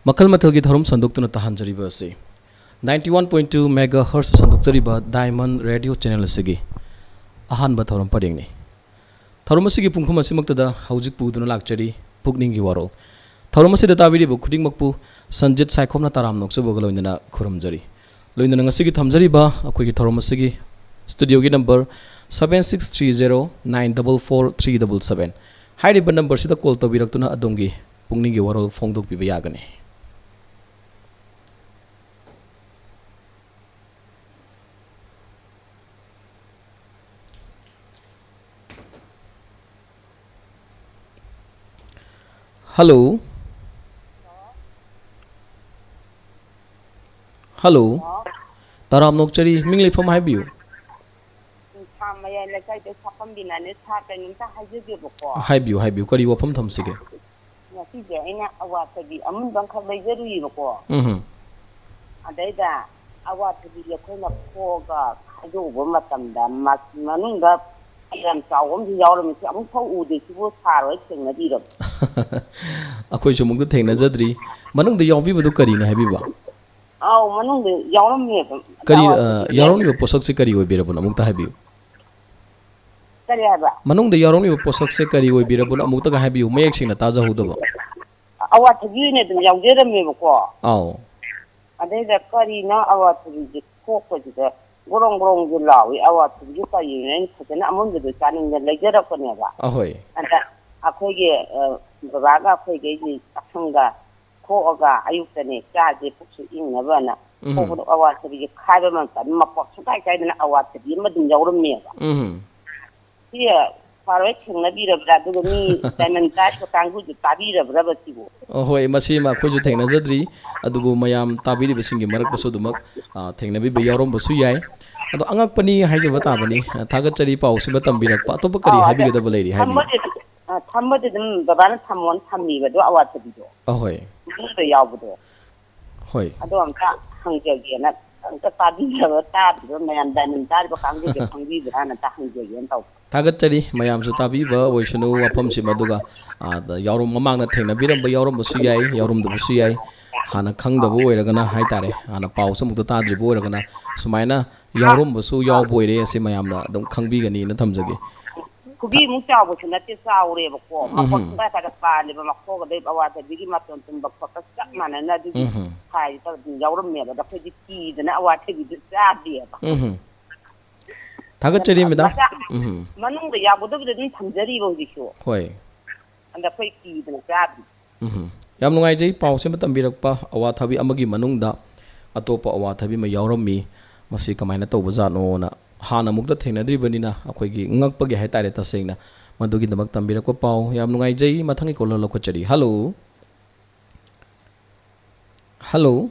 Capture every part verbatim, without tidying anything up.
ꯃꯈꯜ ꯃꯊꯦꯜꯒꯤ ꯊꯧꯔꯝ ꯁꯟꯗꯣꯛꯇꯨꯅ ꯇꯥꯍꯟꯖꯔꯤꯕ ꯑꯁꯤ ninety one point two megahertz ꯁꯟꯗꯣꯛꯆꯔꯤꯕ Diamond Radio channel ꯑꯁꯤꯒꯤ ꯑꯍꯥꯟꯕ ꯊꯧꯔꯝ ꯄꯔꯦꯡꯅꯤ꯫ ꯊꯧꯔꯝ ꯑꯁꯤꯒꯤ ꯄꯨꯡꯐꯝ ꯑꯁꯤꯃꯛꯇꯗ ꯍꯧꯖꯤꯛ ꯄꯨꯗꯨꯅ ꯂꯥꯛꯆꯔꯤ ꯄꯨꯛꯅꯤꯡꯒꯤ ꯋꯥꯔꯣꯜ꯫ ꯊꯧꯔꯝ ꯑꯁꯤꯗ ꯇꯥꯕꯤꯔꯤꯕ ꯈꯨꯗꯤꯡꯃꯛꯄꯨ ꯁꯟꯖꯤꯠ ꯁꯥꯏꯈꯣꯝꯅ ꯇꯔꯥꯝꯅ ꯑꯣꯛꯆꯕꯒ ꯂꯣꯏꯅꯅ ꯈꯨꯔꯨꯝꯖꯔꯤ꯫ ꯂꯣꯏꯅꯅ ꯉꯁꯤꯒꯤ ꯊꯝꯖꯔꯤꯕ ꯑꯩꯈꯣꯏꯒꯤ ꯊꯧꯔꯝ ꯑꯁꯤꯒꯤ studioꯒꯤ number seven six three zero nine double four three double seven꯫ ꯍꯥꯏꯔꯤꯕ numberꯁꯤꯗ call ꯇꯧꯕꯤꯔꯛꯇꯨꯅ ꯑꯗꯣꯝꯒꯤ ꯄꯨꯛꯅꯤꯡꯒꯤ ꯋꯥꯔꯣꯜ ꯐꯣꯡꯗꯣꯛꯄꯤꯕ ꯌꯥꯒꯅꯤ꯫ Hello꯫ Hello꯫ ꯇꯔꯥꯝꯅ ꯑꯣꯛꯆꯔꯤ, ꯃꯤꯡ ꯂꯩꯐꯝ ꯍꯥꯏꯕꯤꯌꯨ꯫ ꯁꯥ ꯃꯌꯥꯏ ꯂꯩꯀꯥꯏꯗ ꯁꯥꯐꯝꯕꯤꯅꯅꯦ, ꯁꯥ ꯀꯩꯅꯣꯝꯇ ꯍꯥꯏꯖꯒꯦꯕꯀꯣ꯫ ꯍꯥꯏꯕꯤꯌꯨ, ꯍꯥꯏꯕꯤꯌꯨ, ꯀꯔꯤ ꯋꯥꯐꯝ ꯊꯝꯁꯤꯒꯦ? ꯉꯁꯤꯁꯦ ꯑꯩꯅ ꯑꯋꯥꯊꯕꯤ ꯑꯃꯨꯟꯕ ꯑꯃꯈꯛ ꯂꯩꯖꯔꯨꯏꯕꯀꯣ꯫ ꯎꯝ꯫ ꯑꯗꯩꯗ ꯑꯋꯥꯊꯕꯤꯁꯦ ꯑꯩꯈꯣꯏꯅ ꯈꯣꯛꯑꯒ ꯈꯥꯏꯗꯣꯛꯎꯕ ꯃꯇꯝꯗ ꯃ-, ꯃꯅꯨꯡꯗ ꯌꯥꯝ ꯆꯥꯎꯕ ꯑꯃꯁꯨ ꯌꯥꯎꯔꯝꯃꯤ, ꯁꯤ ꯑꯃꯨꯛ ꯐꯥꯎ ꯎꯗꯦ, ꯁꯤꯕꯨ ꯁꯥꯔ ꯍꯣꯏ ꯊꯦꯡꯅꯕꯤꯔꯕ? ꯑꯩꯈꯣꯏꯁꯨ ꯑꯃꯨꯛꯇ ꯊꯦꯡꯅꯖꯗ꯭ꯔꯤ꯫ ꯃꯅꯨꯡꯗ ꯌꯥꯎꯕꯤꯕꯗꯨ ꯀꯔꯤꯅ ꯍꯥꯏꯕꯤꯕ? ꯑꯧ, ꯃꯅꯨꯡꯗ ꯌꯥꯎꯔꯝꯃꯦꯕ꯫ ꯀꯔꯤ, ꯑ, ꯑꯋꯥꯊꯕꯤꯁꯦ꯫ ꯌꯥꯎꯔꯝꯃꯤꯕ ꯄꯣꯠꯁꯛꯁꯦ ꯀꯔꯤ ꯑꯣꯏꯕꯤꯔꯕꯅꯣ? ꯑꯃꯨꯛꯇ ꯍꯥꯏꯕꯤꯌꯨ꯫ ꯀꯔꯤ ꯍꯥꯏꯕ? ꯃꯅꯨꯡꯗ ꯌꯥꯎꯔꯝꯃꯤꯕ ꯄꯣꯠꯁꯛꯁꯦ ꯀꯔꯤ ꯑꯣꯏꯕꯤꯔꯕꯅꯣ? ꯑꯃꯨꯛꯇꯒ ꯍꯥꯏꯕꯤꯌꯨ, ꯃꯌꯦꯛ ꯁꯦꯡꯅ ꯇꯥꯖꯍꯧꯗꯕ꯫ ꯑꯋꯥꯊꯕꯤ ꯑꯣꯏꯅ ꯑꯗꯨꯝ ꯌꯥꯎꯖꯔꯝꯃꯦꯕꯀꯣ꯫ ꯑꯧ꯫ ꯑꯗꯩꯗ ꯀꯔꯤꯅꯣ ꯑꯋꯥꯊꯕꯤꯁꯦ ꯈꯣꯛꯄꯁꯤꯗ ꯒ꯭ꯔꯣꯡ ꯒ꯭ꯔꯣꯡꯁꯨ ꯂꯥꯎꯏ꯫ ꯑꯋꯥꯊꯕꯤꯁꯦ ꯀꯔꯤꯅꯣ? ꯑꯩꯅ ꯐꯖꯅ ꯑꯃꯨꯟꯕꯗꯣ ꯆꯥꯅꯤꯡꯗꯅ ꯂꯩꯖꯔꯛꯄꯅꯦꯕ꯫ ꯑꯍꯣꯏ꯫ ꯑꯗ ꯑꯩꯈꯣꯏꯒꯤ, ꯑ, ꯕꯕꯥꯒ ꯑꯩꯈꯣꯏꯈꯩꯒꯤ ꯆꯥꯛꯁꯪꯗ ꯈꯣꯛꯑꯒ ꯑꯌꯨꯛꯇꯅꯦ ꯆꯥꯁꯦ ꯄꯨꯛꯁꯨ ꯏꯪꯅꯕꯅ ꯎꯝ꯫ ꯈꯣꯛꯄꯗꯣ ꯑꯋꯥꯊꯕꯤꯁꯦ ꯈꯥꯏꯕ ꯃꯇꯝꯗ ꯃꯀꯣꯛ ꯁꯨꯡꯀꯥꯏ ꯀꯥꯏꯗꯅ ꯑꯋꯥꯊꯕꯤ ꯑꯃ ꯑꯗꯨꯝ ꯌꯥꯎꯔꯝꯃꯦꯕ꯫ ꯎꯝ꯫ ꯁꯤ ꯐꯥꯔꯣꯏ ꯊꯦꯡꯅꯕꯤꯔꯕ꯭ꯔꯥ? ꯑꯗꯨꯒ ꯃꯤ Diamond Diamondꯀ ꯀꯥꯡꯕꯨꯁꯨ ꯇꯥꯕꯤꯔꯕ꯭ꯔꯕ ꯁꯤꯕꯨ? ꯑꯣ, ꯍꯣꯏ, ꯃꯁꯤꯃ ꯑꯩꯈꯣꯏꯁꯨ ꯊꯦꯡꯅꯖꯗ꯭ꯔꯤ, ꯑꯗꯨꯕꯨ ꯃꯌꯥꯝ ꯇꯥꯕꯤꯔꯤꯕꯁꯤꯡꯒꯤ ꯃꯔꯛꯇꯁꯨ ꯑꯗꯨꯃꯛ, ꯑ, ꯊꯦꯡꯅꯕꯤꯕ ꯌꯥꯎꯔꯝꯕꯁꯨ ꯌꯥꯏ꯫ ꯑꯗꯣ ꯑꯉꯛꯄꯅꯤ ꯍꯥꯏꯖꯕ ꯇꯥꯕꯅꯤ꯫ ꯑ, ꯊꯥꯒꯠꯆꯔꯤ ꯄꯥꯎꯁꯤꯃ ꯇꯝꯕꯤꯔꯛꯄ꯫ ꯑꯇꯣꯞꯄ ꯀꯔꯤ ꯑꯧ, ꯑꯗ ꯍꯥꯏꯕꯤꯒꯗꯕ ꯂꯩꯔꯤ? ꯍꯥꯏꯕꯤꯌꯨ꯫ ꯊꯝꯕꯗꯤ, ꯑ, ꯊꯝꯕꯗꯤ ꯑꯗꯨꯝ ꯕꯕꯥꯅ ꯊꯝꯃꯣꯅ ꯊꯝꯃꯤꯕ ꯑꯗꯣ ꯑꯋꯥꯊꯕꯤꯗꯣ꯫ ꯑꯍꯣꯏ꯫ ꯃꯅꯨꯡꯗ ꯌꯥꯎꯕꯗꯣ꯫ ꯍꯣꯏ꯫ ꯑꯗꯣ ꯑꯝꯇ ꯍꯪꯖꯒꯦꯅ, ꯑꯝꯇ ꯇꯥꯕꯤꯔꯕ ꯇꯥꯗ꯭ꯔꯤꯕ ꯃꯌꯥꯝ Diamond ꯇꯥꯔꯤꯕ ꯀꯥꯡꯕꯨꯁꯦ ꯈꯪꯕꯤꯕ꯭ꯔꯥꯅ ꯑꯝꯇ ꯍꯪꯖꯒꯦꯅ ꯇꯧꯕ꯫ ꯊꯥꯒꯠꯆꯔꯤ, ꯃꯌꯥꯝꯁꯨ ꯇꯥꯕꯤꯕ ꯑꯣꯏꯁꯅꯨ ꯋꯥꯐꯝꯁꯤꯃ꯫ ꯑꯗꯨꯒ, ꯑ, ꯌꯥꯎꯔꯝ-, ꯃꯃꯥꯡꯗ ꯊꯦꯡꯅꯕꯤꯔꯝꯕ ꯌꯥꯎꯔꯝꯕꯁꯨ ꯌꯥꯏ, ꯌꯥꯎꯔꯝꯗꯕꯁꯨ ꯌꯥꯏ꯫ ꯍꯥꯟꯅ ꯈꯪꯗꯕ ꯑꯣꯏꯔꯒꯅ ꯍꯥꯏꯇꯥꯔꯦ, ꯍꯥꯟꯅ ꯄꯥꯎꯁꯦ ꯑꯃꯨꯛꯇ ꯇꯥꯗ꯭ꯔꯤꯕ ꯑꯣꯏꯔꯒꯅ ꯁꯨꯃꯥꯏꯅ ꯌꯥꯎꯔꯝꯕꯁꯨ ꯌꯥꯎꯕ ꯑꯣꯏꯔꯦ, ꯑꯁꯤ ꯃꯌꯥꯝꯅ ꯑꯗꯨꯝ ꯈꯪꯕꯤꯒꯅꯤꯅ ꯊꯝꯖꯒꯦ꯫ ꯈꯨꯕꯤ ꯑꯃꯨꯛ ꯆꯥꯎꯕꯁꯨ ꯅꯠꯇꯦ, ꯆꯥꯎꯔꯦꯕꯀꯣ꯫ ꯎꯝ꯫ ꯃꯈꯣꯛ ꯈꯔ ꯈꯔ ꯄꯥꯜꯂꯦꯕ, ꯃꯈꯣꯛ ꯑꯗꯩ ꯑꯋꯥꯊꯕꯤꯒꯤ ꯃꯇꯣꯟ ꯇꯨꯝꯕ ꯈꯣꯠꯄ ꯆꯞ ꯃꯥꯟꯅꯅ ꯑꯗꯨꯒꯤ ꯎꯝ꯫ ꯈꯥꯏꯗ ꯑꯗꯨꯝ ꯌꯥꯎꯔꯝꯃꯦꯕ꯫ ꯑꯗꯣ ꯑꯩꯈꯣꯏꯗꯤ ꯀꯤꯗꯅ ꯑꯋꯥꯊꯕꯤꯗꯨ ꯆꯥꯗꯦꯕ꯫ ꯎꯝ꯫ ꯊꯥꯒꯠꯆꯔꯤ, ꯃꯦꯗꯥꯝ꯫ ꯃꯆꯥ ꯎꯝ꯫ ꯃꯅꯨꯡꯗ ꯌꯥꯎꯒꯗꯕꯗ ꯑꯗꯨꯝ ꯊꯝꯖꯔꯤꯕ ꯍꯧꯖꯤꯛꯁꯨ꯫ ꯍꯣꯏ꯫ ꯑꯗ ꯑꯩꯈꯣꯏ ꯀꯤꯗꯅ ꯆꯥꯗ꯭ꯔꯤ꯫ ꯎꯝ꯫ ꯌꯥꯝ ꯅꯨꯡꯉꯥꯏꯖꯩ ꯄꯥꯎꯁꯦ ꯑꯃ ꯇꯝꯕꯤꯔꯛꯄ, ꯑꯋꯥꯊꯕꯤ ꯑꯃꯒꯤ ꯃꯅꯨꯡꯗ ꯑꯇꯣꯞꯄ ꯑꯋꯥꯊꯕꯤ ꯑꯃ ꯌꯥꯎꯔꯝꯃꯤ, ꯃꯁꯤ ꯀꯃꯥꯏꯅ ꯇꯧꯕꯖꯥꯠꯅꯣꯅ꯫ ꯍꯥꯟꯅ ꯑꯃꯨꯛꯇ ꯊꯦꯡꯅꯗ꯭ꯔꯤꯕꯅꯤꯅ ꯑꯩꯈꯣꯏꯒꯤ ꯉꯛꯄꯒꯤ ꯍꯥꯏꯇꯥꯔꯦ꯫ ꯇꯁꯦꯡꯅ ꯃꯗꯨꯒꯤꯗꯃꯛ ꯇꯝꯕꯤꯔꯛꯄ ꯄꯥꯎ ꯌꯥꯝ ꯅꯨꯡꯉꯥꯏꯖꯩ꯫ ꯃꯊꯪꯒꯤ ꯀꯣꯂꯔ ꯂꯧꯈꯠꯆꯔꯤ꯫ ꯍꯜꯂꯣ꯫ ꯍꯜꯂꯣ꯫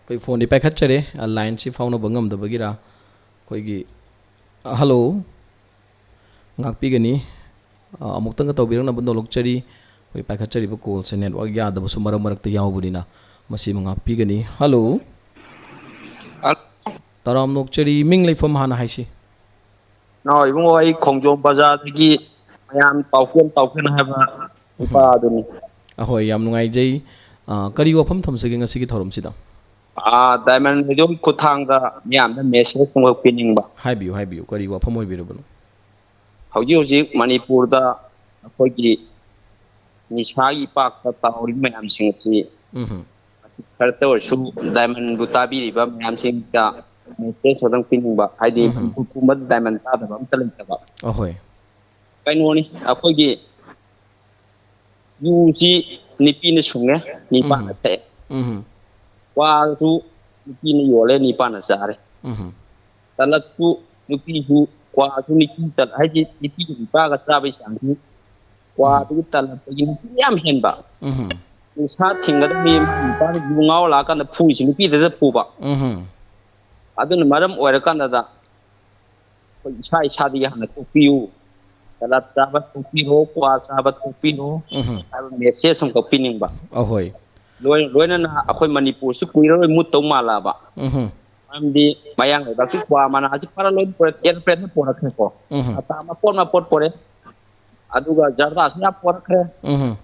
ꯑꯩꯈꯣꯏ ꯐꯣꯟꯗꯤ ꯄꯥꯏꯈꯠꯆꯔꯦ, ꯑ, ꯂꯥꯏꯟꯁꯤ ꯐꯥꯎꯅꯕ ꯉꯝꯗꯕꯒꯤꯔ ꯑꯩꯈꯣꯏꯒꯤ, ꯑ, ꯍꯜꯂꯣ꯫ ꯉꯥꯛꯄꯤꯒꯅꯤ꯫ ꯑ, ꯑꯃꯨꯛꯇꯪꯒ ꯇꯧꯕꯤꯔꯛꯅꯕ ꯅꯣꯂꯣꯛꯆꯔꯤ꯫ ꯑꯩꯈꯣꯏ ꯄꯥꯏꯈꯠꯆꯔꯤꯕ ꯀꯣꯜꯁꯦ ꯅꯦꯠꯋꯥꯛ ꯌꯥꯗꯕꯁꯨ ꯃꯔꯛ ꯃꯔꯛꯇ ꯌꯥꯎꯕꯅꯤꯅ ꯃꯁꯤꯃ ꯉꯥꯛꯄꯤꯒꯅꯤ꯫ ꯍꯜꯂꯣ꯫ ꯍꯜꯂꯣ꯫ ꯇꯔꯥꯝ ꯅꯣꯛꯆꯔꯤ꯫ ꯃꯤꯡ ꯂꯩꯐꯝ ꯍꯥꯟꯅ ꯍꯥꯏꯁꯤ꯫ ꯅꯥꯎ ꯏꯕꯨꯡꯉꯣ, ꯑꯩ ꯈꯣꯡꯖꯣꯝ ꯕꯖꯥꯔꯗꯒꯤ ꯃꯌꯥꯝ ꯇꯥꯎꯐꯦꯟ ꯇꯥꯎꯐꯦꯟ ꯍꯥꯏꯕ ꯎꯝ꯫ ꯅꯨꯄꯥꯗꯨꯅꯤ꯫ ꯑꯍꯣꯏ, ꯌꯥꯝ ꯅꯨꯡꯉꯥꯏꯖꯩ꯫ ꯑ, ꯀꯔꯤ ꯋꯥꯐꯝ ꯊꯝꯁꯤꯒꯦ ꯉꯁꯤꯒꯤ ꯊꯧꯔꯝꯁꯤꯗ? ꯑ, ꯗꯥꯏꯃꯟ ꯔꯦꯗꯤꯑꯣꯒꯤ ꯈꯨꯠꯊꯥꯡꯗ ꯃꯤꯌꯥꯝꯗ ꯃꯦꯁꯦꯖ ꯑꯃꯈꯛ ꯄꯤꯅꯤꯡꯕ꯫ ꯍꯥꯏꯕꯤꯌꯨ, ꯍꯥꯏꯕꯤꯌꯨ, ꯀꯔꯤ ꯋꯥꯐꯝ ꯑꯣꯏꯕꯤꯔꯕꯅꯣ? ꯍꯧꯖꯤꯛ ꯍꯧꯖꯤꯛ ꯃꯅꯤꯄꯨꯔꯗ ꯑꯩꯈꯣꯏꯒꯤ ꯅꯤꯁꯥꯒꯤ ꯏꯄꯥꯛꯇ ꯇꯥꯎꯔꯤꯕ ꯃꯌꯥꯝꯁꯤꯡ ꯑꯁꯤ ꯎꯝ꯫ ꯈꯔꯇ ꯑꯣꯏꯔꯁꯨ ꯗꯥꯏꯃꯟꯕꯨ ꯇꯥꯕꯤꯔꯤꯕ ꯃꯌꯥꯝꯁꯤꯡꯗ ꯃꯦꯁꯦꯖ ꯈꯛꯇꯪ ꯄꯤꯅꯤꯡꯕ, ꯍꯥꯏꯗꯤ ꯎꯝ꯫ ꯃꯅꯤꯄꯨꯔ ꯄꯨꯝꯕꯗ ꯗꯥꯏꯃꯟ ꯇꯥꯗꯕ ꯑꯝꯇ ꯂꯩꯇꯕ꯫ ꯑꯍꯣꯏ꯫ ꯀꯩꯅꯣꯅꯤ, ꯑꯩꯈꯣꯏꯒꯤ ꯌꯨꯁꯤ ꯅꯨꯄꯤꯅ ꯁꯨꯡꯉꯦ, ꯅꯨꯄꯥꯅ ꯎꯝ꯫ ꯊꯛꯑꯦ꯫ ꯎꯝ꯫ ꯀ꯭ꯋꯥꯁꯨ ꯅꯨꯄꯤꯅ ꯌꯣꯜꯂꯦ, ꯅꯨꯄꯥꯅ ꯆꯥꯔꯦ꯫ ꯎꯝ꯫ ꯇꯂꯞꯁꯨ ꯅꯨꯄꯤꯁꯨ, ꯀ꯭ꯋꯥꯁꯨ ꯅꯨꯄꯤ ꯇꯂ-, ꯍꯥꯏꯗꯤ ꯅꯨꯄꯤꯒ ꯅꯨꯄꯥꯒ ꯆꯥꯕꯒꯤ ꯆꯥꯡꯁꯤ ꯎꯝ꯫ ꯀ꯭ꯋꯥꯗꯒꯤ ꯇꯂꯞꯇꯒꯤ ꯅꯨꯄꯤ ꯌꯥꯝ ꯍꯦꯟꯕ꯫ ꯎꯝ꯫ ꯅꯤꯁꯥ ꯊꯤꯡꯒꯗꯕꯅꯤ, ꯅꯨꯄꯥꯅ ꯌꯨ ꯉꯥꯎꯔ ꯂꯥꯛꯑꯀꯥꯟꯗ ꯐꯨꯔꯤꯁꯤ ꯅꯨꯄꯤꯗꯗ ꯐꯨꯕ꯫ ꯎꯝ꯫ ꯑꯗꯨꯅ ꯃꯔꯝ ꯑꯣꯏꯔꯀꯥꯟꯗꯗ ꯑꯩꯈꯣꯏ ꯏꯁꯥ ꯏꯁꯥꯗꯒꯤ ꯍꯥꯟꯅ ꯇꯣꯛꯄꯤꯌꯨ꯫ ꯇꯂꯞ ꯆꯥꯕ ꯇꯣꯛꯄꯤꯔꯣ, ꯀ꯭ꯋꯥ ꯆꯥꯕ ꯇꯣꯛꯄꯤꯔꯣ ꯎꯝ꯫ ꯍꯥꯏꯕ ꯃꯦꯁꯦꯖ ꯑꯃꯈꯛ ꯄꯤꯅꯤꯡꯕ꯫ ꯑꯍꯣꯏ꯫ ꯂꯣꯏ-, ꯂꯣꯏꯅꯅ ꯑꯩꯈꯣꯏ ꯃꯅꯤꯄꯨꯔꯁꯤ ꯀꯨꯏꯔꯔꯣꯏ ꯃꯨꯠꯇꯧ ꯃꯥꯜꯂꯛꯑꯕ꯫ ꯎꯝ꯫ ꯃꯔꯝꯗꯤ ꯃꯌꯥꯡ ꯂꯩꯕꯥꯛꯀꯤ ꯀ꯭ꯋꯥ ꯃꯅꯥꯁꯤ ꯐꯔ ꯂꯣꯏ ꯄꯨꯔꯛ-, ꯑꯦꯔꯣꯄ꯭ꯂꯦꯟꯗ ꯄꯨꯔꯛꯈ꯭ꯔꯦꯀꯣ꯫ ꯎꯝ꯫ ꯑꯇꯥ ꯃꯄꯣꯠ ꯃꯄꯣꯠ ꯄꯨꯔꯛꯑꯦ꯫ ꯑꯗꯨꯒ ꯖꯔꯗꯥꯁꯨ ꯌꯥꯝ ꯄꯨꯔꯛꯈ꯭ꯔꯦ꯫ ꯎꯝ꯫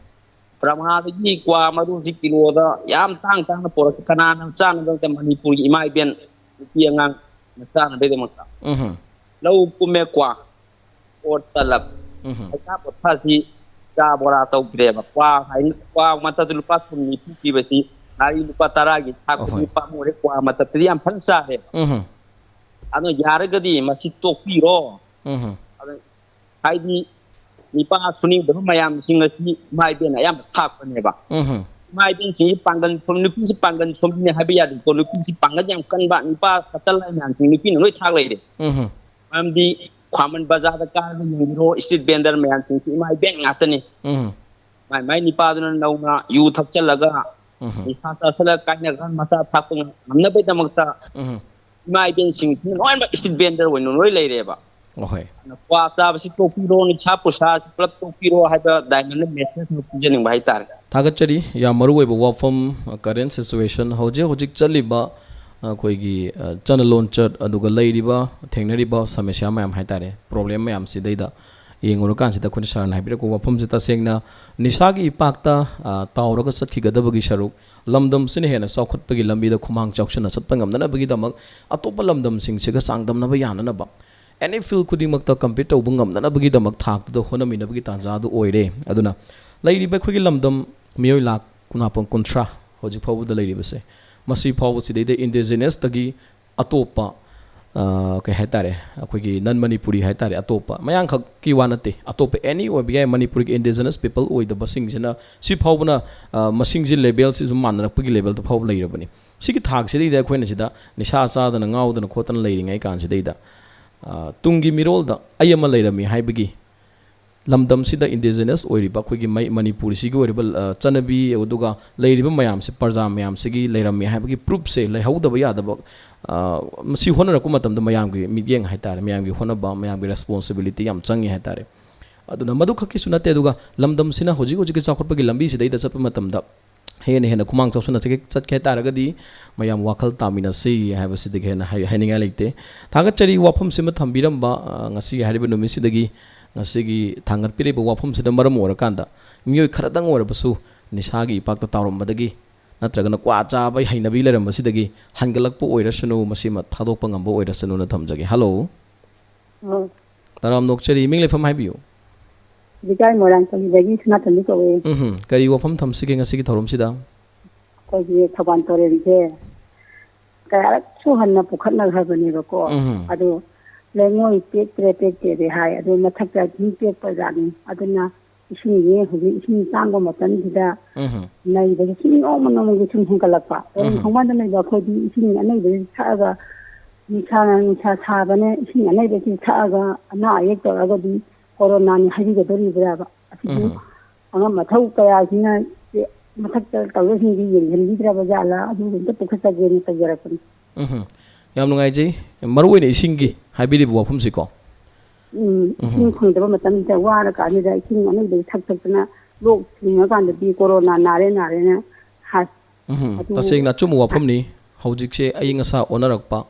ꯕ꯭ꯔꯍꯃꯥꯗꯒꯤ ꯀ꯭ꯋꯥ ꯃꯔꯨꯁꯤ ꯀꯤꯂꯣꯗ ꯌꯥꯝ ꯇꯥꯡ ꯇꯥꯡꯅ ꯄꯨꯔꯛꯈꯤ꯫ ꯀꯅꯥꯅ ꯆꯥꯅꯕꯒꯤꯗꯃꯛꯇ? ꯃꯅꯤꯄꯨꯔꯒꯤ ꯏꯃꯥ ꯏꯕꯦꯟ ꯅꯨꯄꯤ ꯑꯉꯥꯡ ꯆꯥꯅꯕꯒꯤꯗꯃꯛꯇ꯫ ꯎꯝ ꯂꯧ ꯀꯨꯝꯃꯦ, ꯀ꯭ꯋꯥ, ꯑꯣꯠ ꯇꯂꯞ, ꯎꯝ ꯄꯩꯁꯥ ꯄꯣꯠꯊꯥꯁꯤ ꯆꯥ ꯕꯣꯔꯥ ꯇꯧꯗ꯭ꯔꯦꯕ꯫ ꯀ꯭ꯋꯥ ꯍꯥꯏꯅ, ꯀ꯭ꯋꯥ ꯃꯊꯛꯇ ꯂꯨꯄꯥ ꯀꯨꯟ ꯅꯤꯐꯨ ꯄꯤꯕꯁꯤ ꯉꯥꯔꯤ ꯂꯨꯄꯥ ꯇꯔꯥꯒꯤ ꯊꯥꯛꯄ ꯑꯍꯣꯏ꯫ ꯂꯨꯄꯥ ꯃꯨꯔꯦ꯫ ꯀ꯭ꯋꯥ ꯃꯊꯛꯇꯗꯤ ꯌꯥꯝ ꯐꯖꯅ ꯆꯥꯔꯦꯕ꯫ ꯎꯝ ꯑꯗꯣ ꯌꯥꯔꯒꯗꯤ ꯃꯁꯤ ꯇꯣꯛꯄꯤꯔꯣ꯫ ꯎꯝ ꯑꯗ ꯍꯥꯏꯗꯤ ꯅꯤꯄꯥ ꯁꯨꯅꯤꯡꯗꯕ ꯃꯌꯥꯝꯁꯤꯡ ꯑꯁꯤ ꯏꯃꯥ ꯏꯕꯦꯟꯅ ꯑꯌꯥꯝꯕ ꯊꯥꯛꯄꯅꯦꯕ꯫ ꯎꯝ ꯏꯃꯥ ꯏꯕꯦꯟꯁꯤꯡꯁꯤ ꯄꯥꯡꯒꯜ ꯁꯣꯝ, ꯅꯨꯄꯤꯁꯤ ꯄꯥꯡꯒꯜ ꯁꯣꯝꯕꯤꯅꯤ ꯍꯥꯏꯕ ꯌꯥꯗꯦꯀꯣ꯫ ꯅꯨꯄꯤꯁꯤ ꯄꯥꯡꯒꯜ ꯌꯥꯝ ꯀꯟꯕ, ꯅꯨꯄꯥ ꯀꯇꯜ ꯍꯥꯏ ꯃꯌꯥꯝꯁꯤꯡ ꯅꯨꯄꯤꯅ ꯂꯣꯏ ꯊꯥꯛ ꯂꯩꯔꯦ꯫ ꯎꯝ ꯃꯔꯝꯗꯤ ꯈ꯭ꯋꯥꯃꯟ ꯕꯖꯥꯔꯗ ꯀꯥꯔꯒ ꯌꯦꯡꯕꯤꯔꯣ, ꯏꯁꯇ꯭ꯔꯤꯠ ꯚꯦꯟꯗꯔ ꯃꯌꯥꯝꯁꯤꯡꯁꯤ ꯏꯃꯥ ꯏꯕꯦꯟ ꯉꯥꯛꯇꯅꯤ꯫ ꯎꯝ ꯃꯥꯏ ꯃꯥꯏ ꯅꯤꯄꯥꯗꯨꯅ ꯅꯧꯅ ꯌꯨ ꯊꯛꯆꯜꯂꯒ ꯎꯝ ꯅꯤꯁꯥ ꯆꯥꯁꯜꯂꯒ ꯀꯥꯏꯅꯈ꯭ꯔ ꯃꯆꯥ ꯊꯥꯛꯄ ꯉꯝꯅꯕꯒꯤꯗꯃꯛꯇ ꯎꯝ ꯏꯃꯥ ꯏꯕꯦꯟꯁꯤꯡꯁꯤꯅ ꯂꯣꯏꯅꯃꯛ ꯏꯁꯇ꯭ꯔꯤꯠ ꯚꯦꯟꯗꯔ ꯑꯣꯏꯅ ꯂꯣꯏ ꯂꯩꯔꯦꯕ꯫ ꯑꯍꯣꯏ꯫ ꯑꯗꯨꯅ ꯀ꯭ꯋꯥ ꯆꯥꯕꯁꯤ ꯇꯣꯛꯄꯤꯔꯣ, ꯅꯤꯁꯥ ꯄꯨꯁꯥꯁꯤ ꯄꯨꯂꯞ ꯇꯣꯛꯄꯤꯔꯣ ꯍꯥꯏꯕ ꯗꯥꯏꯃꯟꯗ ꯃꯦꯁꯦꯖ ꯑꯃ ꯄꯤꯖꯅꯤꯡꯕ ꯍꯥꯏꯇꯥꯔꯦ꯫ ꯊꯥꯒꯠꯆꯔꯤ꯫ ꯌꯥꯝ ꯃꯔꯨ ꯑꯣꯏꯕ ꯋꯥꯐꯝ, ꯀꯔꯦꯟ ꯁꯤꯆꯨꯋꯦꯁꯟ, ꯍꯧꯖꯤꯛ ꯍꯧꯖꯤꯛ ꯆꯠꯂꯤꯕ ꯑꯩꯈꯣꯏꯒꯤ ꯆꯠꯅ ꯂꯣꯟꯆꯠ, ꯑꯗꯨꯒ ꯂꯩꯔꯤꯕ ꯊꯦꯡꯅꯔꯤꯕ ꯁꯃꯁ꯭ꯌꯥ ꯃꯌꯥꯝ ꯍꯥꯏꯇꯥꯔꯦ, ꯄ꯭ꯔꯣꯕ꯭ꯂꯦꯝ ꯃꯌꯥꯝꯁꯤꯗꯩꯗ ꯌꯦꯡꯉꯨꯔꯀꯥꯟꯁꯤꯗ ꯑꯩꯈꯣꯏꯅ ꯁꯥꯔꯅ ꯍꯥꯏꯕꯤꯔꯛꯄ ꯋꯥꯐꯝꯁꯦ ꯇꯁꯦꯡꯅ ꯅꯤꯁꯥꯒꯤ ꯏꯄꯥꯛꯇ ꯇꯥꯎꯔꯒ ꯆꯠꯈꯤꯒꯗꯕꯒꯤ ꯁꯔꯨꯛ, ꯂꯝꯗꯝꯁꯤꯅ ꯍꯦꯟꯅ ꯆꯥꯎꯈꯠꯄꯒꯤ ꯂꯝꯕꯤꯗ ꯈꯨꯃꯥꯡ ꯆꯥꯎꯁꯤꯟꯅ ꯆꯠꯄ ꯉꯝꯅꯅꯕꯒꯤꯗꯃꯛ ꯑꯇꯣꯞꯄ ꯂꯝꯗꯝꯁꯤꯡꯁꯤꯒ ꯆꯥꯡꯗꯝꯅꯕ ꯌꯥꯅꯅꯕ, ꯑꯦꯅꯤ ꯐꯤꯜ ꯈꯨꯗꯤꯡꯃꯛꯇ ꯀꯝꯄꯤꯠ ꯇꯧꯕ ꯉꯝꯅꯅꯕꯒꯤꯗꯃꯛ ꯊꯥꯛꯇꯨꯗ ꯍꯣꯠꯅꯃꯤꯟꯅꯕꯒꯤ ꯇꯥꯟꯖꯥꯗꯨ ꯑꯣꯏꯔꯦ꯫ ꯑꯗꯨꯅ ꯂꯩꯔꯤꯕ ꯑꯩꯈꯣꯏꯒꯤ ꯂꯝꯗꯝ ꯃꯤꯑꯣꯏ ꯂꯥꯈ ꯀꯨꯟꯃꯥꯄꯟ ꯀꯨꯟꯊ꯭ꯔꯥ ꯍꯧꯖꯤꯛ ꯐꯥꯎꯕꯗ ꯂꯩꯔꯤꯕꯁꯦ, ꯃꯁꯤ ꯐꯥꯎꯕꯁꯤꯗꯩꯗ ꯏꯟꯗꯤꯖꯤꯅꯁꯇꯒꯤ ꯑꯇꯣꯞꯄ, ꯑ, ꯀꯩ ꯍꯥꯏꯇꯥꯔꯦ, ꯑꯩꯈꯣꯏꯒꯤ ꯅꯟ ꯃꯅꯤꯄꯨꯔꯤ ꯍꯥꯏꯇꯥꯔꯦ, ꯑꯇꯣꯞꯄ ꯃꯌꯥꯡꯈꯛꯀꯤ ꯋꯥ ꯅꯠꯇꯦ, ꯑꯇꯣꯞꯄ ꯑꯦꯅꯤ ꯑꯣꯏꯕ ꯌꯥꯏ, ꯃꯅꯤꯄꯨꯔꯒꯤ ꯏꯟꯗꯤꯖꯤꯅꯁ ꯄꯤꯄꯜ ꯑꯣꯏꯗꯕꯁꯤꯡꯁꯤꯅ ꯁꯤ ꯐꯥꯎꯕꯅ, ꯑ, ꯃꯁꯤꯡꯁꯤ ꯂꯦꯕꯦꯜꯁꯤ ꯁꯨꯝ ꯃꯥꯟꯅꯔꯛꯄꯒꯤ ꯂꯦꯕꯦꯜꯗ ꯐꯥꯎꯕ ꯂꯩꯔꯕꯅꯤ꯫ ꯁꯤꯒꯤ ꯊꯥꯛꯁꯤꯗꯩꯗ ꯑꯩꯈꯣꯏꯅ ꯁꯤꯗ ꯅꯤꯁꯥ ꯆꯥꯗꯅ ꯉꯥꯎꯗꯅ ꯈꯣꯠꯇꯅ ꯂꯩꯔꯤꯉꯩ ꯀꯥꯟꯁꯤꯗꯩꯗ, ꯑ, ꯇꯨꯡꯒꯤ ꯃꯤꯔꯣꯜꯗ ꯑꯩ ꯑꯃ ꯂꯩꯔꯝꯃꯤ ꯍꯥꯏꯕꯒꯤ ꯂꯝꯗꯝꯁꯤꯗ ꯏꯟꯗꯤꯖꯤꯅꯁ ꯑꯣꯏꯔꯤꯕ ꯑꯩꯈꯣꯏꯒꯤ ꯃꯩ-, ꯃꯅꯤꯄꯨꯔꯁꯤꯒꯤ ꯑꯣꯏꯔꯤꯕ, ꯑ, ꯆꯠꯅꯕꯤ, ꯑꯗꯨꯒ ꯂꯩꯔꯤꯕ ꯃꯌꯥꯝꯁꯦ, ꯄ꯭ꯔꯖꯥ ꯃꯌꯥꯝꯁꯤꯒꯤ ꯂꯩꯔꯝꯃꯤ ꯍꯥꯏꯕꯒꯤ ꯄ꯭ꯔꯨꯞꯁꯦ ꯂꯩꯍꯧꯗꯕ ꯌꯥꯗꯕ, ꯑ, ꯃꯁꯤ ꯍꯣꯠꯅꯔꯛꯄ ꯃꯇꯝꯗ ꯃꯌꯥꯝꯒꯤ ꯃꯤꯠꯌꯦꯡ ꯍꯥꯏꯇꯥꯔꯦ, ꯃꯌꯥꯝꯒꯤ ꯍꯣꯠꯅꯕ, ꯃꯌꯥꯝꯒꯤ ꯔꯦꯁꯄꯣꯟꯁꯤꯕꯤꯂꯤꯇꯤ ꯌꯥꯝ ꯆꯪꯉꯤ ꯍꯥꯏꯇꯥꯔꯦ꯫ ꯑꯗꯨꯅ ꯃꯗꯨ ꯈꯛꯀꯤꯁꯨ ꯅꯠꯇꯦ, ꯑꯗꯨꯒ ꯂꯝꯗꯝꯁꯤꯅ ꯍꯧꯖꯤꯛ ꯍꯧꯖꯤꯛꯀꯤ ꯆꯥꯎꯈꯠꯄꯒꯤ ꯂꯝꯕꯤꯁꯤꯗꯩꯗ ꯆꯠꯄ ꯃꯇꯝꯗ ꯍꯦꯟꯅ ꯍꯦꯟꯅ ꯈꯨꯃꯥꯡ ꯆꯥꯎꯁꯤꯟꯅ ꯆꯠꯀꯦ, ꯆꯠꯀꯦ ꯍꯥꯏ ꯇꯥꯔꯒꯗꯤ ꯃꯌꯥꯝ ꯋꯥꯈꯜ ꯇꯥꯃꯤꯟꯅꯁꯤ ꯍꯥꯏꯕꯁꯤꯗꯒꯤ ꯍꯦꯟꯅ ꯍꯥꯏ-, ꯍꯥꯏꯅꯤꯡꯉꯥꯏ ꯂꯩꯇꯦ꯫ ꯊꯥꯒꯠꯆꯔꯤ ꯋꯥꯐꯝꯁꯤꯃ ꯊꯝꯕꯤꯔꯝꯕ, ꯑ, ꯉꯁꯤꯒꯤ ꯍꯥꯏꯔꯤꯕ ꯅꯨꯃꯤꯠꯁꯤꯗꯒꯤ, ꯉꯁꯤꯒꯤ ꯊꯥꯡꯒꯠꯄꯤꯔꯤꯕ ꯋꯥꯐꯝꯁꯤꯅ ꯃꯔꯝ ꯑꯣꯏꯔꯀꯥꯟꯗ ꯃꯤꯑꯣꯏ ꯈꯔꯗꯪ ꯑꯣꯏꯔꯕꯁꯨ ꯅꯤꯁꯥꯒꯤ ꯏꯄꯥꯛꯇ ꯇꯥꯎꯔꯝꯕꯗꯒꯤ ꯅꯠꯇ꯭ꯔꯒꯅ ꯀ꯭ꯋꯥ ꯆꯥꯕ ꯍꯩꯅꯕꯤ ꯂꯩꯔꯝꯕꯁꯤꯗꯒꯤ ꯍꯟꯒꯠꯂꯛꯄ ꯑꯣꯏꯔꯁꯅꯨ, ꯃꯁꯤꯃ ꯊꯥꯗꯣꯛꯄ ꯉꯝꯕ ꯑꯣꯏꯔꯁꯅꯨꯅ ꯊꯝꯖꯒꯦ꯫ ꯍꯜꯂꯣ꯫ ꯍꯜꯂꯣ꯫ ꯇꯔꯥꯝꯅ ꯑꯣꯛꯆꯔꯤ꯫ ꯃꯤꯡ ꯂꯩꯐꯝ ꯍꯥꯏꯕꯤꯌꯨ꯫ ꯂꯩꯀꯥꯏ ꯃꯣꯏꯔꯥꯡ ꯄꯜꯂꯤꯗꯒꯤ ꯁꯅꯥꯇꯣꯝꯕꯤ ꯀꯧꯏ꯫ ꯎꯝꯍꯨꯝ꯫ ꯀꯔꯤ ꯋꯥꯐꯝ ꯊꯝꯁꯤꯒꯦ ꯉꯁꯤꯒꯤ ꯊꯧꯔꯝꯁꯤꯗ? ꯑꯩꯈꯣꯏꯒꯤ ꯊꯧꯕꯥꯜ ꯇꯨꯔꯦꯜꯁꯦ ꯀꯌꯥꯔꯛꯁꯨ ꯍꯟꯅ ꯄꯨꯈꯠꯅꯈ꯭ꯔꯕꯅꯦꯕꯀꯣ꯫ ꯎꯝꯍꯨꯝ꯫ ꯑꯗꯨ ꯂꯩꯉꯣꯏ ꯄꯦꯛꯇ꯭ꯔꯦ, ꯄꯦꯛꯇ꯭ꯔꯦꯗꯤ ꯍꯥꯏ, ꯑꯗꯨ ꯃꯊꯛꯇ ꯑꯗꯨꯝ ꯄꯦꯛꯄ ꯖꯥꯠꯅꯤ꯫ ꯑꯗꯨꯅ ꯏꯁꯤꯡꯁꯦ ꯍꯧꯖꯤꯛ ꯏꯁꯤꯡ ꯇꯥꯡꯕ ꯃꯇꯝꯁꯤꯗ ꯎꯝꯍꯨꯝ꯫ ꯅꯩꯕꯁꯦ ꯁꯨꯝ ꯅꯣꯡꯃ ꯅꯣꯡꯃꯒꯤ ꯁꯨꯝ ꯍꯦꯟꯒꯠꯂꯛꯄ꯫ ꯎꯝꯍꯨꯝ꯫ ꯈꯣꯡꯕꯥꯟꯗ ꯂꯩꯕ ꯑꯩꯈꯣꯏꯗꯤ ꯏꯁꯤꯡ ꯑꯅꯩꯕꯁꯤ ꯊꯛꯑꯒ ꯅꯨꯡꯁꯥꯅ ꯅꯨꯡꯁꯥ ꯁꯥꯕꯅꯦ, ꯏꯁꯤꯡ ꯑꯅꯩꯕꯁꯤ ꯊꯛꯑꯒ ꯑꯅꯥ ꯑꯌꯦꯛ ꯇꯧꯔꯒꯗꯤ ꯀꯣꯔꯣꯅꯥꯅꯤ ꯍꯥꯏꯕꯤꯒꯗꯧꯔꯤꯕ꯭ꯔꯥꯕ? ꯑꯁꯤꯕꯨ ꯎꯝꯍꯨꯝ꯫ ꯑꯉꯝ ꯑꯊꯧ ꯀꯌꯥꯁꯤꯅ ꯃꯊꯛꯇ ꯇꯧꯔꯤꯁꯤꯡꯁꯤ ꯌꯦꯡꯁꯤꯟꯕꯤꯗ꯭ꯔꯕ ꯖꯥꯠꯂꯥ? ꯑꯗꯨꯒ ꯑꯝꯇ ꯄꯨꯈꯠꯆꯒꯦꯅ ꯇꯧꯖꯔꯛꯄꯅꯤ꯫ ꯎꯝꯍꯨꯝ꯫ ꯌꯥꯝ ꯅꯨꯡꯉꯥꯏꯖꯩ꯫ ꯃꯔꯨ ꯑꯣꯏꯅ ꯏꯁꯤꯡꯒꯤ ꯍꯥꯏꯕꯤꯔꯤꯕ ꯋꯥꯐꯝꯁꯤꯀꯣ꯫ ꯎꯝ, ꯏꯁꯤꯡ ꯎꯝꯍꯨꯝ꯫ ꯐꯪꯗꯕ ꯃꯇꯝꯁꯤꯗ ꯋꯥꯔ ꯀꯥꯟꯁꯤꯗ ꯏꯁꯤꯡ ꯑꯅꯩꯕꯁꯤ ꯊꯛ ꯊꯛꯇꯅ ꯂꯣꯛ ꯊꯨꯡꯉꯀꯥꯟꯗꯗꯤ ꯀꯣꯔꯣꯅꯥ ꯅꯥꯔꯦ ꯅꯥꯔꯦꯅ ꯍꯥꯏ꯫ ꯎꯝꯍꯨꯝ꯫ ꯑꯗꯨ ꯇꯁꯦꯡꯅ ꯑꯆꯨꯝꯕ ꯋꯥꯐꯝꯅꯤ꯫ ꯍꯧꯖꯤꯛꯁꯦ ꯑꯏꯪ ꯑꯁꯥ ꯑꯣꯟꯅꯔꯛꯄ,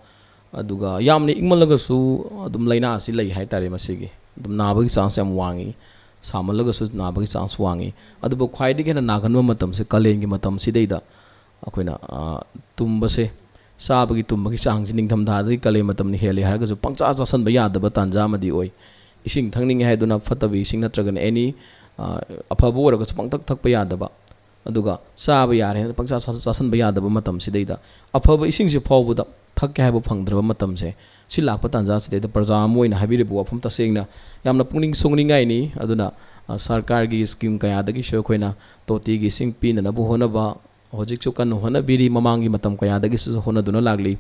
ꯑꯗꯨꯒ ꯌꯥꯝꯅ ꯏꯪꯃꯜꯂꯒꯁꯨ ꯑꯗꯨꯝ ꯂꯥꯏꯅꯥꯁꯤ ꯂꯩ ꯍꯥꯏꯇꯥꯔꯦ꯫ ꯃꯁꯤꯒꯤ ꯑꯗꯨꯝ ꯅꯥꯕꯒꯤ ꯆꯥꯟꯁ ꯌꯥꯝ ꯋꯥꯡꯉꯤ, ꯁꯥꯃꯜꯂꯒꯁꯨ ꯅꯥꯕꯒꯤ ꯆꯥꯟꯁ ꯋꯥꯡꯉꯤ꯫ ꯑꯗꯨꯕꯨ ꯈ꯭ꯋꯥꯏꯗꯒꯤ ꯍꯦꯟꯅ ꯅꯥꯒꯟꯕ ꯃꯇꯝꯁꯦ ꯀꯥꯂꯦꯟꯒꯤ ꯃꯇꯝꯁꯤꯗꯩꯗ ꯑꯩꯈꯣꯏꯅ, ꯑ, ꯇꯨꯝꯕꯁꯦ, ꯆꯥꯕꯒꯤ ꯇꯨꯝꯕꯒꯤ ꯆꯥꯡꯁꯤ ꯅꯤꯡꯊꯝꯊꯥꯗꯒꯤ ꯀꯥꯂꯦꯟ ꯃꯇꯝꯅ ꯍꯦꯜꯂꯤ ꯍꯥꯏꯔꯒꯁꯨ ꯄꯪꯆꯥ ꯆꯥꯁꯟꯕ ꯌꯥꯗꯕ ꯇꯥꯟꯖꯥ ꯑꯃꯗꯤ ꯑꯣꯏ꯫ ꯏꯁꯤꯡ ꯊꯛꯅꯤꯡꯉꯦ ꯍꯥꯏꯗꯨꯅ ꯐꯠꯇꯕ ꯏꯁꯤꯡ ꯅꯠꯇ꯭ꯔꯒꯅ ꯑꯦꯅꯤ, ꯑ, ꯑꯐꯕ ꯑꯣꯏꯔꯒꯁꯨ ꯄꯪꯊꯛ ꯊꯛꯄ ꯌꯥꯗꯕ, ꯑꯗꯨꯒ ꯆꯥꯕ ꯌꯥꯔꯦ ꯍꯥꯏꯅ ꯄꯪꯆꯥ ꯆꯥ-, ꯆꯥꯁꯟꯕ ꯌꯥꯗꯕ ꯃꯇꯝꯁꯤꯗꯩꯗ ꯑꯐꯕ ꯏꯁꯤꯡꯁꯤ ꯐꯥꯎꯕꯗ ꯊꯛꯀꯦ ꯍꯥꯏꯕ ꯐꯪꯗ꯭ꯔꯕ ꯃꯇꯝꯁꯦ, ꯁꯤ ꯂꯥꯛꯄ ꯇꯥꯟꯖꯥꯁꯤꯗꯩꯗ ꯄ꯭ꯔꯖꯥ ꯑꯃ ꯑꯣꯏꯅ ꯍꯥꯏꯕꯤꯔꯤꯕ ꯋꯥꯐꯝ ꯇꯁꯦꯡꯅ ꯌꯥꯝꯅ ꯄꯨꯛꯅꯤꯡ ꯁꯣꯛꯅꯤꯡꯉꯥꯏꯅꯤ꯫ ꯑꯗꯨꯅ, ꯑ, ꯁꯔꯀꯥꯔꯒꯤ ꯁ꯭ꯀꯤꯝ ꯀꯌꯥꯗꯒꯤꯁꯨ ꯑꯩꯈꯣꯏꯅ ꯇꯣꯇꯤꯒꯤ ꯏꯁꯤꯡ ꯄꯤꯅꯅꯕ ꯍꯣꯠꯅꯕ ꯍꯧꯖꯤꯛꯁꯨ ꯀꯟꯅ ꯍꯣꯠꯅꯕꯤꯔꯤ꯫ ꯃꯃꯥꯡꯒꯤ ꯃꯇꯝ ꯀꯌꯥꯗꯒꯤꯁꯨ ꯍꯣꯠꯅꯗꯨꯅ ꯂꯥꯛꯂꯤ꯫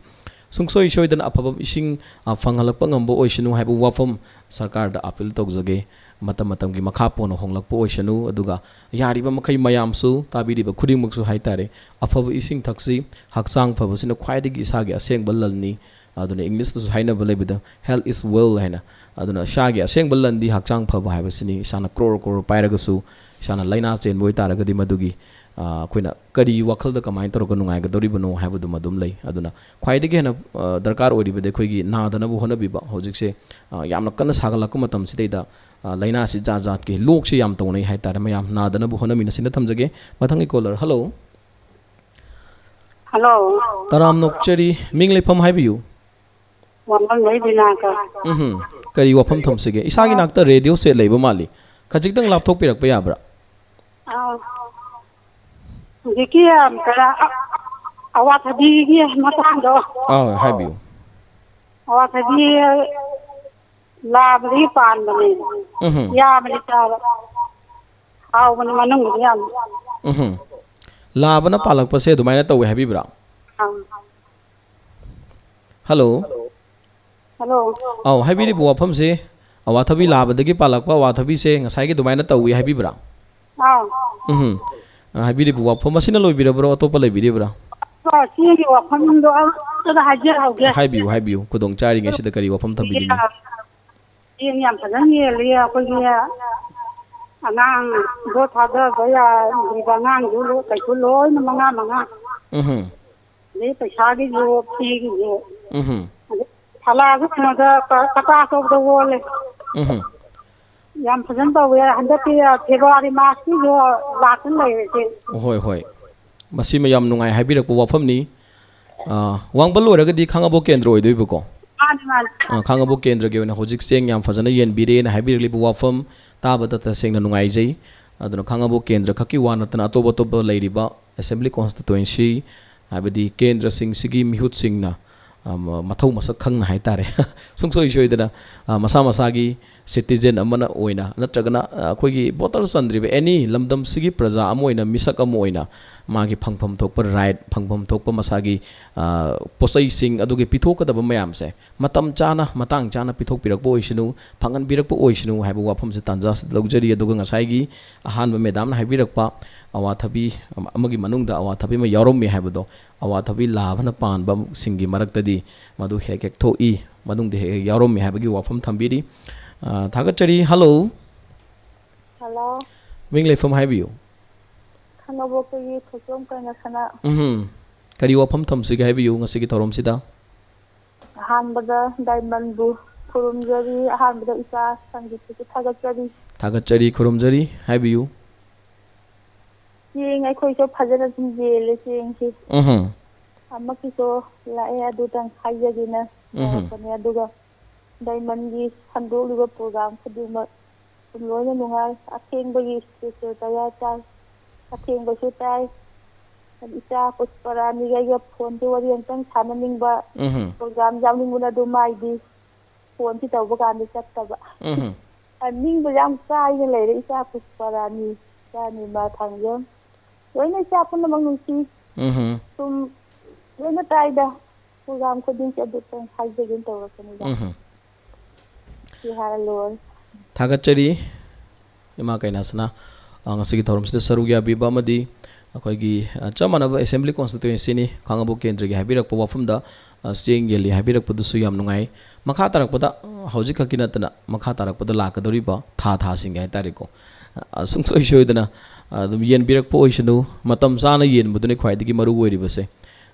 ꯁꯨꯡꯁꯣꯏ ꯁꯣꯏꯗꯅ ꯑꯐꯕ ꯏꯁꯤꯡ, ꯑ, ꯐꯪꯍꯜꯂꯛꯄ ꯉꯝꯕ ꯑꯣꯏꯁꯅꯨ ꯍꯥꯏꯕ ꯋꯥꯐꯝ ꯁꯔꯀꯥꯔꯗ ꯑꯄꯤꯜ ꯇꯧꯖꯒꯦ꯫ ꯃꯇꯝ ꯃꯇꯝꯒꯤ ꯃꯈꯥ ꯄꯣꯟꯅ ꯍꯣꯡꯂꯛꯄ ꯑꯣꯏꯁꯅꯨ꯫ ꯑꯗꯨꯒ ꯌꯥꯔꯤꯕ ꯃꯈꯩ ꯃꯌꯥꯝꯁꯨ, ꯇꯥꯕꯤꯔꯤꯕ ꯈꯨꯗꯤꯡꯃꯛꯁꯨ ꯍꯥꯏꯇꯥꯔꯦ, ꯑꯐꯕ ꯏꯁꯤꯡ ꯊꯛꯁꯤ꯫ ꯍꯛꯆꯥꯡ ꯐꯕꯁꯤꯅ ꯈ꯭ꯋꯥꯏꯗꯒꯤ ꯏꯁꯥꯒꯤ ꯑꯁꯦꯡꯕ ꯂꯟꯅꯤ꯫ ꯑꯗꯨꯅ ꯏꯪꯂꯤꯁꯇꯁꯨ ꯍꯥꯏꯅꯕ ꯂꯩꯕꯗ, "Health is wealth" ꯍꯥꯏꯅ꯫ ꯑꯗꯨꯅ ꯏꯁꯥꯒꯤ ꯑꯁꯦꯡꯕ ꯂꯟꯗꯤ ꯍꯛꯆꯥꯡ ꯐꯕ ꯍꯥꯏꯕꯁꯤꯅꯤ꯫ ꯏꯁꯥꯅ ꯀ꯭ꯔꯣꯔ ꯀ꯭ꯔꯣꯔ ꯄꯥꯏꯔꯒꯁꯨ ꯏꯁꯥꯅ ꯂꯥꯏꯅꯥ ꯆꯦꯟꯕ ꯑꯣꯏꯇꯥꯔꯒꯗꯤ ꯃꯗꯨꯒꯤ ꯑꯩꯈꯣꯏꯅ ꯀꯔꯤ ꯋꯥꯈꯜꯗ ꯀꯃꯥꯏꯅ ꯇꯧꯔꯒ ꯅꯨꯡꯉꯥꯏꯒꯗꯧꯔꯤꯕꯅꯣ ꯍꯥꯏꯕꯗꯨꯃ ꯑꯗꯨꯝ ꯂꯩ꯫ ꯑꯗꯨꯅ ꯈ꯭ꯋꯥꯏꯗꯒꯤ ꯍꯦꯟꯅ ꯗꯔꯀꯥꯔ ꯑꯣꯏꯔꯤꯕꯗꯤ ꯑꯩꯈꯣꯏꯒꯤ ꯅꯥꯗꯅꯕ ꯍꯣꯠꯅꯕꯤꯕ꯫ ꯍꯧꯖꯤꯛꯁꯦ ꯌꯥꯝꯅ ꯀꯟꯅ ꯁꯥꯒꯠꯂꯛꯄ ꯃꯇꯝꯁꯤꯗꯩꯗ ꯂꯥꯏꯅꯥꯁꯤ ꯖꯥꯠ ꯖꯥꯠꯀꯤ, ꯂꯣꯛꯁꯤ ꯌꯥꯝ ꯇꯧꯅꯩ ꯍꯥꯏꯇꯥꯔꯦ꯫ ꯃꯌꯥꯝ ꯅꯥꯗꯅꯕ ꯍꯣꯠꯅꯃꯤꯟꯅꯁꯤꯅ ꯊꯝꯖꯒꯦ꯫ ꯃꯊꯪꯒꯤ ꯀꯣꯂꯔ꯫ ꯍꯜꯂꯣ꯫ ꯍꯜꯂꯣ꯫ ꯇꯔꯥꯝꯅ ꯑꯣꯛꯆꯔꯤ꯫ ꯃꯤꯡ ꯂꯩꯐꯝ ꯍꯥꯏꯕꯤꯌꯨ꯫ ꯋꯥꯉꯥꯡꯂꯣꯏ ꯕꯤꯅꯥꯀ꯫ ꯎꯝꯍꯨꯝ꯫ ꯀꯔꯤ ꯋꯥꯐꯝ ꯊꯝꯁꯤꯒꯦ? ꯏꯁꯥꯒꯤ ꯅꯥꯛꯇ ꯔꯦꯗꯤꯑꯣ ꯁꯦꯠ ꯂꯩꯕ ꯃꯥꯜꯂꯤ꯫ ꯈꯖꯤꯛꯇꯪ ꯂꯥꯞꯊꯣꯛꯄꯤꯔꯛꯄ ꯌꯥꯕ꯭ꯔꯥ? ꯑꯥ꯫ ꯍꯧꯖꯤꯛꯀꯤ, ꯑ, ꯀꯩꯅꯣ, ꯑ, ꯑꯋꯥꯊꯕꯤꯒꯤ ꯃꯇꯥꯡꯗꯣ꯫ ꯑꯥ, ꯍꯥꯏꯕꯤꯌꯨ꯫ ꯑꯋꯥꯊꯕꯤ ꯂꯥꯕꯗꯒꯤ ꯄꯥꯟꯕꯅꯦ꯫ ꯎꯝꯍꯨꯝ꯫ ꯌꯥꯕꯅꯤ ꯆꯥꯕ꯫ ꯍꯥꯎꯕꯅꯤ ꯃꯅꯨꯡꯒꯤꯗꯤ ꯌꯥꯝ꯫ ꯎꯝꯍꯨꯝ꯫ ꯂꯥꯕꯅ ꯄꯥꯜꯂꯛꯄꯁꯦ ꯑꯗꯨꯃꯥꯏꯅ ꯇꯧꯋꯦ ꯍꯥꯏꯕꯤꯕ꯭ꯔꯥ? ꯑꯥ꯫ ꯍꯜꯂꯣ꯫ ꯍꯜꯂꯣ꯫ ꯑꯧ, ꯍꯥꯏꯕꯤꯔꯤꯕ ꯋꯥꯐꯝꯁꯦ ꯑꯋꯥꯊꯕꯤ ꯂꯥꯕꯗꯒꯤ ꯄꯥꯜꯂꯛꯄ ꯑꯋꯥꯊꯕꯤꯁꯦ ꯉꯁꯥꯏꯒꯤ ꯑꯗꯨꯃꯥꯏꯅ ꯇꯧꯏ ꯍꯥꯏꯕꯤꯕ꯭ꯔꯥ? ꯑꯥꯎ꯫ ꯎꯝꯍꯨꯝ꯫ ꯑ, ꯍꯥꯏꯕꯤꯔꯤꯕ ꯋꯥꯐꯝ ꯑꯁꯤꯅ ꯂꯣꯏꯕꯤꯔꯕ꯭ꯔꯣ? ꯑꯇꯣꯞꯄ ꯂꯩꯕꯤꯔꯤꯕ꯭ꯔꯥ? ꯑꯣ, ꯁꯤꯒꯤ ꯋꯥꯐꯝꯗꯣ ꯑꯝꯇꯗ ꯍꯥꯏꯖꯍꯧꯒꯦ꯫ ꯍꯥꯏꯕꯤꯌꯨ, ꯍꯥꯏꯕꯤꯌꯨ꯫ ꯈꯨꯗꯣꯡ ꯆꯥꯔꯤꯉꯩꯁꯤꯗ ꯀꯔꯤ ꯋꯥꯐꯝ ꯊꯝꯕꯤꯅꯤꯡꯉꯤ? ꯆꯦꯡ ꯌꯥꯝ ꯐꯖꯅ ꯌꯦꯜꯂꯤ꯫ ꯑꯩꯈꯣꯏꯒꯤ ꯑꯉꯥꯡ ꯚꯣꯠ ꯊꯥꯗꯕ ꯌꯥꯗ꯭ꯔꯤꯕ ꯑꯉꯥꯡꯁꯨ ꯂꯣ-, ꯀꯩꯁꯨ ꯂꯣꯏꯅ ꯃꯉꯥ ꯃꯉꯥ꯫ ꯎꯝꯍꯨꯝ꯫ ꯑꯗꯩ ꯄꯩꯁꯥꯒꯤꯁꯨ, ꯐꯤꯒꯤꯁꯨ꯫ ꯎꯝꯍꯨꯝ꯫ ꯑꯗꯩ ꯐꯂꯥꯁꯨ ꯀꯩꯅꯣꯗ ꯀ-, ꯀꯇꯥ ꯑꯆꯧꯕꯗ ꯑꯣꯜꯂꯦ꯫ ꯎꯝꯍꯨꯝ꯫ ꯌꯥꯝ ꯐꯖꯅ ꯇꯧꯋꯦ꯫ ꯍꯟꯗꯛꯀꯤ, ꯑ, ꯐꯦꯕ꯭ꯔꯨꯋꯥꯔꯤ ꯃꯥꯁꯀꯤꯁꯨ ꯂꯥꯛꯇꯅ ꯂꯩꯔꯦ ꯏꯆꯦ꯫ ꯍꯣꯏ, ꯍꯣꯏ꯫ ꯃꯁꯤꯃ ꯌꯥꯝ ꯅꯨꯡꯉꯥꯏ ꯍꯥꯏꯕꯤꯔꯛꯄ ꯋꯥꯐꯝꯅꯤ꯫ ꯑ, ꯋꯥꯡꯕꯜ ꯑꯣꯏꯔꯒꯗꯤ ꯈꯥꯉꯕꯣꯛ ꯀꯦꯟꯗ꯭ꯔ ꯑꯣꯏꯗꯣꯏꯕꯀꯣ? ꯃꯥꯅꯤ, ꯃꯥꯅꯤ꯫ ꯑ, ꯈꯥꯉꯕꯣꯛ ꯀꯦꯟꯗ꯭ꯔꯒꯤ ꯑꯣꯏꯅ ꯍꯧꯖꯤꯛ ꯆꯦꯡ ꯌꯥꯝ ꯐꯖꯅ ꯌꯦꯟꯕꯤꯔꯦꯅ ꯍꯥꯏꯕꯤꯔꯛꯂꯤꯕ ꯋꯥꯐꯝ ꯇꯥꯕꯗ ꯇꯁꯦꯡꯅ ꯅꯨꯡꯉꯥꯏꯖꯩ꯫ ꯑꯗꯨꯅ ꯈꯥꯉꯕꯣꯛ ꯀꯦꯟꯗ꯭ꯔ ꯈꯛꯀꯤ ꯋꯥ ꯅꯠꯇꯅ ꯑꯇꯣꯞ ꯑꯇꯣꯞꯄ ꯂꯩꯔꯤꯕ assembly constituency, ꯍꯥꯏꯕꯗꯤ ꯀꯦꯟꯗ꯭ꯔꯁꯤꯡꯁꯤꯒꯤ ꯃꯤꯍꯨꯠꯁꯤꯡꯅ, ꯑ, ꯃ-, ꯃꯊꯧ ꯃꯁꯛ ꯈꯪꯅ ꯍꯥꯏꯇꯥꯔꯦ, ꯁꯨꯡꯁꯣꯏ ꯁꯣꯏꯗꯅ, ꯑ, ꯃꯁꯥ ꯃꯁꯥꯒꯤ citizen ꯑꯃꯅ ꯑꯣꯏꯅ ꯅꯠꯇ꯭ꯔꯒꯅ, ꯑ, ꯑꯩꯈꯣꯏꯒꯤ voter ꯆꯟꯗ꯭ꯔꯤꯕ any ꯂꯝꯗꯝꯁꯤꯒꯤ ꯄ꯭ꯔꯖꯥ ꯑꯃ ꯑꯣꯏꯅ, ꯃꯤꯁꯛ ꯑꯃ ꯑꯣꯏꯅ ꯃꯥꯒꯤ ꯐꯪꯐꯝ ꯊꯣꯛꯄ right, ꯐꯪꯐꯝ ꯊꯣꯛꯄ ꯃꯁꯥꯒꯤ, ꯑ, ꯄꯣꯠꯆꯩꯁꯤꯡ ꯑꯗꯨꯒꯤ ꯄꯤꯊꯣꯛꯀꯗꯕ ꯃꯌꯥꯝꯁꯦ ꯃꯇꯝ ꯆꯥꯅ, ꯃꯇꯥꯡ ꯆꯥꯅ ꯄꯤꯊꯣꯛꯄꯤꯔꯛꯄ ꯑꯣꯏꯁꯅꯨ, ꯐꯪꯍꯟꯕꯤꯔꯛꯄ ꯑꯣꯏꯁꯅꯨ ꯍꯥꯏꯕ ꯋꯥꯐꯝꯁꯦ ꯇꯥꯟꯖꯥꯁꯤꯗ ꯂꯧꯖꯔꯤ꯫ ꯑꯗꯨꯒ ꯉꯁꯥꯏꯒꯤ ꯑꯍꯥꯟꯕ ꯃꯦꯗꯥꯝꯅ ꯍꯥꯏꯕꯤꯔꯛꯄ ꯑꯋꯥꯊꯕꯤ ꯑꯃ-, ꯑꯃꯒꯤ ꯃꯅꯨꯡꯗ ꯑꯋꯥꯊꯕꯤ ꯑꯃ ꯌꯥꯎꯔꯝꯃꯤ ꯍꯥꯏꯕꯗꯣ, ꯑꯋꯥꯊꯕꯤ ꯂꯥꯕꯅ ꯄꯥꯟꯕꯁꯤꯡꯒꯤ ꯃꯔꯛꯇꯗꯤ ꯃꯗꯨ ꯍꯦꯛ ꯍꯦꯛ ꯊꯣꯛꯏ, ꯃꯅꯨꯡꯗ ꯍꯦꯛ ꯍꯦꯛ ꯌꯥꯎꯔꯝꯃꯤ ꯍꯥꯏꯕꯒꯤ ꯋꯥꯐꯝ ꯊꯝꯕꯤꯔꯤ꯫ ꯑ, ꯊꯥꯒꯠꯆꯔꯤ꯫ ꯍꯜꯂꯣ꯫ ꯍꯜꯂꯣ꯫ ꯃꯤꯡ ꯂꯩꯐꯝ ꯍꯥꯏꯕꯤꯌꯨ꯫ ꯈꯥꯡꯉꯕꯣꯛꯇꯒꯤ ꯊꯣꯏꯇꯣꯝ ꯀꯥꯏꯅ ꯁꯅꯥ꯫ ꯎꯝ꯫ ꯀꯔꯤ ꯋꯥꯐꯝ ꯊꯝꯁꯤꯒꯦ ꯍꯥꯏꯕꯤꯌꯨ ꯉꯁꯤꯒꯤ ꯊꯧꯔꯝꯁꯤꯗ? ꯑꯍꯥꯟꯕꯗ ꯗꯥꯏꯃꯟꯕꯨ ꯈꯨꯔꯨꯝꯖꯔꯤ, ꯑꯍꯥꯟꯕꯗ ꯏꯆꯥ ꯁꯟꯒꯤꯁꯨ ꯊꯥꯒꯠꯆꯔꯤ꯫ ꯊꯥꯒꯠꯆꯔꯤ, ꯈꯨꯔꯨꯝꯖꯔꯤ, ꯍꯥꯏꯕꯤꯌꯨ꯫ ꯆꯦꯡ ꯑꯩꯈꯣꯏꯁꯨ ꯐꯖꯅ ꯑꯗꯨꯝ ꯌꯦꯜꯂꯦ ꯆꯦꯡꯁꯤ꯫ ꯎꯝ꯫ ꯑꯃꯛꯀꯤꯁꯨ ꯂꯥꯛꯑꯦ, ꯑꯗꯨꯇꯪ ꯍꯥꯏꯖꯒꯦꯅ ꯎꯝ꯫ ꯇꯧꯔꯛꯄꯅꯦ꯫ ꯑꯗꯨꯒ ꯗꯥꯏꯃꯟꯒꯤ ꯁꯟꯗꯣꯛꯂꯤꯕ ꯄ꯭ꯔꯣꯒ꯭ꯔꯥꯝ ꯈꯨꯗꯤꯡꯃꯛ ꯑꯗꯨꯝ ꯂꯣꯏꯅ ꯅꯨꯡꯉꯥꯏ꯫ ꯑꯊꯦꯡꯕꯒꯤ ꯁ꯭ꯇꯦꯖꯇ ꯀꯌꯥ ꯆꯥꯏ꯫ ꯑꯊꯦꯡꯕꯁꯨ ꯇꯥꯏ꯫ ꯑꯗꯨ ꯏꯆꯥ ꯄꯨꯁꯄꯔꯥꯅꯤꯒ ꯑꯩꯒ ꯐꯣꯟꯁꯦ ꯋꯥꯔꯤ ꯑꯝꯇꯪ ꯁꯥꯟꯅꯅꯤꯡꯕ꯫ ꯎꯝ꯫ ꯄ꯭ꯔꯣꯒ꯭ꯔꯥꯝ ꯌꯥꯎꯅꯤꯡꯕꯅ ꯑꯗꯨꯝ ꯃꯥꯏꯗꯤ ꯐꯣꯟꯁꯤ ꯇꯧꯕ ꯀꯥꯟꯗ ꯆꯠꯇꯕ꯫ ꯎꯝ꯫ ꯅꯤꯡꯕ ꯌꯥꯝ ꯀꯥꯏꯅ ꯂꯩꯔꯦ ꯏꯆꯥ ꯄꯨꯁꯄꯔꯥꯅꯤ, ꯏꯆꯥ ꯅꯤꯃꯥ ꯊꯥꯡꯖꯝ꯫ ꯂꯣꯏꯅ ꯏꯆꯥ ꯄꯨꯝꯅꯃꯛ ꯅꯨꯡꯁꯤ꯫ ꯎꯝ꯫ ꯁꯨꯝ ꯂꯣꯏꯅ ꯇꯥꯏꯗ꯫ ꯄ꯭ꯔꯣꯒ꯭ꯔꯥꯝ ꯈꯨꯗꯤꯡꯁꯦ ꯑꯗꯨꯇꯪ ꯍꯥꯏꯖꯒꯦꯅ ꯇꯧꯔꯛꯄꯅꯤꯗ꯫ ꯎꯝ꯫ ꯁꯤ ꯍꯥꯏꯔ ꯂꯣꯏꯔꯦ꯫ ꯊꯥꯒꯠꯆꯔꯤ꯫ ꯏꯃꯥ ꯀꯩꯅꯥꯁꯅꯥ, ꯑ, ꯉꯁꯤꯒꯤ ꯊꯧꯔꯝꯁꯤꯗ ꯁꯔꯨꯛ ꯌꯥꯕꯤꯕ ꯑꯃꯗꯤ ꯑꯩꯈꯣꯏꯒꯤ, ꯑ, ꯆꯞ ꯃꯥꯟꯅꯕ Assembly Constituencyꯅꯤ, ꯈꯥꯡꯉꯕꯣꯛ ꯀꯦꯟꯗ꯭ꯔꯒꯤ ꯍꯥꯏꯕꯤꯔꯛꯄ ꯋꯥꯐꯝꯗ, ꯑ, ꯆꯦꯡ ꯌꯦꯜꯂꯤ ꯍꯥꯏꯕꯤꯔꯛꯄꯗꯨꯁꯨ ꯌꯥꯝ ꯅꯨꯡꯉꯥꯏ꯫ ꯃꯈꯥ ꯇꯥꯔꯛꯄꯗ, ꯑ, ꯍꯧꯖꯤꯛ ꯈꯛꯀꯤ ꯅꯠꯇꯅ ꯃꯈꯥ ꯇꯥꯔꯛꯄꯗ ꯂꯥꯛꯀꯗꯧꯔꯤꯕ ꯊꯥ ꯊꯥꯁꯤꯡꯒꯤ ꯍꯥꯏꯇꯥꯔꯦꯀꯣ, ꯑ, ꯁꯨꯡꯁꯣꯏ ꯁꯣꯏꯗꯅ, ꯑ, ꯑꯗꯨꯝ ꯌꯦꯟꯕꯤꯔꯛꯄ ꯑꯣꯏꯁꯅꯨ꯫ ꯃꯇꯝ ꯆꯥꯅ ꯌꯦꯟꯕꯗꯨꯅꯤ ꯈ꯭ꯋꯥꯏꯗꯒꯤ ꯃꯔꯨ ꯑꯣꯏꯔꯤꯕꯁꯦ꯫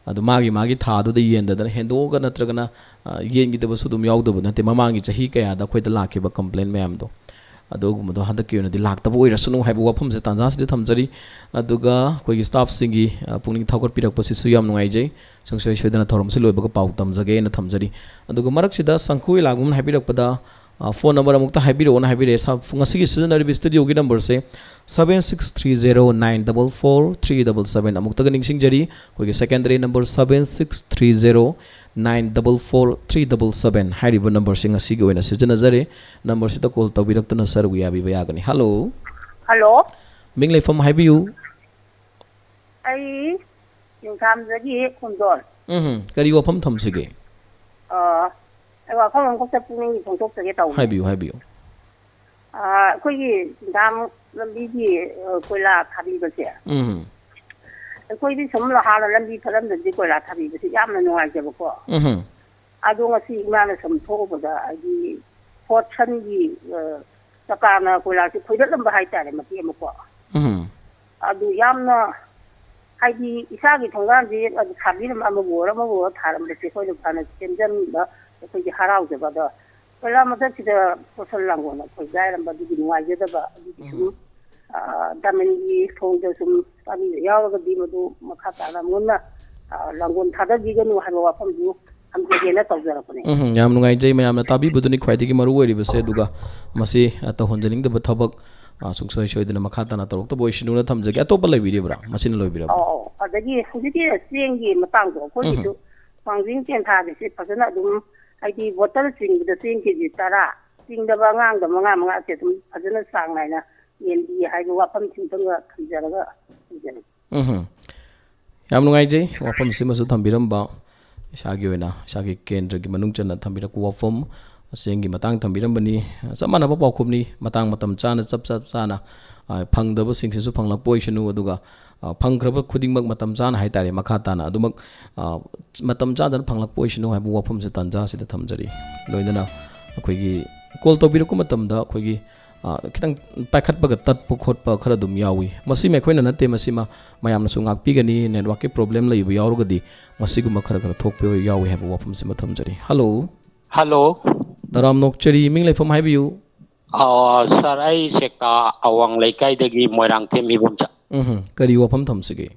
ꯑꯗꯨ ꯃꯥꯒꯤ ꯃꯥꯒꯤ ꯊꯥꯗꯨꯗ ꯌꯦꯟꯗꯗꯅ ꯍꯦꯟꯗꯣꯛꯑꯒ ꯅꯠꯇ꯭ꯔꯒꯅ, ꯑ, ꯌꯦꯟꯈꯤꯗꯕꯁꯨ ꯑꯗꯨꯝ ꯌꯥꯎꯗꯕ ꯅꯠꯇꯦ꯫ ꯃꯃꯥꯡꯒꯤ ꯆꯍꯤ ꯀꯌꯥꯗ ꯑꯩꯈꯣꯏꯗ ꯂꯥꯛꯈꯤꯕ complain ꯃꯌꯥꯝꯗꯣ, ꯑꯗꯨꯒꯨꯝꯕꯗꯣ ꯍꯟꯗꯛꯀꯤ ꯑꯣꯏꯅꯗꯤ ꯂꯥꯛꯇꯕ ꯑꯣꯏꯔꯁꯅꯨ ꯍꯥꯏꯕ ꯋꯥꯐꯝꯁꯦ ꯇꯥꯟꯖꯥꯁꯤꯗ ꯊꯝꯖꯔꯤ꯫ ꯑꯗꯨꯒ ꯑꯩꯈꯣꯏꯒꯤ staffꯁꯤꯡꯒꯤ, ꯑ, ꯄꯨꯛꯅꯤꯡ ꯊꯧꯒꯠꯄꯤꯔꯛꯄꯁꯤꯁꯨ ꯌꯥꯝ ꯅꯨꯡꯉꯥꯏꯖꯩ꯫ ꯁꯨꯡꯁꯣꯏ ꯁꯣꯏꯗꯅ ꯊꯧꯔꯝꯁꯤ ꯂꯣꯏꯕꯒ ꯄꯥꯎ ꯇꯝꯖꯒꯦꯅ ꯊꯝꯖꯔꯤ꯫ ꯑꯗꯨꯒ ꯃꯔꯛꯁꯤꯗ ꯁꯪꯈꯨ ꯏꯂꯥꯒꯨꯝꯅ ꯍꯥꯏꯕꯤꯔꯛꯄꯗ, ꯑ, phone number ꯑꯃꯨꯛꯇ ꯍꯥꯏꯕꯤꯔꯛꯑꯣꯅ ꯍꯥꯏꯕꯤꯔꯛꯑꯦ꯫ ꯁꯥ-, ꯉꯁꯤꯒꯤ ꯁꯤꯖꯤꯟꯅꯔꯤꯕ studioꯒꯤ numberꯁꯦ seven six three zero nine double four three double seven꯫ ꯑꯃꯨꯛꯇꯒ ꯅꯤꯡꯁꯤꯡꯖꯔꯤ, ꯑꯩꯈꯣꯏꯒꯤ secondary number seven six three zero nine double four three double seven ꯍꯥꯏꯔꯤꯕ numberꯁꯤ ꯉꯁꯤꯒꯤ ꯑꯣꯏꯅ ꯁꯤꯖꯤꯟꯅꯖꯔꯦ꯫ Numberꯁꯤꯗ call ꯇꯧꯕꯤꯔꯛꯇꯨꯅ ꯁꯔꯨꯛ ꯌꯥꯕꯤꯕ ꯌꯥꯒꯅꯤ꯫ Hello꯫ Hello꯫ ꯃꯤꯡ ꯂꯩꯐꯝ ꯍꯥꯏꯕꯤꯌꯨ꯫ ꯑꯩ ꯅꯤꯡꯊꯥꯝꯗꯒꯤ ꯈꯣꯡꯗꯣꯟ꯫ ꯎꯝ, ꯀꯔꯤ ꯋꯥꯐꯝ ꯊꯝꯁꯤꯒꯦ? ꯑꯥ, ꯑꯩ ꯋꯥꯐꯝ ꯑꯃꯈꯛꯇ ꯄꯨꯛꯅꯤꯡꯒꯤ ꯐꯣꯡꯗꯣꯛꯆꯒꯦ ꯇꯧꯕꯅꯦ꯫ ꯍꯥꯏꯕꯤꯌꯨ, ꯍꯥꯏꯕꯤꯌꯨ꯫ ꯑꯥ, ꯑꯩꯈꯣꯏꯒꯤ ꯗꯥꯝ ꯂꯝꯕꯤꯒꯤ, ꯑ, ꯀꯣꯏꯂꯥ ꯊꯥꯕꯤꯕꯁꯦ, ꯎꯝ꯫ ꯑꯩꯈꯣꯏꯗꯤ ꯁꯨꯝ ꯍꯥꯟꯅ ꯂꯝꯕꯤ ꯐꯠꯂꯝꯗꯕꯗꯤ ꯀꯣꯏꯂꯥ ꯊꯥꯕꯤꯕꯁꯦ ꯌꯥꯝꯅ ꯅꯨꯡꯉꯥꯏꯖꯕꯀꯣ꯫ ꯎꯝ꯫ ꯑꯗꯣ ꯉꯁꯤ ꯏꯃꯥꯅ ꯁꯨꯝ ꯊꯣꯛꯎꯕꯗ ꯍꯥꯏꯗꯤ ꯐꯣꯔꯠꯁꯟꯒꯤ, ꯑ, ꯆꯀꯥꯅ ꯀꯣꯏꯂꯥꯁꯦ ꯈꯣꯏꯗꯠꯂꯝꯕ ꯍꯥꯏꯇꯥꯔꯦ ꯃꯇꯦꯛ ꯑꯃꯀꯣ꯫ ꯎꯝ꯫ ꯑꯗꯨ ꯌꯥꯝꯅ, ꯍꯥꯏꯗꯤ, ꯏꯁꯥꯒꯤ ꯊꯣꯡꯒꯥꯟꯁꯦ ꯑꯗꯨ ꯊꯥꯕꯤꯔꯝꯕ, ꯑꯃꯕꯨ ꯑꯣꯏꯔꯣ ꯑꯃꯕꯨ ꯑꯣꯏꯔꯣ ꯊꯥꯔꯝꯕꯁꯦ ꯑꯩꯈꯣꯏꯅ ꯐꯅ ꯁꯦꯝꯖꯟꯕ, ꯑꯩꯈꯣꯏꯒꯤ ꯍꯔꯥꯎꯖꯕ꯫ ꯑꯗꯣ ꯀꯣꯏꯂꯥ ꯃꯊꯛꯁꯤꯗ ꯐꯣꯔꯁꯟ ꯂꯥꯡꯒꯣꯜꯅ ꯈꯣꯏꯒꯥꯏꯔꯝꯕ ꯑꯗꯨꯒꯤ ꯅꯨꯡꯉꯥꯏꯖꯗꯕ ꯑꯗꯨꯒꯤ ꯁꯨꯝ, ꯎꯝ꯫ ꯑ, ꯗꯥꯃꯟꯒꯤ ꯊꯣꯡꯗ ꯁꯨꯝ ꯆꯥꯕꯤꯕ ꯌꯥꯎꯔꯒꯗꯤ ꯃꯗꯨ ꯃꯈꯥ ꯇꯥꯅ ꯃꯨꯟꯅ, ꯑ, ꯂꯥꯡꯒꯣꯜ ꯊꯥꯗꯕꯤꯒꯅꯨ ꯍꯥꯏꯕ ꯋꯥꯐꯝꯗꯨ ꯊꯝꯖꯒꯦꯅ ꯇꯧꯖꯔꯛꯄꯅꯦ꯫ ꯎꯝ, ꯌꯥꯝ ꯅꯨꯡꯉꯥꯏꯖꯩ꯫ ꯃꯌꯥꯝꯅ ꯇꯥꯕꯤꯕꯗꯨꯅꯤ ꯈ꯭ꯋꯥꯏꯗꯒꯤ ꯃꯔꯨ ꯑꯣꯏꯔꯤꯕꯁꯦ꯫ ꯑꯗꯨꯒ ꯃꯁꯤ, ꯑ, ꯇꯧꯍꯟꯖꯅꯤꯡꯗꯕ ꯊꯕꯛ, ꯑ, ꯁꯨꯡꯁꯣꯏ ꯁꯣꯏꯗꯅ ꯃꯈꯥ ꯇꯥꯅ ꯇꯧꯔꯛꯇꯕ ꯑꯣꯏꯁꯅꯨꯅ ꯊꯝꯖꯒꯦ꯫ ꯑꯇꯣꯞꯄ ꯂꯩꯕꯤꯔꯤꯕ꯭ꯔꯥ? ꯃꯁꯤꯅ ꯂꯣꯏꯕꯤꯔꯕ꯭ꯔꯥ? ꯑꯧ, ꯑꯧ꯫ ꯑꯗꯒꯤ ꯍꯧꯖꯤꯛꯀꯤ ꯆꯦꯡꯒꯤ ꯃꯇꯥꯡꯗꯣ ꯑꯩꯈꯣꯏꯒꯤꯁꯨ ꯎꯝ꯫ ꯋꯥꯡꯖꯤꯡ ꯇꯦꯟꯊꯥꯒꯤꯁꯤ ꯐꯖꯅ ꯑꯗꯨꯝ, ꯍꯥꯏꯗꯤ, ꯕꯣꯇꯜ ꯆꯤꯡꯕꯗ ꯆꯦꯡ ꯀꯦ ꯖꯤ ꯇꯔꯥ, ꯆꯤꯡꯗꯕ ꯑꯉꯥꯡꯗ ꯃꯉꯥ ꯃꯉꯥꯁꯦ ꯑꯗꯨꯝ ꯐꯖꯅ ꯆꯥꯡ ꯅꯥꯏꯅ ꯌꯦꯟꯕꯤ ꯍꯥꯏꯕ ꯋꯥꯐꯝꯁꯤꯃꯇꯪꯒ ꯊꯝꯖꯔꯒ ꯂꯣꯏꯁꯤꯟꯖꯔꯒꯦ꯫ ꯎꯝ꯫ ꯌꯥꯝ ꯅꯨꯡꯉꯥꯏꯖꯩ ꯋꯥꯐꯝꯁꯤꯃꯁꯨ ꯊꯝꯕꯤꯔꯝꯕ ꯏꯁꯥꯒꯤ ꯑꯣꯏꯅ, ꯏꯁꯥꯒꯤ ꯀꯦꯟꯗ꯭ꯔꯒꯤ ꯃꯅꯨꯡ ꯆꯟꯅ ꯊꯝꯕꯤꯔꯛꯄ ꯋꯥꯐꯝ, ꯆꯦꯡꯒꯤ ꯃꯇꯥꯡ ꯊꯝꯕꯤꯔꯝꯕꯅꯤ꯫ ꯆꯞ ꯃꯥꯟꯅꯕ ꯄꯥꯎꯈꯨꯝꯅꯤ, ꯃꯇꯥꯡ ꯃꯇꯝ ꯆꯥꯅ ꯆꯞ ꯆꯞ ꯆꯥꯅ, ꯑ, ꯐꯪꯗꯕꯁꯤꯡꯁꯤꯁꯨ ꯐꯪꯂꯛꯄ ꯑꯣꯏꯁꯅꯨ, ꯑꯗꯨꯒ, ꯑ, ꯐꯪꯈ꯭ꯔꯕ ꯈꯨꯗꯤꯡꯃꯛ ꯃꯇꯝ ꯆꯥꯅ ꯍꯥꯏꯇꯥꯔꯦ, ꯃꯈꯥ ꯇꯥꯅ ꯑꯗꯨꯃꯛ, ꯑ, ꯃꯇꯝ ꯆꯥꯗꯅ ꯐꯪꯂꯛꯄ ꯑꯣꯏꯁꯅꯨ ꯍꯥꯏꯕ ꯋꯥꯐꯝꯁꯦ ꯇꯥꯟꯖꯥꯁꯤꯗ ꯊꯝꯖꯔꯤ꯫ ꯂꯣꯏꯅꯅ ꯑꯩꯈꯣꯏꯒꯤ ꯀꯣꯜ ꯇꯧꯕꯤꯔꯛꯄ ꯃꯇꯝꯗ ꯑꯩꯈꯣꯏꯒꯤ, ꯑ, ꯈꯤꯇꯪ ꯄꯥꯏꯈꯠꯄꯒ ꯇꯠꯄ ꯈꯣꯠꯄ ꯈꯔ ꯑꯗꯨꯝ ꯌꯥꯎꯏ꯫ ꯃꯁꯤꯃ ꯑꯩꯈꯣꯏꯅ ꯅꯠꯇꯦ, ꯃꯁꯤꯃ ꯃꯌꯥꯝꯅꯁꯨ ꯉꯥꯛꯄꯤꯒꯅꯤ꯫ ꯅꯦꯠꯋꯥꯛꯀꯤ ꯄ꯭ꯔꯣꯕ꯭ꯂꯦꯝ ꯂꯩꯕ ꯌꯥꯎꯔꯒꯗꯤ ꯃꯁꯤꯒꯨꯝꯕ ꯈꯔ ꯈꯔ ꯊꯣꯛꯄ ꯌꯥꯎꯏ ꯍꯥꯏꯕ ꯋꯥꯐꯝꯁꯤꯃ ꯊꯝꯖꯔꯤ꯫ ꯍꯜꯂꯣ꯫ ꯍꯜꯂꯣ꯫ ꯇꯔꯥꯝ ꯅꯣꯛꯆꯔꯤ, ꯃꯤꯡ ꯂꯩꯐꯝ ꯍꯥꯏꯕꯤꯌꯨ꯫ ꯑ, ꯁꯥꯔ, ꯑꯩ ꯁꯦꯛꯇꯥ ꯑꯋꯥꯡ ꯂꯩꯀꯥꯏꯗꯒꯤ ꯃꯣꯏꯔꯥꯡꯊꯦꯝ ꯏꯕꯣꯝꯆꯥ꯫ ꯎꯝ, ꯀꯔꯤ ꯋꯥꯐꯝ ꯊꯝꯁꯤꯒꯦ?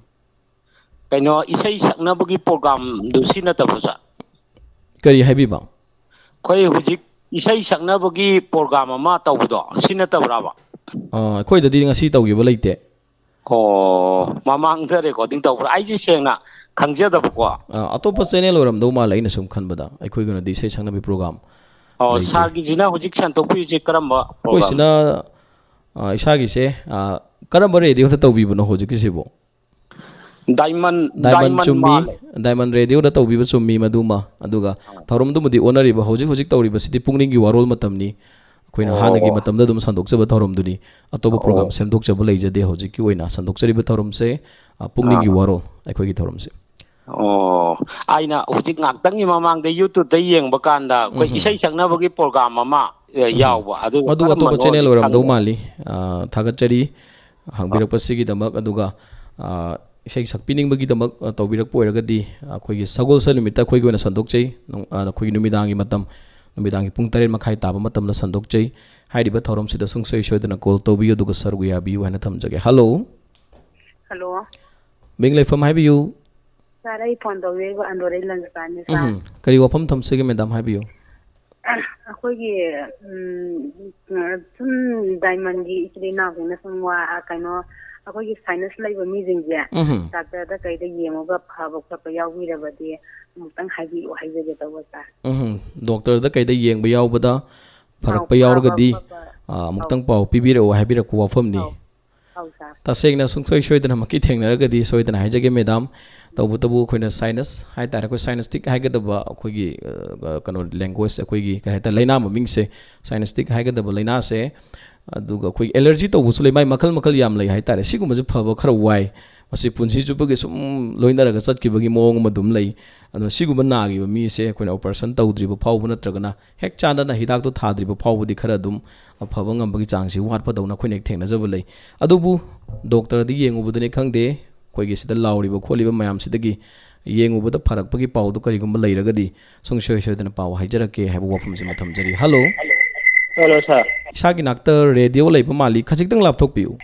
ꯀꯩꯅꯣ, ꯏꯁꯩ ꯁꯛꯅꯕꯒꯤ ꯄ꯭ꯔꯣꯒ꯭ꯔꯥꯝꯗꯨ ꯁꯤ ꯅꯠꯇꯕ꯭ꯔꯣ, ꯁꯥꯔ? ꯀꯔꯤ ꯍꯥꯏꯕꯤꯕ? ꯑꯩꯈꯣꯏ ꯍꯧꯖꯤꯛ ꯏꯁꯩ ꯁꯛꯅꯕꯒꯤ ꯄ꯭ꯔꯣꯒ꯭ꯔꯥꯝ ꯑꯃ ꯇꯧꯕꯗꯣ, ꯁꯤ ꯅꯠꯇꯕ꯭ꯔꯕ? ꯑ, ꯑꯩꯈꯣꯏꯗꯗꯤ ꯉꯁꯤ ꯇꯧꯈꯤꯕ ꯂꯩꯇꯦ꯫ ꯑꯣ, ꯃꯃꯥꯡꯗ ꯔꯦꯀꯣꯔꯗꯤꯡ ꯇꯧꯕ꯭ꯔꯥ? ꯑꯩꯁꯦ ꯁꯦꯡꯅ ꯈꯪꯖꯗꯕꯀꯣ꯫ ꯑ, ꯑꯇꯣꯞꯄ ꯆꯦꯅꯦꯜ ꯑꯣꯏꯔꯝꯗꯧ ꯃꯥꯜꯂꯦ, ꯑꯩꯅ ꯁꯨꯝ ꯈꯟꯕꯗ꯫ ꯑꯩꯈꯣꯏꯒꯤ ꯑꯣꯏꯅꯗꯤ ꯏꯁꯩ ꯁꯛꯅꯕꯒꯤ ꯄ꯭ꯔꯣꯒ꯭ꯔꯥꯝ ꯑꯣ, ꯂꯩꯇꯦ꯫ ꯁꯥꯔꯒꯤꯁꯤꯅ ꯍꯧꯖꯤꯛ ꯁꯟꯗꯣꯛꯄꯤꯔꯤꯁꯦ ꯀꯔꯝꯕ ꯄ꯭ꯔꯣꯒ꯭ꯔꯥꯝ? ꯑꯩꯈꯣꯏꯁꯤꯅ, ꯑ, ꯏꯁꯥꯒꯤꯁꯦ, ꯑ, ꯀꯔꯝꯕ ꯔꯦꯗꯤꯑꯣꯗ ꯇꯧꯕꯤꯕꯅꯣ ꯍꯧꯖꯤꯛꯀꯤꯁꯤꯕꯨ? ꯗꯥꯏꯃꯟ, ꯗꯥꯏꯃꯟ ꯗꯥꯏꯃꯟ ꯆꯨꯝꯃꯤ꯫ ꯃꯥꯜꯂꯦ꯫ ꯗꯥꯏꯃꯟ ꯔꯦꯗꯤꯑꯣꯗ ꯇꯧꯕꯤꯕ ꯆꯨꯝꯃꯤ ꯃꯗꯨꯃ꯫ ꯑꯗꯨꯒ ꯑꯥ꯫ ꯊꯧꯔꯝꯗꯨꯃꯗꯤ ꯑꯣꯟꯅꯔꯤꯕ, ꯍꯧꯖꯤꯛ ꯍꯧꯖꯤꯛ ꯇꯧꯔꯤꯕꯁꯤꯗꯤ ꯄꯨꯛꯅꯤꯡꯒꯤ ꯋꯥꯔꯣꯜ ꯃꯇꯝꯅꯤ꯫ ꯑꯩꯈꯣꯏꯅ ꯑꯣ꯫ ꯍꯥꯟꯅꯒꯤ ꯃꯇꯝꯗ ꯑꯗꯨꯝ ꯁꯟꯗꯣꯛꯆꯕ ꯊꯧꯔꯝꯗꯨꯅꯤ꯫ ꯑꯇꯣꯞꯄ ꯑꯣ꯫ ꯄ꯭ꯔꯣꯒ꯭ꯔꯥꯝ ꯁꯦꯝꯗꯣꯛꯆꯕ ꯂꯩꯖꯗꯦ ꯍꯧꯖꯤꯛꯀꯤ ꯑꯣꯏꯅ꯫ ꯁꯟꯗꯣꯛꯆꯔꯤꯕ ꯊꯧꯔꯝꯁꯦ, ꯑ, ꯄꯨꯛꯅꯤꯡꯒꯤ ꯑꯥ꯫ ꯋꯥꯔꯣꯜ, ꯑꯩꯈꯣꯏꯒꯤ ꯊꯧꯔꯝꯁꯦ꯫ ꯑꯣ, ꯑꯩꯅ ꯍꯧꯖꯤꯛ ꯉꯥꯛꯇꯪꯒꯤ ꯃꯃꯥꯡꯗ YouTube-ꯇ ꯌꯦꯡꯕ ꯀꯥꯟꯗ ꯑꯩꯈꯣꯏ ꯎꯝ꯫ ꯏꯁꯩ ꯁꯛꯅꯕꯒꯤ ꯄ꯭ꯔꯣꯒ꯭ꯔꯥꯝ ꯑꯃ, ꯑ, ꯎꯝ꯫ ꯌꯥꯎꯕ꯫ ꯑꯗꯨ ꯃꯗꯨ ꯑꯇꯣꯞꯄ ꯀꯔꯝꯕꯅꯣ ꯆꯦꯅꯦꯜ ꯍꯥꯏꯗꯤ ꯑꯣꯏꯔꯝꯗꯧ ꯈꯪꯗꯕ꯫ ꯃꯥꯜꯂꯤ꯫ ꯑ, ꯊꯥꯒꯠꯆꯔꯤ꯫ ꯍꯪꯕꯤꯔꯛꯄꯁꯤꯒꯤꯗꯃꯛ꯫ ꯑꯗꯨꯒ, ꯑ, ꯏꯁꯩ ꯁꯛꯄꯤꯅꯤꯡꯕꯒꯤꯗꯃꯛ, ꯑ, ꯇꯧꯕꯤꯔꯛꯄ ꯑꯣꯏꯔꯒꯗꯤ, ꯑꯩꯈꯣꯏꯒꯤ ꯁꯒꯣꯜꯁꯦꯜ ꯅꯨꯃꯤꯠꯇ ꯑꯩꯈꯣꯏꯒꯤ ꯑꯣꯏꯅ ꯁꯟꯗꯣꯛꯆꯩ꯫ ꯅꯨꯡ-, ꯑ, ꯑꯩꯈꯣꯏꯒꯤ ꯅꯨꯃꯤꯗꯥꯡꯒꯤ ꯃꯇꯝ, ꯅꯨꯃꯤꯗꯥꯡꯒꯤ ꯄꯨꯡ ꯇꯔꯦꯠ ꯃꯈꯥꯏ ꯇꯥꯕ ꯃꯇꯝꯗ ꯁꯟꯗꯣꯛꯆꯩ꯫ ꯍꯥꯏꯔꯤꯕ ꯊꯧꯔꯝꯁꯤꯗ ꯁꯨꯡꯁꯣꯏ ꯁꯣꯏꯗꯅ call ꯇꯧꯕꯤꯌꯨ, ꯑꯗꯨꯒ ꯁꯔꯨꯛ ꯌꯥꯕꯤꯌꯨ ꯍꯥꯏꯅ ꯊꯝꯖꯒꯦ꯫ Hello꯫ Hello꯫ ꯃꯤꯡ ꯂꯩꯐꯝ ꯍꯥꯏꯕꯤꯌꯨ꯫ Sir, ꯑꯩ phone ꯇꯧꯖꯔꯛꯏꯕ ꯑꯟꯗ꯭ꯔꯣꯗꯩ ꯂꯟꯖꯤꯇꯥꯅꯤ, sir꯫ ꯎꯝ, ꯀꯔꯤ ꯋꯥꯐꯝ ꯊꯝꯁꯤꯒꯦ madam, ꯍꯥꯏꯕꯤꯌꯨ꯫ ꯑꯩꯈꯣꯏꯒꯤ, ꯎꯝ, ꯁꯨꯝ diamondꯒꯤ ꯏꯆꯤꯜ ꯏꯅꯥꯎꯁꯤꯡꯅ ꯁꯨꯝ ꯋꯥ, ꯀꯩꯅꯣ, ꯑꯩꯈꯣꯏꯒꯤ sinus ꯂꯩꯕ ꯃꯤꯁꯤꯡꯁꯦ ꯎꯝ꯫ Doctorꯗ ꯀꯩꯗ ꯌꯦꯡꯉꯒ ꯐꯕ ꯈꯣꯠꯄ ꯌꯥꯎꯕꯤꯔꯕꯗꯤ ꯑꯃꯨꯛꯇꯪ ꯍꯥꯏꯕꯤꯌꯨ ꯍꯥꯏꯖꯒꯦ ꯇꯧꯕ, sir꯫ ꯎꯝ, doctorꯗ ꯀꯩꯗ ꯌꯦꯡꯕ ꯌꯥꯎꯕꯗ ꯐꯔꯛꯄ ꯑꯧ, ꯐꯕ ꯌꯥꯎꯔꯒꯗꯤ, ꯈꯣꯠꯄ꯫ ꯑ, ꯑꯃꯨꯛꯇꯪ ꯑꯧ꯫ ꯄꯥꯎ ꯄꯤꯕꯤꯔꯛꯎ ꯍꯥꯏꯕꯤꯔꯛꯄ ꯋꯥꯐꯝꯅꯤ꯫ ꯑꯧ꯫ ꯑꯧ, sir꯫ ꯇꯁꯦꯡꯅ ꯁꯨꯡꯁꯣꯏ ꯁꯣꯏꯗꯅꯃꯛꯀꯤ ꯊꯦꯡꯅꯔꯒꯗꯤ ꯁꯣꯏꯗꯅ ꯍꯥꯏꯖꯒꯦ madam꯫ ꯇꯧꯕꯇꯕꯨ ꯑꯩꯈꯣꯏꯅ sinus ꯍꯥꯏꯇꯥꯔꯦ, ꯑꯩꯈꯣꯏ sinustic ꯍꯥꯏꯒꯗꯕ ꯑꯩꯈꯣꯏꯒꯤ, ꯑ, ꯀꯩꯅꯣ, language, ꯑꯩꯈꯣꯏꯒꯤ ꯀꯩ ꯍꯥꯏꯇꯥꯔꯦ, ꯂꯩꯅꯥ ꯃꯃꯤꯡꯁꯦ sinustic ꯍꯥꯏꯒꯗꯕ ꯂꯩꯅꯥꯁꯦ, ꯑꯗꯨꯒ ꯑꯩꯈꯣꯏ allergy ꯇꯧꯕꯁꯨ ꯂꯩ, ꯃꯥꯏ ꯃꯈꯜ ꯃꯈꯜ ꯌꯥꯝ ꯂꯩ ꯍꯥꯏꯇꯥꯔꯦ꯫ ꯁꯤꯒꯨꯝꯕꯁꯦ ꯐꯕ ꯈꯔ ꯋꯥꯏ, ꯃꯁꯤ ꯄꯨꯟꯁꯤ ꯆꯨꯞꯄꯒꯤ ꯁꯨꯝ ꯂꯣꯏꯅꯔꯒ ꯆꯠꯈꯤꯕꯒꯤ ꯃꯑꯣꯡ ꯑꯃ ꯑꯗꯨꯝ ꯂꯩ꯫ ꯑꯗꯨꯅ ꯁꯤꯒꯨꯝꯕ ꯅꯥꯈꯤꯕ ꯃꯤꯁꯦ ꯑꯩꯈꯣꯏꯅ operation ꯇꯧꯗ꯭ꯔꯤꯕ ꯐꯥꯎꯕ ꯅꯠꯇ꯭ꯔꯒꯅ ꯍꯦꯛ ꯆꯥꯟꯅꯅ ꯍꯤꯗꯥꯛꯇꯣ ꯊꯥꯗ꯭ꯔꯤꯕ ꯐꯥꯎꯕꯗꯤ ꯈꯔ ꯑꯗꯨꯝ ꯐꯕ ꯉꯝꯕꯒꯤ ꯆꯥꯡꯁꯤ ꯋꯥꯠꯄꯗꯧꯅ ꯑꯩꯈꯣꯏꯅ ꯍꯦꯛ ꯊꯦꯡꯅꯖꯕ ꯂꯩ꯫ ꯑꯗꯨꯕꯨ doctorꯗ ꯌꯦꯡꯉꯨꯕꯗꯅꯤ ꯈꯪꯗꯦ, ꯑꯩꯈꯣꯏꯒꯤ ꯁꯤꯗ ꯂꯥꯎꯔꯤꯕ ꯈꯣꯠꯂꯤꯕ ꯃꯌꯥꯝꯁꯤꯗꯒꯤ ꯌꯦꯡꯉꯨꯕꯗ ꯐꯔꯛꯄꯒꯤ ꯄꯥꯎꯗꯨ ꯀꯔꯤꯒꯨꯝꯕ ꯂꯩꯔꯒꯗꯤ ꯁꯨꯡꯁꯣꯏ ꯁꯣꯏꯗꯅ ꯄꯥꯎ ꯍꯥꯏꯖꯔꯛꯀꯦ ꯍꯥꯏꯕ ꯋꯥꯐꯝꯁꯤꯃ ꯊꯝꯖꯔꯤ꯫ Hello꯫ Hello, sir꯫ ꯏꯁꯥꯒꯤ ꯅꯥꯛꯇ radio ꯂꯩꯕ ꯃꯥꯜꯂꯤ, ꯈꯖꯤꯛꯇꯪ ꯂꯥꯞꯊꯣꯛꯄꯤꯌꯨ꯫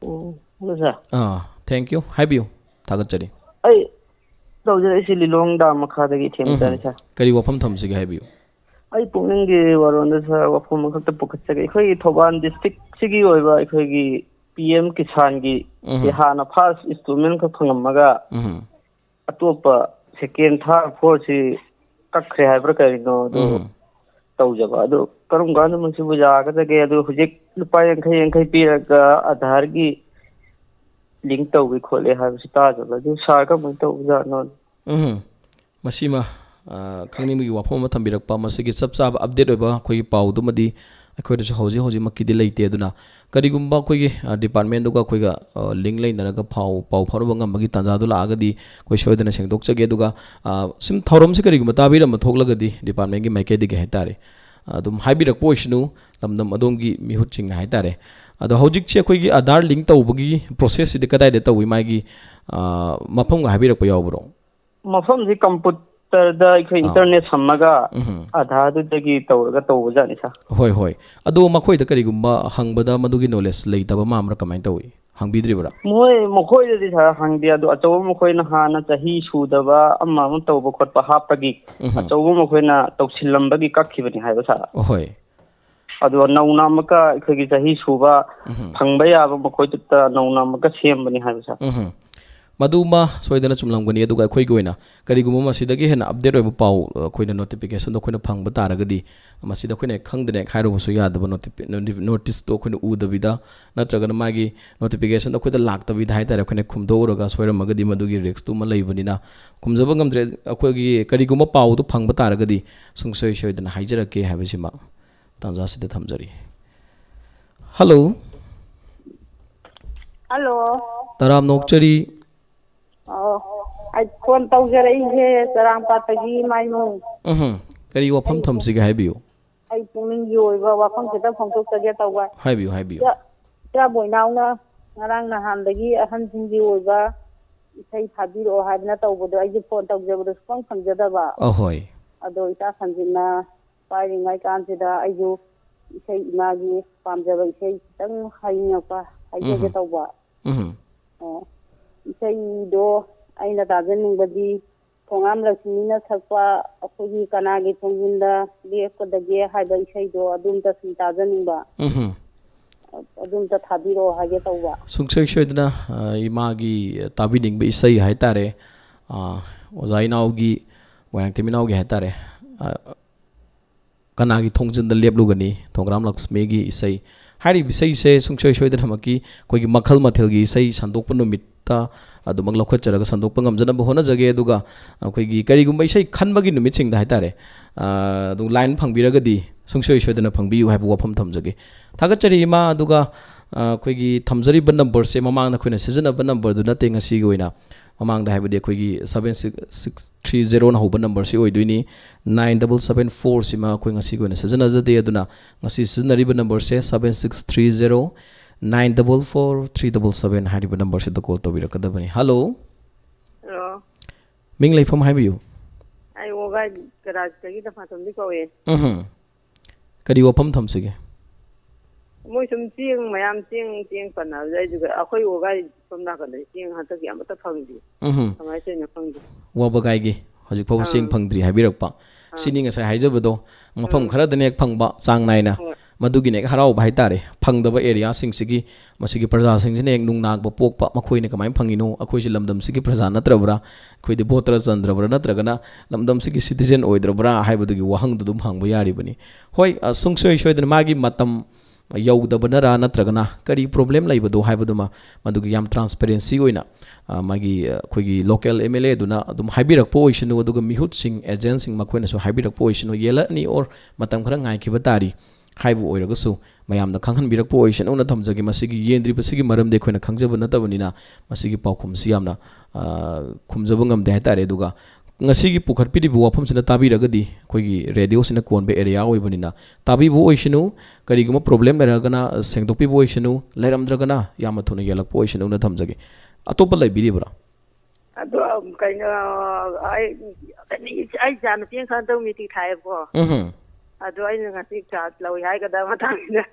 ꯑꯣ, hello, sir꯫ Ah, thank you꯫ ꯍꯥꯏꯕꯤꯌꯨ꯫ ꯊꯥꯒꯠꯆꯔꯤ꯫ ꯑꯩ ꯇꯧꯖꯔꯛꯏꯁꯤ ꯂꯤꯂꯣꯡ dam ꯃꯈꯥꯗꯒꯤ ꯏꯊꯦꯝ ꯎꯝ꯫ ꯆꯥꯅꯤ, sir꯫ ꯀꯔꯤ ꯋꯥꯐꯝ ꯊꯝꯁꯤꯒꯦ ꯍꯥꯏꯕꯤꯌꯨ꯫ ꯑꯩ ꯄꯨꯛꯅꯤꯡꯒꯤ ꯋꯥꯔꯣꯜꯗ, sir, ꯋꯥꯐꯝ ꯑꯃꯈꯛꯇ ꯄꯨꯈꯠꯆꯒꯦ꯫ ꯑꯩꯈꯣꯏꯒꯤ ꯊꯧꯕꯥꯜ districtꯁꯤꯒꯤ ꯑꯣꯏꯕ ꯑꯩꯈꯣꯏꯒꯤ PM ꯀꯤꯁꯥꯟꯒꯤ ꯎꯝ꯫ ꯍꯥꯟꯅ first installment ꯈꯛ ꯐꯪꯉꯝꯃꯒ ꯎꯝ꯫ ꯑꯇꯣꯞꯄ second, third, fourthꯁꯤ ꯀꯛꯈ꯭ꯔꯦ ꯍꯥꯏꯕ꯭ꯔꯥ ꯀꯔꯤꯅꯣ, ꯑꯗꯨ ꯎꯝ꯫ ꯇꯧꯖꯕ꯫ ꯑꯗꯨ ꯀꯔꯝ ꯀꯥꯟꯗ ꯃꯁꯤꯕꯨ ꯌꯥꯒꯗꯒꯦ? ꯑꯗꯨ ꯍꯧꯖꯤꯛ ꯂꯨꯄꯥ ꯌꯥꯡꯈꯩ ꯌꯥꯡꯈꯩ ꯄꯤꯔꯒ Aadhaarꯒꯤ link ꯇꯧꯏ ꯈꯣꯠꯂꯤ ꯍꯥꯏꯕꯁꯤ ꯇꯥꯖꯕ꯫ ꯑꯗꯨ sir ꯀꯃꯥꯏꯅ ꯇꯧꯕꯖꯥꯠꯅꯣ? ꯎꯝ꯫ ꯃꯁꯤꯃ, ꯑ, ꯈꯪꯅꯤꯡꯕꯒꯤ ꯋꯥꯐꯝ ꯑꯃ ꯊꯝꯕꯤꯔꯛꯄ, ꯃꯁꯤꯒꯤ ꯆꯞ ꯆꯥꯕ update ꯑꯣꯏꯕ ꯑꯩꯈꯣꯏꯒꯤ ꯄꯥꯎꯗꯨꯃꯗꯤ ꯑꯩꯈꯣꯏꯗꯁꯨ ꯍꯧꯖꯤꯛ ꯍꯧꯖꯤꯛꯃꯛꯀꯤꯗꯤ ꯂꯩꯇꯦ꯫ ꯑꯗꯨꯅ ꯀꯔꯤꯒꯨꯝꯕ ꯑꯩꯈꯣꯏꯒꯤ, ꯑ, departmentꯗꯨꯒ ꯑꯩꯈꯣꯏꯒ, ꯑ, link ꯂꯩꯅꯔꯒ ꯄꯥꯎ, ꯄꯥꯎ ꯐꯥꯎꯅꯕ ꯉꯝꯕꯒꯤ ꯇꯥꯟꯖꯥꯗꯨ ꯂꯥꯛꯑꯒꯗꯤ ꯑꯩꯈꯣꯏ ꯁꯣꯏꯗꯅ ꯁꯦꯡꯗꯣꯛꯆꯒꯦ꯫ ꯑꯗꯨꯒ, ꯑ, ꯁꯨꯝ ꯊꯧꯔꯝꯁꯤ ꯀꯔꯤꯒꯨꯝꯕ ꯇꯥꯕꯤꯔꯝꯕ ꯊꯣꯛꯂꯒꯗꯤ departmentꯀꯤ ꯃꯥꯏꯀꯩꯗꯒꯤ ꯍꯥꯏꯇꯥꯔꯦ, ꯑꯗꯨꯝ ꯍꯥꯏꯕꯤꯔꯛꯄ ꯑꯣꯏꯁꯅꯨ, ꯂꯝꯗꯝ ꯑꯗꯣꯝꯒꯤ ꯃꯤꯍꯨꯠꯁꯤꯡꯅ ꯍꯥꯏꯇꯥꯔꯦ꯫ ꯑꯗꯣ ꯍꯧꯖꯤꯛꯁꯦ ꯑꯩꯈꯣꯏꯒꯤ ꯑꯥꯙꯥꯔ ꯂꯤꯡ ꯇꯧꯕꯒꯤ ꯄ꯭ꯔꯣꯁꯦꯁꯁꯤꯗꯤ ꯀꯗꯥꯏꯗ ꯇꯧꯏ? ꯃꯥꯒꯤ, ꯑ, ꯃꯐꯝꯒ ꯍꯥꯏꯕꯤꯔꯛꯄ ꯌꯥꯎꯕ꯭ꯔꯣ? ꯃꯐꯝꯁꯤ ꯀꯝꯄ꯭ꯌꯨꯇꯔꯗ ꯑꯩꯈꯣꯏ ꯑꯥ꯫ ꯏꯟꯇꯔꯅꯦꯠ ꯁꯝꯃꯒ ꯎꯝ꯫ ꯑꯥꯙꯥꯔꯗꯨꯗꯒꯤ ꯇꯧꯔꯒ ꯇꯧꯕꯖꯥꯠꯅꯤ, ꯁꯥꯔ꯫ ꯍꯣꯏ, ꯍꯣꯏ꯫ ꯑꯗꯣ ꯃꯈꯣꯏꯗ ꯀꯔꯤꯒꯨꯝꯕ ꯍꯪꯕꯗ ꯃꯗꯨꯒꯤ ꯅꯣꯂꯦꯖ ꯂꯩꯇꯕ ꯃꯥꯟꯕ꯭ꯔꯥ, ꯀꯃꯥꯏꯅ ꯇꯧꯏ? ꯍꯪꯕꯤꯗ꯭ꯔꯤꯕ꯭ꯔꯥ? ꯃꯣꯏ, ꯃꯈꯣꯏꯗꯗꯤ, ꯁꯥꯔ, ꯍꯪꯗꯦ꯫ ꯑꯗꯣ ꯑꯆꯧꯕ ꯃꯈꯣꯏꯅ ꯍꯥꯟꯅ ꯆꯍꯤ ꯁꯨꯗꯕ ꯑꯃ ꯑꯃ ꯇꯧꯕ ꯈꯣꯠꯄ ꯍꯥꯞꯄꯒꯤ ꯎꯝ꯫ ꯑꯆꯧꯕ ꯃꯈꯣꯏꯅ ꯇꯧꯁꯤꯜꯂꯝꯕꯒꯤ ꯀꯛꯈꯤꯕꯅꯤ ꯍꯥꯏꯕ, ꯁꯥꯔ꯫ ꯍꯣꯏ꯫ ꯑꯗꯣ ꯅꯧꯅ ꯑꯃꯨꯛꯀ ꯑꯩꯈꯣꯏꯒꯤ ꯆꯍꯤ ꯁꯨꯕ ꯎꯝ꯫ ꯐꯪꯕ ꯌꯥꯕ ꯃꯈꯣꯏꯗꯨꯗ ꯅꯧꯅ ꯑꯃꯨꯛꯀ ꯁꯦꯝꯕꯅꯤ ꯍꯥꯏꯕ, ꯁꯥꯔ꯫ ꯎꯝ꯫ ꯃꯗꯨꯃ ꯁꯣꯏꯗꯅ ꯆꯨꯝꯂꯝꯒꯅꯤ꯫ ꯑꯗꯨꯒ ꯑꯩꯈꯣꯏꯒꯤ ꯑꯣꯏꯅ ꯀꯔꯤꯒꯨꯝꯕ ꯃꯁꯤꯗꯒꯤ ꯍꯦꯟꯅ ꯑꯞꯗꯦꯠ ꯑꯣꯏꯕ ꯄꯥꯎ, ꯑ, ꯑꯩꯈꯣꯏꯅ ꯅꯣꯇꯤꯐꯤꯀꯦꯁꯟꯗꯣ ꯑꯩꯈꯣꯏꯅ ꯐꯪꯕ ꯇꯥꯔꯒꯗꯤ, ꯃꯁꯤꯗ ꯑꯩꯈꯣꯏꯅ ꯈꯪꯗꯅ ꯍꯦꯛ ꯍꯥꯏꯔꯨꯕꯁꯨ ꯌꯥꯗꯕ, ꯅꯣꯇꯤꯐꯤ-, ꯅꯣꯇꯤ-, ꯅꯣꯇꯤꯁꯇꯣ ꯑꯩꯈꯣꯏꯅ ꯎꯗꯕꯤꯗ, ꯅꯠꯇ꯭ꯔꯒꯅ ꯃꯥꯒꯤ ꯅꯣꯇꯤꯐꯤꯀꯦꯁꯟꯗꯣ ꯑꯩꯈꯣꯏꯗ ꯂꯥꯛꯇꯕꯤꯗ ꯍꯥꯏꯇꯥꯔꯦ, ꯑꯩꯈꯣꯏꯅ ꯈꯨꯝꯗꯣꯛꯎꯔꯒ ꯁꯣꯏꯔꯝꯃꯒꯗꯤ ꯃꯗꯨꯒꯤ ꯔꯤꯛꯁꯇꯨꯃ ꯂꯩꯕꯅꯤꯅ ꯈꯨꯝꯖꯕ ꯉꯝꯗ꯭ꯔꯦ꯫ ꯑꯩꯈꯣꯏꯒꯤ ꯀꯔꯤꯒꯨꯝꯕ ꯄꯥꯎꯗꯨ ꯐꯪꯕ ꯇꯥꯔꯒꯗꯤ ꯁꯨꯡꯁꯣꯏ ꯁꯣꯏꯗꯅ ꯍꯥꯏꯖꯔꯛꯀꯦ ꯍꯥꯏꯕꯁꯤꯃ ꯇꯥꯟꯖꯥꯁꯤꯗ ꯊꯝꯖꯔꯤ꯫ ꯍꯜꯂꯣ꯫ ꯍꯜꯂꯣ꯫ ꯇꯔꯥꯝꯅ ꯑꯣꯛꯆꯔꯤ꯫ ꯑꯣ, ꯑꯩ ꯐꯣꯟ ꯇꯧꯖꯔꯛꯏꯁꯦ ꯆꯔꯥꯡꯄꯥꯠꯇꯒꯤ ꯃꯥꯏꯃꯨ꯫ ꯎꯝꯍꯨꯝ꯫ ꯀꯔꯤ ꯋꯥꯐꯝ ꯑꯩ ꯊꯝꯁꯤꯒꯦ ꯍꯥꯏꯕꯤꯌꯨ꯫ ꯑꯩ ꯄꯨꯛꯅꯤꯡꯒꯤ ꯑꯣꯏꯕ ꯋꯥꯐꯝ ꯈꯤꯇꯪ ꯐꯣꯡꯗꯣꯛꯆꯒꯦ ꯇꯧꯕ꯫ ꯍꯥꯏꯕꯤꯌꯨ, ꯍꯥꯏꯕꯤꯌꯨ꯫ ꯏꯆꯥ-, ꯏꯆꯥꯕꯣꯏ ꯏꯅꯥꯎꯅ ꯉꯔꯥꯡ ꯅꯍꯥꯟꯗꯒꯤ ꯑꯍꯟꯁꯤꯡꯒꯤ ꯑꯣꯏꯕ ꯏꯁꯩ ꯊꯥꯕꯤꯔꯛꯑꯣ ꯍꯥꯏꯗꯅ ꯇꯧꯕꯗꯣ, ꯑꯩꯁꯦ ꯐꯣꯟ ꯇꯧꯖꯕꯗꯣ ꯁꯨꯐꯪ ꯐꯪꯖꯗꯕ꯫ ꯑꯍꯣꯏ꯫ ꯑꯗꯣ ꯏꯆꯥ ꯁꯟꯖꯤꯠꯅ ꯄꯥꯏꯔꯤꯉꯩ ꯀꯥꯟꯁꯤꯗ ꯑꯩꯁꯨ ꯏꯁꯩ, ꯏꯃꯥꯒꯤ ꯄꯥꯝꯖꯕ ꯏꯁꯩ ꯈꯤꯇꯪ ꯍꯥꯏꯅꯤꯡꯉꯛꯄ, ꯍꯥꯏꯖꯒꯦ ꯎꯝꯍꯨꯝ꯫ ꯇꯧꯕ꯫ ꯎꯝꯍꯨꯝ꯫ ꯑꯣ, ꯏꯁꯩꯗꯣ ꯑꯩꯅ ꯇꯥꯖꯅꯤꯡꯕꯗꯤ ꯈꯣꯡꯉꯥꯝ ꯂꯛꯁꯃꯤꯅ ꯁꯛꯄ ꯑꯩꯈꯣꯏꯒꯤ "ꯀꯅꯥꯒꯤ ꯊꯣꯡꯖꯤꯟꯗ ꯂꯦꯞꯀꯗꯒꯦ" ꯍꯥꯏꯕ ꯏꯁꯩꯗꯣ ꯑꯗꯨꯝꯇ ꯁꯨꯝ ꯇꯥꯖꯅꯤꯡꯕ꯫ ꯎꯝꯍꯨꯝ꯫ ꯑꯗꯨꯝꯇ ꯊꯥꯕꯤꯔꯛꯑꯣ ꯍꯥꯏꯒꯦ ꯇꯧꯕ꯫ ꯁꯨꯡꯁꯣꯏ ꯁꯣꯏꯗꯅ, ꯑ, ꯏꯃꯥꯒꯤ ꯇꯥꯕꯤꯅꯤꯡꯕ ꯏꯁꯩ ꯍꯥꯏꯇꯥꯔꯦ, ꯑ, ꯑꯣꯖꯥ ꯏꯅꯥꯎꯒꯤ, ꯃꯣꯏꯔꯥꯡꯊꯦꯝ ꯏꯅꯥꯎꯒꯤ ꯍꯥꯏꯇꯥꯔꯦ, ꯑ, "ꯀꯅꯥꯒꯤ ꯊꯣꯡꯖꯤꯟꯗ ꯂꯦꯞꯂꯨꯒꯅꯤ", ꯊꯣꯡꯒ꯭ꯔꯥꯝ ꯂꯛꯁꯃꯤꯒꯤ ꯏꯁꯩ꯫ ꯍꯥꯏꯔꯤꯕ ꯏꯁꯩꯁꯦ ꯁꯨꯡꯁꯣꯏ ꯁꯣꯏꯗꯅꯃꯛꯀꯤ ꯑꯩꯈꯣꯏꯒꯤ ꯃꯈꯜ ꯃꯊꯦꯜꯒꯤ ꯏꯁꯩ ꯁꯟꯗꯣꯛꯄ ꯅꯨꯃꯤꯠꯇ ꯑꯗꯨꯃꯛ ꯂꯧꯈꯠꯆꯔꯒ ꯁꯟꯗꯣꯛꯄ ꯉꯝꯖꯅꯕ ꯍꯣꯠꯅꯖꯒꯦ꯫ ꯑꯗꯨꯒ ꯑꯩꯈꯣꯏꯒꯤ ꯀꯔꯤꯒꯨꯝꯕ ꯏꯁꯩ ꯈꯟꯕꯒꯤ ꯅꯨꯃꯤꯠꯁꯤꯡꯗ ꯍꯥꯏꯇꯥꯔꯦ, ꯑ, ꯑꯗꯨꯝ ꯂꯥꯏꯟ ꯐꯪꯕꯤꯔꯒꯗꯤ ꯁꯨꯡꯁꯣꯏ ꯁꯣꯏꯗꯅ ꯐꯪꯕꯤꯌꯨ ꯍꯥꯏꯕ ꯋꯥꯐꯝ ꯊꯝꯖꯒꯦ꯫ ꯊꯥꯒꯠꯆꯔꯤ ꯏꯃꯥ꯫ ꯑꯗꯨꯒ, ꯑ, ꯑꯩꯈꯣꯏꯒꯤ ꯊꯝꯖꯔꯤꯕ ꯅꯝꯕꯔꯁꯦ ꯃꯃꯥꯡꯗ ꯑꯩꯈꯣꯏꯅ ꯁꯤꯖꯤꯟꯅꯕ ꯅꯝꯕꯔꯗꯨ ꯅꯠꯇꯦ ꯉꯁꯤꯒꯤ ꯑꯣꯏꯅ꯫ ꯃꯃꯥꯡꯗ ꯍꯥꯏꯕꯗꯤ ꯑꯩꯈꯣꯏꯒꯤ seven six six three zeroꯅ ꯍꯧꯕ numberꯁꯤ ꯑꯣꯏꯗꯣꯏꯅꯤ꯫ Nine double seven four ꯁꯤꯃ ꯑꯩꯈꯣꯏ ꯉꯁꯤꯒꯤ ꯑꯣꯏꯅ ꯁꯤꯖꯤꯟꯅꯖꯗꯦ꯫ ꯑꯗꯨꯅ ꯉꯁꯤ ꯁꯤꯖꯤꯟꯅꯔꯤꯕ numberꯁꯦ seven six three zero nine double four three double seven ꯍꯥꯏꯔꯤꯕ numberꯁꯤꯗ call ꯇꯧꯕꯤꯔꯛꯀꯗꯕꯅꯤ꯫ Hello꯫ Hello꯫ ꯃꯤꯡ ꯂꯩꯐꯝ ꯍꯥꯏꯕꯤꯌꯨ꯫ ꯑꯩ ꯋꯥꯒꯥꯏ ꯒꯔꯥꯖꯇꯒꯤ ꯇꯝꯐꯥꯇꯣꯝꯕꯤ ꯀꯧꯏ꯫ ꯎꯝꯍꯨꯝ꯫ ꯀꯔꯤ ꯋꯥꯐꯝ ꯊꯝꯁꯤꯒꯦ? ꯃꯣꯏ ꯁꯨꯝ ꯆꯦꯡ ꯃꯌꯥꯝ, ꯆꯦꯡ, ꯆꯦꯡ ꯄꯟꯅꯕꯗ ꯑꯩꯁꯨ ꯑꯩꯈꯣꯏ ꯋꯥꯒꯥꯏ ꯁꯣꯝ ꯅꯥꯀꯟꯗꯗꯤ ꯆꯦꯡ ꯍꯟꯗꯛꯀꯤ ꯑꯃꯠꯇ ꯐꯪꯗꯦ꯫ ꯎꯝꯍꯨꯝ꯫ ꯀꯃꯥꯏꯅ ꯇꯧꯔꯤꯅꯣ ꯈꯪꯗꯦ꯫ ꯋꯥꯕꯒꯥꯏꯒꯤ ꯍꯧꯖꯤꯛ ꯐꯥꯎꯕ ꯆꯦꯡ ꯑꯥ꯫ ꯐꯪꯗ꯭ꯔꯤ ꯍꯥꯏꯕꯤꯔꯛꯄ꯫ ꯑꯥ꯫ ꯁꯤꯅꯤ ꯉꯁꯥꯏ ꯍꯥꯏꯖꯕꯗꯣ, ꯃꯐꯝ ꯑꯥ꯫ ꯈꯔꯗꯅ ꯍꯦꯛ ꯐꯪꯕ ꯆꯥꯡ ꯅꯥꯏꯅ꯫ ꯍꯣꯏ꯫ ꯃꯗꯨꯒꯤꯅ ꯍꯦꯛ ꯍꯔꯥꯎꯕ ꯍꯥꯏꯇꯥꯔꯦ꯫ ꯐꯪꯗꯕ areaꯁꯤꯡꯁꯤꯒꯤ, ꯃꯁꯤꯒꯤ ꯄ꯭ꯔꯖꯥꯁꯤꯡꯁꯤꯅ ꯍꯦꯛ ꯅꯨꯡꯅꯥꯡꯕ ꯄꯣꯛꯄ, ꯃꯈꯣꯏꯅ ꯀꯃꯥꯏꯅ ꯐꯪꯉꯤꯅꯣ, ꯑꯩꯈꯣꯏꯁꯤ ꯂꯝꯗꯝꯁꯤꯒꯤ ꯄ꯭ꯔꯖꯥ ꯅꯠꯇ꯭ꯔꯕ꯭ꯔꯥ, ꯑꯩꯈꯣꯏꯗꯤ voter ꯆꯟꯗ꯭ꯔꯕ꯭ꯔꯥ, ꯅꯠꯇ꯭ꯔꯒꯅ ꯂꯝꯗꯝꯁꯤꯒꯤ citizen ꯑꯣꯏꯗ꯭ꯔꯕ꯭ꯔꯥ ꯍꯥꯏꯕꯗꯨꯒꯤ ꯋꯥꯍꯪꯗꯨ ꯑꯗꯨꯝ ꯍꯪꯕ ꯌꯥꯔꯤꯕꯅꯤ꯫ ꯍꯣꯏ, ꯑ, ꯁꯨꯡꯁꯣꯏ ꯁꯣꯏꯗꯅ ꯃꯥꯒꯤ ꯃꯇꯝ ꯌꯧꯗꯕꯅꯔꯥ ꯅꯠꯇ꯭ꯔꯒꯅ ꯀꯔꯤ problem ꯂꯩꯕꯗꯣ ꯍꯥꯏꯕꯗꯨꯃ ꯃꯗꯨꯒꯤ ꯌꯥꯝ transparency ꯑꯣꯏꯅ, ꯑ, ꯃꯥꯒꯤ, ꯑ, ꯑꯩꯈꯣꯏꯒꯤ local MLAꯗꯨꯅ ꯑꯗꯨꯝ ꯍꯥꯏꯕꯤꯔꯛꯄ ꯑꯣꯏꯁꯅꯨ, ꯑꯗꯨꯒ ꯃꯤꯍꯨꯠꯁꯤꯡ, agentꯁꯤꯡ ꯃꯈꯣꯏꯅꯁꯨ ꯍꯥꯏꯕꯤꯔꯛꯄ ꯑꯣꯏꯁꯅꯨ, ꯌꯦꯜꯂꯛꯑꯅꯤ or ꯃꯇꯝ ꯈꯔ ꯉꯥꯏꯈꯤꯕ ꯇꯥꯔꯤ ꯍꯥꯏꯕ ꯑꯣꯏꯔꯒꯁꯨ ꯃꯌꯥꯝꯗ ꯈꯪꯍꯟꯕꯤꯔꯛꯄ ꯑꯣꯏꯁꯅꯨꯅ ꯊꯝꯖꯒꯦ꯫ ꯃꯁꯤꯒꯤ ꯌꯦꯟꯗ꯭ꯔꯤꯕꯁꯤꯒꯤ ꯃꯔꯝꯗꯤ ꯑꯩꯈꯣꯏꯅ ꯈꯪꯖꯕ ꯅꯠꯇꯕꯅꯤꯅ ꯃꯁꯤꯒꯤ ꯄꯥꯎꯈꯨꯝꯁꯤ ꯌꯥꯝꯅ, ꯑ, ꯈꯨꯝꯖꯕ ꯉꯝꯗꯦ ꯍꯥꯏꯇꯥꯔꯦ꯫ ꯑꯗꯨꯒ ꯉꯁꯤꯒꯤ ꯄꯨꯈꯠꯄꯤꯔꯤꯕ ꯋꯥꯐꯝꯁꯤꯅ ꯇꯥꯕꯤꯔꯒꯗꯤ ꯑꯩꯈꯣꯏꯒꯤ radioꯁꯤꯅ ꯀꯣꯟꯕ area ꯑꯣꯏꯕꯅꯤꯅ ꯇꯥꯕꯤꯕ ꯑꯣꯏꯁꯅꯨ, ꯀꯔꯤꯒꯨꯝꯕ problem ꯂꯩꯔꯒꯅ ꯁꯦꯡꯗꯣꯛꯄꯤꯕ ꯑꯣꯏꯁꯅꯨ, ꯂꯩꯔꯝꯗ꯭ꯔꯒꯅ ꯌꯥꯝꯅ ꯊꯨꯅ ꯌꯦꯜꯂꯛꯄ ꯑꯣꯏꯁꯅꯨꯅ ꯊꯝꯖꯒꯦ꯫ ꯑꯇꯣꯞꯄ ꯂꯩꯕꯤꯔꯤꯕ꯭ꯔꯥ? ꯑꯗꯣ, ꯀꯩꯅꯣ, ꯑꯩ, ꯑꯩ ꯏꯆꯥ ꯅꯨꯄꯤ ꯑꯃꯈꯛ ꯍꯟꯗꯛ matric ꯊꯥꯏꯌꯦꯕꯀꯣ꯫ ꯎꯝꯍꯨꯝ꯫ ꯑꯗꯣ ꯑꯩꯅ ꯉꯁꯤ class ꯂꯧꯏ ꯍꯥꯏꯒꯗ꯭ꯔꯥ ꯃꯇꯥꯡꯁꯤꯗ,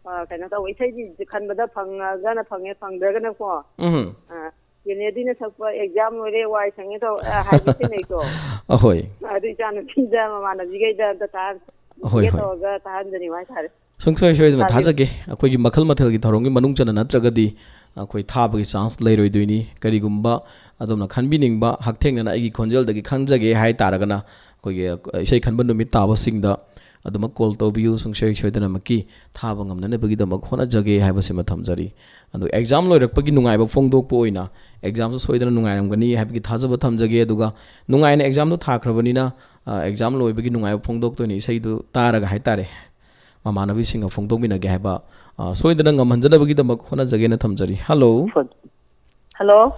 ꯑ, ꯀꯩꯅꯣ ꯇꯧꯕ, ꯏꯁꯩꯗꯤ ꯈꯟꯕꯗ ꯐꯪꯉꯒꯅ ꯐꯪꯉꯦ, ꯐꯪꯗ꯭ꯔꯒꯅꯀꯣ, ꯎꯝꯍꯨꯝ꯫ ꯑ, ꯀꯦꯅꯦꯗꯤꯅ ꯁꯛꯄ "Exam ꯂꯣꯏꯔꯦ, ꯋꯥꯏ ꯁꯪꯉꯦ" ꯇꯧ, ꯑ, ꯍꯥꯏꯕ ꯏꯁꯩ ꯂꯩꯇ꯭ꯔꯣ? ꯑꯍꯣꯏ꯫ ꯑꯗꯨ ꯏꯆꯥ ꯅꯨꯄꯤꯗ ꯃꯃꯥꯟꯅꯕꯤꯈꯩꯗ ꯑꯝꯇ ꯇꯥꯍꯟ-, ꯑꯍꯣꯏ, ꯍꯣꯏ꯫ ꯇꯧꯔꯒ ꯇꯥꯍꯟꯖꯅꯤꯡꯕ ꯍꯥꯏꯇꯥꯔꯦ꯫ ꯁꯨꯡꯁꯣꯏ ꯁꯣꯏꯗꯅ ꯊꯥꯖꯒꯦ꯫ ꯑꯩꯈꯣꯏꯒꯤ ꯃꯈꯜ ꯃꯊꯦꯜꯒꯤ ꯊꯧꯔꯝꯒꯤ ꯃꯅꯨꯡ ꯆꯟꯅ ꯅꯠꯇ꯭ꯔꯒꯗꯤ ꯑꯩꯈꯣꯏ ꯊꯥꯕꯒꯤ chance ꯂꯩꯔꯣꯏꯗꯣꯏꯅꯤ꯫ ꯀꯔꯤꯒꯨꯝꯕ ꯑꯗꯣꯝꯅ ꯈꯟꯕꯤꯅꯤꯡꯕ, ꯍꯛꯊꯦꯡꯅꯅ ꯑꯩꯒꯤ ꯈꯣꯟꯖꯦꯜꯗꯒꯤ ꯈꯪꯖꯒꯦ ꯍꯥꯏ ꯇꯥꯔꯒꯅ, ꯑꯩꯈꯣꯏꯒꯤ, ꯑ, ꯏꯁꯩ ꯈꯟꯕ ꯅꯨꯃꯤꯠ ꯇꯥꯕꯁꯤꯡꯗ ꯑꯗꯨꯃꯛ call ꯇꯧꯕꯤꯌꯨ꯫ ꯁꯨꯡꯁꯣꯏ ꯁꯣꯏꯗꯅꯃꯛꯀꯤ ꯊꯥꯕ ꯉꯝꯅꯅꯕꯒꯤꯗꯃꯛ ꯍꯣꯠꯅꯖꯒꯦ ꯍꯥꯏꯕꯁꯤꯃ ꯊꯝꯖꯔꯤ꯫ ꯑꯗꯣ exam ꯂꯣꯏꯔꯛꯄꯒꯤ ꯅꯨꯡꯉꯥꯏꯕ ꯐꯣꯡꯗꯣꯛꯄ ꯑꯣꯏꯅ, examꯁꯨ ꯁꯣꯏꯗꯅ ꯅꯨꯡꯉꯥꯏꯔꯝꯒꯅꯤ ꯍꯥꯏꯕꯒꯤ ꯊꯥꯖꯕ ꯊꯝꯖꯒꯦ꯫ ꯑꯗꯨꯒ ꯅꯨꯡꯉꯥꯏꯅ examꯗꯣ ꯊꯥꯈ꯭ꯔꯕꯅꯤꯅ, ꯑ, exam ꯂꯣꯏꯕꯒꯤ ꯅꯨꯡꯉꯥꯏꯕ ꯐꯣꯡꯗꯣꯛꯇꯣꯏꯅꯤ ꯏꯁꯩꯗꯨ ꯇꯥꯔꯒ ꯍꯥꯏꯇꯥꯔꯦ꯫ ꯃꯃꯥꯟꯅꯕꯤꯁꯤꯡꯒ ꯐꯣꯡꯗꯣꯛꯃꯤꯟꯅꯒꯦ ꯍꯥꯏꯕ, ꯑ, ꯁꯣꯏꯗꯅ ꯉꯝꯍꯟꯖꯅꯕꯒꯤꯗꯃꯛ ꯍꯣꯠꯅꯖꯒꯦꯅ ꯊꯝꯖꯔꯤ꯫ Hello꯫ Hello꯫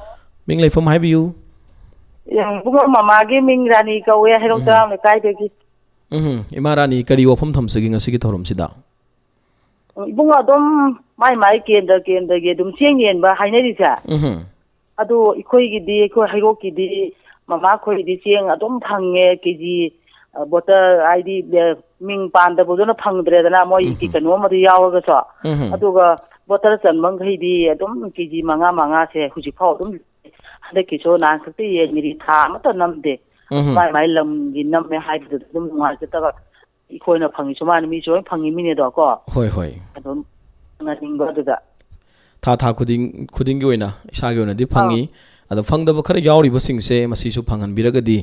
ꯃꯤꯡ ꯂꯩꯐꯝ ꯍꯥꯏꯕꯤꯌꯨ꯫ ꯏꯕꯨꯡꯉꯣ, ꯃꯃꯥꯒꯤ ꯃꯤꯡ ꯔꯥꯅꯤ ꯀꯧꯋꯦ, ꯍꯩꯔꯣꯛ ꯎꯝ꯫ ꯇꯔꯥꯝ ꯂꯩꯀꯥꯏꯗꯒꯤ꯫ ꯎꯝ, ꯏꯃꯥ ꯔꯥꯅꯤ, ꯀꯔꯤ ꯋꯥꯐꯝ ꯊꯝꯁꯤꯒꯦ ꯉꯁꯤꯒꯤ ꯊꯧꯔꯝꯁꯤꯗ? ꯏꯕꯨꯡꯉꯣ, ꯑꯗꯨꯝ ꯃꯥꯏ ꯃꯥꯏ ꯀꯦꯟꯗ꯭ꯔ ꯀꯦꯟꯗ꯭ꯔꯒꯤ ꯑꯗꯨꯝ ꯆꯦꯡ ꯌꯦꯟꯕ ꯍꯥꯏꯅꯔꯤꯁꯦ꯫ ꯎꯝ꯫ ꯑꯗꯣ ꯑꯩꯈꯣꯏꯒꯤꯗꯤ, ꯑꯩꯈꯣꯏ ꯍꯩꯔꯣꯛꯀꯤꯗꯤ ꯃꯃꯥ ꯈꯣꯏꯒꯤꯗꯤ ꯆꯦꯡ ꯑꯗꯨꯝ ꯐꯪꯉꯦ, ꯀꯦ ꯖꯤ, ꯑ, ꯕꯣꯇꯜ ꯍꯥꯏꯗꯤ, ꯑ, ꯃꯤꯡ ꯄꯥꯟꯗꯕꯗꯨꯅ ꯐꯪꯗ꯭ꯔꯦꯗꯅ, ꯃꯣꯏꯒꯤ ꯎꯝ꯫ ꯀꯩꯅꯣ ꯑꯃꯗ ꯌꯥꯎꯔꯒꯁꯨ꯫ ꯎꯝ꯫ ꯑꯗꯨꯒ ꯕꯣꯇꯜ ꯆꯟꯕꯈꯩꯗꯤ ꯑꯗꯨꯝ ꯀꯦ ꯖꯤ ꯃꯉꯥ ꯃꯉꯥꯁꯦ ꯍꯧꯖꯤꯛꯐꯥꯎ ꯑꯗꯨꯝ ꯍꯟꯗꯛꯀꯤꯁꯨ ꯅꯍꯥꯟ ꯈꯛꯇ ꯌꯦꯟꯒꯤꯗꯤ ꯊꯥ ꯑꯃꯠꯇ ꯅꯝꯗꯦ꯫ ꯎꯝ꯫ ꯃꯥꯏ ꯃꯥꯏ ꯂꯝꯒꯤ ꯅꯝꯃꯦ ꯍꯥꯏꯕꯗꯨꯗ ꯑꯗꯨꯝ ꯅꯨꯡꯉꯥꯏꯖꯗꯕ꯫ ꯑꯩꯈꯣꯏꯅ ꯐꯪꯉꯤꯁꯨ ꯃꯥꯅ ꯃꯤꯁꯨ ꯂꯣꯏ ꯐꯪꯉꯤ ꯃꯤꯅꯦꯗꯣ ꯀꯣ꯫ ꯍꯣꯏ, ꯍꯣꯏ꯫ ꯑꯗꯨꯝ ꯐꯪꯍꯟꯅꯤꯡꯕ ꯑꯗꯨꯗ꯫ ꯊꯥ ꯊꯥ ꯈꯨꯗꯤꯡ, ꯈꯨꯗꯤꯡꯒꯤ ꯑꯣꯏꯅ ꯏꯁꯥꯒꯤ ꯑꯣꯏꯅꯗꯤ ꯑꯥ꯫ ꯐꯪꯉꯤ꯫ ꯑꯗꯣ ꯐꯪꯗꯕ ꯈꯔ ꯌꯥꯎꯔꯤꯕꯁꯤꯡꯁꯦ ꯃꯁꯤꯁꯨ ꯐꯪꯍꯟꯕꯤꯔꯒꯗꯤ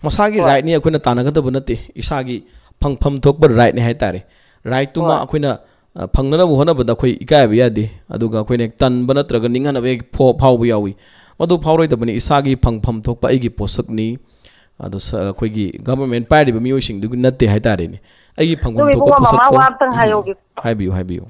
ꯃꯁꯥꯒꯤ ꯍꯣꯏ꯫ Rightꯅꯤ, ꯑꯩꯈꯣꯏꯅ ꯇꯥꯟꯅꯒꯗꯕ ꯅꯠꯇꯦ꯫ ꯏꯁꯥꯒꯤ ꯐꯪꯐꯝ ꯊꯣꯛꯄ rightꯅꯤ ꯍꯥꯏꯇꯥꯔꯦ꯫ Rightꯇꯨꯃ ꯍꯣꯏ꯫ ꯑꯩꯈꯣꯏꯅ, ꯑ, ꯐꯪꯅꯅꯕ ꯍꯣꯠꯅꯕꯗ ꯑꯩꯈꯣꯏ ꯏꯀꯥꯏꯕ ꯌꯥꯗꯦ꯫ ꯑꯗꯨꯒ ꯑꯩꯈꯣꯏꯅ ꯍꯦꯛ ꯇꯟꯕ ꯅꯠꯇ꯭ꯔꯒ ꯅꯤꯡꯍꯟꯅꯕ ꯍꯦꯛ ꯐꯥꯎ-, ꯐꯥꯎꯕ ꯌꯥꯎꯏ꯫ ꯃꯗꯨ ꯐꯥꯎꯔꯣꯏꯗꯕꯅꯤ꯫ ꯏꯁꯥꯒꯤ ꯐꯪꯐꯝ ꯊꯣꯛꯄ ꯑꯩꯒꯤ ꯄꯣꯠꯁꯛꯅꯤ꯫ ꯑꯗꯣ ꯁ-, ꯑꯩꯈꯣꯏꯒꯤ government ꯄꯥꯏꯔꯤꯕ ꯃꯤꯑꯣꯏꯁꯤꯡꯗꯨꯒꯤ ꯅꯠꯇꯦ ꯍꯥꯏꯇꯥꯔꯦꯅꯦ꯫ ꯑꯩꯒꯤ ꯐꯪꯐꯝ ꯑꯗꯨꯒ ꯊꯣꯛꯄ ꯏꯕꯨꯡꯉꯣ, ꯃꯃꯥ ꯄꯣꯠꯁꯛꯇꯣ꯫ ꯋꯥ ꯑꯝꯇꯪ ꯎꯝ, ꯎꯝ꯫ ꯍꯥꯏꯍꯧꯒꯦ꯫ ꯍꯥꯏꯕꯤꯌꯨ, ꯍꯥꯏꯕꯤꯌꯨ꯫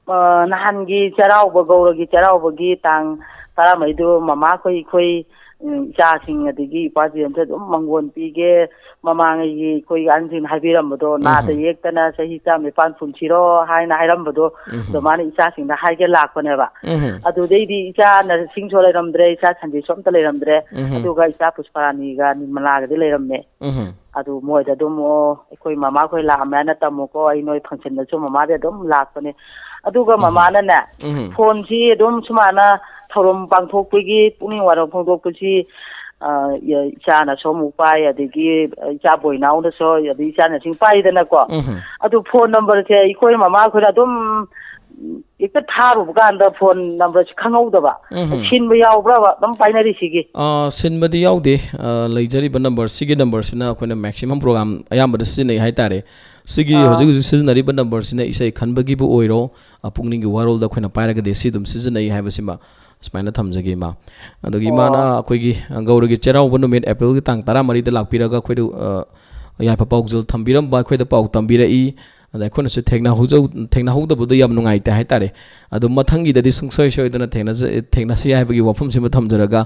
ꯑ, ꯅꯍꯥꯟꯒꯤ ꯆꯩꯔꯥꯎꯕ, ꯒꯧꯔꯒꯤ ꯆꯩꯔꯥꯎꯕꯒꯤ ꯇꯥꯡ ꯇꯔꯥꯃꯔꯤꯗꯨ ꯃꯃꯥꯈꯣꯏ, ꯑꯩꯈꯣꯏ, ꯎꯝ, ꯏꯆꯥꯁꯤꯡ ꯑꯗꯒꯤ ꯏꯄꯥꯁꯤꯡ ꯑꯝꯇ ꯑꯗꯨꯝ ꯃꯪꯒꯣꯟ ꯄꯤꯒꯦ꯫ ꯃꯃꯥꯡꯉꯩꯒꯤ ꯑꯩꯈꯣꯏ ꯑꯍꯟꯁꯤꯡꯅ ꯍꯥꯏꯕꯤꯔꯝꯕꯗꯣ, ꯎꯝ꯫ ꯅꯥꯗ ꯌꯦꯛꯇꯅ ꯆꯍꯤ ꯆꯥꯝ ꯅꯤꯄꯥꯟ ꯄꯨꯟꯁꯤꯔꯣ ꯍꯥꯏꯅ ꯍꯥꯏꯔꯝꯕꯗꯣ, ꯎꯝ꯫ ꯑꯗꯨꯃꯥꯏꯅ ꯏꯆꯥꯁꯤꯡꯗ ꯍꯥꯏꯒꯦ ꯂꯥꯛꯄꯅꯦꯕ꯫ ꯎꯝ꯫ ꯑꯗꯨꯗꯩꯗꯤ ꯏꯆꯥ ꯅꯔꯁꯤꯡꯁꯨ ꯂꯩꯔꯝꯗ꯭ꯔꯦ, ꯏꯆꯥ ꯁꯟꯗꯦꯁꯨ ꯑꯝꯇ ꯂꯩꯔꯝꯗ꯭ꯔꯦ꯫ ꯎꯝ꯫ ꯑꯗꯨꯒ ꯏꯆꯥ ꯄꯨꯁꯄꯥꯔꯥꯅꯤꯒ ꯅꯤꯔꯃꯂꯥꯒꯗꯤ ꯂꯩꯔꯝꯃꯦ꯫ ꯎꯝ꯫ ꯑꯗꯨ ꯃꯣꯏꯗ ꯑꯗꯨꯝ, "ꯑꯣ, ꯑꯩꯈꯣꯏ ꯃꯃꯥꯈꯣꯏ ꯂꯥꯛꯑꯝꯃꯦ ꯍꯥꯏꯅ ꯇꯝꯃꯨꯀꯣ, ꯑꯩ ꯅꯣꯏ functionꯗꯁꯨ ꯃꯃꯥꯗꯤ ꯑꯗꯨꯝ ꯂꯥꯛꯄꯅꯦ"꯫ ꯑꯗꯨꯒ ꯎꯝ꯫ ꯃꯃꯥꯅꯅꯦ, ꯎꯝ꯫ Phoneꯁꯤ ꯑꯗꯨꯝ ꯁꯨꯃꯥꯏꯅ ꯊꯧꯔꯝ ꯄꯥꯡꯊꯣꯛꯄꯒꯤ, ꯄꯨꯛꯅꯤꯡ ꯋꯥꯏꯔꯝ ꯐꯣꯡꯗꯣꯛꯄꯁꯤ, ꯑ, ꯏꯆꯥꯅꯁꯨ ꯑꯃꯨꯛ ꯄꯥꯏ, ꯑꯗꯒꯤ ꯏꯆꯥ ꯕꯣꯏꯅꯥꯎꯅꯁꯨ, ꯑꯗꯩ ꯏꯆꯥꯅꯁꯤꯡ ꯄꯥꯏꯗꯅꯀꯣ꯫ ꯎꯝ꯫ ꯑꯗꯨ phone numberꯁꯦ ꯑꯩꯈꯣꯏ ꯃꯃꯥꯈꯣꯏꯅ ꯑꯗꯨꯝ ꯍꯦꯛꯇ ꯊꯥꯔꯨꯕ ꯀꯥꯟꯗ phone numberꯁꯤ ꯈꯪꯍꯧꯗꯕ꯫ ꯎꯝ꯫ ꯁꯤꯟꯕ ꯌꯥꯎꯕ꯭ꯔꯕ ꯑꯗꯨꯝ ꯄꯥꯏꯅꯔꯤꯁꯤꯒꯤ? ꯑ, ꯁꯤꯟꯕꯗꯤ ꯌꯥꯎꯗꯦ꯫ ꯑ, ꯂꯩꯖꯔꯤꯕ number, ꯁꯤꯒꯤ numberꯁꯤꯅ ꯑꯩꯈꯣꯏꯅ maximum program ꯑꯌꯥꯝꯕꯗ ꯁꯤꯖꯤꯟꯅꯩ ꯍꯥꯏꯇꯥꯔꯦ꯫ ꯁꯤꯒꯤ ꯑꯥ꯫ ꯍꯧꯖꯤꯛ ꯍꯧꯖꯤꯛ ꯁꯤꯖꯤꯟꯅꯔꯤꯕ numberꯁꯤꯅ ꯏꯁꯩ ꯈꯟꯕꯒꯤꯕꯨ ꯑꯣꯏꯔꯣ, ꯑ, ꯄꯨꯛꯅꯤꯡꯒꯤ ꯋꯥꯔꯣꯜꯗ ꯑꯩꯈꯣꯏꯅ ꯄꯥꯏꯔꯒꯗꯤ ꯁꯤ ꯑꯗꯨꯝ ꯁꯤꯖꯤꯟꯅꯩ ꯍꯥꯏꯕꯁꯤꯃ ꯁꯨꯃꯥꯏꯅ ꯊꯝꯖꯒꯦ, ꯏꯃꯥ꯫ ꯑꯗꯒꯤ ꯏꯃꯥꯅ ꯑꯣ꯫ ꯑꯩꯈꯣꯏꯒꯤ, ꯑ, ꯒꯧꯔꯒꯤ ꯆꯩꯔꯥꯎꯕ ꯅꯨꯃꯤꯠ Aprilꯒꯤ ꯇꯥꯡ ꯇꯔꯥꯃꯔꯤꯗ ꯂꯥꯛꯄꯤꯔꯒ ꯑꯩꯈꯣꯏꯗ, ꯑ, ꯌꯥꯏꯐ ꯄꯥꯎꯖꯦꯜ ꯊꯝꯕꯤꯔꯝꯕ, ꯑꯩꯈꯣꯏꯗ ꯄꯥꯎ ꯇꯝꯕꯤꯔꯛꯏ꯫ ꯑꯗ ꯑꯩꯈꯣꯏꯅꯁꯨ ꯊꯦꯡꯅꯍꯧꯖꯧ-, ꯊꯦꯡꯅꯍꯧꯗꯕꯗꯣ ꯌꯥꯝ ꯅꯨꯡꯉꯥꯏꯇꯦ ꯍꯥꯏꯇꯥꯔꯦ꯫ ꯑꯗꯣ ꯃꯊꯪꯒꯤꯗꯗꯤ ꯁꯨꯡꯁꯣꯏ ꯁꯣꯏꯗꯅ ꯊꯦꯡꯅꯖ-, ꯊꯦꯡꯅꯁꯤ ꯍꯥꯏꯕꯒꯤ ꯋꯥꯐꯝꯁꯤꯃ ꯊꯝꯖꯔꯒ,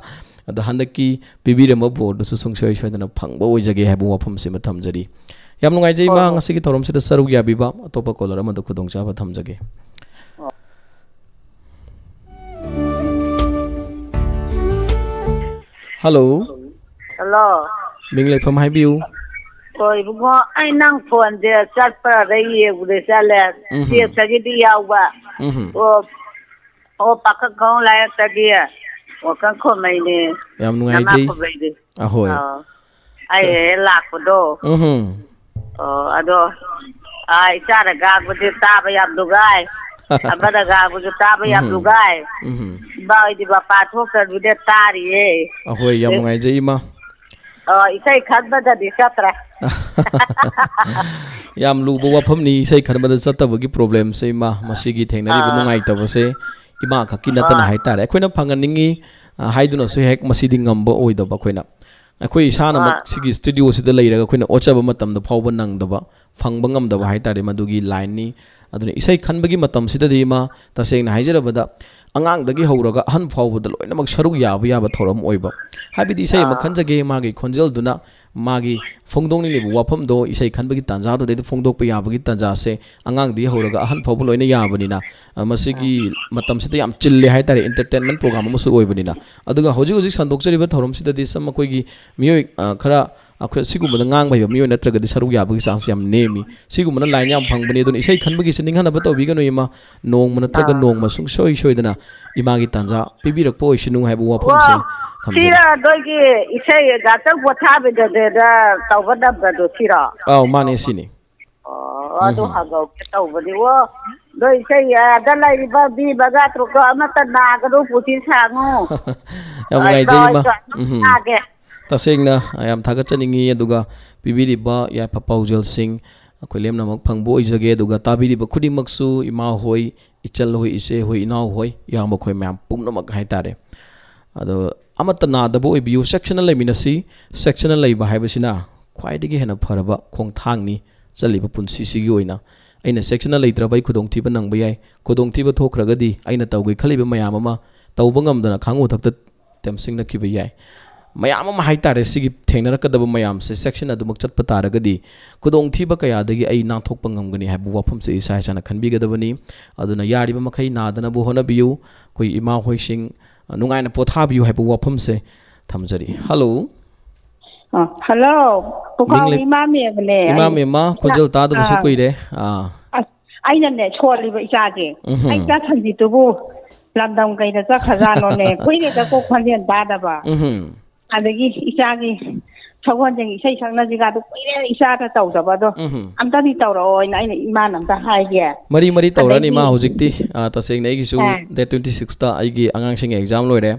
ꯑꯗꯣ ꯍꯟꯗꯛꯀꯤ ꯄꯤꯕꯤꯔꯝꯕ ꯕꯣꯔꯗꯨꯁꯨ ꯁꯨꯡꯁꯣꯏ ꯁꯣꯏꯗꯅ ꯐꯪꯕ ꯑꯣꯏꯖꯒꯦ ꯍꯥꯏꯕ ꯋꯥꯐꯝꯁꯤꯃ ꯊꯝꯖꯔꯤ꯫ ꯌꯥꯝ ꯅꯨꯡꯉꯥꯏꯖꯩ, ꯍꯣꯏ, ꯏꯃꯥ, ꯍꯣꯏ꯫ ꯉꯁꯤꯒꯤ ꯊꯧꯔꯝꯁꯤꯗ ꯁꯔꯨꯛ ꯌꯥꯕꯤꯕ꯫ ꯑꯇꯣꯞꯄ ꯀꯣꯂꯔ ꯑꯃꯗ ꯈꯨꯗꯣꯡꯆꯥꯕ ꯊꯝꯖꯒꯦ꯫ ꯍꯜꯂꯣ꯫ ꯍꯜꯂꯣ꯫ ꯃꯤꯡ ꯂꯩꯐꯝ ꯍꯥꯏꯕꯤꯌꯨ꯫ ꯍꯣꯏ, ꯏꯕꯨꯡꯉꯣ, ꯑꯩ ꯅꯪ ꯐꯣꯟꯁꯦ ꯆꯠꯄ꯭ꯔꯥ ꯌꯦꯡꯕꯗ ꯆꯠꯂꯦ꯫ ꯎꯝꯍꯨꯝ꯫ ꯆꯦꯛꯇꯒꯤꯗꯤ ꯌꯥꯎꯕ꯫ ꯎꯝꯍꯨꯝ꯫ ꯑꯣ, ꯑꯣ, ꯄꯥꯈꯪ ꯈꯣꯡ ꯂꯥꯏꯔꯛꯇꯒꯤ ꯋꯥꯀꯪ ꯈꯣꯝꯃꯩꯅꯦ꯫ ꯌꯥꯝ ꯅꯨꯡꯉꯥꯏꯖꯩ꯫ ꯅꯃꯥ ꯈꯣꯝꯃꯩꯅꯦ꯫ ꯑꯍꯣꯏ꯫ ꯑꯥ꯫ ꯑꯩ ꯍꯦꯛ ꯂꯥꯛꯄꯗꯣ꯫ ꯎꯝꯍꯨꯝ꯫ ꯑꯣ, ꯑꯗꯣ, ꯑꯥ, ꯏꯆꯥꯅ ꯉꯥꯡꯕꯁꯦ ꯇꯥꯕ ꯌꯥꯝ ꯅꯨꯡꯉꯥꯏ꯫ ꯑꯃꯅ ꯉꯥꯡꯕꯁꯨ ꯇꯥꯕ ꯌꯥꯝ ꯎꯝꯍꯨꯝ꯫ ꯅꯨꯡꯉꯥꯏ꯫ ꯎꯝꯍꯨꯝ꯫ ꯏꯃꯥ ꯍꯣꯏꯗꯤ ꯃꯄꯥꯟ ꯊꯣꯛꯇꯕꯅꯤꯅ ꯇꯥꯔꯤꯌꯦ꯫ ꯑꯍꯣꯏ, ꯌꯥꯝ ꯑꯦ꯫ ꯅꯨꯡꯉꯥꯏꯖꯩ, ꯏꯃꯥ꯫ ꯑꯣ, ꯏꯁꯩ ꯈꯟꯕꯗꯗꯤ ꯆꯠꯇ꯭ꯔꯦ꯫ ꯌꯥꯝ ꯂꯨꯕ ꯋꯥꯐꯝꯅꯤ, ꯏꯁꯩ ꯈꯟꯕꯗ ꯆꯠꯇꯕꯒꯤ ꯄ꯭ꯔꯣꯕ꯭ꯂꯦꯝꯁꯦ, ꯏꯃꯥ꯫ ꯃꯁꯤꯒꯤ ꯊꯦꯡꯅꯔꯤꯕ ꯑꯥ꯫ ꯅꯨꯡꯉꯥꯏꯇꯕꯁꯦ ꯏꯃꯥ ꯈꯛꯀꯤ ꯅꯠꯇꯅ ꯑꯥ꯫ ꯍꯥꯏꯇꯥꯔꯦ꯫ ꯑꯩꯈꯣꯏꯅ ꯐꯪꯍꯟꯅꯤꯡꯉꯤ, ꯑ, ꯍꯥꯏꯗꯨꯅꯁꯨ ꯍꯦꯛ ꯃꯁꯤꯗꯤ ꯉꯝꯕ ꯑꯣꯏꯗꯕ ꯑꯩꯈꯣꯏꯅ꯫ ꯑꯩꯈꯣꯏ ꯏꯁꯥꯅꯃꯛ ꯑꯥ꯫ ꯁꯤꯒꯤ ꯁ꯭ꯇꯨꯗꯤꯑꯣꯁꯤꯗ ꯂꯩꯔꯒ ꯑꯩꯈꯣꯏꯅ ꯑꯣꯠꯆꯕ ꯃꯇꯝꯗ ꯐꯥꯎꯕ ꯅꯪꯗꯕ, ꯐꯪꯕ ꯉꯝꯗꯕ ꯍꯥꯏꯇꯥꯔꯦ, ꯃꯗꯨꯒꯤ ꯂꯥꯏꯟꯅꯤ꯫ ꯑꯗꯨꯅ ꯏꯁꯩ ꯈꯟꯕꯒꯤ ꯃꯇꯝꯁꯤꯗꯗꯤ, ꯏꯃꯥ, ꯇꯁꯦꯡꯅ ꯍꯥꯏꯖꯔꯕꯗ, ꯑꯉꯥꯡꯗꯒꯤ ꯍꯧꯔꯒ ꯑꯍꯟ ꯐꯥꯎꯕꯗ ꯂꯣꯏꯅꯃꯛ ꯁꯔꯨꯛ ꯌꯥꯕ ꯌꯥꯕ ꯊꯧꯔꯝ ꯑꯣꯏꯕ꯫ ꯍꯥꯏꯕꯗꯤ ꯏꯁꯩ ꯑꯃ ꯑꯥ꯫ ꯈꯟꯖꯒꯦ, ꯃꯥꯒꯤ ꯈꯣꯟꯖꯦꯜꯗꯨꯅ ꯃꯥꯒꯤ ꯐꯣꯡꯗꯣꯛꯅꯤꯡꯂꯤꯕ ꯋꯥꯐꯝꯗꯣ ꯏꯁꯩ ꯈꯟꯕꯒꯤ ꯇꯥꯟꯖꯥꯗꯨꯗꯩꯗ ꯐꯣꯡꯗꯣꯛꯄ ꯌꯥꯕꯒꯤ ꯇꯥꯟꯖꯥꯁꯦ ꯑꯉꯥꯡꯗꯒꯤ ꯍꯧꯔꯒ ꯑꯍꯟ ꯐꯥꯎꯕ ꯂꯣꯏꯅ ꯌꯥꯕꯅꯤꯅ, ꯑ, ꯃꯁꯤꯒꯤ ꯑꯥ꯫ ꯃꯇꯝꯁꯤꯗ ꯌꯥꯝ ꯆꯤꯜꯂꯦ ꯍꯥꯏꯇꯥꯔꯦ, ꯏꯟꯇꯔꯇꯦꯟꯃꯦꯟ ꯄ꯭ꯔꯣꯒ꯭ꯔꯥꯝ ꯑꯃꯁꯨ ꯑꯣꯏꯕꯅꯤꯅ꯫ ꯑꯗꯨꯒ ꯍꯧꯖꯤꯛ ꯍꯧꯖꯤꯛ ꯁꯟꯗꯣꯛꯆꯔꯤꯕ ꯊꯧꯔꯝꯁꯤꯗꯗꯤ ꯁꯨꯝ ꯑꯩꯈꯣꯏꯒꯤ ꯃꯤꯑꯣꯏ, ꯑ, ꯈꯔ ꯑꯩꯈꯣꯏ ꯁꯤꯒꯨꯝꯕꯗ ꯉꯥꯡꯕ ꯍꯩꯕ ꯃꯤꯑꯣꯏ ꯅꯠꯇ꯭ꯔꯒꯗꯤ ꯁꯔꯨꯛ ꯌꯥꯕꯒꯤ ꯆꯥꯟꯁ ꯌꯥꯝ ꯅꯦꯝꯃꯤ꯫ ꯁꯤꯒꯨꯝꯕꯅ ꯂꯥꯏꯟ ꯌꯥꯝ ꯐꯪꯕꯅꯤ꯫ ꯑꯗꯨꯅ ꯏꯁꯩ ꯈꯟꯕꯒꯤꯁꯤ ꯅꯤꯡꯍꯟꯅꯕ ꯇꯧꯕꯤꯒꯅꯨ, ꯏꯃꯥ꯫ ꯅꯣꯡꯃ ꯅꯠꯇ꯭ꯔꯒ ꯑꯥ꯫ ꯅꯣꯡꯃ ꯁꯨꯡꯁꯣꯏ ꯁꯣꯏꯗꯅ ꯏꯃꯥꯒꯤ ꯇꯥꯟꯖꯥ ꯄꯤꯕꯤꯔꯛꯄ ꯑꯣꯏꯁꯅꯨ ꯍꯥꯏꯕ ꯋꯥꯐꯝꯁꯦ ꯑꯣ, ꯊꯝꯖꯒꯦ꯫ ꯁꯤꯔ ꯅꯣꯏꯒꯤ ꯏꯁꯩ ꯉꯥꯛꯇꯪ ꯄꯣꯊꯥꯕꯤꯗꯗ ꯇꯧꯕ ꯅꯝꯕꯗꯣ ꯁꯤꯔꯣ? ꯑꯧ, ꯃꯥꯅꯦ, ꯁꯤꯅꯤ꯫ ꯑꯣ, ꯑꯗꯨ ꯎꯝ꯫ ꯍꯪꯍꯧꯒꯦ ꯇꯧꯕꯅꯤ꯫ ꯑꯣ, ꯅꯣꯏ ꯏꯁꯩ ꯑꯗ ꯂꯩꯔꯤꯕ ꯃꯤ ꯃꯉꯥ ꯇꯔꯨꯛꯇꯣ ꯑꯃꯠꯇ ꯅꯥꯒꯅꯨ, ꯄꯨꯟꯁꯤ ꯁꯥꯡꯉꯨ꯫ ꯌꯥꯝ ꯑ, ꯅꯨꯡꯉꯥꯏꯖꯩ, ꯏꯃꯥ꯫ ꯏꯃꯥ ꯍꯣꯏꯁꯨ ꯑꯗꯨꯝ ꯎꯝ꯫ ꯇꯥꯒꯦ꯫ ꯇꯁꯦꯡꯅ ꯌꯥꯝ ꯊꯥꯒꯠꯆꯅꯤꯡꯉꯤ꯫ ꯑꯗꯨꯒ ꯄꯤꯕꯤꯔꯤꯕ ꯌꯥꯏꯐ ꯄꯥꯎꯖꯦꯜꯁꯤꯡ ꯑꯩꯈꯣꯏ ꯂꯦꯝꯅꯃꯛ ꯐꯪꯕ ꯑꯣꯏꯖꯒꯦ꯫ ꯑꯗꯨꯒ ꯇꯥꯕꯤꯔꯤꯕ ꯈꯨꯗꯤꯡꯃꯛꯁꯨ, ꯏꯃꯥ ꯍꯣꯏ, ꯏꯆꯜ ꯍꯣꯏ, ꯏꯆꯦ ꯍꯣꯏ, ꯏꯅꯥꯎ ꯍꯣꯏ, ꯏꯌꯥꯝꯕ ꯑꯩꯈꯣꯏ ꯃꯌꯥꯝ ꯄꯨꯝꯅꯃꯛ ꯍꯥꯏꯇꯥꯔꯦ꯫ ꯑꯗꯣ ꯑꯃꯠꯇ ꯅꯥꯗꯕ ꯑꯣꯏꯕꯤꯌꯨ꯫ ꯆꯦꯛꯁꯤꯟꯅ ꯂꯩꯃꯤꯟꯅꯁꯤ꯫ ꯆꯦꯛꯁꯤꯟꯅ ꯂꯩꯕ ꯍꯥꯏꯕꯁꯤꯅ ꯈ꯭ꯋꯥꯏꯗꯒꯤ ꯍꯦꯟꯅ ꯐꯔꯕ ꯈꯣꯡꯊꯥꯡꯅꯤ꯫ ꯆꯠꯂꯤꯕ ꯄꯨꯟꯁꯤꯁꯤꯒꯤ ꯑꯣꯏꯅ ꯑꯩꯅ ꯆꯦꯛꯁꯤꯟꯅ ꯂꯩꯇ꯭ꯔꯕ ꯑꯩ ꯈꯨꯗꯣꯡꯊꯤꯕ ꯅꯪꯕ ꯌꯥꯏ꯫ ꯈꯨꯗꯣꯡꯊꯤꯕ ꯊꯣꯛꯈ꯭ꯔꯒꯗꯤ ꯑꯩꯅ ꯇꯧꯒꯦ ꯈꯜꯂꯤꯕ ꯃꯌꯥꯝ ꯑꯃ ꯇꯧꯕ ꯉꯝꯗꯅ ꯈꯥꯡꯉꯨ ꯊꯛꯇ ꯇꯦꯝꯁꯤꯡꯅꯈꯤꯕ ꯌꯥꯏ꯫ ꯃꯌꯥꯝ ꯑꯃ ꯍꯥꯏꯇꯥꯔꯦ, ꯁꯤꯒꯤ ꯊꯦꯡꯅꯔꯛꯀꯗꯕ ꯃꯌꯥꯝꯁꯦ ꯆꯦꯛꯁꯤꯟꯅ ꯑꯗꯨꯃꯛ ꯆꯠꯄ ꯇꯥꯔꯒꯗꯤ ꯈꯨꯗꯣꯡꯊꯤꯕ ꯀꯌꯥꯗꯒꯤ ꯑꯩ ꯅꯥꯟꯊꯣꯛꯄ ꯉꯝꯒꯅꯤ ꯍꯥꯏꯕ ꯋꯥꯐꯝꯁꯦ ꯏꯁꯥ ꯏꯁꯥꯅ ꯈꯟꯕꯤꯒꯗꯕꯅꯤ꯫ ꯑꯗꯨꯅ ꯌꯥꯔꯤꯕ ꯃꯈꯩ ꯅꯥꯗꯅꯕ ꯍꯣꯠꯅꯕꯤꯌꯨ꯫ ꯑꯩꯈꯣꯏ ꯏꯃꯥ ꯍꯣꯏꯁꯤꯡ, ꯑ, ꯅꯨꯡꯉꯥꯏꯅ ꯄꯣꯊꯥꯕꯤꯌꯨ ꯍꯥꯏꯕ ꯋꯥꯐꯝꯁꯦ ꯊꯝꯖꯔꯤ꯫ ꯍꯜꯂꯣ꯫ ꯑ, ꯍꯜꯂꯣ꯫ ꯄꯨꯈꯥꯎ ꯃꯤꯡꯂꯦ-, ꯏꯃꯥ ꯃꯦꯝꯕꯅꯦ꯫ ꯏꯃꯥ ꯑꯩ ꯃꯦꯝꯃ, ꯈꯣꯟꯖꯦꯜ ꯇꯥꯗꯕꯁꯨ ꯑꯥ꯫ ꯀꯨꯏꯔꯦ꯫ ꯑꯥ꯫ ꯑꯁ, ꯑꯩꯅꯅꯦ ꯁꯣꯜꯂꯤꯕ ꯏꯆꯥꯁꯦ꯫ ꯎꯝꯍꯨꯝ꯫ ꯑꯩ ꯏꯆꯥ ꯁꯟꯖꯤꯠꯇꯨꯕꯨ ꯂꯝꯗꯝ ꯀꯩꯗ ꯆꯠꯈ꯭ꯔꯖꯥꯠꯅꯣꯅꯦ? ꯀꯨꯏꯔꯦꯗꯀꯣ ꯈꯣꯟꯖꯦꯜ ꯇꯥꯗꯕ꯫ ꯎꯝꯍꯨꯝ꯫ ꯑꯗꯒꯤ ꯏꯆꯥꯒꯤ ꯁꯒꯣꯜꯁꯦ ꯏꯁꯩ ꯁꯛꯅꯁꯤꯒ ꯑꯗꯨ ꯀꯨꯏꯔꯦ ꯏꯆꯥꯗ ꯇꯧꯗꯕ ꯑꯗꯣ꯫ ꯎꯝꯍꯨꯝ꯫ ꯑꯝꯇꯗꯤ ꯇꯧꯔꯛꯑꯣꯅ ꯑꯩꯅ ꯏꯃꯥꯅ ꯑꯝꯇ ꯍꯥꯏꯒꯦ꯫ ꯃꯔꯤ ꯃꯔꯤ ꯇꯧꯔꯅꯤ ꯑꯗꯒꯤ ꯃꯥ ꯍꯧꯖꯤꯛꯇꯤ꯫ ꯑ, ꯇꯁꯦꯡꯅ ꯑꯩꯒꯤꯁꯨ ꯑꯥ꯫ Date twenty sixꯇ ꯑꯩꯒꯤ ꯑꯉꯥꯡꯁꯤꯡꯒꯤ exam ꯂꯣꯏꯔꯦ꯫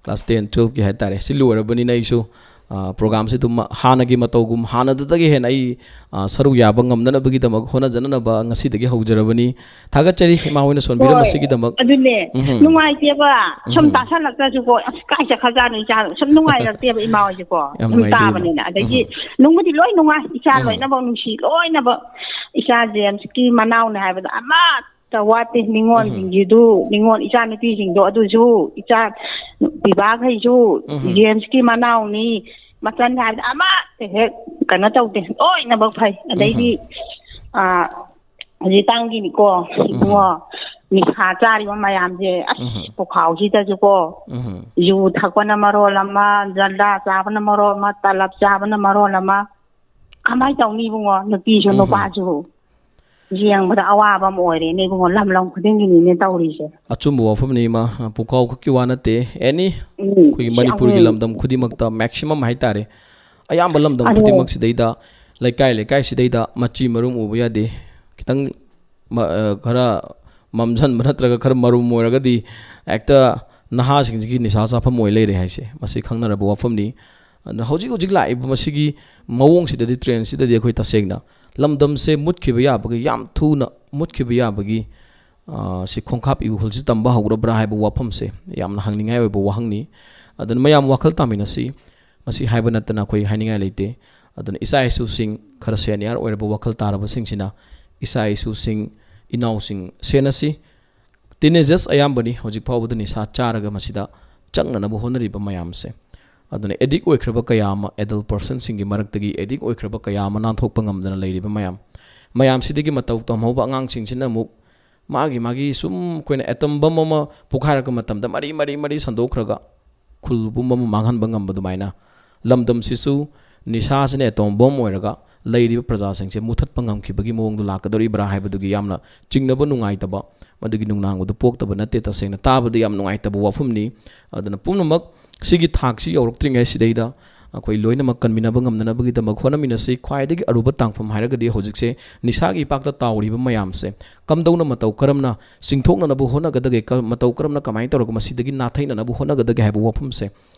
Class ten, twelveꯀꯤ ꯍꯥꯏꯇꯥꯔꯦ꯫ ꯁꯤ ꯂꯣꯏꯔꯕꯅꯤꯅ ꯑꯩꯁꯨ, ꯑ, programꯁꯤ ꯑꯗꯨꯝ ꯍꯥꯟꯅꯒꯤ ꯃꯇꯧꯒꯨꯝ, ꯍꯥꯟꯅꯗꯨꯗꯒꯤ ꯍꯦꯟꯅ ꯑꯩ, ꯑ, ꯁꯔꯨꯛ ꯌꯥꯕ ꯉꯝꯅꯅꯕꯒꯤꯗꯃꯛ ꯍꯣꯠꯅꯖꯅꯅꯕ ꯉꯁꯤꯗꯒꯤ ꯍꯧꯖꯔꯕꯅꯤ꯫ ꯊꯥꯒꯠꯆꯔꯤ ꯏꯃꯥ ꯍꯣꯏꯅ ꯁꯣꯟꯕꯤꯔꯝꯕꯁꯤꯒꯤꯗꯃꯛ꯫ ꯍꯣꯏ, ꯑꯗꯨꯅꯦ꯫ ꯎꯝꯍꯨꯝ꯫ ꯅꯨꯡꯉꯥꯏꯇꯦꯕ꯫ ꯁꯨꯝ ꯎꯝꯍꯨꯝ꯫ ꯇꯥꯁꯜꯂꯛꯇ꯭ꯔꯁꯨꯀꯣ, ꯑꯁ, ꯀꯥꯏ ꯆꯠꯈ꯭ꯔꯖꯥꯠꯅꯣ ꯏꯆꯥ? ꯁꯨꯝ ꯅꯨꯡꯉꯥꯏꯔꯛꯇꯦꯕ ꯏꯃꯥ ꯍꯣꯏꯁꯦꯀꯣ꯫ ꯌꯥꯝ ꯁꯨꯝ ꯅꯨꯡꯉꯥꯏꯖꯩ ꯏꯃꯥ꯫ ꯇꯥꯕꯅꯤꯅ꯫ ꯑꯗꯒꯤ ꯎꯝꯍꯨꯝ꯫ ꯅꯨꯡꯕꯨꯗꯤ ꯂꯣꯏ ꯅꯨꯡꯉꯥꯏ꯫ ꯏꯆꯥ ꯎꯝꯍꯨꯝ꯫ ꯂꯣꯏꯅꯃꯛ ꯅꯨꯡꯁꯤ, ꯂꯣꯏꯅꯃꯛ꯫ ꯏꯆꯥ ꯖꯦꯝꯁꯀꯤ ꯃꯅꯥꯎꯅꯦ ꯍꯥꯏꯕꯗ ꯑꯃꯠꯇ ꯋꯥꯠꯇꯦ꯫ ꯎꯝꯍꯨꯝ꯫ ꯅꯤꯉꯣꯜꯁꯤꯡꯁꯤꯁꯨ, ꯅꯤꯉꯣꯜ ꯏꯆꯥ ꯅꯨꯄꯤꯁꯤꯡꯗꯣ ꯑꯗꯨꯁꯨ, ꯏꯆꯥ ꯄꯤꯕꯥꯈꯩꯁꯨ, ꯎꯝꯍꯨꯝ꯫ ꯖꯦꯝꯁꯀꯤ ꯃꯅꯥꯎꯅꯤ, ꯃꯆꯟ ꯍꯥꯏꯕꯗ ꯑꯃꯠꯇ ꯍꯦꯛ ꯀꯩꯅꯣ ꯇꯧꯗꯦ꯫ ꯂꯣꯏꯅꯃꯛ ꯐꯩ꯫ ꯑꯗꯩꯗꯤ, ꯎꯝꯍꯨꯝ꯫ ꯑꯥ, ꯍꯧꯖꯤꯛꯀꯥꯟꯒꯤꯅꯤꯀꯣ, ꯎꯝꯍꯨꯝ꯫ ꯏꯕꯨꯡꯉꯣ, ꯅꯤꯁꯥ ꯆꯥꯔꯤꯕ ꯃꯌꯥꯝꯁꯦ, ꯑꯁ, ꯎꯝꯍꯨꯝ꯫ ꯄꯨꯈꯥꯎꯁꯤꯗꯁꯨꯀꯣ, ꯎꯝꯍꯨꯝ꯫ ꯌꯨ ꯊꯛꯄꯅ ꯃꯔꯣꯜ ꯑꯃ, ꯖꯔꯗꯥ ꯆꯥꯕꯅ ꯃꯔꯣꯜ ꯑꯃ, ꯇꯂꯞ ꯆꯥꯕꯅ ꯃꯔꯣꯜ ꯑꯃ, ꯀꯃꯥꯏꯅ ꯇꯧꯅꯤ ꯏꯕꯨꯡꯉꯣ? ꯅꯨꯄꯤꯁꯨ ꯎꯝꯍꯨꯝ꯫ ꯅꯨꯄꯥꯁꯨ ꯌꯦꯡꯕꯗ ꯑꯋꯥꯕ ꯑꯃ ꯑꯣꯏꯔꯦꯅꯦ ꯏꯕꯨꯡꯉꯣ, ꯂꯝ ꯂꯝ ꯈꯨꯗꯤꯡꯒꯤꯅꯤꯅꯦ ꯇꯧꯔꯤꯁꯦ꯫ ꯑꯆꯨꯝꯕ ꯋꯥꯐꯝꯅꯤ ꯏꯃꯥ꯫ ꯄꯨꯈꯥꯎ ꯈꯛꯀꯤ ꯋꯥ ꯅꯠꯇꯦ, any ꯎꯝ, ꯑꯩꯈꯣꯏꯒꯤ ꯃꯅꯤꯄꯨꯔꯒꯤ ꯎꯝ꯫ ꯂꯝꯗꯝ ꯈꯨꯗꯤꯡꯃꯛꯇ maximum ꯍꯥꯏꯇꯥꯔꯦ, ꯑꯌꯥꯝꯕ ꯂꯝꯗꯝ ꯑꯗꯣ ꯈꯨꯗꯤꯡꯃꯛꯁꯤꯗꯩꯗ, ꯂꯩꯀꯥꯏ ꯂꯩꯀꯥꯏꯁꯤꯗꯩꯗ ꯃꯆꯤ ꯃꯔꯨꯝ ꯎꯕ ꯌꯥꯗꯦ꯫ ꯈꯤꯇꯪ ꯃ-, ꯑ, ꯈꯔ ꯃꯝꯁꯤꯟꯕ ꯅꯠꯇ꯭ꯔꯒ ꯈꯔ ꯃꯔꯨꯝ ꯑꯣꯏꯔꯒꯗꯤ ꯍꯦꯛꯇ ꯅꯍꯥꯁꯤꯡꯁꯤꯒꯤ ꯅꯤꯁꯥ ꯆꯥꯐꯝ ꯑꯣꯏ ꯂꯩꯔꯦ ꯍꯥꯏꯁꯦ, ꯃꯁꯤ ꯈꯪꯅꯔꯕ ꯋꯥꯐꯝꯅꯤ꯫ ꯑꯗꯨꯅ ꯍꯧꯖꯤꯛ ꯍꯧꯖꯤꯛ ꯂꯥꯛꯏꯕ ꯃꯁꯤꯒꯤ ꯃꯑꯣꯡꯁꯤꯗꯗꯤ, trendꯁꯤꯗꯗꯤ ꯑꯩꯈꯣꯏ ꯇꯁꯦꯡꯅ ꯂꯝꯗꯝꯁꯦ ꯃꯨꯠꯈꯤꯕ ꯌꯥꯕꯒꯤ, ꯌꯥꯝ ꯊꯨꯅ ꯃꯨꯠꯈꯤꯕ ꯌꯥꯕꯒꯤ, ꯑ, ꯁꯤ ꯈꯣꯡꯀꯥꯞ ꯏꯍꯨꯜꯁꯤ ꯇꯝꯕ ꯍꯧꯔꯕ꯭ꯔꯥ ꯍꯥꯏꯕ ꯋꯥꯐꯝꯁꯦ ꯌꯥꯝꯅ ꯍꯪꯅꯤꯡꯉꯥꯏ ꯑꯣꯏꯕ ꯋꯥꯍꯪꯅꯤ꯫ ꯑꯗꯨꯅ ꯃꯌꯥꯝ ꯋꯥꯈꯜ ꯇꯥꯃꯤꯟꯅꯁꯤ꯫ ꯃꯁꯤ ꯍꯥꯏꯕ ꯅꯠꯇꯅ ꯑꯩꯈꯣꯏ ꯍꯥꯏꯅꯤꯡꯉꯥꯏ ꯂꯩꯇꯦ꯫ ꯑꯗꯨꯅ ꯏꯆꯥ ꯏꯁꯨꯁꯤꯡ, ꯈꯔ ꯁꯦꯅꯤꯌꯔ ꯑꯣꯏꯔꯕ ꯋꯥꯈꯜ ꯇꯥꯔꯕꯁꯤꯡꯁꯤꯅ ꯏꯆꯥ ꯏꯁꯨꯁꯤꯡ, ꯏꯅꯥꯎꯁꯤꯡ ꯁꯦꯟꯅꯁꯤ꯫ ꯇꯤꯅꯦꯖꯔꯁ ꯑꯌꯥꯝꯕꯅꯤ ꯍꯧꯖꯤꯛ ꯐꯥꯎꯕꯗ ꯅꯤꯁꯥ ꯆꯥꯔꯒ ꯃꯁꯤꯗ ꯆꯪꯅꯅꯕ ꯍꯣꯠꯅꯔꯤꯕ ꯃꯌꯥꯝꯁꯦ꯫ ꯑꯗꯨꯅ ꯑꯦꯗꯤꯛ ꯑꯣꯏꯈ꯭ꯔꯕ ꯀꯌꯥ ꯑꯃ, ꯑꯦꯗꯜ ꯄꯔꯁꯟꯁꯤꯡꯒꯤ ꯃꯔꯛꯇꯒꯤ ꯑꯦꯗꯤꯛ ꯑꯣꯏꯈ꯭ꯔꯕ ꯀꯌꯥ ꯑꯃ ꯅꯥꯟꯊꯣꯛꯄ ꯉꯝꯗꯅ ꯂꯩꯔꯤꯕ ꯃꯌꯥꯝ, ꯃꯌꯥꯝꯁꯤꯗꯒꯤ ꯃꯇꯧ ꯇꯝꯍꯧꯕ ꯑꯉꯥꯡꯁꯤꯡꯁꯤꯅ ꯑꯃꯨꯛ ꯃꯥꯒꯤ ꯃꯥꯒꯤ ꯁꯨꯝ ꯑꯩꯈꯣꯏꯅ ꯑꯦꯇꯝ ꯕꯝ ꯑꯃ ꯄꯣꯈꯥꯏꯔꯛꯄ ꯃꯇꯝꯗ ꯃꯔꯤ ꯃꯔꯤ ꯃꯔꯤ ꯁꯟꯗꯣꯛꯈ꯭ꯔꯒ ꯈꯨꯜ ꯄꯨꯝꯕ ꯑꯃ ꯃꯥꯡꯍꯟꯕ ꯉꯝꯕ ꯑꯗꯨꯃꯥꯏꯅ, ꯂꯝꯗꯝꯁꯤꯁꯨ ꯅꯤꯁꯥꯁꯤꯅ ꯑꯦꯇꯣꯝ ꯕꯣꯝ ꯑꯣꯏꯔꯒ ꯂꯩꯔꯤꯕ ꯄ꯭ꯔꯖꯥꯁꯤꯡꯁꯦ ꯃꯨꯊꯠꯄ ꯉꯝꯈꯤꯕꯒꯤ ꯃꯑꯣꯡꯗꯣ ꯂꯥꯛꯀꯗꯧꯔꯤꯕ꯭ꯔꯥ ꯍꯥꯏꯕꯗꯨꯒꯤ ꯌꯥꯝꯅ ꯆꯤꯡꯅꯕ ꯅꯨꯡꯉꯥꯏꯇꯕ, ꯃꯗꯨꯒꯤ ꯅꯨꯡꯅꯥꯡꯕꯗꯨ ꯄꯣꯛꯇꯕ ꯅꯠꯇꯦ꯫ ꯇꯁꯦꯡꯅ ꯇꯥꯕꯗ ꯌꯥꯝ ꯅꯨꯡꯉꯥꯏꯇꯕ ꯋꯥꯐꯝꯅꯤ꯫ ꯑꯗꯨꯅ ꯄꯨꯝꯅꯃꯛ ꯁꯤꯒꯤ ꯊꯥꯛꯁꯤ ꯌꯧꯔꯛꯇ꯭ꯔꯤꯉꯩ ꯁꯤꯗꯩꯗ ꯑꯩꯈꯣꯏ ꯂꯣꯏꯅꯃꯛ ꯀꯟꯃꯤꯟꯅꯕ ꯉꯝꯅꯅꯕꯒꯤꯗꯃꯛ ꯍꯣꯠꯅꯃꯤꯟꯅꯁꯤ꯫ ꯈ꯭ꯋꯥꯏꯗꯒꯤ ꯑꯔꯨꯕ ꯇꯥꯡꯐꯝ ꯍꯥꯏꯔꯒꯗꯤ ꯍꯧꯖꯤꯛꯁꯦ ꯅꯤꯁꯥꯒꯤ ꯏꯄꯥꯛꯇ ꯇꯥꯎꯔꯤꯕ ꯃꯌꯥꯝꯁꯦ ꯀꯝꯗꯧꯅ, ꯃꯇꯧ ꯀꯔꯝꯅ ꯆꯤꯡꯊꯣꯛꯅꯅꯕ ꯍꯣꯠꯅꯒꯗꯒꯦ, ꯀ-, ꯃꯇꯧ ꯀꯔꯝꯅ, ꯀꯃꯥꯏꯅ ꯇꯧꯔꯒ ꯃꯁꯤꯗꯒꯤ ꯅꯥꯊꯩꯅꯅꯕ ꯍꯣꯠꯅꯒꯗꯒꯦ ꯍꯥꯏꯕ ꯋꯥꯐꯝꯁꯦ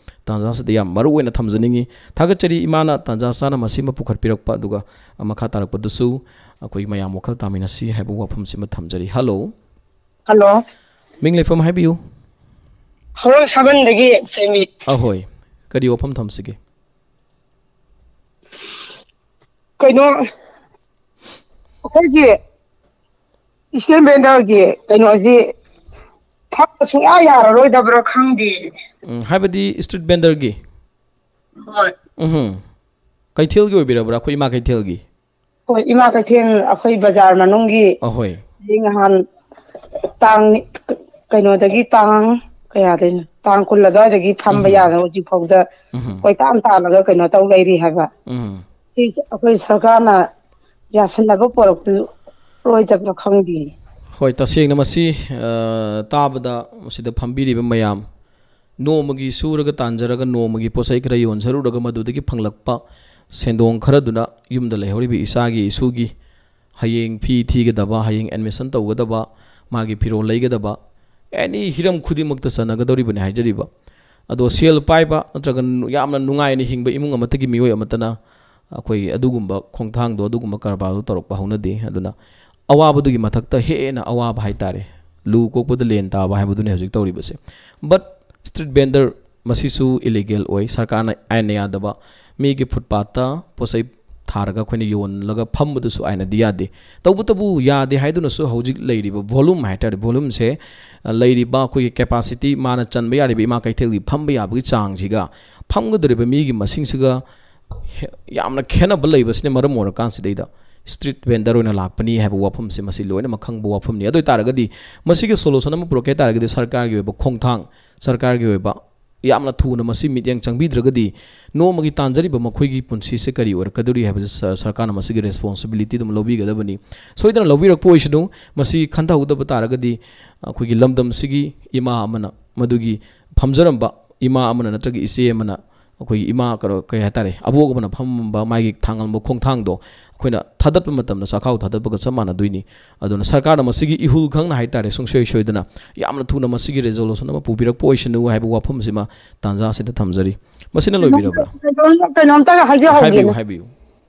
ꯇꯥꯟꯖꯥꯁꯤꯗ ꯌꯥꯝ ꯃꯔꯨ ꯑꯣꯏꯅ ꯊꯝꯖꯅꯤꯡꯉꯤ꯫ ꯊꯥꯒꯠꯆꯔꯤ ꯏꯃꯥꯅ ꯇꯥꯟꯖꯥ ꯆꯥꯅ ꯃꯁꯤꯃ ꯄꯨꯈꯠꯄꯤꯔꯛꯄ, ꯑꯗꯨꯒ ꯃꯈꯥ ꯇꯥꯔꯛꯄꯗꯁꯨ ꯑꯩꯈꯣꯏ ꯃꯌꯥꯝ ꯋꯥꯈꯜ ꯇꯥꯃꯤꯟꯅꯁꯤ ꯍꯥꯏꯕ ꯋꯥꯐꯝꯁꯤꯃ ꯊꯝꯖꯔꯤ꯫ ꯍꯜꯂꯣ꯫ ꯍꯜꯂꯣ꯫ ꯃꯤꯡ ꯂꯩꯐꯝ ꯍꯥꯏꯕꯤꯌꯨ꯫ ꯍꯧꯔ ꯁꯥꯕꯟꯗꯒꯤ ꯐꯦꯃꯤ꯫ ꯑꯍꯣꯏ꯫ ꯀꯔꯤ ꯋꯥꯐꯝ ꯊꯝꯁꯤꯒꯦ? ꯀꯩꯅꯣ, ꯑꯩꯈꯣꯏꯒꯤ ꯏꯁꯇꯦꯟ ꯕꯦꯟꯗꯔꯒꯤ ꯀꯩꯅꯣꯁꯤ ꯊꯕꯛ ꯁꯨꯡꯌꯥ ꯌꯥꯔꯔꯣꯏꯗꯕ꯭ꯔꯥ ꯈꯪꯗꯦ꯫ ꯎꯝ, ꯍꯥꯏꯕꯗꯤ ꯁ꯭ꯇ꯭ꯔꯤꯠ ꯕꯦꯟꯗꯔꯒꯤ? ꯍꯣꯏ꯫ ꯎꯝ꯫ ꯀꯩꯊꯦꯜꯒꯤ ꯑꯣꯏꯕꯤꯔꯕ꯭ꯔꯥ? ꯑꯩꯈꯣꯏ ꯏꯃꯥ ꯀꯩꯊꯦꯜꯒꯤ? ꯍꯣꯏ, ꯏꯃꯥ ꯀꯩꯊꯦꯜ, ꯑꯩꯈꯣꯏ ꯕꯖꯥꯔ ꯃꯅꯨꯡꯒꯤ ꯑꯍꯣꯏ꯫ ꯍꯧꯖꯤꯛ ꯅꯍꯥꯟ ꯇꯥꯡ, ꯀꯩꯅꯣꯗꯒꯤ ꯇꯥꯡ ꯀꯌꯥꯗꯩꯅꯣ? ꯇꯥꯡ ꯀꯨꯟ ꯑꯗꯨꯋꯥꯏꯗꯒꯤ ꯐꯝꯕ ꯎꯝ꯫ ꯌꯥꯗꯅ ꯍꯧꯖꯤꯛ ꯐꯥꯎꯗ ꯎꯝ꯫ ꯀꯣꯏꯇꯥꯟ ꯇꯥꯜꯂꯒ ꯀꯩꯅꯣ ꯇꯧ ꯂꯩꯔꯤ ꯍꯥꯏꯕ꯫ ꯎꯝ꯫ ꯁꯤ ꯑꯩꯈꯣꯏ ꯁꯔꯀꯥꯔꯅ ꯌꯥꯁꯟꯅꯕ ꯄꯣꯔꯛꯂꯣꯏꯗꯕ꯭ꯔꯥ ꯈꯪꯗꯦ꯫ ꯍꯣꯏ, ꯇꯁꯦꯡꯅ ꯃꯁꯤ, ꯑ, ꯇꯥꯕꯗ ꯃꯁꯤꯗ ꯐꯝꯕꯤꯔꯤꯕ ꯃꯌꯥꯝ, ꯅꯣꯡꯃꯒꯤ ꯁꯨꯔꯒ ꯇꯥꯟꯖꯔꯒ ꯅꯣꯡꯃꯒꯤ ꯄꯣꯠꯆꯩ ꯈꯔ ꯌꯣꯟꯖꯔꯨꯔꯒ ꯃꯗꯨꯗꯒꯤ ꯐꯪꯂꯛꯄ ꯁꯦꯟꯗꯣꯡ ꯈꯔꯗꯨꯅ ꯌꯨꯝꯗ ꯂꯩꯍꯧꯔꯤꯕ ꯏꯆꯥꯒꯤ ꯏꯁꯨꯒꯤ ꯍꯌꯦꯡ ꯐꯤ ꯊꯤꯒꯗꯕ, ꯍꯌꯦꯡ ꯑꯦꯗꯃꯤꯁꯟ ꯇꯧꯒꯗꯕ, ꯃꯥꯒꯤ ꯐꯤꯔꯣꯜ ꯂꯩꯒꯗꯕ, ꯑꯦꯅꯤ ꯍꯤꯔꯝ ꯈꯨꯗꯤꯡꯃꯛꯇ ꯆꯟꯅꯒꯗꯧꯔꯤꯕꯅꯤ ꯍꯥꯏꯖꯔꯤꯕ꯫ ꯑꯗꯣ ꯁꯦꯜ ꯄꯥꯏꯕ ꯅꯠꯇ꯭ꯔꯒ ꯌꯥꯝꯅ ꯅꯨꯡꯉꯥꯏꯅ ꯍꯤꯡꯕ ꯏꯃꯨꯡ ꯑꯃꯠꯇꯒꯤ ꯃꯤꯑꯣꯏ ꯑꯃꯠꯇꯅ ꯑꯩꯈꯣꯏ ꯑꯗꯨꯒꯨꯝꯕ ꯈꯣꯡꯊꯥꯡꯗꯣ, ꯑꯗꯨꯒꯨꯝꯕ ꯀꯔꯕꯥꯔꯗꯣ ꯇꯧꯔꯛꯄ ꯍꯧꯅꯗꯦ꯫ ꯑꯗꯨꯅ ꯑꯋꯥꯕꯗꯨꯒꯤ ꯃꯊꯛꯇ ꯍꯦꯟꯅ ꯑꯋꯥꯕ ꯍꯥꯏꯇꯥꯔꯦ, ꯂꯨ ꯀꯣꯛꯄꯗ ꯂꯦꯟ ꯇꯥꯕ ꯍꯥꯏꯕꯗꯨꯅꯤ ꯍꯧꯖꯤꯛ ꯇꯧꯔꯤꯕꯁꯦ꯫ But street vendor ꯃꯁꯤꯁꯨ ꯏꯂꯤꯒꯦꯜ ꯑꯣꯏ, ꯁꯔꯀꯥꯔꯅ ꯑꯥꯏꯟꯅ ꯌꯥꯗꯕ, ꯃꯤꯒꯤ ꯐꯨꯠꯄꯥꯠꯇ ꯄꯣꯠ ꯆꯩ ꯊꯥꯔꯒ ꯑꯩꯈꯣꯏꯅ ꯌꯣꯜꯂꯒ ꯐꯝꯕꯗꯨꯁꯨ ꯑꯥꯏꯟꯅꯗꯤ ꯌꯥꯗꯦ꯫ ꯇꯧꯕꯇꯕꯨ ꯌꯥꯗꯦ ꯍꯥꯏꯗꯨꯅꯁꯨ ꯍꯧꯖꯤꯛ ꯂꯩꯔꯤꯕ volume ꯍꯥꯏꯇꯥꯔꯦ, volumeꯁꯦ, ꯑ, ꯂꯩꯔꯤꯕ ꯑꯩꯈꯣꯏꯒꯤ capacity, ꯃꯥꯅ ꯆꯟꯕ ꯌꯥꯔꯤꯕ ꯏꯃꯥ ꯀꯩꯊꯦꯜꯒꯤ ꯐꯝꯕ ꯌꯥꯕꯒꯤ ꯆꯥꯡꯁꯤꯒ ꯐꯝꯒꯗꯧꯔꯤꯕ ꯃꯤꯒꯤ ꯃꯁꯤꯡꯁꯤꯒ ꯍꯦ-, ꯌꯥꯝꯅ ꯈꯦꯠꯅꯕ ꯂꯩꯕꯁꯤꯅ ꯃꯔꯝ ꯑꯣꯏꯔꯀꯥꯟꯁꯤꯗꯩꯗ street vendor ꯑꯣꯏꯅ ꯂꯥꯛꯄꯅꯤ ꯍꯥꯏꯕ ꯋꯥꯐꯝꯁꯦ ꯃꯁꯤ ꯂꯣꯏꯅꯃꯛ ꯈꯪꯕ ꯋꯥꯐꯝꯅꯤ꯫ ꯑꯗꯨ ꯑꯣꯏ ꯇꯥꯔꯒꯗꯤ ꯃꯁꯤꯒꯤ solution ꯑꯃ ꯄꯨꯔꯛꯀꯦ ꯍꯥꯏ ꯇꯥꯔꯒꯗꯤ ꯁꯔꯀꯥꯔꯒꯤ ꯑꯣꯏꯕ ꯈꯣꯡꯊꯥꯡ, ꯁꯔꯀꯥꯔꯒꯤ ꯑꯣꯏꯕ ꯌꯥꯝꯅ ꯊꯨꯅ ꯃꯁꯤ ꯃꯤꯠꯌꯦꯡ ꯆꯪꯕꯤꯗ꯭ꯔꯒꯗꯤ ꯅꯣꯡꯃꯒꯤ ꯇꯥꯟꯖꯔꯤꯕ ꯃꯈꯣꯏꯒꯤ ꯄꯨꯟꯁꯤꯁꯦ ꯀꯔꯤ ꯑꯣꯏꯔꯛꯀꯗꯧꯔꯤ ꯍꯥꯏꯕꯁꯦ ꯁ-, ꯁꯔꯀꯥꯔꯅ ꯃꯁꯤꯒꯤ responsibility ꯑꯗꯨꯝ ꯂꯧꯕꯤꯒꯗꯕꯅꯤ꯫ ꯁꯣꯏꯗꯅ ꯂꯧꯕꯤꯔꯛꯄ ꯑꯣꯏꯁꯅꯨ꯫ ꯃꯁꯤ ꯈꯟꯊꯍꯧꯗꯕ ꯇꯥꯔꯒꯗꯤ ꯑꯩꯈꯣꯏꯒꯤ ꯂꯝꯗꯝꯁꯤꯒꯤ ꯏꯃꯥ ꯑꯃꯅ, ꯃꯗꯨꯒꯤ ꯐꯝꯖꯔꯝꯕ ꯏꯃꯥ ꯑꯃꯅ ꯅꯠꯇ꯭ꯔꯒ ꯏꯆꯦ ꯑꯃꯅ, ꯑꯩꯈꯣꯏꯒꯤ ꯏꯃꯥ, ꯀꯩꯅꯣ, ꯀꯩ ꯍꯥꯏꯇꯥꯔꯦ, ꯑꯕꯣꯛ ꯑꯃꯅ ꯐꯝꯃꯝꯕ ꯃꯥꯒꯤ ꯊꯥꯡꯉꯝꯕ ꯈꯣꯡꯊꯥꯡꯗꯣ ꯑꯩꯈꯣꯏꯅ ꯊꯥꯗꯠꯄ ꯃꯇꯝꯗ ꯆꯥꯛꯈꯥꯎ ꯊꯥꯗꯠꯄꯒ ꯆꯞ ꯃꯥꯟꯅꯗꯣꯏꯅꯤ꯫ ꯑꯗꯨꯅ ꯁꯔꯀꯥꯔꯅ ꯃꯁꯤꯒꯤ ꯏꯍꯨꯜ ꯈꯪꯅ ꯍꯥꯏꯇꯥꯔꯦ, ꯁꯨꯡꯁꯣꯏ ꯁꯣꯏꯗꯅ ꯌꯥꯝꯅ ꯊꯨꯅ ꯃꯁꯤꯒꯤ resolution ꯑꯃ ꯄꯨꯕꯤꯔꯛꯄ ꯑꯣꯏꯁꯅꯨ ꯍꯥꯏꯕ ꯋꯥꯐꯝꯁꯤꯃ ꯇꯥꯟꯖꯥ ꯑꯁꯤꯗ ꯊꯝꯖꯔꯤ꯫ ꯃꯁꯤꯅ ꯂꯣꯏꯕꯤꯔꯕ꯭ꯔꯥ? ꯀꯩꯅꯣꯝ-, ꯀꯩꯅꯣꯝꯇꯒ ꯍꯥꯏꯖꯍꯧꯒꯦꯅꯦ꯫ ꯍꯥꯏꯕꯤꯌꯨ, ꯍꯥꯏꯕꯤꯌꯨ꯫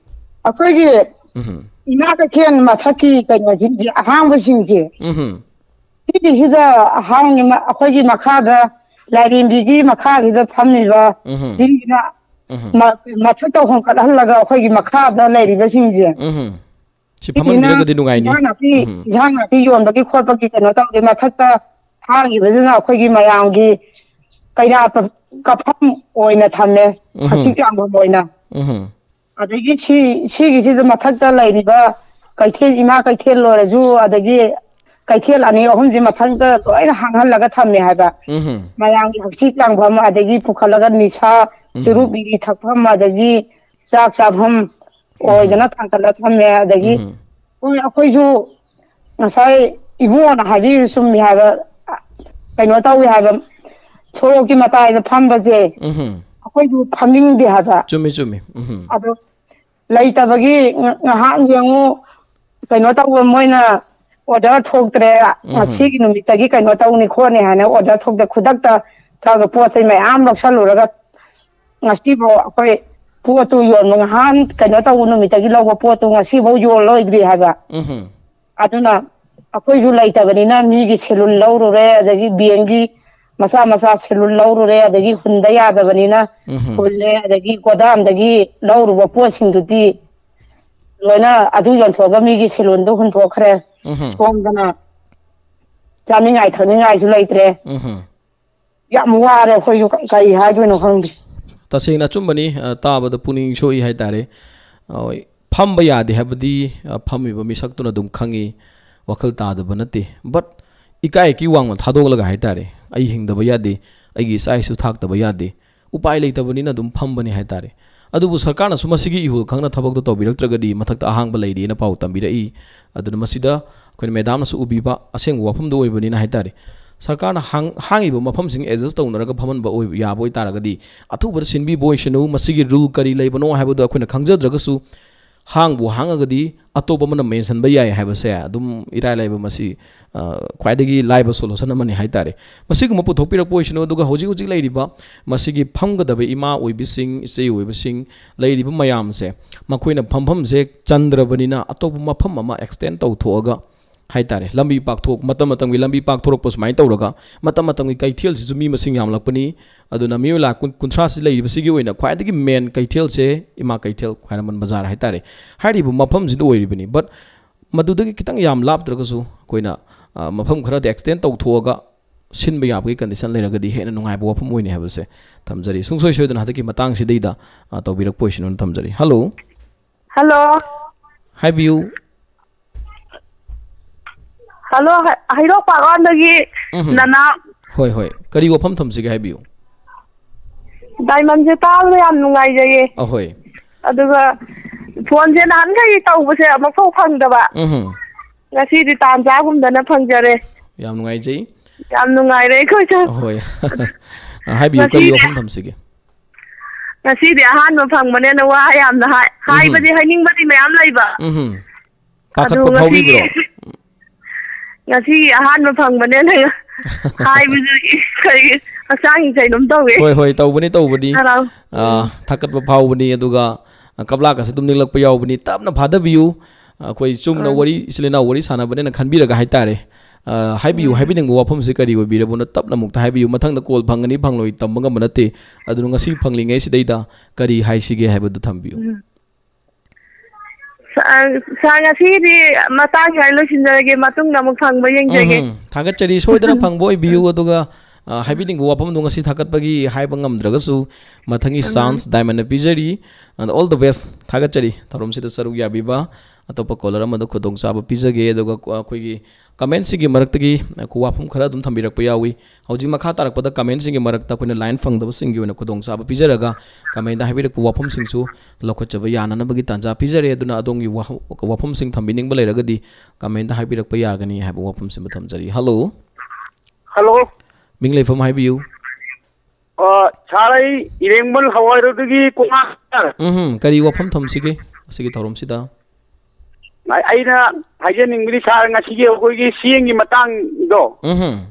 ꯑꯩꯈꯣꯏꯒꯤ ꯎꯝ꯫ ꯏꯃꯥ ꯀꯩꯊꯦꯜ ꯃꯊꯛꯀꯤ ꯀꯩꯅꯣꯁꯤꯡꯁꯦ, ꯑꯍꯥꯡꯕꯁꯤꯡꯁꯦ, ꯎꯝ꯫ ꯁꯤꯒꯤꯁꯤꯗ ꯑꯍꯥꯡꯕ ꯃ-, ꯑꯩꯈꯣꯏꯒꯤ ꯃꯈꯥꯗ ꯂꯥꯏꯔꯦꯝꯕꯤꯒꯤ ꯃꯈꯥꯁꯤꯗ ꯐꯝꯃꯤꯕ ꯎꯝ꯫ ꯁꯤꯡꯁꯤꯅ ꯎꯝ꯫ ꯃ-, ꯃꯊꯛꯇ ꯍꯣꯡꯀꯠꯍꯜꯂꯒ ꯑꯩꯈꯣꯏꯒꯤ ꯃꯈꯥꯗ ꯂꯩꯔꯤꯕꯁꯤꯡꯁꯦ, ꯎꯝ꯫ ꯁꯤ ꯁꯤꯁꯤꯅ ꯐꯝꯍꯟꯕꯤꯔꯒꯗꯤ ꯅꯨꯡꯉꯥꯏꯅꯤ꯫ ꯏꯟꯁꯥꯡ ꯅꯥꯄꯤ, ꯎꯝ꯫ ꯏꯟꯁꯥꯡ ꯅꯥꯄꯤ ꯌꯣꯟꯕꯒꯤ ꯈꯣꯠꯄꯒꯤ ꯀꯩꯅꯣ ꯇꯧꯗꯦ꯫ ꯃꯊꯛꯇ ꯍꯥꯡꯉꯤꯕꯁꯤꯅ ꯑꯩꯈꯣꯏꯒꯤ ꯃꯌꯥꯝꯒꯤ ꯀꯩꯔꯥ ꯄ-, ꯀꯞꯐꯝ ꯑꯣꯏꯅ ꯊꯝꯃꯦ, ꯎꯝ꯫ ꯍꯛꯆꯤꯛ ꯂꯥꯡꯐꯝ ꯑꯣꯏꯅ꯫ ꯎꯝ꯫ ꯑꯗꯒꯤ ꯁꯤ, ꯁꯤꯒꯤꯁꯤꯗ ꯃꯊꯛꯇ ꯂꯩꯔꯤꯕ ꯀꯩꯊꯦꯜ, ꯏꯃꯥ ꯀꯩꯊꯦꯜ ꯑꯣꯏꯔꯁꯨ, ꯑꯗꯒꯤ ꯀꯩꯊꯦꯜ ꯑꯅꯤ ꯑꯍꯨꯝꯁꯤ ꯃꯊꯛꯇ ꯂꯣꯏꯅ ꯍꯥꯡꯍꯜꯂꯒ ꯊꯝꯃꯦ ꯍꯥꯏꯕ꯫ ꯎꯝ꯫ ꯃꯌꯥꯝꯒꯤ ꯍꯛꯆꯤꯛ ꯂꯥꯡꯐꯝ, ꯑꯗꯒꯤ ꯄꯨꯈꯠꯂꯒ ꯅꯤꯁꯥ, ꯎꯝ꯫ ꯆꯨꯔꯨꯞ ꯕꯤꯔꯤ ꯊꯛꯐꯝ, ꯑꯗꯒꯤ ꯆꯥꯛ ꯆꯥꯐꯝ ꯎꯝ꯫ ꯑꯣꯏꯗꯅ ꯊꯥꯡꯒꯠꯂ ꯊꯝꯃꯦ꯫ ꯑꯗꯒꯤ ꯎꯝ꯫ ꯍꯣꯏ, ꯑꯩꯈꯣꯏꯁꯨ ꯉꯁꯥꯏ ꯏꯕꯨꯡꯉꯣꯅ ꯍꯥꯏꯕꯤꯔꯤꯗꯨ ꯆꯨꯝꯃꯤ ꯍꯥꯏꯕ, ꯀꯩꯅꯣ ꯇꯧꯏ ꯍꯥꯏꯕ, ꯁꯣꯔꯣꯛꯀꯤ ꯃꯇꯥꯏꯗ ꯐꯝꯕꯁꯦ ꯎꯝ꯫ ꯑꯩꯈꯣꯏꯁꯨ ꯐꯝꯅꯤꯡꯗꯦ ꯍꯥꯏꯕ꯫ ꯆꯨꯝꯃꯤ, ꯆꯨꯝꯃꯤ꯫ ꯎꯝ꯫ ꯑꯗꯣ ꯂꯩꯇꯕꯒꯤ ꯉ-, ꯉꯥꯏꯍꯥꯛ ꯌꯦꯡꯉꯨ, ꯀꯩꯅꯣ ꯇꯧꯕ, ꯃꯣꯏꯅ order ꯊꯣꯛꯇ꯭ꯔꯦ, ꯎꯝ꯫ ꯉꯁꯤꯒꯤ ꯅꯨꯃꯤꯠꯇꯒꯤ ꯀꯩꯅꯣ ꯇꯧꯅꯤ ꯈꯣꯠꯅꯤ ꯍꯥꯏꯅ order ꯊꯣꯛꯇꯦ꯫ ꯈꯨꯗꯛꯇ ꯊꯕ ꯄꯣꯠ ꯆꯩ ꯃꯌꯥꯝ ꯂꯧꯁꯜꯂꯨꯔꯒ ꯉꯁꯤꯐꯥꯎ ꯑꯩꯈꯣꯏ ꯄꯣꯠꯇꯨ ꯌꯣꯟꯕ, ꯉꯍꯥꯟ ꯀꯩꯅꯣ ꯇꯧꯕ ꯅꯨꯃꯤꯠꯇꯒꯤ ꯂꯧꯕ ꯄꯣꯠꯇꯨ ꯉꯁꯤꯐꯥꯎ ꯌꯣꯜꯂꯣꯏꯗ꯭ꯔꯤ ꯍꯥꯏꯕ꯫ ꯎꯝ꯫ ꯑꯗꯨꯅ ꯑꯩꯈꯣꯏꯁꯨ ꯂꯩꯇꯕꯅꯤꯅ ꯃꯤꯒꯤ ꯁꯦꯂꯨꯟ ꯂꯧꯔꯨꯔꯦ, ꯑꯗꯒꯤ ꯕꯦꯡꯒꯤ ꯃꯆꯥ ꯃꯆꯥ ꯁꯦꯂꯨꯟ ꯂꯧꯔꯨꯔꯦ, ꯑꯗꯒꯤ ꯍꯨꯟꯗ ꯌꯥꯗꯕꯅꯤꯅ ꯎꯝꯍꯨꯝ꯫ ꯍꯨꯜꯂꯦ, ꯑꯗꯒꯤ ꯒꯣꯗꯥꯝꯗꯒꯤ ꯂꯧꯔꯨꯕ ꯄꯣꯠꯁꯤꯡꯗꯨꯗꯤ ꯂꯣꯏꯅ ꯑꯗꯨ ꯌꯣꯟꯊꯣꯛꯑꯒ ꯃꯤꯒꯤ ꯁꯦꯂꯨꯟꯗꯣ ꯍꯨꯟꯊꯣꯛꯈ꯭ꯔꯦ꯫ ꯎꯝꯍꯨꯝ꯫ ꯁꯣꯝꯗꯅ ꯆꯥꯅꯤꯡꯉꯥꯏ ꯊꯛꯅꯤꯡꯉꯥꯏꯁꯨ ꯂꯩꯇ꯭ꯔꯦ꯫ ꯎꯝꯍꯨꯝ꯫ ꯌꯥꯝ ꯋꯥꯔꯦ ꯑꯩꯈꯣꯏꯁꯨ, ꯀ-, ꯀꯔꯤ ꯍꯥꯏꯗꯣꯏꯅꯣ ꯈꯪꯗꯦ꯫ ꯇꯁꯦꯡꯅ ꯑꯆꯨꯝꯕꯅꯤ꯫ ꯑ, ꯇꯥꯕꯗ ꯄꯨꯛꯅꯤꯡ ꯁꯣꯛꯏ ꯍꯥꯏꯇꯥꯔꯦ꯫ ꯑ, ꯍꯣꯏ, ꯐꯝꯕ ꯌꯥꯗꯦ ꯍꯥꯏꯕꯗꯤ, ꯑ, ꯐꯝꯃꯤꯕ ꯃꯤꯁꯛꯇꯨꯅ ꯑꯗꯨꯝ ꯈꯪꯉꯤ, ꯋꯥꯈꯜ ꯇꯥꯗꯕ ꯅꯠꯇꯦ꯫ But ꯏꯀꯥꯏ ꯑꯀꯤ ꯋꯥꯡꯃ ꯊꯥꯗꯣꯛꯂꯒ ꯍꯥꯏꯇꯥꯔꯦ, ꯑꯩ ꯍꯤꯡꯗꯕ ꯌꯥꯗꯦ, ꯑꯩꯒꯤ ꯏꯆꯥ ꯏꯁꯨ ꯊꯥꯛꯇꯕ ꯌꯥꯗꯦ, ꯎꯄꯥꯏ ꯂꯩꯇꯕꯅꯤꯅ ꯑꯗꯨꯝ ꯐꯝꯕꯅꯤ ꯍꯥꯏꯇꯥꯔꯦ꯫ ꯑꯗꯨꯕꯨ ꯁꯔꯀꯥꯔꯅꯁꯨ ꯃꯁꯤꯒꯤ ꯏꯍꯨꯜ ꯈꯪꯅ ꯊꯕꯛꯇꯣ ꯇꯧꯕꯤꯔꯛꯇ꯭ꯔꯒꯗꯤ ꯃꯊꯛꯇ ꯑꯍꯥꯡꯕ ꯂꯩꯔꯤꯅ ꯄꯥꯎ ꯇꯝꯕꯤꯔꯛꯏ꯫ ꯑꯗꯨꯅ ꯃꯁꯤꯗ ꯑꯩꯈꯣꯏꯅ ꯃꯦꯗꯥꯝꯅꯁꯨ ꯎꯕꯤꯕ ꯑꯁꯦꯡꯕ ꯋꯥꯐꯝꯗꯨ ꯑꯣꯏꯕꯅꯤꯅ ꯍꯥꯏꯇꯥꯔꯦ꯫ ꯁꯔꯀꯥꯔꯅ ꯍꯥꯡ-, ꯍꯥꯡꯉꯤꯕ ꯃꯐꯝꯁꯤꯡ adjust ꯇꯧꯅꯔꯒ ꯐꯝꯍꯟꯕ ꯑꯣꯏꯕ, ꯌꯥꯕ ꯑꯣꯏꯇꯥꯔꯒꯗꯤ ꯑꯊꯨꯕꯗ ꯁꯤꯟꯕꯤꯕ ꯑꯣꯏꯁꯅꯨ꯫ ꯃꯁꯤꯒꯤ rule ꯀꯔꯤ ꯂꯩꯕꯅꯣ ꯍꯥꯏꯕꯗꯨ ꯑꯩꯈꯣꯏꯅ ꯈꯪꯖꯗ꯭ꯔꯒꯁꯨ ꯍꯥꯡꯕꯨ ꯍꯥꯡꯉꯒꯗꯤ ꯑꯇꯣꯞꯄ ꯑꯃꯅ ꯃꯦꯟꯁꯤꯟꯕ ꯌꯥꯏ ꯍꯥꯏꯕꯁꯦ ꯑꯗꯨꯝ ꯏꯔꯥꯏ ꯂꯥꯏꯕ, ꯃꯁꯤ, ꯑ, ꯈ꯭ꯋꯥꯏꯗꯒꯤ ꯂꯥꯏꯕ solution ꯑꯃꯅꯤ ꯍꯥꯏꯇꯥꯔꯦ꯫ ꯃꯁꯤꯒꯨꯝꯕ ꯄꯨꯊꯣꯛꯄꯤꯔꯛꯄ ꯑꯣꯏꯁꯅꯨ꯫ ꯑꯗꯨꯒ ꯍꯧꯖꯤꯛ ꯍꯧꯖꯤꯛ ꯂꯩꯔꯤꯕ ꯃꯁꯤꯒꯤ ꯐꯝꯒꯗꯕ ꯏꯃꯥ ꯑꯣꯏꯕꯤꯁꯤꯡ, ꯏꯆꯦ ꯑꯣꯏꯕꯁꯤꯡ, ꯂꯩꯔꯤꯕ ꯃꯌꯥꯝꯁꯦ, ꯃꯈꯣꯏꯅ ꯐꯝꯐꯝꯁꯦ ꯆꯟꯗ꯭ꯔꯕꯅꯤꯅ ꯑꯇꯣꯞꯄ ꯃꯐꯝ ꯑꯃ extend ꯇꯧꯊꯣꯛꯑꯒ ꯍꯥꯏꯇꯥꯔꯦ, ꯂꯝꯕꯤ ꯄꯥꯛꯊꯣꯛ-, ꯃꯇꯝ ꯃꯇꯝꯒꯤ ꯂꯝꯕꯤ ꯄꯥꯛꯊꯣꯔꯛꯄ ꯁꯨꯃꯥꯏꯅ ꯇꯧꯔꯒ ꯃꯇꯝ ꯃꯇꯝꯒꯤ ꯀꯩꯊꯦꯜꯁꯤꯁꯨ ꯃꯤ ꯃꯁꯤꯡ ꯌꯥꯝꯂꯛꯄꯅꯤ꯫ ꯑꯗꯨꯅ ꯃꯤꯑꯣꯏ ꯂꯥꯈ ꯀꯨꯟ, ꯀꯨꯟꯊ꯭ꯔꯥꯁꯤ ꯂꯩꯔꯤꯕꯁꯤꯒꯤ ꯑꯣꯏꯅ ꯈ꯭ꯋꯥꯏꯗꯒꯤ main ꯀꯩꯊꯦꯜꯁꯦ ꯏꯃꯥ ꯀꯩꯊꯦꯜ, ꯈ꯭ꯋꯥꯏꯔꯝꯕꯟ ꯕꯖꯥꯔ ꯍꯥꯏꯇꯥꯔꯦ, ꯍꯥꯏꯔꯤꯕ ꯃꯐꯝꯁꯤꯗ ꯑꯣꯏꯔꯤꯕꯅꯤ꯫ But ꯃꯗꯨꯗꯒꯤ ꯈꯤꯇꯪ ꯌꯥꯝ ꯂꯥꯞꯇ꯭ꯔꯒꯁꯨ ꯑꯩꯈꯣꯏꯅ, ꯑ, ꯃꯐꯝ ꯈꯔꯗ extend ꯇꯧꯊꯣꯛꯑꯒ ꯁꯤꯟꯕ ꯌꯥꯕꯒꯤ condition ꯂꯩꯔꯒꯗꯤ ꯍꯦꯟꯅ ꯅꯨꯡꯉꯥꯏꯕ ꯋꯥꯐꯝ ꯑꯣꯏꯅꯤ ꯍꯥꯏꯕꯁꯦ ꯊꯝꯖꯔꯤ꯫ ꯁꯨꯡꯁꯣꯏ ꯁꯣꯏꯗꯅ ꯍꯟꯗꯛꯀꯤ ꯃꯇꯥꯡꯁꯤꯗꯩꯗ, ꯑ, ꯇꯧꯕꯤꯔꯛꯄ ꯑꯣꯏꯁꯅꯨꯅ ꯊꯝꯖꯔꯤ꯫ Hello꯫ Hello꯫ ꯍꯥꯏꯕꯤꯌꯨ꯫ Hello, ꯍꯩ-, ꯍꯩꯔꯣꯛ ꯄꯥꯛꯂꯣꯟꯗꯒꯤ ꯎꯝꯍꯨꯝ꯫ ꯅꯅꯥꯎ꯫ ꯍꯣꯏ, ꯍꯣꯏ꯫ ꯀꯔꯤ ꯋꯥꯐꯝ ꯊꯝꯁꯤꯒꯦ ꯍꯥꯏꯕꯤꯌꯨ꯫ Diamondꯁꯦ ꯇꯥꯕꯗ ꯌꯥꯝ ꯅꯨꯡꯉꯥꯏꯖꯩꯌꯦ꯫ ꯑꯍꯣꯏ꯫ ꯑꯗꯨꯒ phoneꯁꯦ ꯅꯍꯥꯟꯈꯩ ꯇꯧꯕꯁꯦ ꯑꯃꯨꯛꯐꯥꯎ ꯐꯪꯗꯕ꯫ ꯎꯝꯍꯨꯝ꯫ ꯉꯁꯤꯗꯤ ꯇꯥꯟ ꯆꯥꯒꯨꯝꯗꯅ ꯐꯪꯖꯔꯦ꯫ ꯌꯥꯝ ꯅꯨꯡꯉꯥꯏꯖꯩ꯫ ꯌꯥꯝ ꯅꯨꯡꯉꯥꯏꯔꯦ ꯑꯩꯈꯣꯏꯁꯨ꯫ ꯑꯍꯣꯏ꯫ ꯑ, ꯍꯥꯏꯕꯤꯌꯨ, ꯀꯔꯤ ꯉꯁꯤꯗꯤ ꯋꯥꯐꯝ ꯊꯝꯁꯤꯒꯦ? ꯉꯁꯤꯗꯤ ꯑꯍꯥꯟꯕ ꯐꯪꯕꯅꯦꯅ ꯋꯥ ꯌꯥꯝꯅ ꯍꯥꯏ-, ꯎꯝꯍꯨꯝ꯫ ꯍꯥꯏꯕꯗꯤ ꯍꯥꯏꯅꯤꯡꯕꯗꯤ ꯃꯌꯥꯝ ꯂꯩꯕ꯫ ꯎꯝꯍꯨꯝ꯫ ꯑꯗꯨ ꯄꯥꯈꯠꯄ ꯉꯁꯤꯒꯤ, ꯐꯥꯎꯕꯤꯕ꯭ꯔꯣ? ꯉꯁꯤꯒꯤ ꯑꯍꯥꯟꯕ ꯐꯪꯕꯅꯦꯅ ꯍꯥꯏꯕꯁꯨ ꯀꯔꯤ ꯍꯛꯆꯥꯡꯁꯦ ꯀꯩꯅꯣꯝ ꯇꯧꯋꯦ꯫ ꯍꯣꯏ, ꯍꯣꯏ, ꯇꯧꯕꯅꯤ, ꯇꯧꯕꯅꯤ꯫ ꯍꯔꯥꯎ-, ꯑꯥ, ꯎꯝ꯫ ꯊꯥꯀꯠꯄ ꯐꯥꯎꯕꯅꯤ, ꯑꯗꯨꯒ, ꯑ, ꯀꯞꯂꯥꯛꯀꯁꯨ ꯑꯗꯨꯝ ꯅꯤꯛꯂꯛꯄ ꯌꯥꯎꯕꯅꯤ꯫ ꯇꯞꯅ ꯐꯥꯗꯕꯤꯌꯨ꯫ ꯑꯩꯈꯣꯏ ꯆꯨꯝꯅ ꯑꯥ꯫ ꯋꯥꯔꯤ, ꯏꯆꯤꯜ ꯏꯅꯥꯎ ꯋꯥꯔꯤ ꯁꯥꯟꯅꯕꯅꯦꯅ ꯈꯟꯕꯤꯔꯒ ꯍꯥꯏꯇꯥꯔꯦ꯫ ꯑ, ꯍꯥꯏꯕꯤꯌꯨ, ꯎꯝ꯫ ꯍꯥꯏꯕꯤꯅꯤꯡꯕ ꯋꯥꯐꯝꯁꯦ ꯀꯔꯤ ꯑꯣꯏꯕꯤꯔꯕꯅꯣ? ꯇꯞꯅ ꯑꯃꯨꯛꯇ ꯍꯥꯏꯕꯤꯌꯨ꯫ ꯃꯊꯪꯗ call ꯐꯪꯒꯅꯤ ꯐꯪꯂꯣꯏ ꯇꯝꯕ ꯉꯝꯕ ꯅꯠꯇꯦ꯫ ꯑꯗꯨꯅ ꯉꯁꯤ ꯐꯪꯂꯤꯉꯩꯁꯤꯗꯩꯗ ꯀꯔꯤ ꯍꯥꯏꯁꯤꯒꯦ ꯍꯥꯏꯕꯗꯨ ꯊꯝꯕꯤꯌꯨ꯫ ꯎꯝ꯫ ꯁꯥꯔ, ꯁꯥꯔ, ꯉꯁꯤꯒꯤꯗꯤ ꯃꯇꯥꯡ ꯁ꯭ꯋꯥꯏꯗ ꯂꯣꯏꯁꯤꯟꯖꯔꯒꯦ, ꯃꯇꯨꯡꯗ ꯑꯃꯨꯛ ꯐꯪꯕ ꯌꯦꯡꯖꯒꯦ꯫ ꯎꯝ, ꯊꯥꯒꯠꯆꯔꯤ꯫ ꯁꯣꯏꯗꯅ ꯐꯪꯕ ꯑꯣꯏꯕꯤꯌꯨ꯫ ꯑꯗꯨꯒ, ꯑ, ꯍꯥꯏꯕꯤꯅꯤꯡꯕ ꯋꯥꯐꯝꯗꯣ ꯉꯁꯤ ꯊꯥꯒꯠꯄꯒꯤ ꯍꯥꯏꯕ ꯉꯝꯗ꯭ꯔꯒꯁꯨ, ꯃꯊꯪꯒꯤ ꯎꯝ꯫ Chance Diamondꯅ ꯄꯤꯖꯔꯤ꯫ And all the best꯫ ꯊꯥꯒꯠꯆꯔꯤ ꯊꯧꯔꯝꯁꯤꯗ ꯁꯔꯨꯛ ꯌꯥꯕꯤꯕ꯫ ꯑꯇꯣꯞꯄ caller ꯑꯃꯗ ꯈꯨꯗꯣꯡꯆꯥꯕ ꯄꯤꯖꯒꯦ꯫ ꯑꯗꯨꯒ ꯑꯩꯈꯣꯏꯒꯤ commentꯁꯤꯡꯒꯤ ꯃꯔꯛꯇꯒꯤ ꯋꯥꯐꯝ ꯈꯔ ꯑꯗꯨꯝ ꯊꯝꯕꯤꯔꯛꯄ ꯌꯥꯎꯏ꯫ ꯍꯧꯖꯤꯛ ꯃꯈꯥ ꯇꯥꯔꯛꯄꯗ commentꯁꯤꯡꯒꯤ ꯃꯔꯛꯇ ꯑꯩꯈꯣꯏꯅ line ꯐꯪꯗꯕꯁꯤꯡꯒꯤ ꯑꯣꯏꯅ ꯈꯨꯗꯣꯡꯆꯥꯕ ꯄꯤꯖꯔꯒ, commentꯇ ꯍꯥꯏꯕꯤꯔꯛꯄ ꯋꯥꯐꯝꯁꯤꯡꯁꯨ ꯂꯧꯈꯠꯆꯕ ꯌꯥꯅꯅꯕꯒꯤ ꯇꯥꯟꯖꯥ ꯄꯤꯖꯔꯦ꯫ ꯑꯗꯨꯅ ꯑꯗꯣꯝꯒꯤ ꯋꯥꯍ-, ꯋꯥꯐꯝꯁꯤꯡ ꯊꯝꯕꯤꯅꯤꯡꯕ ꯂꯩꯔꯒꯗꯤ commentꯇ ꯍꯥꯏꯕꯤꯔꯛꯄ ꯌꯥꯒꯅꯤ ꯍꯥꯏꯕ ꯋꯥꯐꯝꯁꯤꯃ ꯊꯝꯖꯔꯤ꯫ Hello꯫ Hello꯫ ꯃꯤꯡ ꯂꯩꯐꯝ ꯍꯥꯏꯕꯤꯌꯨ꯫ ꯑ, ꯁꯥꯔ, ꯑꯩ ꯏꯔꯦꯡꯕꯝ ꯍꯋꯥꯏꯔꯣꯗꯒꯤ ꯀꯨꯃꯥꯔ꯫ ꯎꯝ, ꯀꯔꯤ ꯋꯥꯐꯝ ꯊꯝꯁꯤꯒꯦ ꯑꯁꯤꯒꯤ ꯊꯧꯔꯝꯁꯤꯗ? ꯑꯩ-, ꯑꯩꯅ ꯍꯥꯏꯖꯅꯤꯡꯕꯗꯤ, ꯁꯥꯔ, ꯉꯁꯤꯒꯤ ꯑꯩꯈꯣꯏꯒꯤ ꯆꯦꯡꯒꯤ ꯃꯇꯥꯡꯗꯣ, ꯎꯝ꯫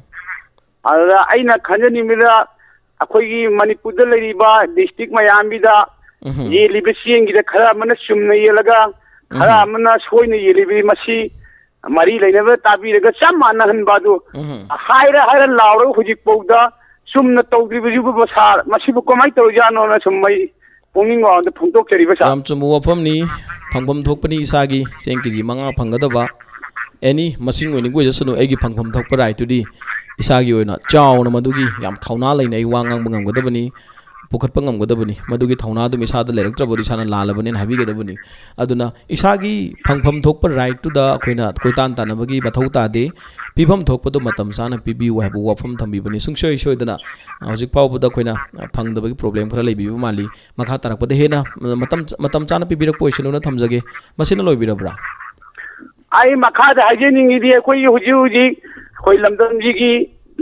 ꯑꯗꯨꯗ ꯑꯩꯅ ꯈꯟꯖꯅꯤꯡꯕꯗ, ꯑꯩꯈꯣꯏꯒꯤ ꯃꯅꯤꯄꯨꯔꯗ ꯂꯩꯔꯤꯕ district ꯃꯌꯥꯝꯒꯤꯗ ꯎꯝ꯫ ꯌꯦꯜꯂꯤꯕ ꯆꯦꯡꯒꯤꯗ ꯈꯔ ꯑꯃꯅ ꯆꯨꯝꯅ ꯌꯦꯜꯂꯒ, ꯈꯔ ꯎꯝ꯫ ꯑꯃꯅ ꯁꯣꯏꯅ ꯌꯦꯜꯂꯤꯕ, ꯃꯁꯤ ꯃꯔꯤ ꯂꯩꯅꯕ ꯇꯥꯕꯤꯔꯒ ꯆꯞ ꯃꯥꯟꯅꯍꯟꯕ ꯑꯗꯨ ꯎꯝ꯫ ꯍꯥꯏꯔ ꯍꯥꯏꯔ ꯂꯥꯎꯔꯒ ꯍꯧꯖꯤꯛꯐꯥꯎꯗ ꯆꯨꯝꯅ ꯇꯧꯗ꯭ꯔꯤꯕꯁꯤꯕꯨ, ꯁꯥꯔ, ꯃꯁꯤꯕꯨ ꯀꯃꯥꯏꯅ ꯇꯧꯔꯤꯖꯥꯠꯅꯣꯅ ꯁꯨꯝ ꯑꯩ ꯄꯨꯛꯅꯤꯡ ꯋꯥꯕꯗ ꯐꯣꯡꯗꯣꯛꯆꯔꯤꯕ, ꯁꯥꯔ꯫ ꯌꯥꯝ ꯆꯨꯝꯕ ꯋꯥꯐꯝꯅꯤ꯫ ꯐꯪꯐꯝ ꯊꯣꯛꯄꯅꯤ, ꯏꯁꯥꯒꯤ ꯆꯦꯡ ꯀꯦ ꯖꯤ ꯃꯉꯥ ꯐꯪꯒꯗꯕ, any ꯃꯁꯤꯡ ꯑꯣꯏꯅꯤꯡꯕ ꯑꯣꯏꯖꯁꯅꯨ, ꯑꯩꯒꯤ ꯐꯪꯐꯝ ꯊꯣꯛꯄ rightꯇꯨꯗꯤ ꯏꯁꯥꯒꯤ ꯑꯣꯏꯅ ꯆꯥꯎꯅ ꯃꯗꯨꯒꯤ ꯌꯥꯝ ꯊꯧꯅꯥ ꯂꯩꯅ ꯑꯩ ꯋꯥ ꯉꯥꯡꯕ ꯉꯝꯒꯗꯕꯅꯤ, ꯄꯨꯈꯠꯄ ꯉꯝꯒꯗꯕꯅꯤ꯫ ꯃꯗꯨꯒꯤ ꯊꯧꯅꯥꯗꯨ ꯏꯁꯥꯗ ꯂꯩꯔꯛꯇ꯭ꯔꯕꯗꯤ ꯏꯁꯥꯅ ꯂꯥꯜꯂꯕꯅꯦꯅ ꯍꯥꯏꯕꯤꯒꯗꯕꯅꯤ꯫ ꯑꯗꯨꯅ ꯏꯁꯥꯒꯤ ꯐꯪꯐꯝ ꯊꯣꯛꯄ rightꯇꯨꯗ ꯑꯩꯈꯣꯏꯅ ꯀꯣꯏꯇꯥꯟ ꯇꯥꯟꯅꯕꯒꯤ ꯃꯊꯧ ꯇꯥꯗꯦ꯫ ꯄꯤꯐꯝ ꯊꯣꯛꯄꯗꯨ ꯃꯇꯝ ꯆꯥꯅ ꯄꯤꯕꯤꯌꯨ ꯍꯥꯏꯕ ꯋꯥꯐꯝ ꯊꯝꯕꯤꯕꯅꯤ꯫ ꯁꯨꯡꯁꯣꯏ ꯁꯣꯏꯗꯅ ꯍꯧꯖꯤꯛ ꯐꯥꯎꯕꯗ ꯑꯩꯈꯣꯏꯅ ꯐꯪꯗꯕꯒꯤ problem ꯈꯔ ꯂꯩꯕꯤꯕ ꯃꯥꯜꯂꯤ꯫ ꯃꯈꯥ ꯇꯥꯔꯛꯄꯗ ꯍꯦꯟꯅ ꯃꯇꯝ, ꯃꯇꯝ ꯆꯥꯅ ꯄꯤꯕꯤꯔꯛꯄ ꯑꯣꯏꯁꯅꯨꯅ ꯊꯝꯖꯒꯦ꯫ ꯃꯁꯤꯅ ꯂꯣꯏꯕꯤꯔꯕ꯭ꯔꯥ? ꯑꯩ ꯃꯈꯥꯗ ꯍꯥꯏꯖꯅꯤꯡꯉꯤꯗꯤ, ꯑꯩꯈꯣꯏꯒꯤ ꯍꯧꯖꯤꯛ ꯍꯧꯖꯤꯛ ꯑꯩꯈꯣꯏ ꯂꯝꯗꯝꯁꯤꯒꯤ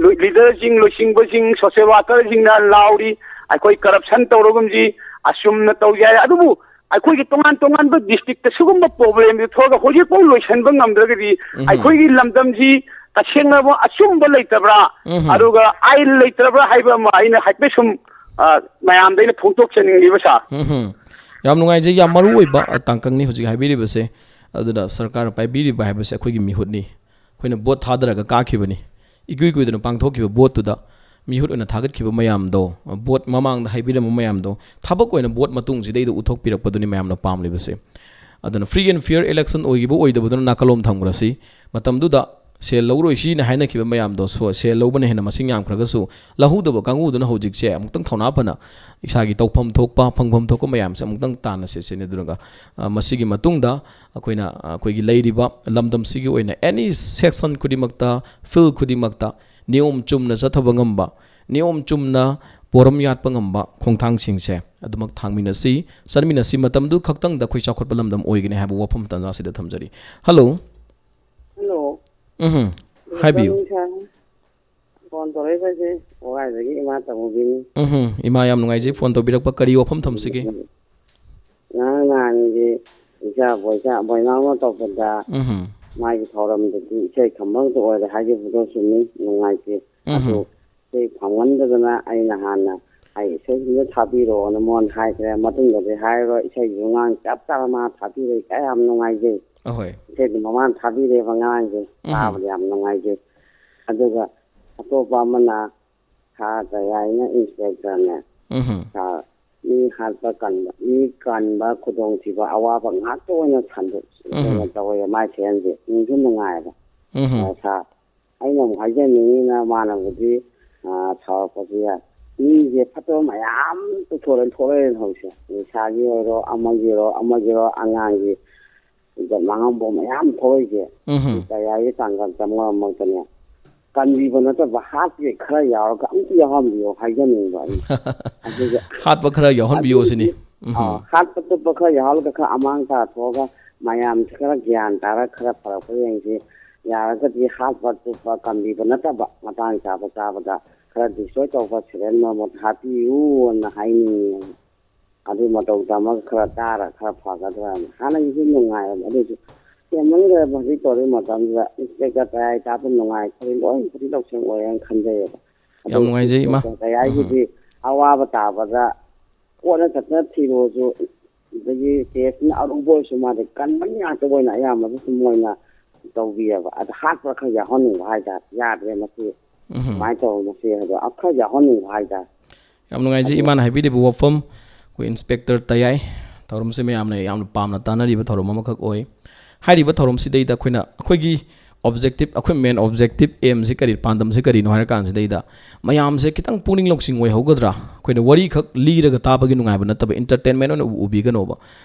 ꯂꯨ-, leaderꯁꯤꯡ, ꯂꯨꯆꯤꯡꯕꯁꯤꯡ, social workerꯁꯤꯡꯅ ꯂꯥꯎꯔꯤ, ꯑꯩꯈꯣꯏ corruption ꯇꯧꯔꯒꯨꯝꯁꯤ, ꯑꯆꯨꯝꯅ ꯇꯧꯁꯤ ꯍꯥꯏ꯫ ꯑꯗꯨꯕꯨ ꯑꯩꯈꯣꯏꯒꯤ ꯇꯣꯉꯥꯟ ꯇꯣꯉꯥꯟꯕ districtꯇ ꯁꯤꯒꯨꯝꯕ problemꯁꯤ ꯊꯣꯛꯑꯒ ꯍꯧꯖꯤꯛꯐꯥꯎ ꯂꯣꯏꯁꯤꯟꯕ ꯉꯝꯗ꯭ꯔꯒꯗꯤ ꯎꯝ꯫ ꯑꯩꯈꯣꯏꯒꯤ ꯂꯝꯗꯝꯁꯤ ꯇꯁꯦꯡꯅꯕ ꯑꯆꯨꯝꯕ ꯂꯩꯇꯕ꯭ꯔꯥ, ꯎꯝ꯫ ꯑꯗꯨꯒ ꯑꯥꯏꯟ ꯂꯩꯇ꯭ꯔꯕ꯭ꯔꯥ ꯍꯥꯏꯕ ꯑꯃ ꯑꯩꯅ ꯍꯥꯏꯐꯦꯠ ꯁꯨꯝ, ꯑ, ꯃꯌꯥꯝꯗ ꯑꯩꯅ ꯐꯣꯡꯗꯣꯛꯆꯅꯤꯡꯂꯤꯕ, ꯁꯥꯔ꯫ ꯎꯝ꯫ ꯌꯥꯝ ꯅꯨꯡꯉꯥꯏꯖꯩ꯫ ꯌꯥꯝ ꯃꯔꯨ ꯑꯣꯏꯕ, ꯑ, ꯇꯥꯡꯀꯛꯅꯤ ꯍꯧꯖꯤꯛ ꯍꯥꯏꯕꯤꯔꯤꯕꯁꯦ꯫ ꯑꯗꯨꯅ ꯁꯔꯀꯥꯔꯅ ꯄꯥꯏꯕꯤꯔꯤꯕ ꯍꯥꯏꯕꯁꯦ ꯑꯩꯈꯣꯏꯒꯤ ꯃꯤꯍꯨꯠꯅꯤ꯫ ꯑꯩꯈꯣꯏꯅ ꯚꯣꯠ ꯊꯥꯗꯔꯒ ꯀꯥꯈꯤꯕꯅꯤ꯫ ꯏꯀꯨꯏ ꯀꯨꯏꯗꯅ ꯄꯥꯡꯊꯣꯛꯈꯤꯕ ꯚꯣꯠꯇꯨꯗ ꯃꯤꯍꯨꯠ ꯑꯣꯏꯅ ꯊꯥꯒꯠꯈꯤꯕ ꯃꯌꯥꯝꯗꯣ, ꯚꯣꯠ ꯃꯃꯥꯡꯗ ꯍꯥꯏꯕꯤꯔꯝꯕ ꯃꯌꯥꯝꯗꯣ ꯊꯕꯛ ꯑꯣꯏꯅ ꯚꯣꯠ ꯃꯇꯨꯡꯁꯤꯗꯩꯗ ꯎꯠꯊꯣꯛꯄꯤꯔꯛꯄꯗꯨꯅꯤ ꯃꯌꯥꯝꯅ ꯄꯥꯝꯂꯤꯕꯁꯦ꯫ ꯑꯗꯨꯅ free and fair election ꯑꯣꯏꯈꯤꯕ ꯑꯣꯏꯗꯕꯗꯨꯅ ꯅꯥꯀꯜꯂꯣꯝ ꯊꯝꯈ꯭ꯔꯁꯤ꯫ ꯃꯇꯝꯗꯨꯗ ꯁꯦꯜ ꯂꯧꯔꯣꯏꯁꯤꯅ ꯍꯥꯏꯅꯈꯤꯕ ꯃꯌꯥꯝꯗꯣ, ꯁꯣ-, ꯁꯦꯜ ꯂꯧꯕꯅ ꯍꯦꯟꯅ ꯃꯁꯤꯡ ꯌꯥꯝꯈ꯭ꯔꯒꯁꯨ, ꯂꯧꯍꯧꯗꯕ ꯀꯥꯡꯕꯨꯗꯨꯅ ꯍꯧꯖꯤꯛꯁꯦ ꯑꯃꯨꯛꯇꯪ ꯊꯧꯅꯥ ꯐꯅ ꯏꯁꯥꯒꯤ ꯇꯧꯐꯝ ꯊꯣꯛꯄ, ꯐꯪꯐꯝ ꯊꯣꯛꯄ ꯃꯌꯥꯝꯁꯦ ꯑꯃꯨꯛꯇꯪ ꯇꯥꯟꯅꯁꯦ ꯁꯤꯅꯤ꯫ ꯑꯗꯨꯒ, ꯑ, ꯃꯁꯤꯒꯤ ꯃꯇꯨꯡꯗ ꯑꯩꯈꯣꯏꯅ, ꯑ, ꯑꯩꯈꯣꯏꯒꯤ ꯂꯩꯔꯤꯕ ꯂꯝꯗꯝꯁꯤꯒꯤ ꯑꯣꯏꯅ any section ꯈꯨꯗꯤꯡꯃꯛꯇ, field ꯈꯨꯗꯤꯡꯃꯛꯇ ꯅꯤꯌꯣꯝ ꯆꯨꯝꯅ ꯆꯠꯊꯕ ꯉꯝꯕ, ꯅꯤꯌꯣꯝ ꯆꯨꯝꯅ ꯄꯣꯔꯝ ꯌꯥꯠꯄ ꯉꯝꯕ ꯈꯣꯡꯊꯥꯡꯁꯤꯡꯁꯦ ꯑꯗꯨꯃꯛ ꯊꯥꯡꯃꯤꯟꯅꯁꯤ, ꯆꯠꯃꯤꯟꯅꯁꯤ꯫ ꯃꯇꯝꯗꯨ ꯈꯛꯇꯪꯗ ꯑꯩꯈꯣꯏ ꯆꯥꯎꯈꯠꯄ ꯂꯝꯗꯝ ꯑꯣꯏꯒꯅꯤ ꯍꯥꯏꯕ ꯋꯥꯐꯝ ꯇꯥꯟꯖꯥꯁꯤꯗ ꯊꯝꯖꯔꯤ꯫ ꯍꯜꯂꯣ꯫ ꯍꯜꯂꯣ꯫ ꯎꯝ, ꯍꯥꯏꯕꯤꯌꯨ꯫ ꯐꯣꯟ ꯇꯧꯔꯛꯏꯕꯁꯦ ꯋꯥꯒꯥꯏꯗꯒꯤ ꯏꯃꯥ ꯇꯃꯨꯕꯤꯅꯤ꯫ ꯎꯝ, ꯏꯃꯥ, ꯌꯥꯝ ꯅꯨꯡꯉꯥꯏꯖꯩ ꯐꯣꯟ ꯇꯧꯕꯤꯔꯛꯄ꯫ ꯀꯔꯤ ꯋꯥꯐꯝ ꯊꯝꯁꯤꯒꯦ? ꯉꯔꯥꯡ ꯅꯍꯥꯟꯒꯤ ꯏꯆꯥ ꯕꯣꯏꯆꯥ, ꯕꯣꯏꯅꯥꯎꯅ ꯇꯧꯕꯗ ꯎꯝ꯫ ꯃꯥꯒꯤ ꯊꯧꯔꯝꯗꯗꯤ ꯏꯁꯩ ꯈꯝꯕ ꯈꯛꯇ ꯑꯣꯏꯔꯦ ꯍꯥꯏꯈꯤꯕꯗꯣ ꯆꯨꯝꯃꯤ, ꯅꯨꯡꯉꯥꯏꯇꯦ꯫ ꯎꯝ꯫ ꯑꯗꯨ ꯏꯁꯩ ꯐꯪꯃꯟꯗꯗꯅ ꯑꯩꯅ ꯍꯥꯟꯅ ꯑꯩ ꯏꯁꯩꯁꯤꯡꯗꯣ ꯊꯥꯕꯤꯔꯛꯑꯣꯅ ꯃꯉꯣꯟꯗ ꯍꯥꯏꯈ꯭ꯔꯦ꯫ ꯃꯇꯨꯡꯗꯗꯤ ꯍꯥꯏꯔꯔꯣꯏ, ꯏꯁꯩꯁꯨ ꯉꯥꯡ ꯆꯞ ꯆꯥꯅ ꯃꯥ ꯊꯥꯕꯤꯔꯛꯏ꯫ ꯀꯌꯥ ꯌꯥꯝ ꯅꯨꯡꯉꯥꯏꯖꯩ꯫ ꯑꯍꯣꯏ꯫ ꯏꯁꯩꯗꯨ ꯃꯃꯥꯅ ꯊꯥꯕꯤꯔꯦꯕ ꯉꯔꯥꯡꯁꯦ꯫ ꯎꯝ꯫ ꯇꯥꯕꯗ ꯌꯥꯝ ꯅꯨꯡꯉꯥꯏꯖꯩ꯫ ꯑꯗꯨꯒ ꯑꯇꯣꯞꯄ ꯑꯃꯅ ꯁꯥ ꯀꯌꯥꯏꯅ ꯏꯟꯁꯄꯦꯛꯇꯔꯅꯦ꯫ ꯎꯝ꯫ ꯁꯥ ꯃꯤ ꯍꯥꯠꯄ ꯀꯟꯕ, ꯃꯤ ꯀꯟꯕ ꯈꯨꯗꯣꯡꯊꯤꯕ ꯑꯋꯥꯕ ꯉꯥꯛꯇ ꯑꯣꯏꯅ ꯁꯟꯗꯣꯛ-, ꯎꯝ꯫ ꯑꯣꯏꯅ ꯇꯧꯋꯦ꯫ ꯃꯥꯏ ꯁꯦꯟꯁꯦ ꯅꯨꯡꯁꯨ ꯅꯨꯡꯉꯥꯏꯕ꯫ ꯎꯝ꯫ ꯑ, ꯁꯥ ꯑꯩꯅ ꯑꯃꯨꯛ ꯍꯥꯏꯖꯅꯤꯡꯉꯤꯅ ꯃꯥꯅꯕꯨꯗꯤ, ꯑ, ꯁꯥꯎꯔꯛꯄꯁꯨ ꯌꯥꯏ꯫ ꯃꯤꯁꯦ ꯐꯠꯇꯕ ꯃꯌꯥꯝ ꯄꯨꯊꯣꯔꯛꯑꯦ, ꯊꯣꯛꯂꯛꯑꯦꯅ ꯍꯧꯖꯤꯛꯁꯦ꯫ ꯅꯤꯁꯥꯒꯤ ꯑꯣꯏꯔꯣ, ꯑꯃꯒꯤ ꯑꯣꯏꯔꯣ, ꯑꯃꯒꯤ ꯑꯣꯏꯔꯣ, ꯑꯉꯥꯡꯒꯤ ꯏꯖꯠ ꯃꯥꯡꯍꯟꯕ ꯃꯌꯥꯝ ꯊꯣꯛꯂꯛꯏꯁꯦ꯫ ꯎꯝ꯫ ꯀꯌꯥꯒꯤ ꯇꯥꯡꯀꯛꯇ ꯃꯔꯛ ꯃꯔꯛꯇꯅꯦ꯫ ꯀꯟꯕꯤꯕ ꯅꯠꯇꯕ ꯍꯥꯠꯄꯒꯤ ꯈꯔ ꯌꯥꯎꯔꯒ ꯑꯝꯇ ꯌꯥꯎꯍꯟꯕꯤꯌꯣ ꯍꯥꯏꯖꯅꯤꯡꯕ ꯑꯩ꯫ ꯑꯗꯨꯒ ꯍꯥꯠꯄ ꯈꯔ ꯌꯥꯎꯍꯟꯕꯤꯌꯣ ꯁꯤꯅꯤ꯫ ꯑꯗꯨꯒꯤ, ꯎꯝ꯫ ꯑ, ꯍꯥꯠꯄ ꯇꯨꯞꯄ ꯈꯔ ꯌꯥꯎꯍꯜꯂꯒ ꯈꯔ ꯑꯃꯥꯡ ꯇꯥꯊꯣꯛꯑꯒ ꯃꯌꯥꯝꯁꯦ ꯈꯔ ꯒ꯭ꯌꯥꯟ ꯇꯥꯔ ꯈꯔ ꯐꯔꯛꯄ ꯌꯦꯡꯁꯤ꯫ ꯌꯥꯔꯒꯗꯤ ꯍꯥꯠꯄ ꯇꯨꯞꯄ ꯀꯟꯕꯤꯕ ꯅꯠꯇꯕ ꯃꯇꯥꯡ ꯆꯥꯕ ꯆꯥꯕꯗ ꯈꯔ destroy ꯇꯧꯕ serial number ꯍꯥꯞꯄꯤꯌꯨꯅ ꯍꯥꯏꯅꯤꯡꯉꯤ꯫ ꯑꯗꯨ ꯃꯇꯧ ꯇꯝꯃꯒ ꯈꯔ ꯇꯥꯔ ꯈꯔ ꯐꯒꯗ꯭ꯔꯥꯅ꯫ ꯍꯥꯟꯅꯒꯤꯁꯨ ꯅꯨꯡꯉꯥꯏꯔꯝꯃꯦ, ꯑꯗꯨꯏꯁꯨ ꯍꯦꯟꯃꯟꯈ꯭ꯔꯦꯕ ꯍꯧꯖꯤꯛ ꯇꯧꯔꯤꯕ ꯃꯇꯝꯁꯤꯗ꯫ ꯏꯟꯁꯄꯦꯛꯇꯔ ꯀꯌꯥꯒꯤ ꯇꯥꯛꯄ ꯅꯨꯡꯉꯥꯏ, ꯈꯔ ꯂꯣꯏ ꯄꯨꯗꯤ ꯂꯧꯁꯤꯡ ꯑꯣꯏꯔꯦꯅ ꯈꯟꯖꯩꯌꯦꯕ꯫ ꯌꯥꯝ ꯑꯗꯨ ꯅꯨꯡꯉꯥꯏꯖꯩ, ꯏꯃꯥ꯫ ꯏꯟꯁꯄꯦꯛꯇꯔ ꯀꯌꯥꯒꯤꯗꯤ ꯎꯝ꯫ ꯑꯋꯥꯕ ꯇꯥꯕꯗ ꯀꯣꯟꯅ ꯆꯠꯇꯅ ꯊꯤꯔꯨꯔꯁꯨ, ꯑꯗꯒꯤ ꯀꯦꯁꯅ ꯑꯔꯨꯕ ꯑꯣꯏꯔꯁꯨ ꯃꯥꯗꯤ ꯀꯟꯕ ꯉꯥꯛꯇ ꯑꯣꯏꯅ ꯑꯌꯥꯝꯕꯗ ꯁꯨꯝ ꯑꯣꯏꯅ ꯇꯧꯕꯤꯑꯕ꯫ ꯑꯗ ꯍꯥꯠꯄ꯭ꯔꯥ ꯈꯔ ꯌꯥꯎꯍꯟꯅꯤꯡꯕ ꯍꯥꯏꯇꯥꯔꯦ꯫ ꯌꯥꯗ꯭ꯔꯦ ꯃꯁꯤ꯫ ꯎꯝ꯫ ꯀꯃꯥꯏꯅ ꯇꯧꯕꯅꯣ ꯁꯤ ꯍꯥꯏꯗꯣ, ꯑ, ꯈꯔ ꯌꯥꯎꯍꯟꯅꯤꯡꯕ ꯍꯥꯏꯇꯥꯔꯦ꯫ ꯌꯥꯝ ꯅꯨꯡꯉꯥꯏꯖꯩ ꯑꯗꯣ ꯏꯃꯥꯅ ꯍꯥꯏꯕꯤꯔꯤꯕ ꯋꯥꯐꯝ꯫ ꯑꯩꯈꯣꯏ ꯏꯟꯁꯄꯦꯛꯇꯔ ꯇꯌꯥꯏ ꯊꯧꯔꯝꯁꯦ ꯃꯌꯥꯝꯅ ꯌꯥꯝꯅ ꯄꯥꯝꯅ ꯇꯥꯅꯔꯤꯕ ꯊꯧꯔꯝ ꯑꯃꯈꯛ ꯑꯣꯏ꯫ ꯍꯥꯏꯔꯤꯕ ꯊꯧꯔꯝꯁꯤꯗꯩꯗ ꯑꯩꯈꯣꯏꯅ ꯑꯩꯈꯣꯏꯒꯤ ꯑꯣꯕꯖꯦꯛꯇꯤꯞ, ꯑꯩꯈꯣꯏ ꯃꯦꯟ ꯑꯣꯕꯖꯦꯛꯇꯤꯞ ꯑꯦꯝꯁꯤ ꯀꯔꯤ, ꯄꯥꯟꯗꯝꯁꯤ ꯀꯔꯤꯅꯣ ꯍꯥꯏꯔ ꯀꯥꯟꯁꯤꯗꯩꯗ ꯃꯌꯥꯝꯁꯦ ꯈꯤꯇꯪ ꯄꯨꯛꯅꯤꯡ ꯂꯧꯁꯤꯡ ꯑꯣꯏꯍꯧꯒꯗ꯭ꯔꯥ? ꯑꯩꯈꯣꯏꯅ ꯋꯥꯔꯤꯈꯛ ꯂꯤꯔꯒ ꯇꯥꯕꯒꯤ ꯅꯨꯡꯉꯥꯏꯕ ꯅꯠꯇꯕ, ꯏꯟꯇꯔꯇꯦꯟꯃꯦꯟ ꯑꯣꯏꯅ ꯎ-, ꯎꯕꯤꯒꯅꯣꯕ꯫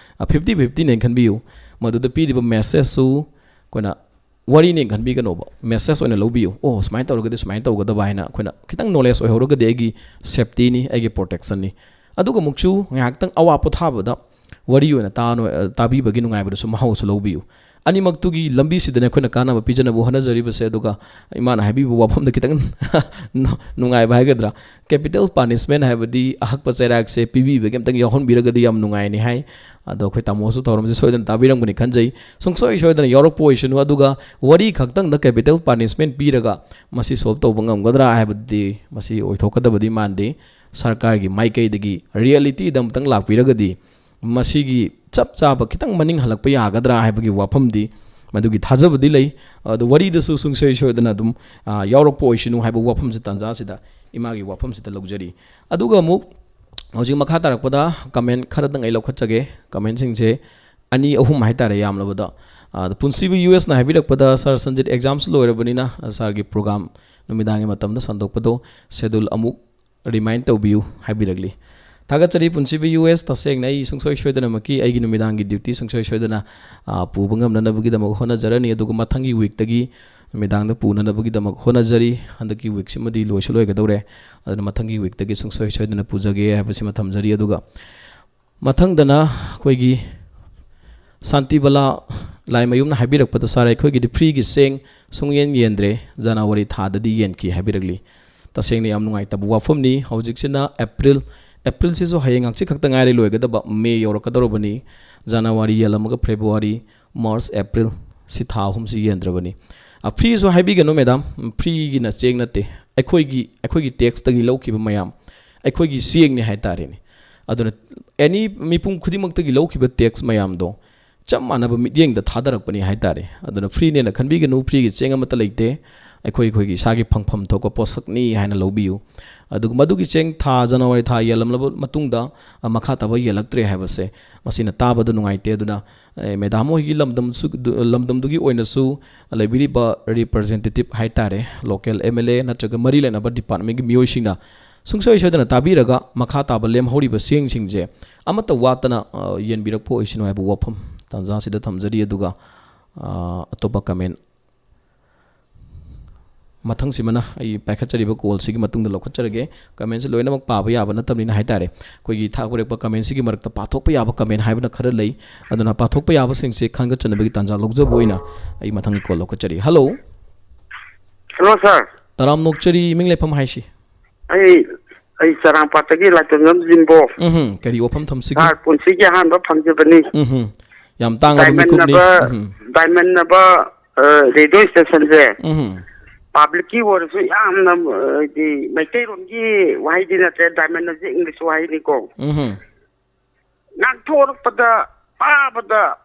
ꯐꯤꯐꯇꯤ ꯐꯤꯐꯇꯤꯅꯦꯅ ꯈꯟꯕꯤꯌꯨ꯫ ꯃꯗꯨꯗ ꯄꯤꯔꯤꯕ ꯃꯦꯁꯦꯖꯁꯨ ꯑꯩꯈꯣꯏꯅ ꯋꯥꯔꯤꯅꯦꯅ ꯈꯟꯕꯤꯒꯅꯣꯕ, ꯃꯦꯁꯦꯖ ꯑꯣꯏꯅ ꯂꯧꯕꯤꯌꯨ꯫ ꯑꯣ, ꯁꯨꯃꯥꯏꯅ ꯇꯧꯔꯒꯗꯤ ꯁꯨꯃꯥꯏꯅ ꯇꯧꯒꯗꯕ ꯍꯥꯏꯅ ꯑꯩꯈꯣꯏꯅ ꯈꯤꯇꯪ ꯅꯣꯂꯦꯖ ꯑꯣꯏꯍꯧꯔꯒꯗꯤ ꯑꯩꯒꯤ ꯁꯦꯞꯇꯤꯅꯤ, ꯑꯩꯒꯤ ꯄ꯭ꯔꯣꯇꯦꯛꯁꯟꯅꯤ꯫ ꯑꯗꯨꯒ ꯑꯃꯨꯛꯁꯨ ꯉꯥꯏꯍꯥꯛꯇꯪ ꯑꯋꯥ ꯄꯣꯊꯥꯕꯗ ꯋꯥꯔꯤ ꯑꯣꯏꯅ ꯇꯥꯅ-, ꯇꯥꯕꯤꯕꯒꯤ ꯅꯨꯡꯉꯥꯏꯕꯗꯨꯁꯨ ꯃꯍꯥꯎꯁꯨ ꯂꯧꯕꯤꯌꯨ꯫ ꯑꯅꯤꯃꯛꯇꯨꯒꯤ ꯂꯝꯕꯤꯁꯤꯗꯅꯦ ꯑꯩꯈꯣꯏꯅ ꯀꯥꯟꯅꯕ ꯄꯤꯖꯅꯕ ꯍꯣꯠꯅꯖꯔꯤꯕꯁꯦ꯫ ꯑꯗꯨꯒ ꯏꯃꯥꯅ ꯍꯥꯏꯕꯤꯕ ꯋꯥꯐꯝꯗ ꯈꯤꯇꯪ ꯅꯨ-, ꯅꯨꯡꯉꯥꯏꯕ ꯍꯥꯏꯒꯗ꯭ꯔꯥ, ꯀꯦꯄꯤꯇꯦꯜ ꯄꯥꯅꯤꯁꯃꯦꯟ ꯍꯥꯏꯕꯗꯤ ꯑꯍꯛꯄ ꯆꯩꯔꯥꯛꯁꯦ ꯄꯤꯕꯤꯕꯒꯤ ꯑꯝꯇꯪ ꯌꯥꯎꯍꯟꯕꯤꯔꯒꯗꯤ ꯌꯥꯝ ꯅꯨꯡꯉꯥꯏꯅꯤ ꯍꯥꯏ꯫ ꯑꯗꯣ ꯑꯩꯈꯣꯏ ꯇꯥꯃꯣꯁꯨ ꯊꯧꯔꯝꯁꯦ ꯁꯣꯏꯗꯅ ꯇꯥꯕꯤꯔꯝꯒꯅꯤ ꯈꯟꯖꯩ꯫ ꯁꯨꯡꯁꯣꯏ ꯁꯣꯏꯗꯅ ꯌꯥꯎꯔꯛꯄ ꯑꯣꯏꯁꯅꯨ꯫ ꯑꯗꯨꯒ ꯋꯥꯔꯤ ꯈꯛꯇꯪꯗ ꯀꯦꯄꯤꯇꯦꯜ ꯄꯥꯅꯤꯁꯃꯦꯟ ꯄꯤꯔꯒ ꯃꯁꯤ ꯁꯣꯜꯕ ꯇꯧꯕ ꯉꯝꯒꯗ꯭ꯔꯥ ꯍꯥꯏꯕꯗꯤ ꯃꯁꯤ ꯑꯣꯏꯊꯣꯛꯀꯗꯕꯗꯤ ꯃꯥꯟꯗꯦ꯫ ꯁꯔꯀꯥꯔꯒꯤ ꯃꯥꯏꯀꯩꯗꯒꯤ ꯔꯤꯌꯦꯂꯤꯇꯤꯗ ꯑꯃꯨꯛꯇꯪ ꯂꯥꯛꯄꯤꯔꯒꯗꯤ ꯃꯁꯤꯒꯤ ꯆꯞ ꯆꯥꯕ ꯈꯤꯇꯪ ꯃꯅꯤꯡ ꯍꯜꯂꯛꯄ ꯌꯥꯒꯗ꯭ꯔꯥ ꯍꯥꯏꯕꯒꯤ ꯋꯥꯐꯝꯗꯤ, ꯃꯗꯨꯒꯤ ꯊꯥꯖꯕꯗꯤ ꯂꯩ꯫ ꯑꯗꯣ ꯋꯥꯔꯤꯗꯁꯨ ꯁꯨꯡꯁꯣꯏ ꯁꯣꯏꯗꯅ ꯑꯗꯨꯝ, ꯑ, ꯌꯥꯎꯔꯛꯄ ꯑꯣꯏꯁꯅꯨ ꯍꯥꯏꯕ ꯋꯥꯐꯝꯁꯦ ꯇꯥꯟꯖꯥꯁꯤꯗ ꯏꯃꯥꯒꯤ ꯋꯥꯐꯝꯁꯤꯗ ꯂꯧꯖꯔꯤ꯫ ꯑꯗꯨꯒ ꯑꯃꯨꯛ ꯍꯧꯖꯤꯛ ꯃꯈꯥ ꯇꯥꯔꯛꯄꯗ ꯀꯃꯦꯟ ꯈꯔꯗꯪ ꯑꯩ ꯂꯧꯈꯠꯆꯒꯦ꯫ ꯀꯃꯦꯟꯁꯤꯡꯁꯦ ꯑꯅꯤ ꯑꯍꯨꯝ ꯍꯥꯏꯇꯥꯔꯦ ꯌꯥꯝꯂꯕꯗ꯫ ꯑ, ꯄꯨꯟꯁꯤꯕ ꯌꯨ ꯑꯦꯁꯅ ꯍꯥꯏꯕꯤꯔꯛꯄꯗ, "ꯁꯥꯔ ꯁꯟꯖꯤꯠ, ꯑꯦꯛꯖꯥꯝꯁꯨ ꯂꯣꯏꯔꯕꯅꯤꯅ, ꯑ, ꯁꯥꯔꯒꯤ ꯄ꯭ꯔꯣꯒꯥꯝ ꯅꯨꯃꯤꯗꯥꯡꯒꯤ ꯃꯇꯝꯗ ꯁꯟꯗꯣꯛꯄꯗꯣ ꯁꯦꯗꯨꯜ ꯑꯃꯨꯛ ꯔꯤꯃꯥꯏꯟ ꯇꯧꯕꯤꯌꯨ" ꯍꯥꯏꯕꯤꯔꯛꯂꯤ꯫ ꯊꯥꯒꯠꯆꯔꯤ ꯄꯨꯟꯁꯤꯕ ꯌꯨ ꯑꯦꯁ꯫ ꯇꯁꯦꯡꯅ ꯑꯩ ꯁꯨꯡꯁꯣꯏ ꯁꯣꯏꯗꯅꯃꯛꯀꯤ ꯑꯩꯒꯤ ꯅꯨꯃꯤꯗꯥꯡꯒꯤ ꯗ꯭ꯌꯨꯇꯤ ꯁꯨꯡꯁꯣꯏ ꯁꯣꯏꯗꯅ, ꯑ, ꯄꯨꯕ ꯉꯝꯅꯅꯕꯒꯤꯗꯃꯛ ꯍꯣꯠꯅꯖꯔꯅꯤ꯫ ꯑꯗꯨꯒ ꯃꯊꯪꯒꯤ ꯋꯤꯛꯇꯒꯤ ꯅꯨꯃꯤꯗꯥꯡꯗ ꯄꯨꯅꯅꯕꯒꯤꯗꯃꯛ ꯍꯣꯠꯅꯖꯔꯤ꯫ ꯍꯟꯗꯛꯀꯤ ꯋꯤꯛꯁꯤꯃꯗꯤ ꯂꯣꯏꯁꯨ ꯂꯣꯏꯒꯗꯧꯔꯦ꯫ ꯑꯗꯨꯅ ꯃꯊꯪꯒꯤ ꯋꯤꯛꯇꯒꯤ ꯁꯨꯡꯁꯣꯏ ꯁꯣꯏꯗꯅ ꯄꯨꯖꯒꯦ ꯍꯥꯏꯕꯁꯤꯃ ꯊꯝꯖꯔꯤ꯫ ꯑꯗꯨꯒ ꯃꯊꯪꯗꯅ ꯑꯩꯈꯣꯏꯒꯤ ꯁꯥꯟꯇꯤꯕꯂꯥ ꯂꯥꯏꯃꯌꯨꯝꯅ ꯍꯥꯏꯕꯤꯔꯛꯄꯗ, "ꯁꯥꯔ, ꯑꯩꯈꯣꯏꯒꯤꯗꯤ ꯐ꯭ꯔꯤꯒꯤ ꯆꯦꯡ ꯁꯨꯡꯌꯦꯟ ꯌꯦꯟꯗ꯭ꯔꯦ, ꯖꯅꯋꯥꯔꯤ ꯊꯥꯗꯗꯤ ꯌꯦꯟꯈꯤ" ꯍꯥꯏꯕꯤꯔꯛꯂꯤ꯫ ꯇꯁꯦꯡꯅ ꯌꯥꯝ ꯅꯨꯡꯉꯥꯏꯇꯕ ꯋꯥꯐꯝꯅꯤ꯫ ꯍꯧꯖꯤꯛꯁꯤꯅ ꯑꯦꯄ꯭ꯔꯤꯜ, ꯑꯦꯄ꯭ꯔꯤꯜꯁꯤꯁꯨ ꯍꯌꯦꯡ ꯍꯪꯆꯤꯠ ꯈꯛꯇ ꯉꯥꯏꯔꯦ ꯂꯣꯏꯒꯗꯕ, ꯃꯦ ꯌꯧꯔꯛꯀꯗꯧꯔꯕꯅꯤ꯫ ꯖꯅꯋꯥꯔꯤ ꯌꯦꯜꯂꯝꯃꯒ ꯐꯦꯕ꯭ꯔꯨꯋꯥꯔꯤ, ꯃꯥꯔꯆ, ꯑꯦꯄ꯭ꯔꯤꯜ, ꯁꯤ ꯊꯥ ꯑꯍꯨꯝꯁꯤ ꯌꯦꯟꯗ꯭ꯔꯕꯅꯤ꯫ ꯑ, ꯐ꯭ꯔꯤꯁꯨ ꯍꯥꯏꯕꯤꯒꯅꯨ ꯃꯦꯗꯥꯝ, ꯐ꯭ꯔꯤꯒꯤꯅ ꯆꯦꯡ ꯅꯠꯇꯦ, ꯑꯩꯈꯣꯏꯒꯤ, ꯑꯩꯈꯣꯏꯒꯤ ꯇꯦꯛꯁꯇꯒꯤ ꯂꯧꯈꯤꯕ ꯃꯌꯥꯝ, ꯑꯩꯈꯣꯏꯒꯤ ꯆꯦꯡꯅꯤ ꯍꯥꯏꯇꯥꯔꯦꯅꯦ꯫ ꯑꯗꯨꯅ ꯑꯦꯅꯤ ꯃꯤꯄꯨꯝ ꯈꯨꯗꯤꯡꯃꯛꯇꯒꯤ ꯂꯧꯈꯤꯕ ꯇꯦꯛꯁ ꯃꯌꯥꯝꯗꯣ ꯆꯞ ꯃꯥꯟꯅꯕ ꯃꯤꯠꯌꯦꯡꯗ ꯊꯥꯗꯔꯛꯄꯅꯤ ꯍꯥꯏꯇꯥꯔꯦ꯫ ꯑꯗꯨꯅ ꯐ꯭ꯔꯤꯅꯦꯅ ꯈꯟꯕꯤꯒꯅꯨ, ꯐ꯭ꯔꯤꯒꯤ ꯆꯦꯡ ꯑꯃꯠꯇ ꯂꯩꯇꯦ꯫ ꯑꯩꯈꯣꯏ ꯑꯩꯈꯣꯏꯒꯤ ꯏꯁꯥꯒꯤ ꯐꯪꯐꯝ ꯊꯣꯛꯄ ꯄꯣꯠꯁꯛꯅꯤ ꯍꯥꯏꯅ ꯂꯧꯕꯤꯌꯨ꯫ ꯑꯗꯨꯒ ꯃꯗꯨꯒꯤ ꯆꯦꯡ ꯊꯥ ꯖꯅꯋꯥꯔꯤ ꯊꯥ ꯌꯦꯜꯂꯝꯂꯕ ꯃꯇꯨꯡꯗ, ꯑ, ꯃꯈꯥ ꯇꯥꯕ ꯌꯦꯜꯂꯛꯇ꯭ꯔꯦ ꯍꯥꯏꯕꯁꯦ, ꯃꯁꯤꯅ ꯇꯥꯕꯗ ꯅꯨꯡꯉꯥꯏꯇꯦ꯫ ꯑꯗꯨꯅ, ꯑꯦ, ꯃꯦꯗꯥꯝ ꯍꯣꯏꯒꯤ ꯂꯝꯗꯝꯁꯨ-, ꯂꯝꯗꯝꯗꯨꯒꯤ ꯑꯣꯏꯅꯁꯨ ꯂꯩꯕꯤꯔꯤꯕ ꯔꯤꯄ꯭ꯔꯖꯦꯟꯇꯦꯇꯤꯞ ꯍꯥꯏꯇꯥꯔꯦ, ꯂꯣꯀꯦꯜ ꯑꯦꯝ ꯑꯦꯜ ꯑꯦ ꯅꯠꯇ꯭ꯔꯒ ꯃꯔꯤ ꯂꯩꯅꯕ ꯗꯤꯄꯥꯔꯠꯃꯦꯟꯒꯤ ꯃꯤꯑꯣꯏꯁꯤꯡꯅ ꯁꯨꯡꯁꯣꯏ ꯁꯣꯏꯗꯅ ꯇꯥꯕꯤꯔꯒ ꯃꯈꯥ ꯇꯥꯕ ꯂꯦꯝꯍꯧꯔꯤꯕ ꯆꯦꯡꯁꯤꯡꯁꯦ ꯑꯃꯠꯇ ꯋꯥꯠꯇꯅ, ꯑ, ꯌꯦꯟꯕꯤꯔꯛꯄ ꯑꯣꯏꯁꯅꯨ ꯍꯥꯏꯕ ꯋꯥꯐꯝ ꯇꯥꯟꯖꯥꯁꯤꯗ ꯊꯝꯖꯔꯤ꯫ ꯑꯗꯨꯒ, ꯑ, ꯑꯇꯣꯞꯄ ꯀꯃꯦꯟ ꯃꯊꯪꯁꯤꯃꯅ ꯑꯩ ꯄꯥꯏꯈꯠꯆꯔꯤꯕ ꯀꯣꯜꯁꯤꯒꯤ ꯃꯇꯨꯡꯗ ꯂꯧꯈꯠꯆꯔꯒꯦ꯫ ꯀꯃꯦꯟꯁꯦ ꯂꯣꯏꯅꯃꯛ ꯄꯥꯕ ꯌꯥꯕ ꯅꯠꯇꯕꯅꯤꯅ ꯍꯥꯏꯇꯥꯔꯦ, ꯑꯩꯈꯣꯏꯒꯤ ꯊꯥꯔꯛꯄ ꯀꯃꯦꯟꯁꯤꯒꯤ ꯃꯔꯛꯇ ꯄꯥꯊꯣꯛꯄ ꯌꯥꯕ ꯀꯃꯦꯟ ꯍꯥꯏꯕꯅ ꯈꯔ ꯂꯩ꯫ ꯑꯗꯨꯅ ꯄꯥꯊꯣꯛꯄ ꯌꯥꯕꯁꯤꯡꯁꯦ ꯈꯟꯒꯠꯆꯅꯕꯒꯤ ꯇꯥꯟꯖꯥ ꯂꯧꯖꯕ ꯑꯣꯏꯅ ꯑꯩ ꯃꯊꯪꯒꯤ ꯀꯣꯜ ꯂꯧꯈꯠꯆꯔꯤ꯫ ꯍꯜꯂꯣ꯫ ꯍꯜꯂꯣ, ꯁꯥꯔ꯫ ꯇꯔꯥꯝꯅ ꯑꯣꯛꯆꯔꯤ, ꯏꯃꯤꯡ ꯂꯩꯐꯝ ꯍꯥꯏꯁꯤ? ꯑꯩ, ꯑꯩ ꯆꯔꯥꯡꯄꯥꯠꯇꯒꯤ ꯂꯥꯏꯇꯣꯟꯖꯝ ꯖꯤꯝꯕꯣ꯫ ꯎꯝꯍꯨꯝ, ꯀꯔꯤ ꯋꯥꯐꯝ ꯊꯝꯁꯤꯒꯦ? ꯁꯥꯔ, ꯄꯨꯟꯁꯤꯒꯤ ꯑꯍꯥꯟꯕ ꯐꯪꯖꯕꯅꯤ꯫ ꯎꯝꯍꯨꯝ, ꯌꯥꯝ ꯇꯥꯡꯂꯕ ꯗꯥꯏꯃꯟ ꯃꯤꯀꯨꯞꯅꯤ꯫ ꯑꯕ, ꯎꯝꯍꯨꯝ꯫ ꯗꯥꯏꯃꯟ ꯑꯕ, ꯑ, ꯔꯦꯗꯤꯑꯣ ꯁ꯭ꯇꯦꯁꯟꯁꯦ ꯎꯝꯍꯨꯝ꯫ ꯄꯕ꯭ꯂꯤꯛꯀꯤ ꯑꯣꯏꯔꯁꯨ ꯌꯥꯝꯅ, ꯑ, ꯍꯥꯏꯗꯤ ꯃꯩꯇꯩꯔꯣꯟꯒꯤ ꯋꯥꯍꯩꯗꯤ ꯅꯠꯇ꯭ꯔꯦ, ꯗꯥꯏꯃꯟ ꯑꯁꯤ ꯏꯪꯂꯤꯁ ꯋꯥꯍꯩꯅꯤꯀꯣ꯫ ꯎꯝꯍꯨꯝ꯫ ꯉꯥꯡꯊꯣꯔꯛꯄꯗ, ꯇꯥꯕꯗ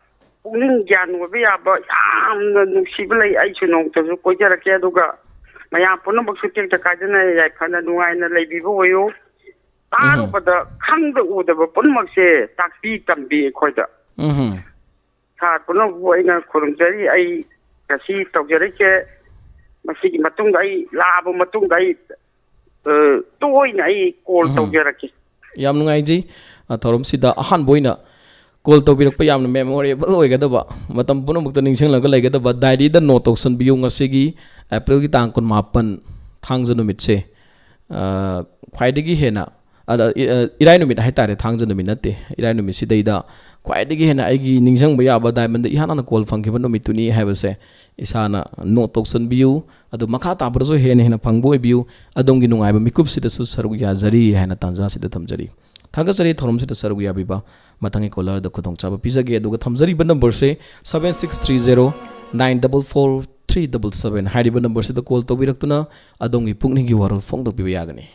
ꯄꯨꯛꯅꯤꯡ ꯒ꯭ꯌꯥꯟ ꯑꯣꯏꯕ ꯌꯥꯕ ꯌꯥꯝꯅ ꯅꯨꯡꯁꯤꯕ ꯂꯩ꯫ ꯑꯩꯁꯨ ꯅꯣꯡꯃꯇꯁꯨ ꯀꯣꯏꯖꯔꯛꯀꯦ, ꯑꯗꯨꯒ ꯃꯌꯥꯝ ꯄꯨꯝꯅꯃꯛꯁꯨ ꯇꯦꯛꯇ ꯀꯥꯏꯗꯅ ꯌꯥꯏꯐꯅ ꯅꯨꯡꯉꯥꯏꯅ ꯂꯩꯕꯤꯕ ꯑꯣꯏꯌꯨ꯫ ꯎꯝꯍꯨꯝ꯫ ꯇꯥꯔꯨꯕꯗ ꯈꯪꯗ ꯎꯗꯕ ꯄꯨꯝꯅꯃꯛꯁꯦ ꯇꯥꯛꯄꯤ ꯇꯝꯕꯤ ꯑꯩꯈꯣꯏꯗ꯫ ꯎꯝꯍꯨꯝ꯫ ꯁꯥꯔ ꯄꯨꯝꯅꯃꯛꯄꯨ ꯑꯩꯅ ꯈꯨꯔꯨꯝꯖꯔꯤ꯫ ꯑꯩ ꯉꯁꯤ ꯇꯧꯖꯔꯛꯏꯁꯦ, ꯃꯁꯤꯒꯤ ꯃꯇꯨꯡꯗ ꯑꯩ ꯂꯥꯛꯑꯕ ꯃꯇꯨꯡꯗ ꯑꯩ, ꯑ, ꯇꯣꯏꯅ ꯑꯩ ꯀꯣꯜ ꯎꯝꯍꯨꯝ꯫ ꯇꯧꯖꯔꯛꯀꯦ꯫ ꯌꯥꯝ ꯅꯨꯡꯉꯥꯏꯖꯩ꯫ ꯑ, ꯊꯧꯔꯝꯁꯤꯗ ꯑꯍꯥꯟꯕ ꯑꯣꯏꯅ ꯀꯣꯜ ꯇꯧꯕꯤꯔꯛꯄ ꯌꯥꯝꯅ ꯃꯦꯃꯣꯔꯦꯕꯜ ꯑꯣꯏꯒꯗꯕ, ꯃꯇꯝ ꯄꯨꯝꯅꯃꯛꯇ ꯅꯤꯡꯁꯤꯡꯂꯒ ꯂꯩꯒꯗꯕ ꯗꯥꯏꯔꯤꯗ ꯅꯣꯠ ꯇꯧꯁꯟꯕꯤꯌꯨ꯫ ꯉꯁꯤꯒꯤ ꯑꯦꯄ꯭ꯔꯤꯜꯒꯤ ꯇꯥꯡ ꯀꯨꯟꯃꯥꯄꯟ, ꯊꯥꯡꯖ ꯅꯨꯃꯤꯠꯁꯦ, ꯑ, ꯈ꯭ꯋꯥꯏꯗꯒꯤ ꯍꯦꯟꯅ, ꯑꯗ, ꯏ-, ꯑ, ꯏꯔꯥꯏ ꯅꯨꯃꯤꯠ ꯍꯥꯏꯇꯥꯔꯦ, ꯊꯥꯡꯖ ꯅꯨꯃꯤꯠ ꯅꯠꯇꯦ, ꯏꯔꯥꯏ ꯅꯨꯃꯤꯠꯁꯤꯗꯩꯗ ꯈ꯭ꯋꯥꯏꯗꯒꯤ ꯍꯦꯟꯅ ꯑꯩꯒꯤ ꯅꯤꯡꯁꯤꯡꯕ ꯌꯥꯕ ꯗꯥꯏꯃꯟꯗ ꯏꯍꯥꯟ ꯍꯥꯟꯅ ꯀꯣꯜ ꯐꯪꯈꯤꯕ ꯅꯨꯃꯤꯠꯇꯨꯅꯤ ꯍꯥꯏꯕꯁꯦ ꯏꯁꯥꯅ ꯅꯣꯠ ꯇꯧꯁꯟꯕꯤꯌꯨ꯫ ꯑꯗꯨ ꯃꯈꯥ ꯇꯥꯕꯗꯁꯨ ꯍꯦꯟꯅ ꯍꯦꯟꯅ ꯐꯪꯕ ꯑꯣꯏꯕꯤꯌꯨ꯫ ꯑꯗꯣꯝꯒꯤ ꯅꯨꯡꯉꯥꯏꯕ ꯃꯤꯀꯨꯞꯁꯤꯗꯁꯨ ꯁꯔꯨꯛ ꯌꯥꯖꯔꯤ ꯍꯥꯏꯅ ꯇꯥꯟꯖꯥꯁꯤꯗ ꯊꯝꯖꯔꯤ꯫ ꯊꯥꯒꯠꯆꯔꯤ ꯊꯧꯔꯝꯁꯤꯗ ꯁꯔꯨꯛ ꯌꯥꯕꯤꯕ꯫ ꯃꯊꯪꯒꯤ ꯀꯣꯂꯔꯗ ꯈꯨꯗꯣꯡꯆꯥꯕ ꯄꯤꯖꯒꯦ꯫ ꯑꯗꯨꯒ ꯊꯝꯖꯔꯤꯕ ꯅꯝꯕꯔꯁꯦ seven six three zero nine double four three double seven꯫ ꯍꯥꯏꯔꯤꯕ ꯅꯝꯕꯔꯁꯤꯗ ꯀꯣꯜ ꯇꯧꯕꯤꯔꯛꯇꯨꯅ ꯑꯗꯣꯝꯒꯤ ꯄꯨꯛꯅꯤꯡꯒꯤ ꯋꯥꯔꯣꯜ ꯐꯣꯡꯗꯣꯛꯄꯤꯕ ꯌꯥꯒꯅꯤ꯫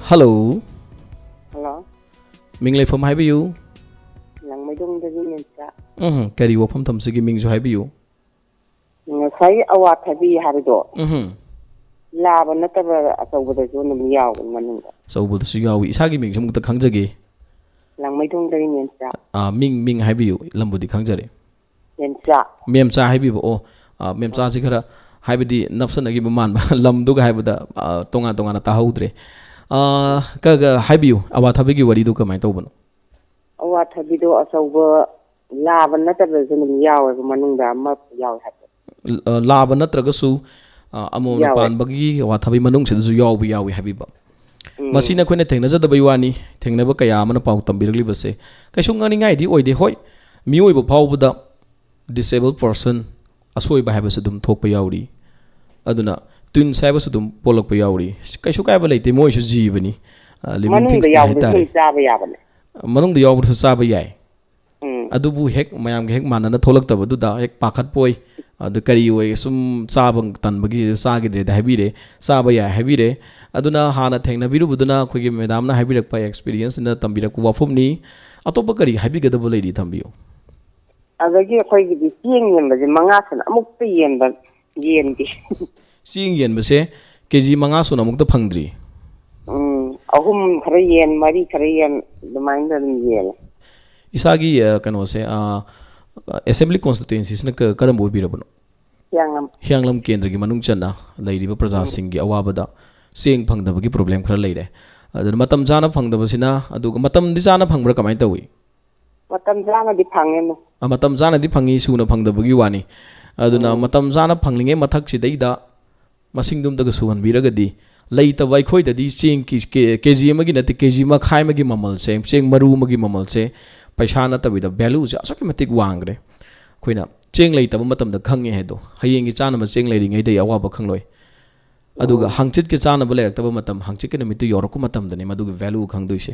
ꯍꯜꯂꯣ꯫ ꯍꯜꯂꯣ꯫ ꯃꯤꯡ ꯂꯩꯐꯝ ꯍꯥꯏꯕꯤꯌꯨ꯫ ꯂꯥꯡꯃꯩꯗꯣꯡꯗꯒꯤ ꯃꯦꯝꯆꯥ꯫ ꯎꯝ, ꯀꯔꯤ ꯋꯥꯐꯝ ꯊꯝꯁꯤꯒꯦ? ꯃꯤꯡꯁꯨ ꯍꯥꯏꯕꯤꯌꯨ꯫ ꯉꯁꯥꯏ ꯑꯋꯥꯊꯕꯤ ꯍꯥꯏꯕꯗꯣ ꯎꯝ꯫ ꯂꯥꯕ ꯅꯠꯇꯕ ꯑꯆꯧꯕꯗꯁꯨ ꯑꯗꯨꯝ ꯌꯥꯎꯕ ꯃꯅꯨꯡꯗ꯫ ꯑꯆꯧꯕꯗꯁꯨ ꯌꯥꯎꯏ꯫ ꯏꯁꯥꯒꯤ ꯃꯤꯡꯁꯨ ꯑꯃꯨꯛꯇ ꯈꯪꯖꯒꯦ꯫ ꯂꯥꯡꯃꯩꯗꯣꯡꯗꯒꯤ ꯃꯦꯝꯆꯥ꯫ ꯑꯥ, ꯃꯤꯡ, ꯃꯤꯡ ꯍꯥꯏꯕꯤꯌꯨ, ꯂꯝꯕꯨꯗꯤ ꯈꯪꯖꯔꯦ꯫ ꯃꯦꯝꯆꯥ꯫ ꯃꯦꯝꯆꯥ ꯍꯥꯏꯕꯤꯕ꯫ ꯑꯣ, ꯑꯥ, ꯃꯦꯝꯆꯥꯁꯤ ꯈꯔ ꯍꯥꯏꯕꯗꯤ ꯅꯞꯁꯟꯅꯈꯤꯕ ꯃꯥꯟꯕ ꯂꯝꯗꯨꯒ ꯍꯥꯏꯕꯗ, ꯑꯥ, ꯇꯣꯉꯥꯟ ꯇꯣꯉꯥꯟꯅ ꯇꯥꯍꯧꯗ꯭ꯔꯦ꯫ ꯑꯥ, ꯀ-, ꯀ-, ꯍꯥꯏꯕꯤꯌꯨ, ꯑꯋꯥꯊꯕꯤꯒꯤ ꯋꯥꯔꯤꯗꯨ ꯀꯃꯥꯏꯅ ꯇꯧꯕꯅꯣ? ꯑꯋꯥꯊꯕꯤꯗꯣ ꯑꯆꯧꯕ ꯂꯥꯕ ꯅꯠꯇꯕꯗꯁꯨ ꯑꯗꯨꯝ ꯌꯥꯎꯋꯦꯕ, ꯃꯅꯨꯡꯗ ꯑꯃ ꯌꯥꯎꯋꯦ ꯍꯥꯏꯕ꯫ ꯂ-, ꯑ, ꯂꯥꯕ ꯅꯠꯇ꯭ꯔꯒꯁꯨ, ꯑ, ꯑꯃꯣꯝꯅ ꯌꯥꯎꯋꯦ꯫ ꯄꯥꯟꯕꯒꯤ ꯑꯋꯥꯊꯕꯤ ꯃꯅꯨꯡꯁꯤꯗꯁꯨ ꯌꯥꯎꯕ ꯌꯥꯎꯏ ꯍꯥꯏꯕꯤꯕ꯫ ꯎꯝ꯫ ꯃꯁꯤ ꯅꯈꯣꯏꯅ ꯊꯦꯡꯅꯖꯗꯕꯩ ꯋꯥꯅꯤ, ꯊꯦꯡꯅꯕ ꯀꯌꯥ ꯑꯃꯅ ꯄꯥꯎ ꯇꯝꯕꯤꯔꯛꯂꯤꯕꯁꯦ꯫ ꯀꯩꯁꯨ ꯉꯛꯅꯤꯡꯉꯥꯏꯗꯤ ꯑꯣꯏꯗꯦ꯫ ꯍꯣꯏ, ꯃꯤꯑꯣꯏꯕ ꯐꯥꯎꯕꯗ disable person, ꯑꯁꯣꯏꯕ ꯍꯥꯏꯕꯁꯨ ꯑꯗꯨꯝ ꯊꯣꯛꯄ ꯌꯥꯎꯔꯤ꯫ ꯑꯗꯨꯅ twins ꯍꯥꯏꯕꯁꯨ ꯑꯗꯨꯝ ꯄꯣꯛꯂꯛꯄ ꯌꯥꯎꯔꯤ꯫ ꯀꯩꯁꯨ ꯀꯥꯏꯕ ꯂꯩꯇꯦ, ꯃꯣꯏꯁꯨ ꯖꯤꯕꯅꯤ, ꯑ, living ꯃꯅꯨꯡꯗ things ꯇꯤ ꯌꯥꯎꯕꯗꯁꯨ ꯍꯥꯏꯇꯥꯔꯦ꯫ ꯑꯗꯨꯝ ꯆꯥꯕ ꯌꯥꯕꯅꯦ꯫ ꯃꯅꯨꯡꯗ ꯌꯥꯎꯕꯗꯁꯨ ꯆꯥꯕ ꯌꯥꯏ꯫ ꯎꯝ꯫ ꯑꯗꯨꯕꯨ ꯍꯦꯛ ꯃꯌꯥꯝꯒ ꯍꯦꯛ ꯃꯥꯟꯅꯅ ꯊꯣꯛꯂꯛꯇꯕꯗꯨꯗ ꯍꯦꯛ ꯄꯥꯈꯠꯄꯣꯏ, ꯑꯗꯨ ꯀꯔꯤ ꯑꯣꯏ, ꯁꯨꯝ ꯆꯥꯕ ꯇꯟꯕꯒꯤ ꯆꯥꯈꯤꯗ꯭ꯔꯦꯗ ꯍꯥꯏꯕꯤꯔꯦ, ꯆꯥꯕ ꯌꯥꯏ ꯍꯥꯏꯕꯤꯔꯦ꯫ ꯑꯗꯨꯅ ꯍꯥꯟꯅ ꯊꯦꯡꯅꯕꯤꯔꯨꯕꯗꯨꯅ ꯑꯩꯈꯣꯏꯒꯤ ꯃꯦꯗꯥꯝꯅ ꯍꯥꯏꯕꯤꯔꯛꯄ experience ꯅ ꯇꯝꯕꯤꯔꯛꯄ ꯋꯥꯐꯝꯅꯤ꯫ ꯑꯇꯣꯞꯄ ꯀꯔꯤ ꯍꯥꯏꯕꯤꯒꯗꯕ ꯂꯩꯔꯤ, ꯊꯝꯕꯤꯌꯨ꯫ ꯑꯗꯒꯤ ꯑꯩꯈꯣꯏꯒꯤꯗꯤ ꯆꯦꯡ ꯌꯦꯟꯕꯁꯦ ꯃꯉꯥ ꯁꯨꯅ ꯑꯃꯨꯛꯇ ꯌꯦꯟꯕ, ꯌꯦꯟꯗꯦ꯫ ꯆꯦꯡ ꯌꯦꯟꯕꯁꯦ ꯀꯦ ꯖꯤ ꯃꯉꯥ ꯁꯨꯅ ꯑꯃꯨꯛꯇ ꯐꯪꯗ꯭ꯔꯤ꯫ ꯎꯝ, ꯑꯍꯨꯝ ꯈꯔ ꯌꯦꯟ, ꯃꯔꯤ ꯈꯔ ꯌꯦꯟ, ꯑꯗꯨꯃꯥꯏꯅ ꯑꯗꯨꯝ ꯌꯦꯜꯂꯦ꯫ ꯏꯁꯥꯒꯤ, ꯑ, ꯀꯩꯅꯣꯁꯦ, ꯑ, assembly constituency ꯁꯤꯅ ꯀ-, ꯀꯔꯝꯕ ꯑꯣꯏꯕꯤꯔꯕꯅꯣ? ꯍꯤꯌꯥꯡꯂꯝ꯫ ꯍꯤꯌꯥꯡꯂꯝ ꯀꯦꯟꯗ꯭ꯔꯒꯤ ꯃꯅꯨꯡ ꯆꯟꯅ ꯂꯩꯔꯤꯕ ꯄ꯭ꯔꯖꯥꯁꯤꯡꯒꯤ ꯑꯋꯥꯕꯗ ꯆꯦꯡ ꯐꯪꯗꯕꯒꯤ problem ꯈꯔ ꯂꯩꯔꯦ꯫ ꯑꯗꯨꯅ ꯃꯇꯝ ꯆꯥꯅ ꯐꯪꯗꯕꯁꯤꯅ, ꯑꯗꯨꯒ ꯃꯇꯝꯗꯤ ꯆꯥꯅ ꯐꯪꯕ꯭ꯔꯥ, ꯀꯃꯥꯏꯅ ꯇꯧꯏ? ꯃꯇꯝ ꯆꯥꯅꯗꯤ ꯐꯪꯉꯦ ꯑꯗꯨꯝ꯫ ꯑ, ꯃꯇꯝ ꯆꯥꯅꯗꯤ ꯐꯪꯉꯤ, ꯁꯨꯅ ꯐꯪꯗꯕꯒꯤ ꯋꯥꯅꯤ꯫ ꯑꯗꯨꯅ ꯎꯝ꯫ ꯃꯇꯝ ꯆꯥꯅ ꯐꯪꯂꯤꯉꯩ ꯃꯊꯛꯁꯤꯗꯩꯗ ꯃꯁꯤꯡꯗꯨ ꯑꯝꯇꯒ ꯁꯨꯍꯟꯕꯤꯔꯒꯗꯤ, ꯂꯩꯇꯕ ꯑꯩꯈꯣꯏꯗꯗꯤ ꯆꯦꯡ ꯀꯤ-, ꯀꯦ-, ꯀꯦ ꯖꯤ ꯑꯃꯒꯤ ꯅꯠꯇꯦ, ꯀꯦ ꯖꯤ ꯃꯈꯥꯏ ꯑꯃꯒꯤ ꯃꯃꯜꯁꯦ, ꯆꯦꯡ ꯃꯔꯨ ꯑꯃꯒꯤ ꯃꯃꯜꯁꯦ ꯄꯩꯁꯥ ꯅꯠꯇꯕꯤꯗ value ꯁꯦ ꯑꯁꯨꯛꯀꯤ ꯃꯇꯤꯛ ꯋꯥꯡꯈ꯭ꯔꯦ꯫ ꯑꯩꯈꯣꯏꯅ ꯆꯦꯡ ꯂꯩꯇꯕ ꯃꯇꯝꯗ ꯈꯪꯉꯦ ꯍꯥꯏꯗꯣ, ꯍꯌꯦꯡꯒꯤ ꯆꯥꯅꯕ ꯆꯦꯡ ꯂꯩꯔꯤꯉꯩꯗ ꯑꯩ ꯑꯋꯥꯕ ꯈꯪꯂꯣꯏ꯫ ꯑꯗꯨꯒ ꯎꯝ꯫ ꯍꯪꯆꯤꯠꯀꯤ ꯆꯥꯅꯕ ꯂꯩꯔꯛꯇꯕ ꯃꯇꯝ, ꯍꯪꯆꯤꯠꯀꯤ ꯅꯨꯃꯤꯠꯇꯨ ꯌꯧꯔꯛꯄ ꯃꯇꯝꯗꯅꯦ ꯃꯗꯨꯒꯤ value ꯈꯪꯗꯣꯏꯁꯦ꯫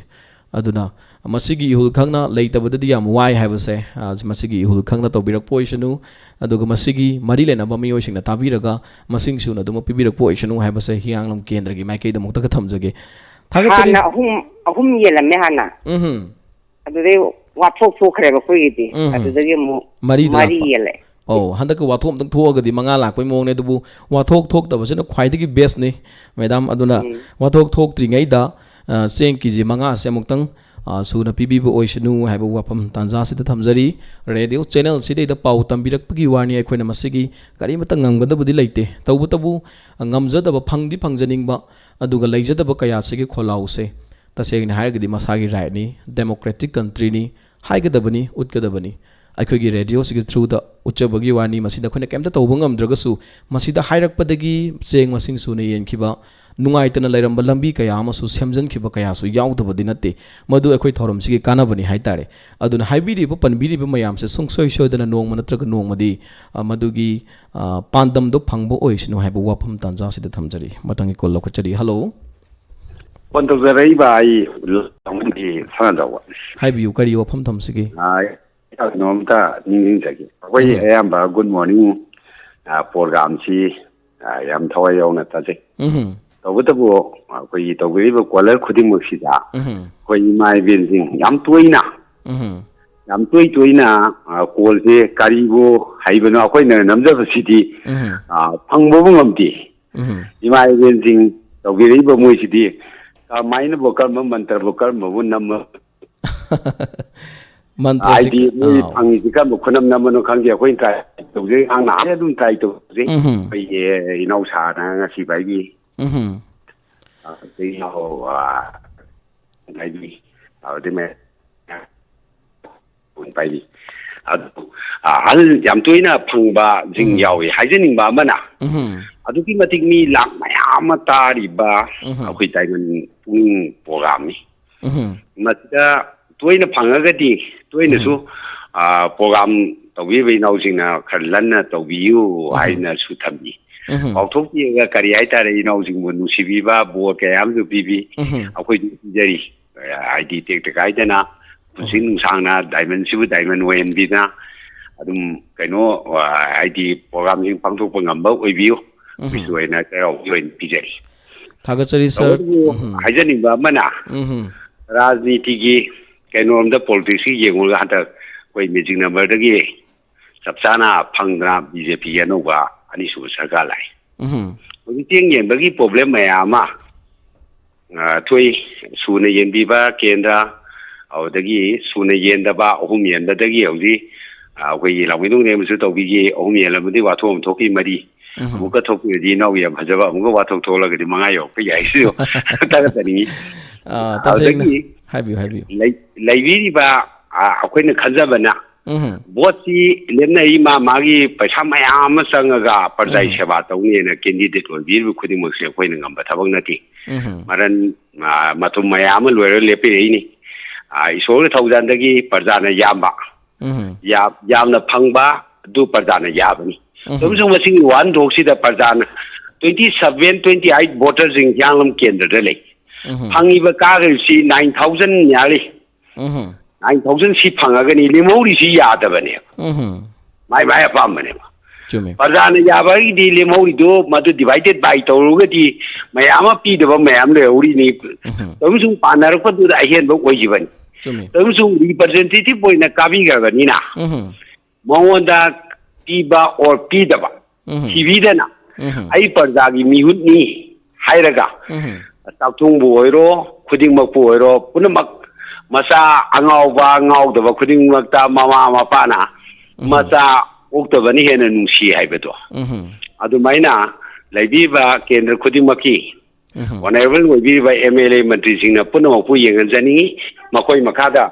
ꯑꯗꯨꯅ ꯃꯁꯤꯒꯤ ꯏꯍꯨꯜ ꯈꯪꯅ ꯂꯩꯇꯕꯗꯗꯤ ꯌꯥꯝ ꯋꯥꯏ ꯍꯥꯏꯕꯁꯦ, ꯑ, ꯃꯁꯤꯒꯤ ꯏꯍꯨꯜ ꯈꯪꯅ ꯇꯧꯕꯤꯔꯛꯄ ꯑꯣꯏꯁꯅꯨ꯫ ꯑꯗꯨꯒ ꯃꯁꯤꯒꯤ ꯃꯔꯤ ꯂꯩꯅꯕ ꯃꯤꯑꯣꯏꯁꯤꯡꯅ ꯇꯥꯕꯤꯔꯒ ꯃꯁꯤꯡ ꯁꯨꯅ ꯑꯗꯨꯃꯛ ꯄꯤꯕꯤꯔꯛꯄ ꯑꯣꯏꯁꯅꯨ ꯍꯥꯏꯕꯁꯦ ꯍꯤꯌꯥꯡꯂꯝ ꯀꯦꯟꯗ꯭ꯔꯒꯤ ꯃꯥꯏꯀꯩꯗ ꯑꯃꯨꯛꯇꯒ ꯊꯝꯖꯒꯦ꯫ ꯊꯥꯒꯠꯆꯔꯤ꯫ ꯍꯥꯟꯅ ꯑꯍꯨꯝ ꯑꯍꯨꯝ ꯌꯦꯜꯂꯝꯃꯦ ꯍꯥꯟꯅ꯫ ꯎꯝ ꯑꯗꯨꯗꯩ ꯋꯥꯊꯣꯛ ꯊꯣꯛꯈ꯭ꯔꯦꯕ ꯑꯩꯈꯣꯏꯒꯤꯗꯤ꯫ ꯎꯝ꯫ ꯑꯗꯨꯗꯒꯤ ꯑꯃꯨꯛ ꯃꯔꯤꯗ ꯃꯔꯤ ꯂꯥꯛꯄ꯫ ꯌꯦꯜꯂꯦ꯫ ꯑꯧ, ꯍꯟꯗꯛꯀ ꯋꯥꯊꯣꯛ ꯑꯝꯇꯪ ꯊꯣꯛꯑꯒꯗꯤ ꯃꯉꯥ ꯂꯥꯛꯄꯩ ꯃꯑꯣꯡꯅꯦ꯫ ꯑꯗꯨꯕꯨ ꯋꯥꯊꯣꯛ ꯊꯣꯛꯇꯕꯁꯤꯅ ꯈ꯭ꯋꯥꯏꯗꯒꯤ ꯕꯦꯁꯅꯤ, ꯃꯦꯗꯥꯝ꯫ ꯑꯗꯨꯅ ꯎꯝ꯫ ꯋꯥꯊꯣꯛ ꯊꯣꯛꯇ꯭ꯔꯤꯉꯩꯗ, ꯑ, ꯆꯦꯡ ꯀꯦ ꯖꯤ ꯃꯉꯥꯁꯦ ꯑꯃꯨꯛꯇꯪ, ꯑ, ꯁꯨꯅ ꯄꯤꯕꯤꯕ ꯑꯣꯏꯁꯅꯨ ꯍꯥꯏꯕ ꯋꯥꯐꯝ ꯇꯥꯟꯖꯥꯁꯤꯗ ꯊꯝꯖꯔꯤ꯫ ꯔꯦꯗꯤꯑꯣ ꯆꯦꯅꯦꯜꯁꯤꯗꯩꯗ ꯄꯥꯎ ꯇꯝꯕꯤꯔꯛꯄꯒꯤ ꯋꯥꯅꯤ, ꯑꯩꯈꯣꯏꯅ ꯃꯁꯤꯒꯤ ꯀꯔꯤꯃꯠꯇ ꯉꯝꯒꯗꯕꯗꯤ ꯂꯩꯇꯦ꯫ ꯇꯧꯕꯇꯕꯨ, ꯑ, ꯉꯝꯖꯗꯕ, ꯐꯪꯗꯤ ꯐꯪꯖꯅꯤꯡꯕ, ꯑꯗꯨꯒ ꯂꯩꯖꯗꯕ ꯀꯌꯥꯁꯤꯒꯤ ꯈꯣꯜꯂꯥꯎꯁꯦ ꯇꯁꯦꯡꯅ ꯍꯥꯏꯔꯒꯗꯤ ꯃꯁꯥꯒꯤ ꯔꯥꯏꯠꯅꯤ, ꯗꯦꯃꯣꯀ꯭ꯔꯦꯇꯤꯛ ꯀꯟꯇ꯭ꯔꯤꯅꯤ, ꯍꯥꯏꯒꯗꯕꯅꯤ, ꯎꯠꯀꯗꯕꯅꯤ꯫ ꯑꯩꯈꯣꯏꯒꯤ ꯔꯦꯗꯤꯑꯣꯁꯤꯒꯤ ꯊ꯭ꯔꯨꯗ ꯎꯠꯆꯕꯒꯤ ꯋꯥꯅꯤ꯫ ꯃꯁꯤꯗ ꯑꯩꯈꯣꯏꯅ ꯀꯩꯝꯇ ꯇꯧꯕ ꯉꯝꯗ꯭ꯔꯒꯁꯨ, ꯃꯁꯤꯗ ꯍꯥꯏꯔꯛꯄꯗꯒꯤ ꯆꯦꯡ ꯃꯁꯤꯡ ꯁꯨꯅ ꯌꯦꯟꯈꯤꯕ, ꯅꯨꯡꯉꯥꯏꯇꯅ ꯂꯩꯔꯝꯕ ꯂꯝꯕꯤ ꯀꯌꯥ ꯑꯃꯁꯨ ꯁꯦꯝꯖꯤꯟꯈꯤꯕ ꯀꯌꯥꯁꯨ ꯌꯥꯎꯗꯕꯗꯤ ꯅꯠꯇꯦ꯫ ꯃꯗꯨ ꯑꯩꯈꯣꯏ ꯊꯧꯔꯝꯁꯤꯒꯤ ꯀꯥꯟꯅꯕꯅꯤ ꯍꯥꯏꯇꯥꯔꯦ꯫ ꯑꯗꯨꯅ ꯍꯥꯏꯕꯤꯔꯤꯕ, ꯄꯟꯕꯤꯔꯤꯕ ꯃꯌꯥꯝꯁꯦ ꯁꯨꯡꯁꯣꯏ ꯁꯣꯏꯗꯅ ꯅꯣꯡꯃ ꯅꯠꯇ꯭ꯔꯒ ꯅꯣꯡꯃꯗꯤ, ꯑ, ꯃꯗꯨꯒꯤ, ꯑ, ꯄꯥꯟꯗꯝꯗꯣ ꯐꯪꯕ ꯑꯣꯏꯁꯅꯨ ꯍꯥꯏꯕ ꯋꯥꯐꯝ ꯇꯥꯟꯖꯥꯁꯤꯗ ꯊꯝꯖꯔꯤ꯫ ꯃꯊꯪꯒꯤ ꯀꯣꯜ ꯂꯧꯈꯠꯆꯔꯤ꯫ ꯍꯜꯂꯣ꯫ ꯐꯣꯟ ꯇꯧꯖꯔꯛꯏꯕ ꯑꯩ ꯂꯝꯒꯤ ꯁꯥꯟꯅꯗꯧꯕ꯫ ꯍꯥꯏꯕꯤꯌꯨ, ꯀꯔꯤ ꯋꯥꯐꯝ ꯊꯝꯁꯤꯒꯦ? ꯑꯥ, ꯀꯩꯅꯣꯝꯇ ꯅꯤꯡꯁꯤꯡꯖꯒꯦ꯫ ꯑꯩꯈꯣꯏ ꯎꯝ꯫ ꯑꯌꯥꯝꯕ ꯒꯨꯗ ꯃꯣꯔꯅꯤꯡ, ꯑꯥ, ꯄ꯭ꯔꯣꯒ꯭ꯔꯥꯝꯁꯤ, ꯑꯥ, ꯌꯥꯝ ꯊꯋꯥꯏ ꯌꯥꯎꯅ ꯇꯥꯖꯩ꯫ ꯎꯝ꯫ ꯇꯧꯕꯇꯕꯨ ꯑꯩꯈꯣꯏꯒꯤ ꯇꯧꯕꯤꯔꯤꯕ ꯀꯣꯂꯔ ꯈꯨꯗꯤꯡꯃꯛꯁꯤꯗ ꯎꯝ꯫ ꯑꯩꯈꯣꯏ ꯏꯃꯥ ꯏꯕꯦꯟꯁꯤꯡ ꯌꯥꯝ ꯇꯣꯏꯅ, ꯎꯝ꯫ ꯌꯥꯝ ꯇꯣꯏ ꯇꯣꯏꯅ, ꯑꯥ, ꯀꯣꯜꯁꯦ ꯀꯔꯤꯕꯨ ꯍꯩꯕꯅꯣ ꯑꯩꯈꯣꯏꯅ ꯅꯝꯖꯕꯁꯤꯗꯤ, ꯎꯝ꯫ ꯑꯥ, ꯐꯪꯕꯕꯨ ꯉꯝꯗꯦ꯫ ꯎꯝ꯫ ꯏꯃꯥ ꯏꯕꯦꯟꯁꯤꯡ ꯇꯧꯕꯤꯔꯛꯏꯕ ꯃꯣꯏꯁꯤꯗꯤ ꯀꯃꯥꯏꯅꯕꯨ, ꯀꯔꯝꯕ ꯃꯟꯇ꯭ꯔꯕꯨ, ꯀꯔꯝꯕꯕꯨ ꯅꯝꯃ ꯃꯟꯇ꯭ꯔꯁꯤ ꯍꯥꯏꯗꯤ ꯃꯣꯏ ꯑꯥꯎ꯫ ꯐꯪꯉꯤꯁꯤ ꯀꯔꯝꯕ ꯈꯨꯅꯝ ꯅꯝꯕꯅꯣ ꯈꯪꯗꯦ꯫ ꯑꯩꯈꯣꯏꯅ ꯇ꯭ꯔꯥꯏ ꯇꯧꯖꯩ, ꯑꯉꯥꯡ ꯅꯍꯥꯟ ꯑꯗꯨꯝ ꯇ꯭ꯔꯥꯏ ꯇꯧꯖꯩ꯫ ꯎꯝꯍꯨꯝ꯫ ꯑꯩꯈꯣꯏꯒꯤ ꯏꯅꯥꯎꯁꯥꯅ ꯉꯁꯤ ꯄꯥꯏꯕꯤ, ꯎꯝꯍꯨꯝ꯫ ꯑꯗꯩ ꯏꯅꯥꯎ, ꯑ, ꯄꯥꯏꯕꯤ, ꯑꯗꯨꯗꯩ ꯃꯌꯥꯝ ꯄꯥꯏꯕꯤ꯫ ꯑꯗꯨ, ꯑ, ꯑꯍꯜ ꯌꯥꯝ ꯇꯣꯏꯅ ꯐꯪꯕꯁꯤꯡ ꯎꯝ꯫ ꯌꯥꯎꯏ꯫ ꯍꯥꯏꯖꯅꯤꯡꯕ ꯑꯃꯅ, ꯎꯝꯍꯨꯝ꯫ ꯑꯗꯨꯛꯀꯤ ꯃꯇꯤꯛ ꯃꯤ ꯂꯥꯛ ꯃꯌꯥꯝ ꯑꯃ ꯇꯥꯔꯤꯕ ꯎꯝꯍꯨꯝ꯫ ꯑꯩꯈꯣꯏ ꯗꯥꯏꯃꯟ ꯄꯨꯡ ꯄ꯭ꯔꯣꯒ꯭ꯔꯥꯝꯅꯤ꯫ ꯎꯝꯍꯨꯝ꯫ ꯃꯁꯤꯗ ꯇꯣꯏꯅ ꯐꯪꯉꯒꯗꯤ ꯇꯣꯏꯅꯁꯨ, ꯎꯝ꯫ ꯑ, ꯄ꯭ꯔꯣꯒ꯭ꯔꯥꯝ ꯇꯧꯕꯤꯔꯤꯕ ꯏꯅꯥꯎꯁꯤꯡꯅ ꯈꯔ ꯂꯟꯅ ꯇꯧꯕꯤꯌꯨ ꯎꯝ꯫ ꯍꯥꯏꯅꯁꯨ ꯊꯝꯕꯤ꯫ ꯎꯝꯍꯨꯝ꯫ ꯀꯥꯎꯊꯣꯛꯄꯤꯔꯒ ꯀꯔꯤ ꯍꯥꯏꯇꯥꯔꯦ, ꯏꯅꯥꯎꯁꯤꯡꯕꯨ ꯅꯨꯡꯁꯤꯕꯤꯕ, ꯕꯣꯔ ꯀꯌꯥ ꯑꯃꯁꯨ ꯄꯤꯕꯤ꯫ ꯎꯝꯍꯨꯝ꯫ ꯑꯩꯈꯣꯏꯁꯨ ꯄꯤꯖꯔꯤ꯫ ꯍꯥꯏꯗꯤ ꯇꯦꯛꯇ ꯀꯥꯏꯗꯅ ꯄꯨꯟꯁꯤ ꯎꯝ꯫ ꯅꯨꯡꯁꯥꯡꯅ ꯗꯥꯏꯃꯟꯁꯤꯕꯨ ꯗꯥꯏꯃꯟ ꯑꯣꯏꯍꯟꯕꯤꯗꯅ ꯑꯗꯨꯝ ꯀꯩꯅꯣ, ꯑ, ꯍꯥꯏꯗꯤ ꯄ꯭ꯔꯣꯒ꯭ꯔꯥꯝꯁꯤꯡ ꯄꯥꯡꯊꯣꯛꯄ ꯉꯝꯕ ꯑꯣꯏꯕꯤꯌꯨ꯫ ꯎꯝꯍꯨꯝ꯫ ꯑꯩꯈꯣꯏꯁꯨ ꯑꯣꯏꯅ ꯆꯩꯔꯥꯎꯕꯒꯤ ꯑꯣꯏꯅ ꯄꯤꯖꯔꯤ꯫ ꯊꯥꯒꯠꯆꯔꯤ, ꯁꯥꯔ꯫ ꯇꯧꯕꯇꯕꯨ ꯎꯝ꯫ ꯍꯥꯏꯖꯅꯤꯡꯕ ꯑꯃꯅ, ꯎꯝ꯫ ꯔꯥꯖꯅꯤꯇꯤꯒꯤ ꯀꯩꯅꯣꯔꯣꯝꯗ, ꯄꯣꯂꯤꯇꯤꯛꯁꯀꯤ ꯌꯦꯡꯉꯨꯔꯒ ꯍꯟꯗꯛ ꯑꯩꯈꯣꯏ ꯃꯦꯖꯤꯛ ꯅꯝꯕꯔꯗꯒꯤ ꯆꯞ ꯆꯥꯅ ꯐꯪꯗꯅ ꯕꯤ ꯖꯦ ꯄꯤꯒꯤ ꯑꯅꯧꯕ ꯑꯅꯤꯁꯨꯕ ꯁꯔꯀꯥꯔ ꯂꯥꯛꯏ꯫ ꯎꯝ꯫ ꯍꯧꯖꯤꯛ ꯆꯦꯡ ꯌꯦꯟꯕꯒꯤ ꯄ꯭ꯔꯣꯕ꯭ꯂꯦꯝ ꯃꯌꯥꯝ ꯑꯃ, ꯑ, ꯊꯣꯛꯏ꯫ ꯁꯨꯅ ꯌꯦꯟꯕꯤꯕ ꯀꯦꯟꯗ꯭ꯔ, ꯑꯗꯨꯗꯒꯤ ꯁꯨꯅ ꯌꯦꯟꯗꯕ, ꯑꯍꯨꯝ ꯌꯦꯟꯕꯗꯒꯤ ꯍꯧꯖꯤꯛ, ꯑ, ꯑꯩꯈꯣꯏꯒꯤ ꯂꯥꯡꯃꯩꯗꯣꯡ ꯅꯦꯝꯕꯁꯨ ꯇꯧꯕꯤꯈꯤ, ꯑꯍꯨꯝ ꯌꯦꯜꯂꯝꯕꯗꯤ ꯋꯥꯊꯣꯛ ꯑꯃ ꯊꯣꯛꯈꯤ, ꯃꯔꯤ꯫ ꯎꯝ꯫ ꯑꯃꯨꯛꯀ ꯊꯣꯛꯄꯤꯔꯗꯤ ꯏꯅꯥꯎꯒꯤ ꯌꯥꯝ ꯐꯖꯕ, ꯑꯃꯨꯛꯀ ꯋꯥꯊꯣꯛ ꯊꯣꯛꯂꯒꯗꯤ ꯃꯉꯥ ꯌꯧꯔꯛꯄ ꯌꯥꯏ꯫ ꯁꯤꯁꯨ ꯊꯥꯒꯠꯆꯅꯤꯡꯉꯤ꯫ ꯑ, ꯇꯁꯦꯡꯅ꯫ ꯑꯗꯨꯗꯒꯤ ꯍꯥꯏꯕꯤꯌꯨ, ꯍꯥꯏꯕꯤꯌꯨ꯫ ꯂꯩ-, ꯂꯩꯕꯤꯔꯤꯕ, ꯑ, ꯑꯩꯈꯣꯏꯅ ꯈꯟꯖꯕꯅ, ꯎꯝ꯫ ꯚꯣꯠꯁꯤ ꯂꯦꯞꯅꯩ, ꯃꯥ ꯃꯥꯒꯤ ꯄꯩꯁꯥ ꯃꯌꯥꯝ ꯑꯃ ꯆꯪꯉꯒ ꯄ꯭ꯔꯖꯥꯒꯤ ꯎꯝ꯫ ꯁꯦꯕꯥ ꯇꯧꯅꯦꯅ ꯀꯦꯟꯗꯤꯗꯦꯠ ꯑꯣꯏꯕꯤꯔꯤꯕ ꯈꯨꯗꯤꯡꯃꯛꯁꯦ ꯑꯩꯈꯣꯏꯅ ꯉꯝꯕ ꯊꯕꯛ ꯅꯠꯇꯦ꯫ ꯎꯝ꯫ ꯃꯔꯟ, ꯑ, ꯃꯊꯨꯝ ꯃꯌꯥꯝ ꯑꯃ ꯂꯣꯏꯔꯒ ꯂꯦꯞꯄꯤꯔꯛꯏꯅꯤ꯫ ꯑ, ꯏꯁꯣꯔꯒꯤ ꯊꯧꯖꯥꯜꯗꯒꯤ ꯄ꯭ꯔꯖꯥꯅ ꯌꯥꯝꯕ, ꯎꯝ꯫ ꯌꯥ-, ꯌꯥꯝꯅ ꯐꯪꯕ ꯑꯗꯨ ꯄ꯭ꯔꯖꯥꯅ ꯌꯥꯕꯅꯤ꯫ ꯎꯝ꯫ ꯑꯗꯨꯝꯁꯨ ꯃꯁꯤꯒꯤ ꯋꯥꯍꯟꯊꯣꯛꯁꯤꯗ ꯄ꯭ꯔꯖꯥꯅ twenty seven, twenty eight voterꯁꯤꯡ ꯍꯤꯌꯥꯡꯂꯝ ꯀꯦꯟꯗ꯭ꯔꯗ ꯂꯩ꯫ ꯎꯝ꯫ ꯐꯪꯉꯤꯕ ꯀꯥꯈ꯭ꯔꯤꯕꯁꯤ nine thousand ꯌꯥꯔꯤ꯫ ꯎꯝ꯫ Nine thousand ꯁꯤ ꯐꯪꯉꯒꯅꯤ, ꯂꯦꯝꯍꯧꯔꯤꯁꯤ ꯌꯥꯗꯕꯅꯦꯕ꯫ ꯎꯝ꯫ ꯃꯥꯏ ꯃꯥꯏ ꯑꯄꯥꯝꯕꯅꯦꯕ꯫ ꯆꯨꯝꯃꯤ꯫ ꯄ꯭ꯔꯖꯥꯅ ꯌꯥꯕꯒꯤꯗꯤ ꯂꯦꯝꯍꯧꯔꯤꯗꯨ ꯃꯗꯨ divided by ꯇꯧꯔꯨꯔꯒꯗꯤ ꯃꯌꯥꯝ ꯑꯃ ꯄꯤꯗꯕ ꯃꯌꯥꯝ ꯂꯩꯍꯧꯔꯤꯅꯤ꯫ ꯎꯝ꯫ ꯑꯗꯨꯝ ꯁꯨꯝ ꯄꯥꯟꯅꯔꯛꯄꯗꯨꯗ ꯑꯍꯦꯟꯕ ꯑꯣꯏꯈꯤꯕꯅꯤ꯫ ꯆꯨꯝꯃꯤ꯫ ꯑꯗꯨꯝ ꯁꯨꯝ representative ꯑꯣꯏꯅ ꯀꯥꯕꯤꯈ꯭ꯔꯕꯅꯤꯅ ꯎꯝ꯫ ꯃꯉꯣꯟꯗ ꯄꯤꯕ or ꯄꯤꯗꯕ ꯎꯝ꯫ ꯊꯤꯕꯤꯗꯅ ꯎꯝ꯫ ꯑꯩ ꯄ꯭ꯔꯖꯥꯒꯤ ꯃꯤꯍꯨꯠꯅꯤ ꯍꯥꯏꯔꯒ ꯎꯝ꯫ ꯆꯥꯛꯊꯨꯡꯕꯨ ꯑꯣꯏꯔꯣ, ꯈꯨꯗꯤꯡꯃꯛꯄꯨ ꯑꯣꯏꯔꯣ, ꯄꯨꯝꯅꯃꯛ ꯃꯆꯥ ꯑꯉꯥꯎꯕ ꯉꯥꯎꯗꯕ ꯈꯨꯗꯤꯡꯃꯛꯇ ꯃꯃꯥ ꯃꯄꯥꯅ ꯎꯝ꯫ ꯃꯆꯥ ꯑꯣꯛꯇꯕꯅ ꯍꯦꯟꯅ ꯅꯨꯡꯁꯤ ꯍꯥꯏꯕꯗꯣ꯫ ꯎꯝ꯫ ꯑꯗꯨꯃꯥꯏꯅ ꯂꯩꯕꯤꯕ ꯀꯦꯟꯗ꯭ꯔ ꯈꯨꯗꯤꯡꯃꯛꯀꯤ ꯎꯝ꯫ Honourable ꯑꯣꯏꯕꯤꯔꯤꯕ M L A ꯃꯟꯇ꯭ꯔꯤꯁꯤꯡꯅ ꯄꯨꯝꯅꯃꯛꯄꯨ ꯌꯦꯡꯍꯟꯖꯅꯤꯡꯉꯤ꯫ ꯃꯈꯣꯏ ꯃꯈꯥꯗ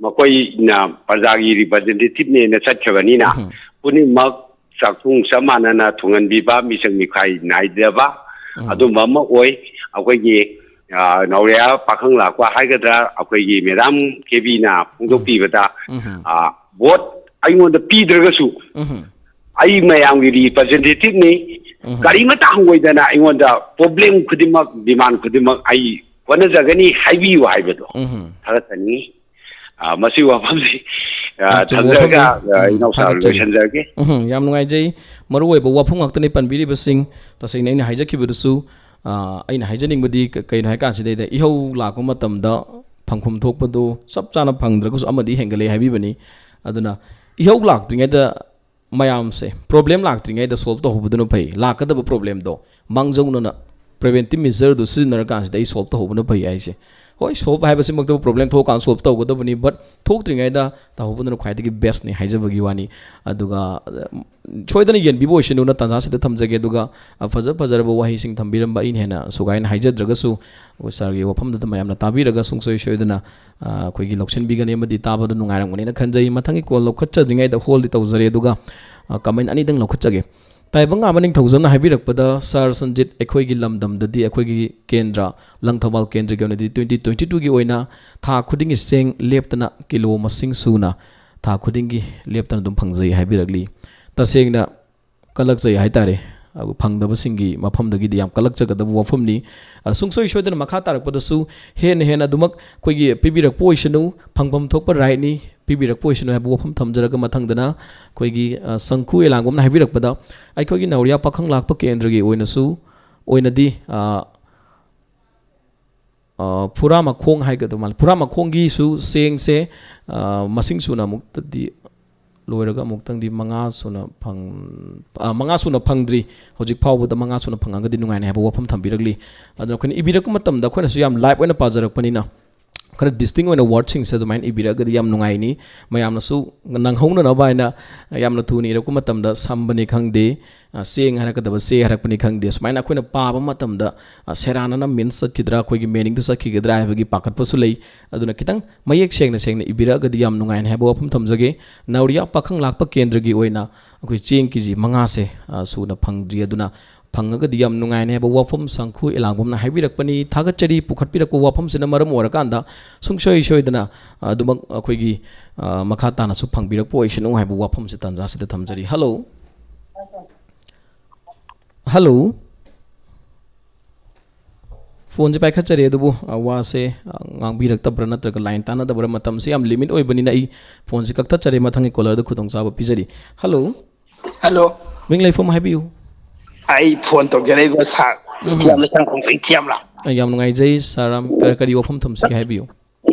ꯃꯈꯣꯏꯅ ꯄ꯭ꯔꯖꯥꯒꯤ representativeꯅꯦꯅ ꯆꯠꯈ꯭ꯔꯕꯅꯤꯅ ꯎꯝ꯫ ꯄꯨꯝꯅꯃꯛ ꯆꯥꯛꯊꯨꯡ ꯆꯞ ꯃꯥꯟꯅꯅ ꯊꯨꯡꯍꯟꯕꯤꯕ, ꯃꯤꯆꯪ ꯃꯤꯈꯥꯏ ꯅꯥꯏꯗꯕ ꯎꯝ꯫ ꯑꯗꯨꯝꯕ ꯑꯃ ꯑꯣꯏ꯫ ꯑꯩꯈꯣꯏꯒꯤ, ꯑ, ꯅꯥꯎꯔꯦꯝ ꯄꯥꯈꯪ ꯂꯥꯛꯄ ꯍꯥꯏꯒꯗ꯭ꯔꯥ, ꯑꯩꯈꯣꯏꯒꯤ ꯃꯦꯗꯥꯝ ꯀꯦꯕꯤꯅ ꯐꯣꯡꯗꯣꯛꯄꯤꯕꯗ, ꯎꯝ꯫ ꯑ, ꯚꯣꯠ ꯑꯩꯉꯣꯟꯗ ꯄꯤꯗ꯭ꯔꯒꯁꯨ ꯎꯝ꯫ ꯑꯩ ꯃꯌꯥꯝꯒꯤ representativeꯅꯤ, ꯎꯝ꯫ ꯀꯔꯤꯃꯠꯇ ꯍꯪꯉꯣꯏꯗꯅ ꯑꯩꯉꯣꯟꯗ problem ꯈꯨꯗꯤꯡꯃꯛ, demand ꯈꯨꯗꯤꯡꯃꯛ ꯑꯩ ꯍꯣꯠꯅꯖꯒꯅꯤ ꯍꯥꯏꯕꯤꯌꯨ ꯍꯥꯏꯕꯗꯣ ꯎꯝ꯫ ꯊꯥꯒꯠꯆꯅꯤꯡꯉꯤ꯫ ꯑ, ꯃꯁꯤ ꯋꯥꯐꯝꯁꯤ, ꯑ, ꯌꯥꯝ ꯆꯨꯝꯕ ꯊꯝꯖꯔꯒ, ꯋꯥꯐꯝꯅꯤ꯫ ꯑ, ꯎꯝ, ꯏꯅꯥꯎꯁꯥ ꯊꯥꯒꯠꯆꯔꯤ꯫ ꯂꯣꯏꯁꯤꯟꯖꯔꯒꯦ꯫ ꯎꯝ, ꯌꯥꯝ ꯅꯨꯡꯉꯥꯏꯖꯩ꯫ ꯃꯔꯨꯑꯣꯏꯕ ꯋꯥꯐꯝ ꯉꯥꯛꯇꯅꯤ ꯄꯟꯕꯤꯔꯤꯕꯁꯤꯡ꯫ ꯇꯁꯦꯡꯅ ꯑꯩꯅ ꯍꯥꯏꯖꯈꯤꯕꯗꯨꯁꯨ, ꯑꯥ, ꯑꯩꯅ ꯍꯥꯏꯖꯅꯤꯡꯕꯗꯤ ꯀ-, ꯀꯩꯅꯣ ꯍꯥꯏ ꯀꯥꯟꯁꯤꯗꯩꯗ ꯏꯍꯧ ꯂꯥꯛꯄ ꯃꯇꯝꯗ ꯐꯪꯐꯝ ꯊꯣꯛꯄꯗꯨ ꯆꯞ ꯆꯥꯅ ꯐꯪꯗ꯭ꯔꯒꯁꯨ ꯑꯃꯗꯤ ꯍꯦꯟꯒꯠꯂꯛꯑꯦ ꯍꯥꯏꯕꯤꯕꯅꯤ꯫ ꯑꯗꯨꯅ ꯏꯍꯧ ꯂꯥꯛꯇ꯭ꯔꯤꯉꯩꯗ ꯃꯌꯥꯝꯁꯦ ꯄ꯭ꯔꯣꯕ꯭ꯂꯦꯝ ꯂꯥꯛꯇ꯭ꯔꯤꯉꯩꯗ ꯁꯣꯜꯕ ꯇꯧꯍꯧꯕꯗꯨꯅ ꯐꯩ꯫ ꯂꯥꯛꯀꯗꯕ ꯄ꯭ꯔꯣꯕ꯭ꯂꯦꯝꯗꯣ ꯃꯥꯡꯖꯧꯅꯅ ꯄ꯭ꯔꯤꯚꯦꯟꯇꯤꯞ ꯃꯦꯖꯔꯗꯨ ꯁꯤꯖꯤꯟꯅꯔꯀꯥꯟꯁꯤꯗ ꯑꯩ ꯁꯣꯜꯕ ꯇꯧꯍꯧꯕꯅ ꯐꯩ ꯍꯥꯏꯁꯦ꯫ ꯍꯣꯏ, ꯁꯣꯜꯕ ꯍꯥꯏꯕꯁꯤꯃꯛꯇꯕꯨ ꯄ꯭ꯔꯣꯕ꯭ꯂꯦꯝ ꯊꯣꯛꯑꯀꯥꯟꯗ ꯁꯣꯜꯕ ꯇꯧꯒꯗꯕꯅꯤ, ꯕꯠ ꯊꯣꯛꯇ꯭ꯔꯤꯉꯩꯗ ꯇꯧꯍꯧꯕꯗꯨꯅ ꯈ꯭ꯋꯥꯏꯗꯒꯤ ꯕꯦꯁꯅꯤ ꯍꯥꯏꯖꯕꯒꯤ ꯋꯥꯅꯤ꯫ ꯑꯗꯨꯒ, ꯑ, ꯁꯣꯏꯗꯅ ꯌꯦꯟꯕꯤꯕ ꯑꯣꯏꯁꯅꯨꯅ ꯇꯥꯟꯖꯥꯁꯤꯗ ꯊꯝꯖꯒꯦ꯫ ꯑꯗꯨꯒ, ꯑ, ꯐꯖ ꯐꯖꯔꯕ ꯋꯥꯍꯩꯁꯤꯡ ꯊꯝꯕꯤꯔꯝꯕ ꯑꯩꯅ ꯍꯦꯟꯅ ꯁꯨꯒꯥꯏꯅ ꯍꯥꯏꯖꯗ꯭ꯔꯒꯁꯨ, ꯑꯩꯈꯣꯏ ꯁꯥꯔꯒꯤ ꯋꯥꯐꯝꯗꯨꯗ ꯃꯌꯥꯝꯅ ꯇꯥꯕꯤꯔꯒ ꯁꯨꯡꯁꯣꯏ ꯁꯣꯏꯗꯅ, ꯑ, ꯑꯩꯈꯣꯏꯒꯤ ꯂꯧꯁꯤꯟꯕꯤꯒꯅꯤ ꯑꯃꯗꯤ ꯇꯥꯕꯗ ꯅꯨꯡꯉꯥꯏꯔꯝꯒꯅꯤꯅ ꯈꯟꯖꯩ꯫ ꯃꯊꯪꯒꯤ ꯀꯣꯜ ꯂꯧꯈꯠꯆꯗ꯭ꯔꯤꯉꯩꯗ ꯍꯣꯜꯗꯤ ꯇꯧꯖꯔꯦ꯫ ꯑꯗꯨꯒ, ꯑ, ꯀꯃꯦꯟ ꯑꯅꯤꯗꯪ ꯂꯧꯈꯠꯆꯒꯦ꯫ ꯇꯥꯏꯕꯪꯉꯥꯟꯕ ꯅꯤꯡꯊꯧꯖꯝꯅ ꯍꯥꯏꯕꯤꯔꯛꯄꯗ, "ꯁꯥꯔ ꯁꯟꯖꯤꯠ, ꯑꯩꯈꯣꯏꯒꯤ ꯂꯝꯗꯝꯗꯗꯤ ꯑꯩꯈꯣꯏꯒꯤ ꯀꯦꯟꯗ꯭ꯔ, ꯂꯪꯊꯕꯥꯜ ꯀꯦꯟꯗ꯭ꯔꯒꯤ ꯑꯣꯏꯅꯗꯤ twenty twenty twoꯒꯤ ꯑꯣꯏꯅ ꯊꯥ ꯈꯨꯗꯤꯡꯒꯤ ꯆꯦꯡ ꯂꯦꯞꯇꯅ ꯀꯤꯂꯣ ꯃꯁꯤꯡ ꯁꯨꯅ ꯊꯥ ꯈꯨꯗꯤꯡꯒꯤ ꯂꯦꯞꯇꯅ ꯑꯗꯨꯝ ꯐꯪꯖꯩ" ꯍꯥꯏꯕꯤꯔꯛꯂꯤ꯫ ꯇꯁꯦꯡꯅ ꯀꯜꯂꯛꯆꯩ ꯍꯥꯏꯇꯥꯔꯦ꯫ ꯑꯗꯨ ꯐꯪꯗꯕꯁꯤꯡꯒꯤ ꯃꯐꯝꯗꯒꯤꯗꯤ ꯌꯥꯝ ꯀꯜꯂꯛꯆꯒꯗꯕ ꯋꯥꯐꯝꯅꯤ꯫ ꯑ, ꯁꯨꯡꯁꯣꯏ ꯁꯣꯏꯗꯅ ꯃꯈꯥ ꯇꯥꯔꯛꯄꯗꯁꯨ ꯍꯦꯟꯅ ꯍꯦꯟꯅ ꯑꯗꯨꯃꯛ ꯑꯩꯈꯣꯏꯒꯤ ꯄꯤꯕꯤꯔꯛꯄ ꯑꯣꯏꯁꯅꯨ, ꯐꯪꯐꯝ ꯊꯣꯛꯄ ꯔꯥꯏꯠꯅꯤ, ꯄꯤꯕꯤꯔꯛꯄ ꯑꯣꯏꯁꯅꯨ ꯍꯥꯏꯕ ꯋꯥꯐꯝ ꯊꯝꯖꯔꯒ, ꯃꯊꯪꯗꯅ ꯑꯩꯈꯣꯏꯒꯤ, ꯑ, ꯁꯪꯈꯨ ꯑꯦꯂꯥꯡꯕꯝꯅ ꯍꯥꯏꯕꯤꯔꯛꯄꯗ, ꯑꯩꯈꯣꯏꯒꯤ ꯅꯥꯎꯔꯤꯌꯥ ꯄꯥꯈꯪ ꯂꯥꯛꯄ ꯀꯦꯟꯗ꯭ꯔꯒꯤ ꯑꯣꯏꯅꯁꯨ, ꯑꯣꯏꯅꯗꯤ, ꯑ, ꯑ, ꯐꯨꯔꯥ ꯃꯈꯣꯡ ꯍꯥꯏꯒꯗꯕ ꯃꯥꯜꯂꯦ, ꯐꯨꯔꯥ ꯃꯈꯣꯡꯒꯤꯁꯨ ꯆꯦꯡꯁꯦ, ꯑ, ꯃꯁꯤꯡ ꯁꯨꯅ ꯑꯃꯨꯛꯇꯗꯤ ꯂꯣꯏꯔꯒ ꯑꯃꯨꯛꯇꯪꯗꯤ ꯃꯉꯥ ꯁꯨꯅ ꯐꯪ-, ꯑ, ꯃꯉꯥ ꯁꯨꯅ ꯐꯪꯗ꯭ꯔꯤ꯫ ꯍꯧꯖꯤꯛ ꯐꯥꯎꯕꯗ ꯃꯉꯥ ꯁꯨꯅ ꯐꯪꯉꯒꯗꯤ ꯅꯨꯡꯉꯥꯏꯅꯤ ꯍꯥꯏꯕ ꯋꯥꯐꯝ ꯊꯝꯕꯤꯔꯛꯂꯤ꯫ ꯑꯗꯨꯅ ꯑꯩꯈꯣꯏꯅ ꯏꯕꯤꯔꯛꯄ ꯃꯇꯝꯗ ꯑꯩꯈꯣꯏꯅꯁꯨ ꯌꯥꯝ ꯂꯥꯏꯚ ꯑꯣꯏꯅ ꯄꯥꯖꯔꯛꯄꯅꯤꯅ, ꯈꯔ ꯗꯤꯁꯇꯤꯡ ꯑꯣꯏꯅ ꯋꯥꯔꯗꯁꯤꯡꯁꯦ ꯑꯗꯨꯃꯥꯏꯅ ꯏꯕꯤꯔꯛꯑꯒꯗꯤ ꯌꯥꯝ ꯅꯨꯡꯉꯥꯏꯅꯤ꯫ ꯃꯌꯥꯝꯅꯁꯨ ꯅꯪꯍꯧꯅꯅꯕ ꯍꯥꯏꯅ ꯌꯥꯝꯅ ꯊꯨꯅ ꯏꯔꯛꯄ ꯃꯇꯝꯗ ꯁꯝꯕꯅꯤ ꯈꯪꯗꯦ, ꯑ, ꯆꯦꯡ ꯍꯥꯏꯔꯛꯀꯗꯕ ꯆꯦ ꯍꯥꯏꯔꯛꯄꯅꯤ ꯈꯪꯗꯦ, ꯁꯨꯃꯥꯏꯅ ꯑꯩꯈꯣꯏꯅ ꯄꯥꯕ ꯃꯇꯝꯗ, ꯑ, ꯁꯦꯔꯥꯟꯅꯅ ꯃꯤꯟꯁ ꯆꯠꯈꯤꯗ꯭ꯔꯥ, ꯑꯩꯈꯣꯏꯒꯤ ꯃꯤꯅꯤꯡꯗꯨ ꯆꯠꯈꯤꯒꯗ꯭ꯔꯥ ꯍꯥꯏꯕꯒꯤ ꯄꯥꯈꯠꯄꯁꯨ ꯂꯩ꯫ ꯑꯗꯨꯅ ꯈꯤꯇꯪ ꯃꯌꯦꯛ ꯁꯦꯡꯅ ꯁꯦꯡꯅ ꯏꯕꯤꯔꯛꯑꯒꯗꯤ ꯌꯥꯝ ꯅꯨꯡꯉꯥꯏꯅꯤ ꯍꯥꯏꯕ ꯋꯥꯐꯝ ꯊꯝꯖꯒꯦ꯫ ꯅꯥꯎꯔꯤꯌꯥ ꯄꯥꯈꯪ ꯂꯥꯛꯄ ꯀꯦꯟꯗ꯭ꯔꯒꯤ ꯑꯣꯏꯅ ꯑꯩꯈꯣꯏ ꯆꯦꯡ ꯀꯦ ꯖꯤ ꯃꯉꯥꯁꯦ, ꯑ, ꯁꯨꯅ ꯐꯪꯗ꯭ꯔꯤ꯫ ꯑꯗꯨꯅ ꯐꯪꯉꯒꯗꯤ ꯌꯥꯝ ꯅꯨꯡꯉꯥꯏꯅꯤ ꯍꯥꯏꯕ ꯋꯥꯐꯝ ꯁꯪꯈꯨ ꯑꯦꯂꯥꯡꯕꯝꯅ ꯍꯥꯏꯕꯤꯔꯛꯄꯅꯤ꯫ ꯊꯥꯒꯠꯆꯔꯤ꯫ ꯄꯨꯈꯠꯄꯤꯔꯛꯄ ꯋꯥꯐꯝꯁꯤꯅ ꯃꯔꯝ ꯑꯣꯏꯔꯀꯥꯟꯗ ꯁꯨꯡꯁꯣꯏ ꯁꯣꯏꯗꯅ, ꯑ, ꯑꯗꯨꯃꯛ ꯑꯩꯈꯣꯏꯒꯤ, ꯑ, ꯃꯈꯥ ꯇꯥꯅꯁꯨ ꯐꯪꯕꯤꯔꯛꯄ ꯑꯣꯏꯁꯅꯨ ꯍꯥꯏꯕ ꯋꯥꯐꯝꯁꯤ ꯇꯥꯟꯖꯥꯁꯤꯗ ꯊꯝꯖꯔꯤ꯫ ꯍꯜꯂꯣ꯫ ꯍꯜꯂꯣ꯫ ꯐꯣꯟꯁꯦ ꯄꯥꯏꯈꯠꯆꯔꯦ, ꯑꯗꯨꯕꯨ, ꯑ, ꯋꯥꯁꯦ, ꯑ, ꯉꯥꯡꯕꯤꯔꯛꯇꯕ꯭ꯔꯥ ꯅꯠꯇ꯭ꯔꯒ ꯂꯥꯏꯟ ꯇꯥꯟꯅꯗꯕ꯭ꯔꯥ? ꯃꯇꯝꯁꯦ ꯌꯥꯝ ꯂꯤꯃꯤꯠ ꯑꯣꯏꯕꯅꯤꯅ ꯑꯩ ꯐꯣꯟꯁꯦ ꯀꯛꯊꯠꯆꯔꯦ꯫ ꯃꯊꯪꯒꯤ ꯀꯣꯂꯔꯗ ꯈꯨꯗꯣꯡꯆꯥꯕ ꯄꯤꯖꯔꯤ꯫ ꯍꯜꯂꯣ꯫ ꯍꯜꯂꯣ꯫ ꯃꯤꯡ ꯂꯩꯐꯝ ꯍꯥꯏꯕꯤꯌꯨ꯫ ꯑꯩ ꯐꯣꯟ ꯇꯧꯖꯔꯛꯏꯕ ꯁꯥꯔ ꯎꯝ꯫ ꯏꯆꯦ ꯌꯥꯝ ꯂꯩꯁꯥꯡ ꯈꯣꯡꯕ ꯏꯆꯦ ꯌꯥꯝ ꯂꯥꯛ꯫ ꯑꯩ ꯌꯥꯝ ꯅꯨꯡꯉꯥꯏꯖꯩ ꯁꯥꯔ ꯔꯥꯝ꯫ ꯀꯔꯤ, ꯀꯔꯤ ꯋꯥꯐꯝ ꯊꯝꯁꯤꯒꯦ ꯍꯥꯏꯕꯤꯌꯨ꯫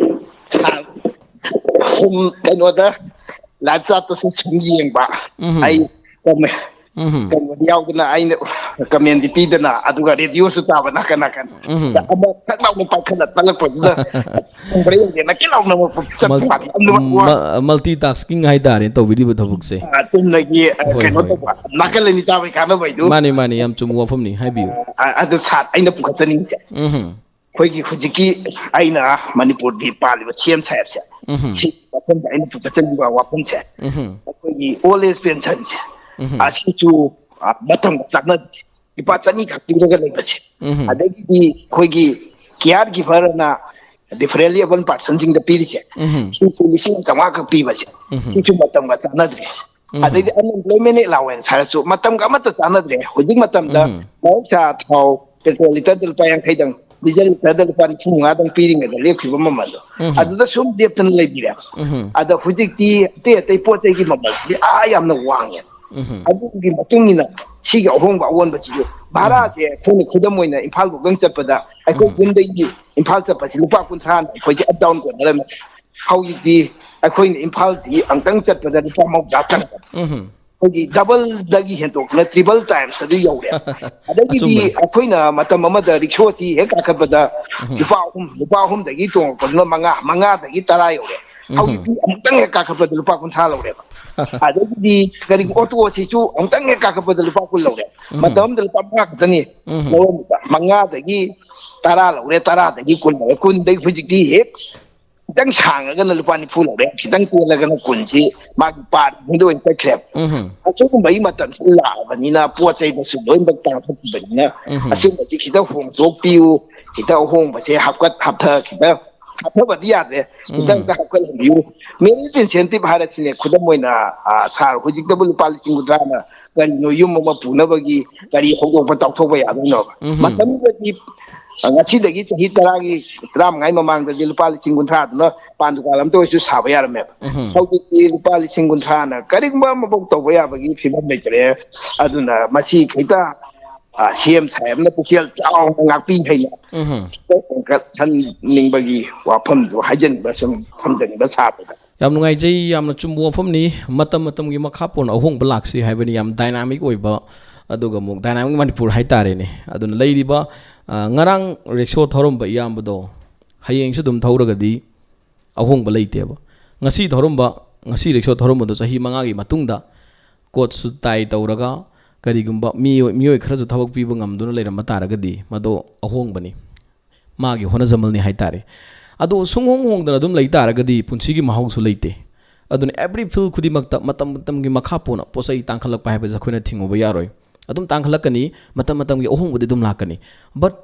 ꯁꯥꯔ, ꯁꯨꯝ ꯀꯩꯅꯣꯗ live chatꯇꯁꯨ ꯁꯨꯝ ꯌꯦꯡꯕ꯫ ꯎꯝ꯫ ꯑꯩ ꯀꯃꯦ-, ꯎꯝ꯫ ꯀꯩꯅꯣꯗꯤ ꯌꯥꯎꯗꯅ ꯑꯩꯅ commentꯗꯤ ꯄꯤꯗꯅ ꯑꯗꯨꯒ radioꯁꯨ ꯇꯥꯕ ꯅꯥꯀꯟ ꯅꯥꯀꯟ꯫ ꯎꯝ꯫ ꯑꯃ ꯊꯛ ꯂꯥꯎꯅ ꯄꯥꯏꯈꯠꯂ ꯇꯠꯂꯛꯄꯗꯨꯗ ꯈꯪꯕ꯭ꯔꯥ ꯌꯦꯡꯒꯦ ꯅꯛꯀꯤ ꯂꯥꯎꯅ ꯆꯠꯄ ꯃꯜ-, ꯋꯥꯅꯤ꯫ ꯌꯥꯝ ꯅꯨꯡꯉꯥꯏꯕ ꯋꯥꯅꯤ꯫ ꯃ-, multitasking ꯍꯥꯏꯇꯥꯔꯦ ꯇꯧꯕꯤꯔꯤꯕ ꯊꯕꯛꯁꯦ꯫ ꯑ, ꯆꯨꯝꯅꯒꯤ, ꯑ, ꯍꯣꯏ, ꯀꯩꯅꯣ ꯍꯣꯏ꯫ ꯇꯧꯕ ꯅꯥꯀꯜ ꯑꯅꯤ ꯇꯥꯕꯩ ꯀꯥꯟꯅꯕꯩꯗꯨ꯫ ꯃꯥꯅꯤ, ꯃꯥꯅꯤ, ꯌꯥꯝ ꯆꯨꯝꯕ ꯋꯥꯐꯝꯅꯤ, ꯍꯥꯏꯕꯤꯌꯨ꯫ ꯑ, ꯑꯗꯨ ꯁꯥꯔ ꯑꯩꯅ ꯄꯨꯈꯠꯆꯅꯤꯡꯉꯤꯁꯦ꯫ ꯎꯝ꯫ ꯑꯩꯈꯣꯏꯒꯤ ꯍꯧꯖꯤꯛꯀꯤ ꯑꯩꯅ ꯃꯅꯤꯄꯨꯔꯒꯤ ꯄꯥꯜꯂꯤꯕ ꯁꯤ ꯑꯦꯝ ꯁꯥꯍꯦꯕꯁꯦ, ꯎꯝ꯫ ꯁꯤ ꯃꯐꯝꯗ ꯑꯩꯅ ꯄꯨꯈꯠꯆꯅꯤꯡꯕ ꯋꯥꯐꯝꯁꯦ, ꯎꯝ꯫ ꯑꯩꯈꯣꯏꯒꯤ old age pensionꯁꯦ, ꯎꯝ꯫ ꯑꯁꯤꯁꯨ, ꯑ, ꯃꯇꯝꯒ ꯆꯥꯟꯅꯗꯦ꯫ ꯂꯨꯄꯥ ꯆꯅꯤ ꯈꯛ ꯄꯤꯔꯒ ꯂꯩꯕꯁꯦ꯫ ꯎꯝ꯫ ꯑꯗꯒꯤꯗꯤ ꯑꯩꯈꯣꯏꯒꯤ care giverꯅ differently abled personꯁꯤꯡꯗ ꯄꯤꯔꯤꯁꯦ, ꯎꯝ꯫ ꯁꯤꯁꯨ ꯂꯤꯁꯤꯡ ꯆꯥꯝꯃꯉꯥ ꯈꯛ ꯄꯤꯕꯁꯦ, ꯎꯝ꯫ ꯁꯤꯁꯨ ꯃꯇꯝꯒ ꯆꯥꯟꯅꯗ꯭ꯔꯦ꯫ ꯎꯝ꯫ ꯑꯗꯩꯗꯤ unemployment allowance ꯍꯥꯏꯔꯁꯨ ꯃꯇꯝꯒ ꯑꯃꯠꯇ ꯆꯥꯟꯅꯗ꯭ꯔꯦ꯫ ꯍꯧꯖꯤꯛ ꯃꯇꯝꯗ ꯎꯝ꯫ ꯃꯍꯧꯁꯥ ꯊꯥꯎ petrol litre ꯗ ꯂꯨꯄꯥ ꯌꯥꯡꯈꯩꯗꯪ, diesel litre ꯗ ꯂꯨꯄꯥ ꯅꯤꯐꯨ ꯃꯉꯥꯗꯪ ꯄꯤꯔꯤꯉꯩꯗ ꯂꯦꯞꯈꯤꯕ ꯃꯃꯜꯗꯣ, ꯎꯝ꯫ ꯑꯗꯨꯗ ꯁꯨꯝ ꯂꯦꯞꯇꯅ ꯂꯩꯕꯤꯔꯦ꯫ ꯎꯝ꯫ ꯑꯗ ꯍꯧꯖꯤꯛꯇꯤ ꯑꯇꯩ ꯑꯇꯩ ꯄꯣꯠ ꯆꯩꯒꯤ ꯃꯃꯜꯁꯤꯗꯤ ꯑꯥ ꯌꯥꯝꯅ ꯋꯥꯡꯉꯦ꯫ ꯎꯝ꯫ ꯑꯗꯨꯒꯤ ꯃꯇꯨꯡ ꯏꯟꯅ ꯁꯤꯒꯤ ꯑꯍꯣꯡꯕ ꯑꯑꯣꯟꯕꯁꯤꯁꯨ ꯎꯝ꯫ ꯚꯥꯔꯥꯁꯦ ꯑꯩꯈꯣꯏꯅ ꯈꯨꯗꯝ ꯑꯣꯏꯅ ꯏꯝꯐꯥꯜ ꯐꯥꯎꯗꯪ ꯆꯠꯄꯗ ꯑꯩꯈꯣꯏ ꯎꯝ꯫ ꯌꯨꯝꯗꯒꯤ ꯏꯝꯐꯥꯜ ꯆꯠꯄꯁꯤ ꯂꯨꯄꯥ ꯀꯨꯟꯊ꯭ꯔꯥꯅ ꯑꯩꯈꯣꯏꯁꯦ up down ꯀꯣꯟꯅꯔꯝꯃꯤ꯫ ꯍꯧꯖꯤꯛꯇꯤ ꯑꯩꯈꯣꯏꯅ ꯏꯝꯐꯥꯜꯗꯒꯤ ꯑꯃꯨꯛꯇꯪ ꯆꯠꯄꯗ ꯂꯨꯄꯥ ꯃꯧꯗ꯭ꯔꯥ ꯆꯪꯉꯦ꯫ ꯎꯝ꯫ ꯑꯩꯈꯣꯏꯒꯤ doubleꯗꯒꯤ ꯍꯦꯟꯗꯣꯛꯇꯅ triple times ꯑꯗꯨ ꯌꯧꯔꯦ꯫ ꯑꯗꯒꯤꯗꯤ ꯑꯆꯨꯝꯕꯅꯤ꯫ ꯑꯩꯈꯣꯏꯅ ꯃꯇꯝ ꯑꯃꯗ ꯔꯤꯛꯁꯣꯁꯤ ꯍꯦꯛ ꯀꯥꯈꯠꯄꯗ ꯎꯝ꯫ ꯂꯨꯄꯥ ꯑꯍꯨꯝ, ꯂꯨꯄꯥ ꯑꯍꯨꯝꯗꯒꯤ ꯇꯣꯡꯉꯛꯄꯗꯨꯅ ꯃꯉꯥ, ꯃꯉꯥꯗꯒꯤ ꯇꯔꯥ ꯌꯧꯔꯦ꯫ ꯎꯝ꯫ ꯍꯧꯖꯤꯛꯇꯤ ꯑꯃꯨꯛꯇꯪ ꯍꯦꯛ ꯀꯥꯈꯠꯄꯗ ꯂꯨꯄꯥ ꯀꯨꯟꯊ꯭ꯔꯥ ꯂꯧꯔꯦꯕ꯫ ꯑꯗꯒꯤꯗꯤ ꯀꯔꯤ, ꯎꯝ꯫ ꯑꯣꯇꯣꯁꯤꯁꯨ ꯑꯃꯨꯛꯇꯪ ꯍꯦꯛ ꯀꯥꯈꯠꯄꯗ ꯂꯨꯄꯥ ꯀꯨꯟ ꯂꯧꯔꯦ꯫ ꯎꯝ꯫ ꯃꯇꯝ ꯑꯃꯗ ꯂꯨꯄꯥ ꯃꯉꯥ ꯈꯛꯇꯅꯤ ꯎꯝ꯫ ꯂꯧꯔꯝꯃꯤꯕ꯫ ꯃꯉꯥꯗꯒꯤ ꯇꯔꯥ ꯂꯧꯔꯦ, ꯇꯔꯥꯗꯒꯤ ꯀꯨꯟ ꯂꯧꯔꯦ, ꯀꯨꯟꯗꯒꯤ ꯍꯧꯖꯤꯛꯇꯤ ꯍꯦꯛ ꯈꯤꯇꯪ ꯁꯥꯡꯉꯒꯅ ꯂꯨꯄꯥ ꯅꯤꯐꯨ ꯂꯧꯔꯦ, ꯈꯤꯇꯪ ꯇꯦꯜꯂꯒꯅ ꯀꯨꯟꯁꯤ ꯃꯥꯒꯤ ꯄꯥꯔ ꯂꯣꯏ ꯆꯠꯈ꯭ꯔꯦꯕ꯫ ꯎꯝ꯫ ꯑꯁꯤꯒꯨꯝꯕꯒꯤ ꯃꯇꯝꯁꯤ ꯂꯥꯛꯑꯕꯅꯤꯅ ꯄꯣꯠ ꯆꯩꯗꯁꯨ ꯂꯣꯏꯅꯃꯛ ꯇꯥꯡꯈꯠꯈꯤꯕꯅꯤꯅ ꯎꯝ꯫ ꯑꯁꯤꯒꯨꯝꯕꯁꯤ ꯈꯤꯇꯪ ꯍꯣꯡꯗꯣꯛꯄꯤꯌꯨ, ꯈꯤꯇꯪ ꯑꯍꯣꯡꯕꯁꯦ ꯍꯥꯞꯀꯠ ꯍꯥꯞꯊ ꯈꯤꯇꯪ ꯍꯥꯞꯊꯕꯗꯤ ꯌꯥꯗ꯭ꯔꯦ, ꯎꯝ꯫ ꯈꯤꯇꯪ ꯍꯥꯞꯀꯠꯍꯟꯕꯤꯌꯨ꯫ Merit incentive ꯍꯥꯏꯔꯁꯤꯅꯦ, ꯈꯨꯗꯝ ꯑꯣꯏꯅ, ꯑ, ꯁꯥꯔ ꯍꯧꯖꯤꯛꯇꯕꯨ ꯂꯨꯄꯥ ꯂꯤꯁꯤꯡ ꯀꯨꯟꯊ꯭ꯔꯥꯅ ꯀꯔꯤꯅꯣ ꯌꯨꯝ ꯑꯃ ꯄꯨꯅꯕꯒꯤ ꯀꯔꯤ ꯍꯧꯗꯣꯛꯄ ꯆꯥꯎꯊꯣꯛꯄ ꯌꯥꯗꯣꯏꯅꯣꯕ? ꯎꯝ꯫ ꯃꯇꯝꯗꯨꯗꯗꯤ, ꯑ, ꯉꯁꯤꯗꯒꯤ ꯆꯍꯤ ꯇꯔꯥꯒꯤ, ꯇꯔꯥꯃꯉꯥꯒꯤ ꯃꯃꯥꯡꯗꯗꯤ ꯂꯨꯄꯥ ꯂꯤꯁꯤꯡ ꯀꯨꯟꯊ꯭ꯔꯥꯗꯨꯅ ꯄꯥꯟ ꯗꯨꯀꯥꯟ ꯑꯝꯇ ꯑꯣꯏꯔꯁꯨ ꯁꯥꯕ ꯌꯥꯔꯝꯃꯦꯕ꯫ ꯎꯝ꯫ ꯍꯧꯖꯤꯛꯇꯤ ꯂꯨꯄꯥ ꯂꯤꯁꯤꯡ ꯀꯨꯟꯊ꯭ꯔꯥꯅ ꯀꯔꯤꯒꯨꯝꯕ ꯑꯃꯐꯥꯎ ꯇꯧꯕ ꯌꯥꯕꯒꯤ ꯐꯤꯕꯝ ꯂꯩꯇ꯭ꯔꯦ꯫ ꯑꯗꯨꯅ ꯃꯁꯤ ꯈꯤꯇ ꯑ, ꯁꯤ ꯑꯦꯝ ꯁꯥꯍꯦꯕꯅ ꯄꯨꯛꯆꯦꯜ ꯆꯥꯎꯅ ꯉꯥꯛꯄꯤ ꯍꯥꯏꯅ ꯎꯝ ꯈꯟꯅꯤꯡꯕꯒꯤ ꯋꯥꯐꯝꯗꯨ ꯍꯥꯏꯖꯅꯤꯡꯕ, ꯁꯨꯝ ꯊꯝꯖꯅꯤꯡꯕ ꯁꯥꯕꯗ꯫ ꯌꯥꯝ ꯅꯨꯡꯉꯥꯏꯖꯩ꯫ ꯌꯥꯝꯅ ꯆꯨꯝꯕ ꯋꯥꯐꯝꯅꯤ꯫ ꯃꯇꯝ ꯃꯇꯝꯒꯤ ꯃꯈꯥ ꯄꯣꯟꯅ ꯑꯍꯣꯡꯕ ꯂꯥꯛꯁꯤ ꯍꯥꯏꯕꯅꯤ꯫ ꯌꯥꯝ ꯗꯥꯏꯅꯥꯃꯤꯛ ꯑꯣꯏꯕ, ꯑꯗꯨꯒ ꯑꯃꯨꯛ ꯗꯥꯏꯅꯥꯃꯤꯛ ꯃꯅꯤꯄꯨꯔ ꯍꯥꯏꯇꯥꯔꯦꯅꯦ꯫ ꯑꯗꯨꯅ ꯂꯩꯔꯤꯕ, ꯑ, ꯉꯔꯥꯡ ꯔꯤꯛꯁꯣ ꯊꯧꯔꯝꯕ ꯏꯌꯥꯝꯕꯗꯣ ꯍꯌꯦꯡꯁꯨ ꯑꯗꯨꯝ ꯊꯧꯔꯒꯗꯤ ꯑꯍꯣꯡꯕ ꯂꯩꯇꯦꯕ꯫ ꯉꯁꯤ ꯊꯧꯔꯝꯕ, ꯉꯁꯤ ꯔꯤꯛꯁꯣ ꯊꯧꯔꯝꯕꯗꯣ ꯆꯍꯤ ꯃꯉꯥꯒꯤ ꯃꯇꯨꯡꯗ ꯀꯣꯠ ꯁꯨꯠ ꯇꯥꯏ ꯇꯧꯔꯒ, ꯀꯔꯤꯒꯨꯝꯕ ꯃꯤꯑꯣꯏ ꯃꯤꯑꯣꯏ ꯈꯔꯁꯨ ꯊꯕꯛ ꯄꯤꯕ ꯉꯝꯗꯨꯅ ꯂꯩꯔꯝꯕ ꯇꯥꯔꯒꯗꯤ ꯃꯗꯣ ꯑꯍꯣꯡꯕꯅꯤ, ꯃꯥꯒꯤ ꯍꯣꯠꯅꯖꯃꯜꯅꯤ ꯍꯥꯏꯇꯥꯔꯦ꯫ ꯑꯗꯣ ꯁꯨꯡꯍꯣꯡ ꯍꯣꯡꯗꯅ ꯑꯗꯨꯝ ꯂꯩ ꯇꯥꯔꯒꯗꯤ ꯄꯨꯟꯁꯤꯒꯤ ꯃꯍꯥꯎꯁꯨ ꯂꯩꯇꯦ꯫ ꯑꯗꯨꯅ every field ꯈꯨꯗꯤꯡꯃꯛꯇ ꯃꯇꯝ ꯃꯇꯝꯒꯤ ꯃꯈꯥ ꯄꯣꯟꯅ ꯄꯣꯠ ꯆꯩ ꯇꯥꯡꯈꯠꯂꯛꯄ ꯍꯥꯏꯕꯁꯦ ꯑꯩꯈꯣꯏꯅ ꯊꯤꯡꯉꯨꯕ ꯌꯥꯔꯣꯏ꯫ ꯑꯗꯨꯝ ꯇꯥꯡꯈꯠꯂꯛꯀꯅꯤ, ꯃꯇꯝ ꯃꯇꯝꯒꯤ ꯑꯍꯣꯡꯕꯗꯤ ꯑꯗꯨꯝ ꯂꯥꯛꯀꯅꯤ꯫ But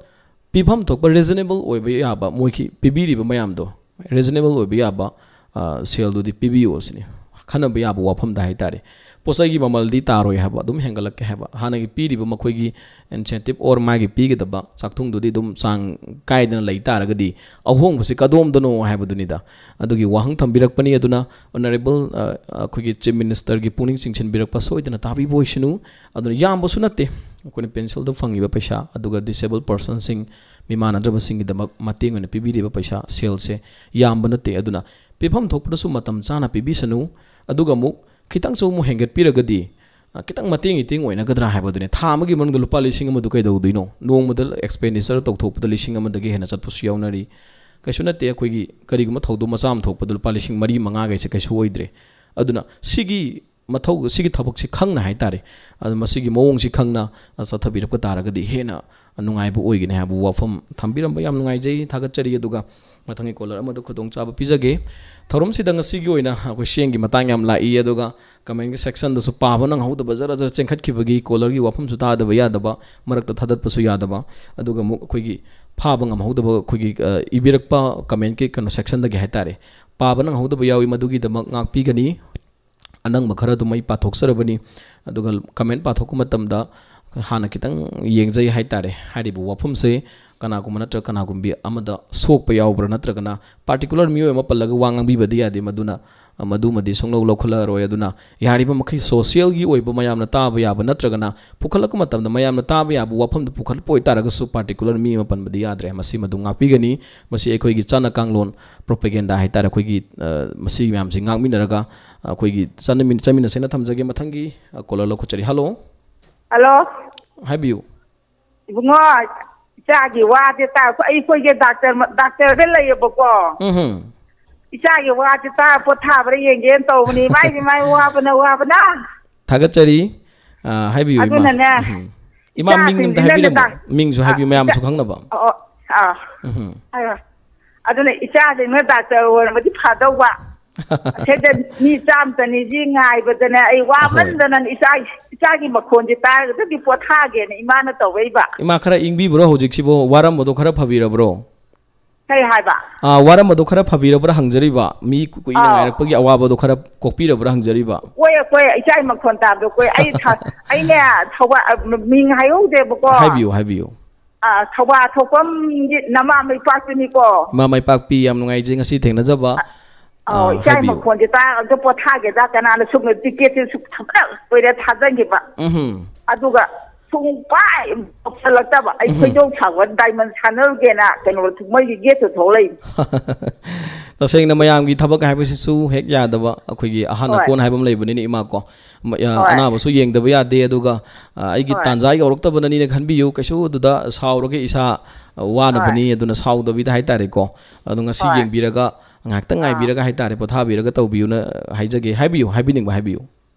ꯄꯤꯐꯝ ꯊꯣꯛꯄ reasonable ꯑꯣꯏꯕ ꯌꯥꯕ, ꯃꯣꯏꯒꯤ ꯄꯤꯕꯤꯔꯤꯕ ꯃꯌꯥꯝꯗꯣ reasonable ꯑꯣꯏꯕ ꯌꯥꯕ, ꯑ, ꯁꯦꯜꯗꯨꯗꯤ ꯄꯤꯕꯤꯌꯨ ꯑꯁꯤꯅꯤ꯫ ꯈꯟꯅꯕ ꯌꯥꯕ ꯋꯥꯐꯝꯗ ꯍꯥꯏꯇꯥꯔꯦ꯫ ꯄꯣꯠ ꯆꯩꯒꯤ ꯃꯃꯜꯗꯤ ꯇꯥꯔꯣꯏ ꯍꯥꯏꯕ, ꯑꯗꯨꯝ ꯍꯦꯟꯒꯠꯂꯛꯀꯦ ꯍꯥꯏꯕ꯫ ꯍꯥꯟꯅꯒꯤ ꯄꯤꯔꯤꯕ ꯃꯈꯣꯏꯒꯤ incentive or ꯃꯥꯒꯤ ꯄꯤꯒꯗꯕ ꯆꯥꯛꯊꯨꯡꯗꯨꯗꯤ ꯑꯗꯨꯝ ꯆꯥꯡ ꯀꯥꯏꯗꯅ ꯂꯩ ꯇꯥꯔꯒꯗꯤ ꯑꯍꯣꯡꯕꯁꯤ ꯀꯗꯣꯝꯗꯅꯣ ꯍꯥꯏꯕꯗꯨꯅꯤꯗ꯫ ꯑꯗꯨꯒꯤ ꯋꯥꯍꯪ ꯊꯝꯕꯤꯔꯛꯄꯅꯤ꯫ ꯑꯗꯨꯅ Honourable, ꯑ, ꯑꯩꯈꯣꯏꯒꯤ Chief Minister ꯒꯤ ꯄꯨꯛꯅꯤꯡ ꯆꯤꯡꯁꯤꯟꯕꯤꯔꯛꯄ ꯁꯣꯏꯗꯅ ꯇꯥꯕꯤꯕ ꯑꯣꯏꯁꯅꯨ꯫ ꯑꯗꯨꯅ ꯌꯥꯝꯕꯁꯨ ꯅꯠꯇꯦ, ꯑꯩꯈꯣꯏꯅ ꯄꯦꯟꯁꯤꯜꯗ ꯐꯪꯉꯤꯕ ꯄꯩꯁꯥ, ꯑꯗꯨꯒ disabled person ꯁꯤꯡ, ꯃꯤꯃꯥꯟꯅꯗ꯭ꯔꯕꯁꯤꯡꯒꯤꯗꯃꯛ ꯃꯇꯦꯡ ꯑꯣꯏꯅ ꯄꯤꯕꯤꯔꯤꯕ ꯄꯩꯁꯥ ꯁꯦꯜꯁꯦ ꯌꯥꯝꯕ ꯅꯠꯇꯦ꯫ ꯑꯗꯨꯅ ꯄꯤꯐꯝ ꯊꯣꯛꯄꯗꯁꯨ ꯃꯇꯝ ꯆꯥꯅ ꯄꯤꯕꯤꯁꯅꯨ꯫ ꯑꯗꯨꯒ ꯑꯃꯨꯛ ꯈꯤꯇꯪꯁꯨ ꯑꯃꯨꯛ ꯍꯦꯟꯒꯠꯄꯤꯔꯒꯗꯤ, ꯑ, ꯈꯤꯇꯪ ꯃꯇꯦꯡ ꯏꯇꯦꯡ ꯑꯣꯏꯅꯒꯗ꯭ꯔꯥ ꯍꯥꯏꯕꯗꯨꯅꯦ꯫ ꯊꯥ ꯑꯃꯒꯤ ꯃꯅꯨꯡꯗ ꯂꯨꯄꯥ ꯂꯤꯁꯤꯡ ꯑꯃꯗꯨ ꯀꯩꯗꯧꯗꯣꯏꯅꯣ? ꯅꯣꯡꯃꯗ expenditure ꯇꯧꯊꯣꯛꯄꯗ ꯂꯤꯁꯤꯡ ꯑꯃꯗꯒꯤ ꯍꯦꯟꯅ ꯆꯠꯄꯁꯨ ꯌꯥꯎꯅꯔꯤ꯫ ꯀꯩꯁꯨ ꯅꯠꯇꯦ, ꯑꯩꯈꯣꯏꯒꯤ ꯀꯔꯤꯒꯨꯝꯕ ꯊꯧꯗꯣꯛ ꯃꯆꯥ ꯑꯃ ꯊꯣꯛꯄꯗ ꯂꯨꯄꯥ ꯂꯤꯁꯤꯡ ꯃꯔꯤ ꯃꯉꯥꯒꯩꯁꯦ ꯀꯩꯁꯨ ꯑꯣꯏꯗ꯭ꯔꯦ꯫ ꯑꯗꯨꯅ ꯁꯤꯒꯤ ꯃꯊꯧ, ꯁꯤꯒꯤ ꯊꯕꯛꯁꯤ ꯈꯪꯅ ꯍꯥꯏꯇꯥꯔꯦ, ꯑꯗꯨ ꯃꯁꯤꯒꯤ ꯃꯑꯣꯡꯁꯤ ꯈꯪꯅ ꯆꯠꯊꯕꯤꯔꯛꯄ ꯇꯥꯔꯒꯗꯤ ꯍꯦꯟꯅ ꯅꯨꯡꯉꯥꯏꯕ ꯑꯣꯏꯒꯅꯤ ꯍꯥꯏꯕ ꯋꯥꯐꯝ ꯊꯝꯕꯤꯔꯝꯕ ꯌꯥꯝ ꯅꯨꯡꯉꯥꯏꯖꯩ, ꯊꯥꯒꯠꯆꯔꯤ꯫ ꯑꯗꯨꯒ ꯃꯊꯪꯒꯤ caller ꯑꯃꯗ ꯈꯨꯗꯣꯡꯆꯥꯕ ꯄꯤꯖꯒꯦ꯫ ꯊꯧꯔꯝꯁꯤꯗ ꯉꯁꯤꯒꯤ ꯑꯣꯏꯅ ꯑꯩꯈꯣꯏ ꯁꯦꯟꯒꯤ ꯃꯇꯥꯡ ꯌꯥꯝ ꯂꯥꯛꯏ, ꯑꯗꯨꯒ comment ꯒꯤ section ꯗꯁꯨ ꯄꯥꯕ ꯅꯪꯍꯧꯗꯕ, ꯖꯔ ꯖꯔ ꯆꯦꯟꯈꯠꯈꯤꯕꯒꯤ caller ꯒꯤ ꯋꯥꯐꯝꯁꯨ ꯇꯥꯗꯕ ꯌꯥꯗꯕ, ꯃꯔꯛꯇ ꯊꯥꯗꯠꯄꯁꯨ ꯌꯥꯗꯕ, ꯑꯗꯨꯒ ꯑꯃꯨꯛ ꯑꯩꯈꯣꯏꯒꯤ ꯐꯥꯕ ꯉꯝꯍꯧꯗꯕ, ꯑꯩꯈꯣꯏꯒꯤ, ꯑ, ꯏꯕꯤꯔꯛꯄ comment ꯀꯤ ꯀꯩꯅꯣ section ꯗꯒꯤ ꯍꯥꯏꯇꯥꯔꯦ, ꯄꯥꯕ ꯅꯪꯍꯧꯗꯕ ꯌꯥꯎꯏ, ꯃꯗꯨꯒꯤꯗꯃꯛ ꯉꯥꯛꯄꯤꯒꯅꯤ꯫ ꯑꯅꯪꯕ ꯈꯔ ꯑꯗꯨꯝ ꯑꯩ ꯄꯥꯊꯣꯛꯆꯔꯕꯅꯤ꯫ ꯑꯗꯨꯒ comment ꯄꯥꯊꯣꯛꯄ ꯃꯇꯝꯗ ꯍꯥꯟꯅ ꯈꯤꯇꯪ ꯌꯦꯡꯖꯩ ꯍꯥꯏꯇꯥꯔꯦ꯫ ꯍꯥꯏꯔꯤꯕ ꯋꯥꯐꯝꯁꯦ ꯀꯅꯥꯒꯨꯝꯕ ꯅꯠꯇ꯭ꯔꯒ ꯀꯅꯥꯒꯨꯝꯕꯤ ꯑꯃꯗ ꯁꯣꯛꯄ ꯌꯥꯎꯕ꯭ꯔꯥ, ꯅꯠꯇ꯭ꯔꯒꯅ particular ꯃꯤꯑꯣꯏ ꯑꯃ ꯄꯜꯂꯒ ꯋꯥ ꯉꯥꯡꯕꯤꯕꯗꯤ ꯌꯥꯗꯦ, ꯃꯗꯨꯅ, ꯑ, ꯃꯗꯨꯃꯗꯤ ꯁꯨꯡꯂꯧ ꯂꯧꯈꯠꯂꯔꯣꯏ꯫ ꯑꯗꯨꯅ ꯌꯥꯔꯤꯕ ꯃꯈꯩ socialꯒꯤ ꯑꯣꯏꯕ, ꯃꯌꯥꯝꯅ ꯇꯥꯕ ꯌꯥꯕ, ꯅꯠꯇ꯭ꯔꯒꯅ ꯄꯨꯈꯠꯂꯛꯄ ꯃꯇꯝꯗ ꯃꯌꯥꯝꯅ ꯇꯥꯕ ꯌꯥꯕ ꯋꯥꯐꯝꯗꯨ ꯄꯨꯈꯠꯄ ꯑꯣꯏꯇꯥꯔꯒꯁꯨ particular ꯃꯤ ꯑꯃ ꯄꯟꯕꯗꯤ ꯌꯥꯗ꯭ꯔꯦ꯫ ꯃꯁꯤꯃ ꯑꯗꯨꯝ ꯉꯥꯛꯄꯤꯒꯅꯤ꯫ ꯃꯁꯤ ꯑꯩꯈꯣꯏꯒꯤ ꯆꯠꯅ ꯀꯥꯡꯂꯣꯟ, propaganda ꯍꯥꯏꯇꯥꯔꯦ, ꯑꯩꯈꯣꯏꯒꯤ, ꯑ, ꯃꯁꯤ ꯃꯌꯥꯝꯁꯤ ꯉꯥꯛꯃꯤꯟꯅꯔꯒ ꯑꯩꯈꯣꯏꯒꯤ ꯆꯠꯅꯃꯤꯟ-, ꯆꯠꯃꯤꯟꯅꯁꯦꯅ ꯊꯝꯖꯒꯦ꯫ ꯃꯊꯪꯒꯤ, ꯑ, caller ꯂꯧꯈꯠꯆꯔꯤ꯫ Hello꯫ Hello꯫ ꯍꯥꯏꯕꯤꯌꯨ꯫ ꯏꯕꯨꯡꯉꯣ, ꯏꯆꯥꯒꯤ ꯋꯥꯁꯦ ꯇꯥ-, ꯑꯩꯈꯣꯏꯒꯤ doctor ꯃ-, doctorꯗ ꯂꯩꯌꯦꯕꯀꯣ꯫ ꯎꯝ ꯍꯨꯝ꯫ ꯏꯆꯥꯒꯤ ꯋꯥꯁꯦ ꯇꯥ ꯄꯣꯊꯥꯕ꯭ꯔꯥ ꯌꯦꯡꯒꯦꯅ ꯇꯧꯕꯅꯤ꯫ ꯏꯃꯥꯏ, ꯏꯃꯥꯏ, ꯋꯥꯕꯅ, ꯋꯥꯕꯅ꯫ ꯊꯥꯒꯠꯆꯔꯤ꯫ ꯑ, ꯍꯥꯏꯕꯤꯌꯨ, ꯏꯃꯥ꯫ ꯑꯗꯨꯅꯅꯦ, ꯎꯝ ꯍꯨꯝ꯫ ꯏꯃꯥ, ꯃꯤꯡ ꯑꯝꯇ ꯏꯆꯥꯁꯤꯡꯁꯤꯅꯅꯦ ꯍꯥꯏꯕꯤꯔꯝꯃꯣ꯫ ꯗꯥꯛ-, ꯃꯤꯡꯁꯨ ꯑ, ꯍꯥꯏꯕꯤꯌꯨ, ꯏꯆꯥ-, ꯃꯌꯥꯝꯁꯨ ꯈꯪꯅꯕ꯫ ꯑꯣ, ꯑꯥ꯫ ꯎꯝ ꯍꯨꯝ꯫ ꯑꯗꯨꯅ ꯏꯆꯥꯁꯤꯡꯅ doctor ꯑꯣꯏꯔꯝꯃꯗꯤ ꯐꯗꯧꯕ꯫ ꯁꯤꯗ ꯃꯤ ꯆꯥꯝ ꯆꯅꯤꯁꯤ ꯉꯥꯏꯕꯗꯅꯦ ꯑꯩ ꯑꯍꯣꯏ꯫ ꯋꯥꯃꯟꯗꯅ ꯏꯆꯥ, ꯏꯆꯥꯒꯤ ꯃꯈꯣꯟꯁꯦ ꯇꯥꯔꯒꯗꯤ ꯄꯣꯊꯥꯒꯦꯅ ꯏꯃꯥꯅ ꯇꯧꯔꯛꯏꯕ꯫ ꯏꯃꯥ, ꯈꯔ ꯏꯪꯕꯤꯕ꯭ꯔꯣ ꯍꯧꯖꯤꯛꯁꯤꯕꯨ? ꯋꯥꯔꯝꯕꯗꯣ ꯈꯔ ꯐꯕꯤꯔꯕ꯭ꯔꯣ? ꯀꯩ ꯍꯥꯏꯕ? ꯑꯥ, ꯋꯥꯔꯝꯕꯗꯣ ꯈꯔ ꯐꯕꯤꯔꯕ꯭ꯔꯥ ꯍꯪꯖꯔꯤꯕ꯫ ꯃꯤ ꯀꯨ-, ꯀꯨꯏꯅ ꯑꯥꯎ꯫ ꯉꯥꯏꯔꯛꯄꯒꯤ ꯑꯋꯥꯕꯗꯣ ꯈꯔ ꯀꯣꯛꯄꯤꯔꯕ꯭ꯔꯥ ꯍꯪꯖꯔꯤꯕ꯫ ꯀꯣꯏ, ꯀꯣꯏ, ꯏꯆꯥꯒꯤ ꯃꯈꯣꯟ ꯇꯥꯕꯗꯣ ꯀꯣꯏ꯫ ꯑꯩ ꯊ-, ꯑꯩꯅꯦ ꯊꯧꯕꯥꯜ, ꯃꯤꯡ ꯍꯥꯏꯍꯧꯗꯦꯕꯀꯣ꯫ ꯍꯥꯏꯕꯤꯌꯨ, ꯍꯥꯏꯕꯤꯌꯨ꯫ ꯑꯥ, ꯊꯧꯕꯥꯜ ꯊꯣꯛꯄꯝꯒꯤ ꯅꯃꯥ ꯃꯩꯄꯥꯛꯇꯨꯅꯤꯀꯣ꯫ ꯏꯃꯥ ꯃꯩꯄꯥꯛꯄꯤ, ꯌꯥꯝ ꯅꯨꯡꯉꯥꯏꯖꯩ ꯉꯁꯤ ꯊꯦꯡꯅꯖꯕ꯫ ꯑꯧ, ꯑꯥ, ꯏꯆꯥꯒꯤ ꯍꯥꯏꯕꯤꯌꯨ꯫ ꯃꯈꯣꯟꯁꯦ ꯇꯥꯔꯒ ꯑꯝꯇ ꯄꯣꯊꯥꯒꯦꯗ, ꯀꯅꯥꯅ ꯁꯨꯝ ꯇꯤꯀꯦꯠꯁꯦ ꯁꯨꯝ ꯊꯝꯕ ꯀꯨꯏꯔꯦ ꯊꯥꯖꯟꯈꯤꯕ꯫ ꯎꯝꯍꯨꯝ꯫ ꯑꯗꯨꯒ ꯁꯨꯡꯄꯥꯏ ꯇꯧꯁꯜꯂꯛꯇꯕ꯫ ꯑꯩ ꯎꯝꯍꯨꯝ꯫ ꯈꯣꯏꯗꯧ ꯁꯥꯎꯒꯠ diamond ꯁꯥꯟꯅꯔꯨꯒꯦꯅ ꯀꯩꯅꯣ ꯃꯣꯏꯒꯤ ꯒꯦꯠꯇꯨ ꯊꯣꯛꯂꯛꯏꯅꯤ꯫ ꯇꯁꯦꯡꯅ ꯃꯌꯥꯝꯒꯤ ꯊꯕꯛ ꯍꯥꯏꯕꯁꯤꯁꯨ ꯍꯦꯛ ꯌꯥꯗꯕ, ꯑꯩꯈꯣꯏꯒꯤ ꯑꯍꯥꯟ ꯍꯣꯏ꯫ ꯑꯀꯣꯟ ꯍꯥꯏꯕ ꯑꯃ ꯂꯩꯕꯅꯤꯅ, ꯏꯃꯥ ꯀꯣ꯫ ꯃ-, ꯑ, ꯍꯣꯏ꯫ ꯑꯅꯥꯕꯁꯨ ꯌꯦꯡꯗꯕ ꯌꯥꯗꯦ, ꯑꯗꯨꯒ, ꯑ, ꯑꯩꯒꯤ ꯍꯣꯏ꯫ ꯇꯥꯟꯖꯥ ꯌꯧꯔꯛꯇꯕꯅꯅꯤꯅ ꯈꯟꯕꯤꯌꯨ, ꯀꯩꯁꯨ ꯑꯗꯨꯗ ꯁꯥꯎꯔꯒ ꯏꯁꯥ, ꯑ, ꯋꯥꯅꯕꯅꯤ, ꯍꯣꯏ꯫ ꯑꯗꯨꯅ ꯁꯥꯎꯗꯕꯤꯗ ꯍꯥꯏꯇꯥꯔꯦꯀꯣ꯫ ꯑꯗꯣ ꯉꯁꯤ ꯍꯣꯏ꯫ ꯌꯦꯡꯕꯤꯔꯒ, ꯉꯥꯏꯍꯥꯛꯇꯪ ꯑꯥ꯫ ꯉꯥꯏꯕꯤꯔꯒ ꯍꯥꯏꯇꯥꯔꯦ, ꯄꯣꯊꯥꯕꯤꯔꯒ ꯇꯧꯕꯤꯌꯨꯅ ꯍꯥꯏꯖꯒꯦ꯫ ꯍꯥꯏꯕꯤꯌꯨ, ꯍꯥꯏꯕꯤꯅꯤꯡꯕ ꯍꯥꯏꯕꯤꯌꯨ꯫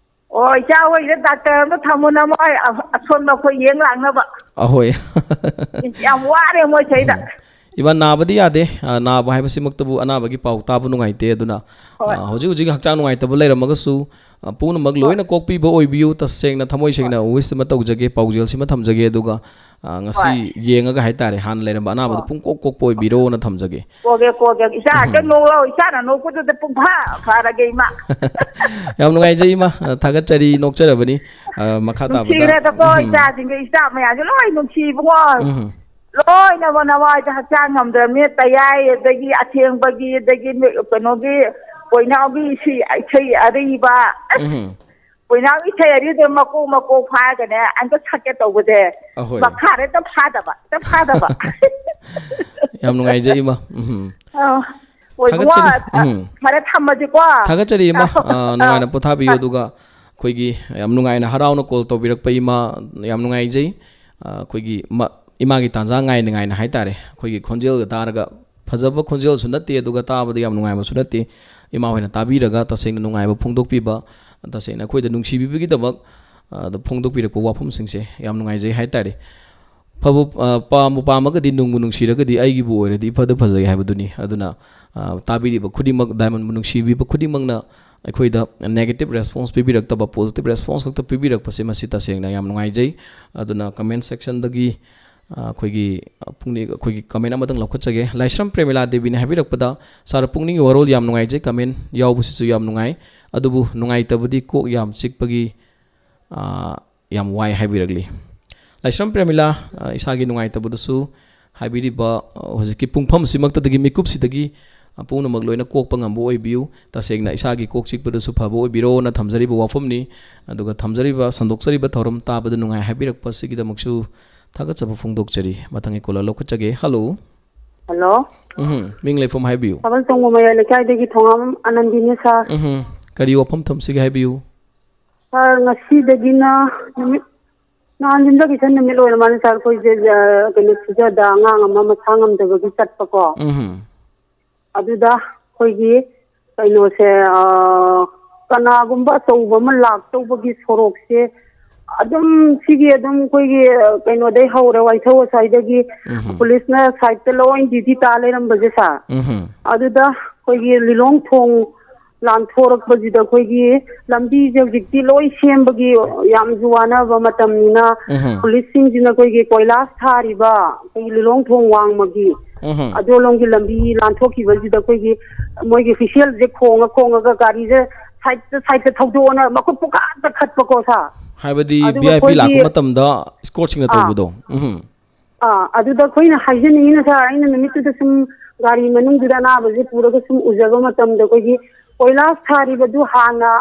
ꯑꯣ, ꯏꯆꯥ ꯍꯣꯏꯗ doctor ꯑꯃ ꯊꯝꯃꯨ, ꯅꯃꯣꯏ ꯑ-, ꯑꯁꯣꯟꯕ ꯑꯩꯈꯣꯏ ꯌꯦꯡ ꯂꯥꯛꯅꯕ꯫ ꯑꯍꯣꯏ꯫ ꯌꯥꯝ ꯋꯥꯔꯦ ꯃꯣꯏ ꯁꯩꯗ꯫ ꯎꯝ꯫ ꯏꯃꯥ, ꯅꯥꯕꯗꯤ ꯌꯥꯗꯦ꯫ ꯑ, ꯅꯥꯕ ꯍꯥꯏꯕꯁꯤꯃꯛꯇꯕꯨ ꯑꯅꯥꯕꯒꯤ ꯄꯥꯎ ꯇꯥꯕ ꯅꯨꯡꯉꯥꯏꯇꯦ꯫ ꯑꯗꯨꯅ, ꯍꯣꯏ꯫ ꯑ, ꯍꯧꯖꯤꯛ ꯍꯧꯖꯤꯛ ꯍꯛꯆꯥꯡ ꯅꯨꯡꯉꯥꯏꯇꯕ ꯂꯩꯔꯝꯃꯒꯁꯨ, ꯑ, ꯄꯨꯝꯅꯃꯛ ꯍꯣꯏ꯫ ꯂꯣꯏꯅ ꯀꯣꯛꯄꯤꯕ ꯑꯣꯏꯕꯤꯌꯨ꯫ ꯇꯁꯦꯡꯅ ꯊꯃꯣꯏ ꯍꯣꯏ꯫ ꯁꯦꯡꯅ wish ꯑꯃ ꯇꯧꯖꯒꯦ, ꯄꯥꯎꯖꯦꯜꯁꯤꯃ ꯊꯝꯖꯒꯦ꯫ ꯑꯗꯨꯒ, ꯑ, ꯉꯁꯤ ꯍꯣꯏ꯫ ꯌꯦꯡꯉꯒ ꯍꯥꯏꯇꯥꯔꯦ, ꯍꯥꯟꯅ ꯂꯩꯔꯝꯕ ꯑꯅꯥꯕꯗꯣ ꯍꯣꯏ꯫ ꯄꯨꯡꯀꯣꯛ ꯀꯣꯛꯄ ꯑꯣꯏꯕꯤꯔꯣꯅ ꯊꯝꯖꯒꯦ꯫ ꯀꯣꯛꯒꯦ, ꯀꯣꯛꯒꯦ꯫ ꯏꯆꯥ ꯍꯦꯛꯇ ꯎꯝ꯫ ꯅꯣꯛꯂꯛꯑꯣ꯫ ꯏꯆꯥꯅ ꯅꯣꯛꯄꯗꯨꯗ ꯄꯨꯡꯐꯥ ꯐꯥꯔꯒꯦ, ꯏꯃꯥ꯫ ꯌꯥꯝ ꯅꯨꯡꯉꯥꯏꯖꯩ, ꯏꯃꯥ꯫ ꯑ, ꯊꯥꯒꯠꯆꯔꯤ, ꯅꯣꯛꯆꯔꯕꯅꯤ꯫ ꯑ, ꯃꯈꯥ ꯇꯥꯕꯗ꯫ ꯅꯨꯡꯁꯤꯈ꯭ꯔꯦꯗꯀꯣ, ꯎꯝ꯫ ꯏꯆꯥꯁꯤꯡꯒ ꯏꯆꯥ ꯃꯌꯥꯝꯁꯦ ꯂꯣꯏ ꯅꯨꯡꯁꯤ, ꯏꯕꯨꯡꯉꯣ꯫ ꯎꯝ꯫ ꯂꯣꯏꯅꯃꯛ ꯅꯋꯥꯏꯗ ꯍꯛꯆꯥꯡ ꯉꯝꯗ꯭ꯔꯕꯅꯤ꯫ ꯇꯌꯥꯏ, ꯑꯗꯒꯤ ꯑꯊꯦꯡꯕꯒꯤ, ꯑꯗꯒꯤ ꯃꯤ-, ꯀꯩꯅꯣꯒꯤ, ꯀꯣꯏꯅꯥꯎꯒꯤ ꯏꯁꯩ, ꯏꯁꯩ ꯑꯔꯤꯕ꯫ ꯑꯁ, ꯎꯝ꯫ ꯀꯣꯏꯅꯥꯎ ꯏꯁꯩ ꯑꯔꯤꯕ ꯃꯀꯣꯛ ꯃꯀꯣꯛ ꯐꯥꯔꯒꯅꯦ, ꯑꯝꯇ ꯁꯛꯀꯦ ꯇꯧꯕꯁꯦ, ꯑꯍꯣꯏ꯫ ꯃꯈꯥꯗ ꯍꯦꯛꯇ ꯐꯥꯗꯕ, ꯍꯦꯛꯇ ꯐꯥꯗꯕ꯫ ꯌꯥꯝ ꯅꯨꯡꯉꯥꯏꯖꯩ, ꯏꯃꯥ꯫ ꯎꯝ꯫ ꯑ, ꯍꯣꯏ, ꯊꯥꯒꯠꯆꯔꯤ꯫ ꯏꯕꯨꯡꯉꯣ, ꯑ, ꯎꯝ꯫ ꯐꯔꯦ, ꯊꯝꯃꯁꯤꯀꯣ꯫ ꯊꯥꯒꯠꯆꯔꯤ, ꯏꯃꯥ꯫ ꯑ, ꯑ, ꯅꯨꯡꯉꯥꯏꯅ ꯄꯣꯊꯥꯕꯤꯌꯨ, ꯑ꯫ ꯑꯗꯨꯒ ꯑꯩꯈꯣꯏꯒꯤ ꯌꯥꯝ ꯅꯨꯡꯉꯥꯏꯅ, ꯍꯔꯥꯎꯅ call ꯇꯧꯕꯤꯔꯛꯄ ꯏꯃꯥ, ꯌꯥꯝ ꯅꯨꯡꯉꯥꯏꯖꯩ꯫ ꯑ, ꯑꯩꯈꯣꯏꯒꯤ ꯃ-, ꯏꯃꯥꯒꯤ ꯇꯥꯟꯖꯥ ꯉꯥꯏꯅ ꯉꯥꯏꯅ ꯍꯥꯏꯇꯥꯔꯦ, ꯑꯩꯈꯣꯏꯒꯤ ꯈꯣꯟꯖꯦꯜꯒ ꯇꯥꯔꯒ, ꯐꯖꯕ ꯈꯣꯟꯖꯦꯜꯁꯨ ꯅꯠꯇꯦ, ꯑꯗꯨꯒ ꯇꯥꯕꯗ ꯌꯥꯝ ꯅꯨꯡꯉꯥꯏꯕꯁꯨ ꯅꯠꯇꯦ꯫ ꯏꯃꯥ ꯍꯣꯏꯅ ꯇꯥꯕꯤꯔꯒ ꯇꯁꯦꯡꯅ ꯅꯨꯡꯉꯥꯏꯕ ꯐꯣꯡꯗꯣꯛꯄꯤꯕ, ꯇꯁꯦꯡꯅ ꯑꯩꯈꯣꯏꯗ ꯅꯨꯡꯁꯤꯕꯤꯕꯒꯤꯗꯃꯛ, ꯑ, ꯐꯣꯡꯗꯣꯛꯄꯤꯔꯛꯄ ꯋꯥꯐꯝꯁꯤꯡꯁꯦ ꯌꯥꯝ ꯅꯨꯡꯉꯥꯏꯖꯩ ꯍꯥꯏꯇꯥꯔꯦ꯫ ꯐꯕꯨ, ꯑ, ꯄꯥꯝꯕꯨ ꯄꯥꯝꯃꯒꯗꯤ, ꯅꯨꯡꯕꯨ ꯅꯨꯡꯁꯤꯔꯒꯗꯤ, ꯑꯩꯒꯤꯕꯨ ꯑꯣꯏꯔꯗꯤ ꯏꯐꯗ ꯐꯖꯩ ꯍꯥꯏꯕꯗꯨꯅꯤ꯫ ꯑꯗꯨꯅ, ꯑ, ꯇꯥꯕꯤꯔꯤꯕ ꯈꯨꯗꯤꯡꯃꯛ, Diamondꯕꯨ ꯅꯨꯡꯁꯤꯕꯤꯕ ꯈꯨꯗꯤꯡꯃꯛꯅ ꯑꯩꯈꯣꯏꯗ negative response ꯄꯤꯕꯤꯔꯛꯇꯕ, positive response ꯈꯛꯇ ꯄꯤꯕꯤꯔꯛꯄꯁꯦ, ꯃꯁꯤ ꯇꯁꯦꯡꯅ ꯌꯥꯝ ꯅꯨꯡꯉꯥꯏꯖꯩ꯫ ꯑꯗꯨꯅ comment sectionꯗꯒꯤ, ꯑ, ꯑꯩꯈꯣꯏꯒꯤ, ꯑ, ꯄꯨꯛꯅꯤꯡ, ꯑꯩꯈꯣꯏꯒꯤ comment ꯑꯃꯇꯪ ꯂꯧꯈꯠꯆꯒꯦ꯫ ꯂꯥꯏꯁ꯭ꯔꯝ ꯄ꯭ꯔꯦꯃꯤꯂꯥ ꯗꯦꯕꯤꯅ ꯍꯥꯏꯕꯤꯔꯛꯄꯗ, "ꯁꯥꯔ, ꯄꯨꯛꯅꯤꯡꯒꯤ ꯋꯥꯔꯣꯜ ꯌꯥꯝ ꯅꯨꯡꯉꯥꯏꯖꯩ, comment ꯌꯥꯎꯕꯁꯤꯁꯨ ꯌꯥꯝ ꯅꯨꯡꯉꯥꯏ, ꯑꯗꯨꯕꯨ ꯅꯨꯡꯉꯥꯏꯇꯕꯗꯤ ꯀꯣꯛ ꯌꯥꯝ ꯆꯤꯛꯄꯒꯤ, ꯑ, ꯌꯥꯝ ꯋꯥꯏ" ꯍꯥꯏꯕꯤꯔꯛꯂꯤ꯫ ꯂꯥꯏꯁ꯭ꯔꯝ ꯄ꯭ꯔꯦꯃꯤꯂꯥ, ꯑ, ꯏꯁꯥꯒꯤ ꯅꯨꯡꯉꯥꯏꯇꯕꯗꯨꯁꯨ ꯍꯥꯏꯕꯤꯔꯤꯕ, ꯑ, ꯍꯧꯖꯤꯛꯀꯤ ꯄꯨꯡꯐꯝꯁꯤꯃꯛꯇꯗꯒꯤ, ꯃꯤꯀꯨꯞꯁꯤꯗꯒꯤ, ꯑ, ꯄꯨꯝꯅꯃꯛ ꯂꯣꯏꯅ ꯀꯣꯛꯄ ꯉꯝꯕ ꯑꯣꯏꯕꯤꯌꯨ꯫ ꯇꯁꯦꯡꯅ ꯏꯁꯥꯒꯤ ꯀꯣꯛ ꯆꯤꯛꯄꯗꯁꯨ ꯐꯕ ꯑꯣꯏꯕꯤꯔꯣꯅ ꯊꯝꯖꯔꯤꯕ ꯋꯥꯐꯝꯅꯤ꯫ ꯑꯗꯨꯒ ꯊꯝꯖꯔꯤꯕ, ꯁꯟꯗꯣꯛꯆꯔꯤꯕ ꯊꯧꯔꯝ ꯇꯥꯕꯗ ꯅꯨꯡꯉꯥꯏ ꯍꯥꯏꯕꯤꯔꯛꯄ ꯑꯁꯤꯒꯤꯗꯃꯛꯁꯨ ꯊꯥꯒꯠꯆꯕ ꯐꯣꯡꯗꯣꯛꯆꯔꯤ꯫ ꯃꯊꯪꯒꯤ caller ꯂꯧꯈꯠꯆꯒꯦ꯫ Hello꯫ Hello꯫ ꯎꯝ, ꯃꯤꯡ ꯂꯩꯐꯝ ꯍꯥꯏꯕꯤꯌꯨ꯫ ꯊꯥꯕꯜ ꯆꯣꯡꯕ ꯃꯌꯥꯏ ꯂꯩꯀꯥꯏꯗꯒꯤ ꯊꯣꯉꯥꯝ ꯑꯅꯟꯗꯤꯅꯤ, ꯁꯥꯔ꯫ ꯎꯝ, ꯀꯔꯤ ꯋꯥꯐꯝ ꯊꯝꯁꯤꯒꯦ ꯍꯥꯏꯕꯤꯌꯨ꯫ ꯁꯥꯔ, ꯉꯁꯤꯗꯒꯤꯅ ꯅꯨꯃꯤꯠ, ꯅꯍꯥꯟ ꯌꯨꯝꯖꯀꯩꯁ ꯅꯨꯃꯤꯠ ꯑꯣꯏꯔ ꯃꯥꯜꯂꯦ, ꯁꯥꯔ꯫ ꯑꯩꯈꯣꯏꯁꯦ, ꯑ, ꯀꯩꯅꯣ, ꯁꯤꯖꯗ ꯑꯉꯥꯡ ꯑꯃ ꯃꯁꯥ ꯉꯝꯗꯕꯒꯤ ꯆꯠꯄꯀꯣ꯫ ꯎꯝ꯫ ꯑꯗꯨꯗ ꯑꯩꯈꯣꯏꯒꯤ ꯀꯩꯅꯣꯁꯦ, ꯑ, ꯀꯅꯥꯒꯨꯝꯕ ꯑꯆꯧꯕ ꯑꯃ ꯂꯥꯛꯇꯧꯕꯒꯤ ꯁꯣꯔꯣꯛꯁꯦ ꯑꯗꯨꯝ ꯁꯤꯒꯤ ꯑꯗꯨꯝ ꯑꯩꯈꯣꯏꯒꯤ, ꯑ, ꯀꯩꯅꯣꯗꯩ ꯍꯧꯔꯦ, ꯋꯥꯏꯊꯧ ꯑꯁ꯭ꯋꯥꯏꯗꯒꯤ ꯎꯝ꯫ ꯄꯨꯂꯤꯁꯅ ꯁꯥꯏꯗꯇ ꯂꯣꯏ duty ꯇꯥ ꯂꯩꯔꯝꯕꯁꯦ, ꯁꯥꯔ꯫ ꯎꯝ꯫ ꯑꯗꯨꯗ ꯑꯩꯈꯣꯏꯒꯤ ꯂꯤꯂꯣꯡ ꯊꯣꯡ ꯂꯥꯟꯊꯣꯔꯛꯄꯁꯤꯗ ꯑꯩꯈꯣꯏꯒꯤ ꯂꯝꯕꯤꯁꯦ ꯍꯧꯖꯤꯛꯇꯤ ꯂꯣꯏ ꯁꯦꯝꯕꯒꯤ ꯌꯥꯝꯁꯨ ꯋꯥꯅꯕ ꯃꯇꯝꯅꯤꯅ, ꯎꯝꯍꯨꯝ꯫ ꯄꯨꯂꯤꯁꯁꯤꯡꯁꯤꯅ ꯑꯩꯈꯣꯏꯒꯤ ꯀꯣꯏꯂꯥꯁ ꯊꯥꯔꯤꯕ ꯑꯩꯈꯣꯏꯒꯤ ꯂꯤꯂꯣꯡ ꯊꯣꯡ ꯋꯥꯡꯃꯒꯤ ꯎꯝꯍꯨꯝ꯫ ꯑꯗꯣꯂꯣꯝꯒꯤ ꯂꯝꯕꯤ ꯂꯥꯟꯊꯣꯛꯈꯤꯕꯁꯤꯗ ꯑꯩꯈꯣꯏꯒꯤ ꯃꯣꯏꯒꯤ ꯍꯨꯏꯁꯦꯜꯁꯦ ꯈꯣꯡꯉ ꯈꯣꯡꯉꯒ ꯒꯥꯔꯤꯁꯦ ꯁꯥꯏꯠꯇ ꯁꯥꯏꯠꯇ ꯊꯧꯗꯣꯛꯑꯅ ꯃꯈꯨꯠ ꯄꯨꯡꯀꯥꯠꯇ ꯈꯠꯄꯀꯣ, ꯁꯥꯔ꯫ ꯍꯥꯏꯕꯗꯤ ꯑꯗꯨꯒ V I P ꯑꯩꯈꯣꯏꯒꯤ ꯂꯥꯛꯄ ꯃꯇꯝꯗ escortꯁꯤꯡꯅ ꯑꯥ꯫ ꯇꯧꯕꯗꯣ꯫ ꯎꯝꯍꯨꯝ꯫ ꯑꯥ, ꯑꯗꯨꯗ ꯑꯩꯈꯣꯏꯅ ꯍꯥꯏꯖꯅꯤꯡꯉꯤꯅ, ꯁꯥꯔ, ꯑꯩꯅ ꯅꯨꯃꯤꯠꯇꯨꯗ ꯁꯨꯝ ꯒꯥꯔꯤ ꯃꯅꯨꯡꯗꯨꯗ ꯑꯅꯥꯕꯁꯦ ꯄꯨꯔꯒ ꯁꯨꯝ ꯎꯖꯕ ꯃꯇꯝꯗ, ꯑꯩꯈꯣꯏꯒꯤ ꯀꯣꯏꯂꯥꯁ ꯊꯥꯔꯤꯕꯗꯨ ꯍꯥꯟꯅ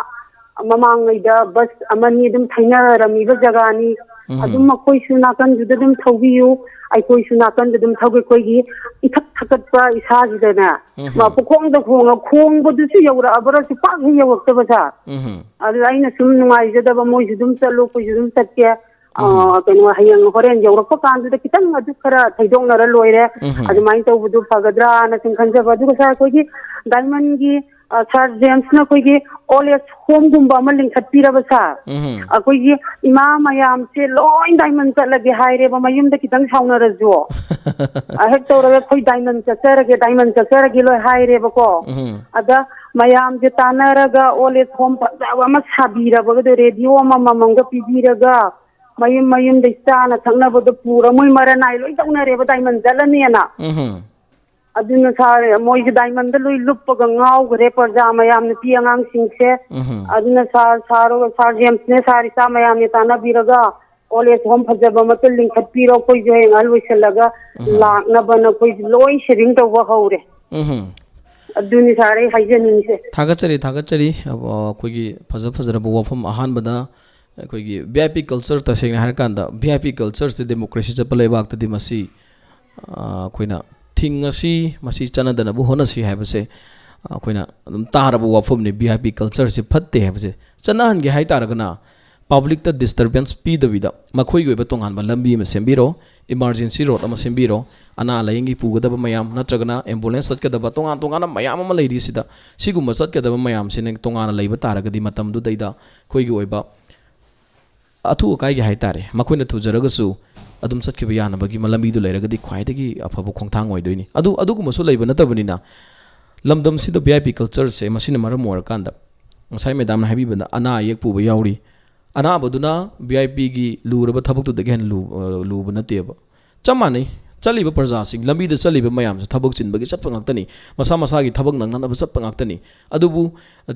ꯃꯃꯥꯡꯉꯩꯗ ꯕꯁ ꯑꯃꯅꯤ ꯑꯗꯨꯝ ꯊꯩꯅꯔꯝꯃꯤꯕ ꯖꯒꯥꯅꯤ꯫ ꯎꯝ꯫ ꯑꯗꯨꯝ ꯃꯈꯣꯏꯁꯨ ꯅꯥꯀꯟꯗꯨꯗ ꯑꯗꯨꯝ ꯊꯧꯕꯤꯌꯨ, ꯑꯩꯈꯣꯏꯁꯨ ꯅꯥꯀꯟꯗ ꯑꯗꯨꯝ ꯊꯧꯒꯦ꯫ ꯑꯩꯈꯣꯏꯒꯤ ꯏꯊꯛ ꯊꯛꯀꯠꯄ ꯏꯁꯥꯁꯤꯗꯅꯦ, ꯎꯝ꯫ ꯃꯥ ꯄꯨꯈꯣꯡꯗ ꯈꯣꯡꯉ, ꯈꯣꯡꯕꯗꯨꯁꯨ ꯌꯧꯔꯛꯑꯕ꯭ꯔꯁꯨ ꯄꯥꯛ ꯍꯦꯛ ꯌꯧꯔꯛꯇꯕ, ꯁꯥꯔ꯫ ꯎꯝ꯫ ꯑꯗꯨꯗ ꯑꯩꯅ ꯁꯨꯝ ꯅꯨꯡꯉꯥꯏꯖꯗꯕ, ꯃꯣꯏꯁꯨ ꯑꯗꯨꯝ ꯆꯠꯂꯨ, ꯑꯩꯈꯣꯏꯁꯨ ꯑꯗꯨꯝ ꯆꯠꯀꯦ꯫ ꯑ, ꯎꯝ꯫ ꯀꯩꯅꯣ, ꯍꯌꯦꯡ ꯍꯣꯔꯦꯟ ꯌꯧꯔꯛꯄ ꯀꯥꯟꯗꯨꯗ ꯈꯤꯇꯪ ꯑꯗꯨ ꯈꯔ ꯊꯩꯗꯣꯛꯅꯔ ꯂꯣꯏꯔꯦ꯫ ꯎꯝ꯫ ꯑꯗꯨꯃꯥꯏꯅ ꯇꯧꯕꯗꯨ ꯐꯒꯗ꯭ꯔꯥꯅ ꯁꯨꯝ ꯈꯟꯖꯕ꯫ ꯑꯗꯨꯒ, ꯁꯥꯔ, ꯑꯩꯈꯣꯏꯒꯤ ꯗꯥꯏꯃꯟꯒꯤ, ꯑ, ꯁꯥꯔ ꯖꯦꯝꯁꯅ ꯑꯩꯈꯣꯏꯒꯤ ꯑꯣꯜ ꯑꯦꯖ ꯍꯣꯝꯒꯨꯝꯕ ꯑꯃ ꯂꯤꯡꯈꯠꯄꯤꯔꯕ, ꯁꯥꯔ? ꯎꯝ꯫ ꯑꯩꯈꯣꯏꯒꯤ ꯏꯃꯥ ꯃꯌꯥꯝꯁꯦ ꯂꯣꯏ ꯗꯥꯏꯃꯟ ꯆꯠꯂꯒꯦ ꯍꯥꯏꯔꯦꯕ, ꯃꯌꯨꯝꯗ ꯈꯤꯇꯪ ꯁꯥꯎꯅꯔꯁꯨ꯫ ꯑ, ꯍꯦꯛ ꯇꯧꯔꯒ, "ꯑꯩꯈꯣꯏ ꯗꯥꯏꯃꯟ ꯆꯠꯆꯔꯒꯦ, ꯗꯥꯏꯃꯟ ꯆꯠꯆꯔꯒꯦ" ꯂꯣꯏ ꯍꯥꯏꯔꯦꯕꯀꯣ꯫ ꯎꯝ꯫ ꯑꯗ ꯃꯌꯥꯝꯁꯦ ꯇꯥꯟꯅꯔꯒ ꯑꯣꯜ ꯑꯦꯖ ꯍꯣꯝ ꯐꯖꯕ ꯑꯃ ꯁꯥꯕꯤꯔꯕꯒꯗꯣ, ꯔꯦꯗꯤꯑꯣ ꯑꯃꯃꯝꯒ ꯄꯤꯕꯤꯔꯒ, ꯃꯌꯨꯝ ꯃꯌꯨꯝꯗ ꯆꯥꯅ ꯊꯛꯅꯕꯗꯣ ꯄꯨꯔ, ꯃꯣꯏ ꯃꯔꯟ ꯅꯥꯏ ꯂꯣꯏ ꯇꯧꯅꯔꯦꯕ, ꯗꯥꯏꯃꯟ ꯆꯠꯂꯅꯦꯅ꯫ ꯎꯝ꯫ ꯑꯗꯨꯅ, ꯁꯥꯔ, ꯃꯣꯏꯁꯦ ꯗꯥꯏꯃꯟꯗ ꯂꯣꯏ ꯂꯨꯞꯄꯒ ꯉꯥꯎꯈ꯭ꯔꯦ, ꯄ꯭ꯔꯖꯥ ꯃꯌꯥꯝ, ꯅꯨꯄꯤ ꯑꯉꯥꯡꯁꯤꯡꯁꯦ꯫ ꯎꯝ꯫ ꯑꯗꯨꯅ, ꯁꯥꯔ, ꯁꯥꯔ, ꯁꯥꯔ ꯖꯦꯝꯁꯅꯦ, ꯁꯥꯔ ꯏꯆꯥ ꯃꯌꯥꯝꯅꯦ ꯇꯥꯟꯅꯕꯤꯔꯒ ꯑꯣꯜ ꯑꯦꯖ ꯍꯣꯝ ꯐꯖꯕ ꯑꯃꯇ ꯂꯤꯡꯈꯠꯄꯤꯔꯣ, ꯑꯩꯈꯣꯏꯁꯨ ꯍꯌꯦꯡ ꯑꯍꯜ ꯑꯣꯏꯁꯜꯂꯒ ꯎꯝ꯫ ꯂꯥꯛꯅꯕꯅ ꯑꯩꯈꯣꯏꯁꯨ ꯂꯣꯏ ꯁꯦꯚꯤꯡ ꯇꯧꯕ ꯍꯧꯔꯦ꯫ ꯎꯝ꯫ ꯑꯗꯨꯅꯤ, ꯁꯥꯔ, ꯑꯩ ꯍꯥꯏꯖꯅꯤꯡꯉꯤꯁꯦ꯫ ꯊꯥꯒꯠꯆꯔꯤ, ꯊꯥꯒꯠꯆꯔꯤ꯫ ꯑ, ꯑꯩꯈꯣꯏꯒꯤ ꯐꯖ ꯐꯖꯔꯕ ꯋꯥꯐꯝ, ꯑꯍꯥꯟꯕꯗ ꯑꯩꯈꯣꯏꯒꯤ ꯚꯤ ꯑꯥꯏ ꯄꯤ ꯀꯜꯆꯔ, ꯇꯁꯦꯡꯅ ꯍꯥꯏꯔꯀꯥꯟꯗ, ꯚꯤ ꯑꯥꯏ ꯄꯤ ꯀꯜꯆꯔꯁꯦ ꯗꯦꯃꯣꯀ꯭ꯔꯦꯁꯤ ꯆꯠꯄ ꯂꯩꯕꯥꯛꯇꯗꯤ ꯃꯁꯤ, ꯑ, ꯑꯩꯈꯣꯏꯅ ꯊꯤꯡꯉꯁꯤ, ꯃꯁꯤ ꯆꯠꯅꯗꯅꯕ ꯍꯣꯠꯅꯁꯤ ꯍꯥꯏꯕꯁꯦ, ꯑ, ꯑꯩꯈꯣꯏꯅ ꯑꯗꯨꯝ ꯇꯥꯔꯕ ꯋꯥꯐꯝꯅꯤ꯫ ꯚꯤ ꯑꯥꯏ ꯄꯤ ꯀꯜꯆꯔꯁꯤ ꯐꯠꯇꯦ ꯍꯥꯏꯕꯁꯦ ꯆꯠꯅꯍꯟꯒꯦ ꯍꯥꯏ ꯇꯥꯔꯒꯅ, ꯄꯕ꯭ꯂꯤꯛꯇ ꯗꯤꯁꯇꯔꯕꯦꯟꯁ ꯄꯤꯗꯕꯤꯗ ꯃꯈꯣꯏꯒꯤ ꯑꯣꯏꯕ ꯇꯣꯉꯥꯟꯕ ꯂꯝꯕꯤ ꯑꯃ ꯁꯦꯝꯕꯤꯔꯣ, ꯏꯃꯥꯔꯖꯦꯟꯁꯤ ꯔꯣꯗ ꯑꯃ ꯁꯦꯝꯕꯤꯔꯣ, ꯑꯅꯥ ꯂꯥꯌꯦꯡꯒꯤ ꯄꯨꯒꯗꯕ ꯃꯌꯥꯝ, ꯅꯠꯇ꯭ꯔꯒꯅ ꯑꯦꯝꯕꯨꯂꯦꯟꯁ ꯆꯠꯀꯗꯕ ꯇꯣꯉꯥꯟ ꯇꯣꯉꯥꯟꯕ ꯃꯌꯥꯝ ꯑꯃ ꯂꯩꯔꯤꯁꯤꯗ, ꯁꯤꯒꯨꯝꯕ ꯆꯠꯀꯗꯕ ꯃꯌꯥꯝꯁꯤꯅ ꯇꯣꯉꯥꯟꯅ ꯂꯩꯕ ꯇꯥꯔꯒꯗꯤ, ꯃꯇꯝꯗꯨꯗꯩꯗ ꯑꯩꯈꯣꯏꯒꯤ ꯑꯣꯏꯕ ꯑꯊꯨ ꯑꯀꯥꯏꯒꯤ ꯍꯥꯏ ꯇꯥꯔꯦ, ꯃꯈꯣꯏꯅ ꯊꯨꯖꯔꯒꯁꯨ ꯑꯗꯨꯝ ꯆꯠꯈꯤꯕ ꯌꯥꯅꯕꯒꯤ ꯂꯝꯕꯤꯗꯨ ꯂꯩꯔꯒꯗꯤ ꯈ꯭ꯋꯥꯏꯗꯒꯤ ꯑꯐꯕ ꯈꯣꯡꯊꯥꯡ ꯑꯣꯏꯗꯣꯏꯅꯤ꯫ ꯑꯗꯨ, ꯑꯗꯨꯒꯨꯝꯕꯁꯨ ꯂꯩꯕ ꯅꯠꯇꯕꯅꯤꯅ, ꯂꯝꯗꯝꯁꯤꯗ ꯚꯤ ꯑꯥꯏ ꯄꯤ ꯀꯜꯆꯔꯁꯦ, ꯃꯁꯤꯅ ꯃꯔꯝ ꯑꯣꯏꯔꯀꯥꯟꯗ, ꯉꯁꯥꯏ ꯃꯦꯗꯥꯝꯅ ꯍꯥꯏꯕꯤꯕꯗ, ꯑꯅꯥ ꯑꯌꯦꯛ ꯄꯨꯕ ꯌꯥꯎꯔꯤ꯫ ꯑꯅꯥꯕꯗꯨꯅ ꯚꯤ ꯑꯥꯏ ꯄꯤꯒꯤ ꯂꯨꯔꯕ ꯊꯕꯛꯇꯨꯗꯒꯤ ꯍꯦꯟꯅ ꯂꯨ-, ꯑ, ꯂꯨꯕ ꯅꯠꯇꯦꯕ꯫ ꯆꯞ ꯃꯥꯟꯅꯩ꯫ ꯆꯠꯂꯤꯕ ꯄ꯭ꯔꯖꯥꯁꯤꯡ, ꯂꯝꯕꯤꯗ ꯆꯠꯂꯤꯕ ꯃꯌꯥꯝꯁꯦ ꯊꯕꯛ ꯆꯤꯟꯕꯒꯤ ꯆꯠꯄ ꯉꯥꯛꯇꯅꯤ꯫ ꯃꯁꯥ ꯃꯁꯥꯒꯤ ꯊꯕꯛ ꯅꯪꯅꯅꯕ ꯆꯠꯄ ꯉꯥꯛꯇꯅꯤ꯫ ꯑꯗꯨꯕꯨ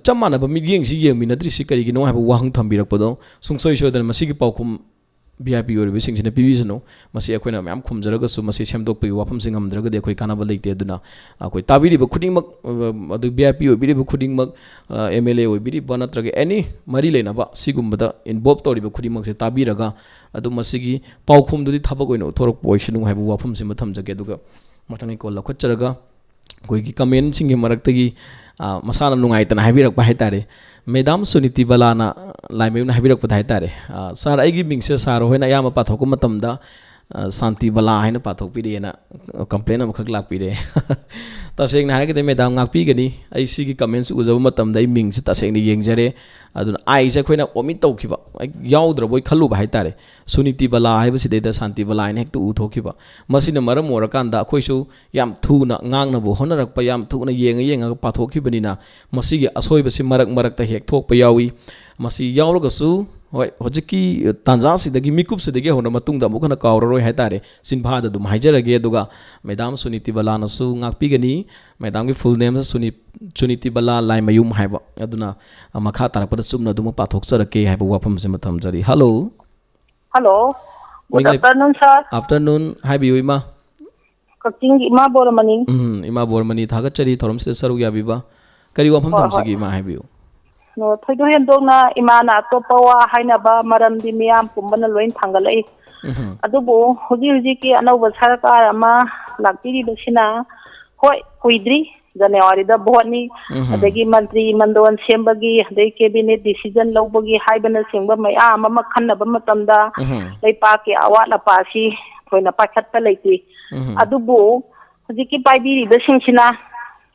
ꯆꯞ ꯃꯥꯟꯅꯕ ꯃꯤꯠꯌꯦꯡꯁꯤ ꯌꯦꯡꯃꯤꯟꯅꯗ꯭ꯔꯤꯁꯤ ꯀꯔꯤꯒꯤꯅꯣ ꯍꯥꯏꯕ ꯋꯥꯍꯪ ꯊꯝꯕꯤꯔꯛꯄꯗꯣ ꯁꯨꯡꯁꯣꯏ ꯁꯣꯏꯗꯅ ꯃꯁꯤꯒꯤ ꯄꯥꯎꯈꯨꯝ ꯚꯤ ꯑꯥꯏ ꯄꯤ ꯑꯣꯏꯔꯤꯕꯁꯤꯡꯁꯤꯅ ꯄꯤꯕꯤꯁꯅꯨ꯫ ꯃꯁꯤ ꯑꯩꯈꯣꯏꯅ ꯃꯌꯥꯝ ꯈꯨꯝꯖꯔꯒꯁꯨ ꯃꯁꯤ ꯁꯦꯝꯗꯣꯛꯄꯒꯤ ꯋꯥꯐꯝꯁꯤ ꯉꯝꯗ꯭ꯔꯒꯗꯤ ꯑꯩꯈꯣꯏ ꯀꯥꯟꯅꯕ ꯂꯩꯇꯦ꯫ ꯑꯗꯨꯅ ꯑꯩꯈꯣꯏ ꯇꯥꯕꯤꯔꯤꯕ ꯈꯨꯗꯤꯡꯃꯛ, ꯑ, ꯑꯗꯨ ꯚꯤ ꯑꯥꯏ ꯄꯤ ꯑꯣꯏꯕꯤꯔꯤꯕ ꯈꯨꯗꯤꯡꯃꯛ, ꯑꯦꯝ ꯑꯦꯜ ꯑꯦ ꯑꯣꯏꯕꯤꯔꯤꯕ ꯅꯠꯇ꯭ꯔꯒ ꯑꯦꯅꯤ ꯃꯔꯤ ꯂꯩꯅꯕ ꯁꯤꯒꯨꯝꯕꯗ ꯏꯟꯚꯣꯜꯕ ꯇꯧꯔꯤꯕ ꯈꯨꯗꯤꯡꯃꯛꯁꯦ ꯇꯥꯕꯤꯔꯒ ꯑꯗꯨ ꯃꯁꯤꯒꯤ ꯄꯥꯎꯈꯨꯝꯗꯨꯗꯤ ꯊꯕꯛ ꯑꯣꯏꯅ ꯎꯠꯊꯣꯔꯛꯄ ꯑꯣꯏꯁꯅꯨ ꯍꯥꯏꯕ ꯋꯥꯐꯝꯁꯤꯃ ꯊꯝꯖꯒꯦ꯫ ꯑꯗꯨꯒ ꯃꯊꯪꯒꯤ ꯀꯣꯜ ꯂꯧꯈꯠꯆꯔꯒ ꯑꯩꯈꯣꯏꯒꯤ ꯀꯃꯦꯟꯁꯤꯡꯒꯤ ꯃꯔꯛꯇꯒꯤ, ꯑ, ꯃꯁꯥꯅ ꯅꯨꯡꯉꯥꯏꯇꯅ ꯍꯥꯏꯕꯤꯔꯛꯄ ꯍꯥꯏꯇꯥꯔꯦ, ꯃꯦꯗꯥꯝ ꯁꯨꯅꯤꯇꯤ ꯕꯂꯥꯅ, ꯑ, ꯂꯥꯏꯃꯌꯨꯝꯅ ꯍꯥꯏꯕꯤꯔꯛꯄꯗ ꯍꯥꯏꯇꯥꯔꯦ, "ꯑ, ꯁꯥꯔ, ꯑꯩꯒꯤ ꯃꯤꯡꯁꯦ ꯁꯥꯔ ꯍꯣꯏꯅ ꯑꯌꯥꯝꯕ ꯄꯥꯊꯣꯛꯄ ꯃꯇꯝꯗ, ꯑ, ꯁꯥꯟꯇꯤ ꯕꯂꯥ ꯍꯥꯏꯅ ꯄꯥꯊꯣꯛꯄꯤꯔꯦꯅ", ꯑ, ꯀꯝꯄ꯭ꯂꯦꯟ ꯑꯃꯈꯛ ꯂꯥꯛꯄꯤꯔꯦ꯫ ꯇꯁꯦꯡꯅ ꯍꯥꯏꯔꯒꯗꯤ ꯃꯦꯗꯥꯝ ꯉꯥꯛꯄꯤꯒꯅꯤ, ꯑꯩ ꯁꯤꯒꯤ ꯀꯃꯦꯟꯁ ꯎꯖꯕ ꯃꯇꯝꯗ ꯑꯩ ꯃꯤꯡꯁꯦ ꯇꯁꯦꯡꯅ ꯌꯦꯡꯖꯔꯦ꯫ ꯑꯗꯨꯅ ꯑꯥꯏꯁꯦ ꯑꯩꯈꯣꯏꯅ ꯑꯣꯃꯤꯠ ꯇꯧꯈꯤꯕ, ꯌꯥꯎꯗ꯭ꯔꯕꯣꯏ ꯈꯜꯂꯨꯕ ꯍꯥꯏꯇꯥꯔꯦ꯫ ꯁꯨꯅꯤꯇꯤ ꯕꯂꯥ ꯍꯥꯏꯕꯁꯤꯗꯩꯗ ꯁꯥꯟꯇꯤ ꯕꯂꯥ ꯍꯥꯏꯅ ꯍꯦꯛꯇ ꯎꯊꯣꯛꯈꯤꯕ꯫ ꯃꯁꯤꯅ ꯃꯔꯝ ꯑꯣꯏꯔꯀꯥꯟꯗ ꯑꯩꯈꯣꯏꯁꯨ ꯌꯥꯝ ꯊꯨꯅ ꯉꯥꯡꯅꯕ ꯍꯣꯠꯅꯔꯛꯄ, ꯌꯥꯝ ꯊꯨꯅ ꯌꯦꯡꯉ ꯌꯦꯡꯉꯒ ꯄꯥꯊꯣꯛꯈꯤꯕꯅꯤꯅ ꯃꯁꯤꯒꯤ ꯑꯁꯣꯏꯕꯁꯤ ꯃꯔꯛ ꯃꯔꯛꯇ ꯍꯦꯛ ꯊꯣꯛꯄ ꯌꯥꯎꯏ꯫ ꯃꯁꯤ ꯌꯥꯎꯔꯒꯁꯨ, ꯍꯣꯏ, ꯍꯧꯖꯤꯛꯀꯤ ꯇꯥꯟꯖꯥꯁꯤꯗꯒꯤ, ꯃꯤꯀꯨꯞꯁꯤꯗꯒꯤ ꯍꯧꯅ ꯃꯇꯨꯡꯗ ꯑꯃꯨꯛ ꯍꯟꯅ ꯀꯥꯎꯔꯔꯣꯏ ꯍꯥꯏꯇꯥꯔꯦ꯫ ꯆꯤꯟꯐꯥꯗ ꯑꯗꯨꯝ ꯍꯥꯏꯖꯔꯒꯦ꯫ ꯑꯗꯨꯒ ꯃꯦꯗꯥꯝ ꯁꯨꯅꯤꯇꯤ ꯕꯂꯥꯅꯁꯨ ꯉꯥꯛꯄꯤꯒꯅꯤ꯫ ꯃꯦꯗꯥꯝꯒꯤ ꯐꯨꯜ ꯅꯦꯝꯁꯦ ꯁꯨꯅꯤ-, ꯁꯨꯅꯤꯇꯤ ꯕꯂꯥ ꯂꯥꯏꯃꯌꯨꯝ ꯍꯥꯏꯕ꯫ ꯑꯗꯨꯅ, ꯑ, ꯃꯈꯥ ꯇꯥꯔꯛꯄꯗ ꯆꯨꯝꯅ ꯑꯗꯨꯃꯛ ꯄꯥꯊꯣꯛꯆꯔꯛꯀꯦ ꯍꯥꯏꯕ ꯋꯥꯐꯝꯁꯤꯃ ꯊꯝꯖꯔꯤ꯫ ꯍꯜꯂꯣ꯫ ꯍꯜꯂꯣ꯫ Good ꯃꯤꯡ ꯂꯩ-, afternoon, sir. Afternoon ꯍꯥꯏꯕꯤꯌꯨ, ꯏꯃꯥ꯫ ꯀꯛꯆꯤꯡꯒꯤ ꯏꯃꯥ ꯕꯣꯔꯃꯅꯤ꯫ ꯎꯝ, ꯏꯃꯥ ꯕꯣꯔꯃꯅꯤ, ꯊꯥꯒꯠꯆꯔꯤ ꯊꯧꯔꯝꯁꯤꯗ ꯁꯔꯨꯛ ꯌꯥꯕꯤꯕ꯫ ꯀꯔꯤ ꯋꯥꯐꯝ ꯍꯣꯏ, ꯊꯝꯁꯤꯒꯦ, ꯍꯣꯏ꯫ ꯏꯃꯥ, ꯍꯥꯏꯕꯤꯌꯨ꯫ ꯑꯣ, ꯊꯣꯏꯗꯣꯛ ꯍꯦꯟꯗꯣꯛꯅ ꯏꯃꯥꯅ ꯑꯇꯣꯞꯄ ꯋꯥ ꯍꯥꯏꯅꯕ ꯃꯔꯝꯗꯤ ꯃꯤꯌꯥꯝ ꯄꯨꯝꯕꯅ ꯂꯣꯏ ꯊꯥꯡꯒꯠꯂꯛꯏ꯫ ꯎꯝ꯫ ꯑꯗꯨꯕꯨ ꯍꯧꯖꯤꯛ ꯍꯧꯖꯤꯛꯀꯤ ꯑꯅꯧꯕ ꯁꯔꯀꯥꯔ ꯑꯃ ꯂꯥꯛꯄꯤꯔꯤꯕꯁꯤꯅ, ꯍꯣꯏ, ꯀꯨꯏꯗ꯭ꯔꯤ, ꯖꯅꯋꯥꯔꯤꯗ ꯚꯣꯠꯅꯤ, ꯎꯝ꯫ ꯑꯗꯒꯤ ꯃꯟꯇ꯭ꯔꯤ ꯃꯟꯗꯣꯟ ꯁꯦꯝꯕꯒꯤ, ꯑꯗꯩ cabinet decision ꯂꯧꯕꯒꯤ ꯍꯥꯏꯕꯅꯆꯤꯡꯕ ꯃꯌꯥꯝ ꯑꯃ ꯈꯟꯅꯕ ꯃꯇꯝꯗ ꯎꯝ꯫ ꯂꯩꯄꯥꯛꯀꯤ ꯑꯋꯥꯠ ꯑꯄꯥꯁꯤ ꯊꯣꯏꯅ ꯄꯥꯏꯈꯠꯄ ꯂꯩꯇꯦ꯫ ꯎꯝ꯫ ꯑꯗꯨꯕꯨ ꯍꯧꯖꯤꯛꯀꯤ ꯄꯥꯏꯕꯤꯔꯤꯕꯁꯤꯡꯁꯤꯅ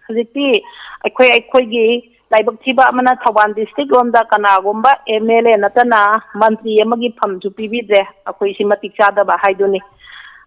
ꯍꯧꯖꯤꯛꯇꯤ ꯑꯩꯈꯣꯏ, ꯑꯩꯈꯣꯏꯒꯤ ꯂꯥꯏꯕꯛ ꯊꯤꯕ ꯑꯃꯅ ꯊꯧꯕꯥꯜ district ꯂꯣꯝꯗ ꯀꯅꯥꯒꯨꯝꯕ ꯑꯦꯝ ꯑꯦꯜ ꯑꯦ ꯅꯠꯇꯅ ꯃꯟꯇ꯭ꯔꯤ ꯑꯃꯒꯤ ꯐꯝꯁꯨ ꯄꯤꯕꯤꯗ꯭ꯔꯦ꯫ ꯑꯩꯈꯣꯏꯁꯤ ꯃꯇꯤꯛ ꯆꯥꯗꯕ ꯍꯥꯏꯗꯨꯅꯤ꯫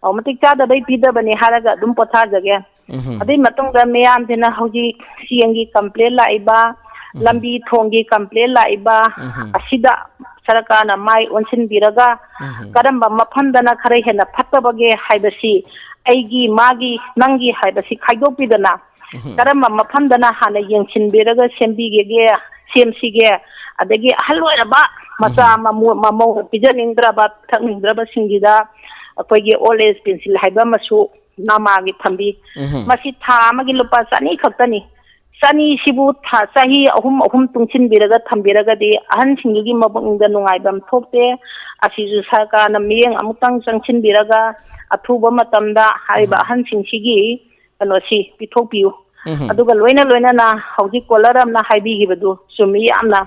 ꯑꯧ, ꯃꯇꯤꯛ ꯆꯥꯗꯕꯩ ꯄꯤꯗꯕꯅꯤ ꯍꯥꯏꯔꯒ ꯑꯗꯨꯝ ꯄꯣꯊꯥꯖꯒꯦ꯫ ꯎꯝꯍꯨꯝ꯫ ꯑꯗꯨꯏ ꯃꯇꯨꯡꯗ ꯃꯤꯌꯥꯝꯁꯤꯅ ꯍꯧꯖꯤꯛ ꯆꯦꯡꯒꯤ complain ꯂꯥꯛꯏꯕ, ꯎꯝꯍꯨꯝ꯫ ꯂꯝꯕꯤ ꯊꯣꯡꯒꯤ complain ꯂꯥꯛꯏꯕ, ꯎꯝꯍꯨꯝ꯫ ꯑꯁꯤꯗ ꯁꯔꯀꯥꯔꯅ ꯃꯥꯏ ꯑꯣꯟꯁꯤꯟꯕꯤꯔꯒ ꯎꯝꯍꯨꯝ꯫ ꯀꯔꯝꯕ ꯃꯐꯝꯗꯅ ꯈꯔ ꯍꯦꯟꯅ ꯐꯠꯇꯕꯒꯦ ꯍꯥꯏꯕꯁꯤ ꯑꯩꯒꯤ, ꯃꯥꯒꯤ, ꯅꯪꯒꯤ ꯍꯥꯏꯕꯁꯤ ꯈꯥꯏꯗꯣꯛꯄꯤꯗꯅ ꯎꯝꯍꯨꯝ꯫ ꯀꯔꯝꯕ ꯃꯐꯝꯗꯅ ꯍꯥꯟꯅ ꯌꯦꯡꯁꯤꯟꯕꯤꯔꯒ ꯁꯦꯝꯕꯤꯒꯦꯒꯦ, ꯁꯦꯝꯁꯤꯒꯦ, ꯑꯗꯒꯤ ꯑꯍꯜ ꯑꯣꯏꯔꯕ ꯃꯆꯥ ꯃꯃꯧ, ꯃꯃꯧ ꯄꯤꯖꯅꯤꯡꯗ꯭ꯔꯕ, ꯊꯛꯅꯤꯡꯗ꯭ꯔꯕꯁꯤꯡꯒꯤꯗ ꯑꯩꯈꯣꯏꯒꯤ old age pencil ꯍꯥꯏꯕ ꯑꯃꯁꯨ ꯅꯃꯥꯒꯤ ꯊꯝꯕꯤ꯫ ꯎꯝꯍꯨꯝ꯫ ꯃꯁꯤ ꯊꯥ ꯑꯃꯒꯤ ꯂꯨꯄꯥ ꯆꯅꯤ ꯈꯛꯇꯅꯤ꯫ ꯆꯅꯤꯁꯤꯕꯨ ꯊꯥ, ꯆꯍꯤ ꯑꯍꯨꯝ, ꯑꯍꯨꯝ ꯇꯨꯡꯁꯤꯟꯕꯤꯔꯒ ꯊꯝꯕꯤꯔꯒꯗꯤ ꯑꯍꯟꯁꯤꯡꯗꯨꯒꯤ ꯃꯄꯨꯛꯅꯤꯡꯗ ꯅꯨꯡꯉꯥꯏꯕ ꯑꯃ ꯊꯣꯛꯇꯦ꯫ ꯑꯁꯤꯁꯨ ꯁꯔꯀꯥꯔꯅ ꯃꯤꯠꯌꯦꯡ ꯑꯃꯨꯛꯇꯪ ꯆꯪꯁꯤꯟꯕꯤꯔꯒ ꯑꯊꯨꯕ ꯃꯇꯝꯗ ꯍꯥꯏꯔꯤꯕ ꯎꯝ꯫ ꯑꯍꯟꯁꯤꯡꯁꯤꯒꯤ ꯀꯩꯅꯣꯁꯤ ꯄꯤꯊꯣꯛꯄꯤꯌꯨ꯫ ꯎꯝ꯫ ꯑꯗꯨꯒ ꯂꯣꯏꯅ ꯂꯣꯏꯅꯅ ꯍꯧꯖꯤꯛ caller ꯑꯃꯅ ꯍꯥꯏꯕꯤꯈꯤꯕꯗꯨ ꯆꯨꯝꯃꯤ ꯌꯥꯝꯅ꯫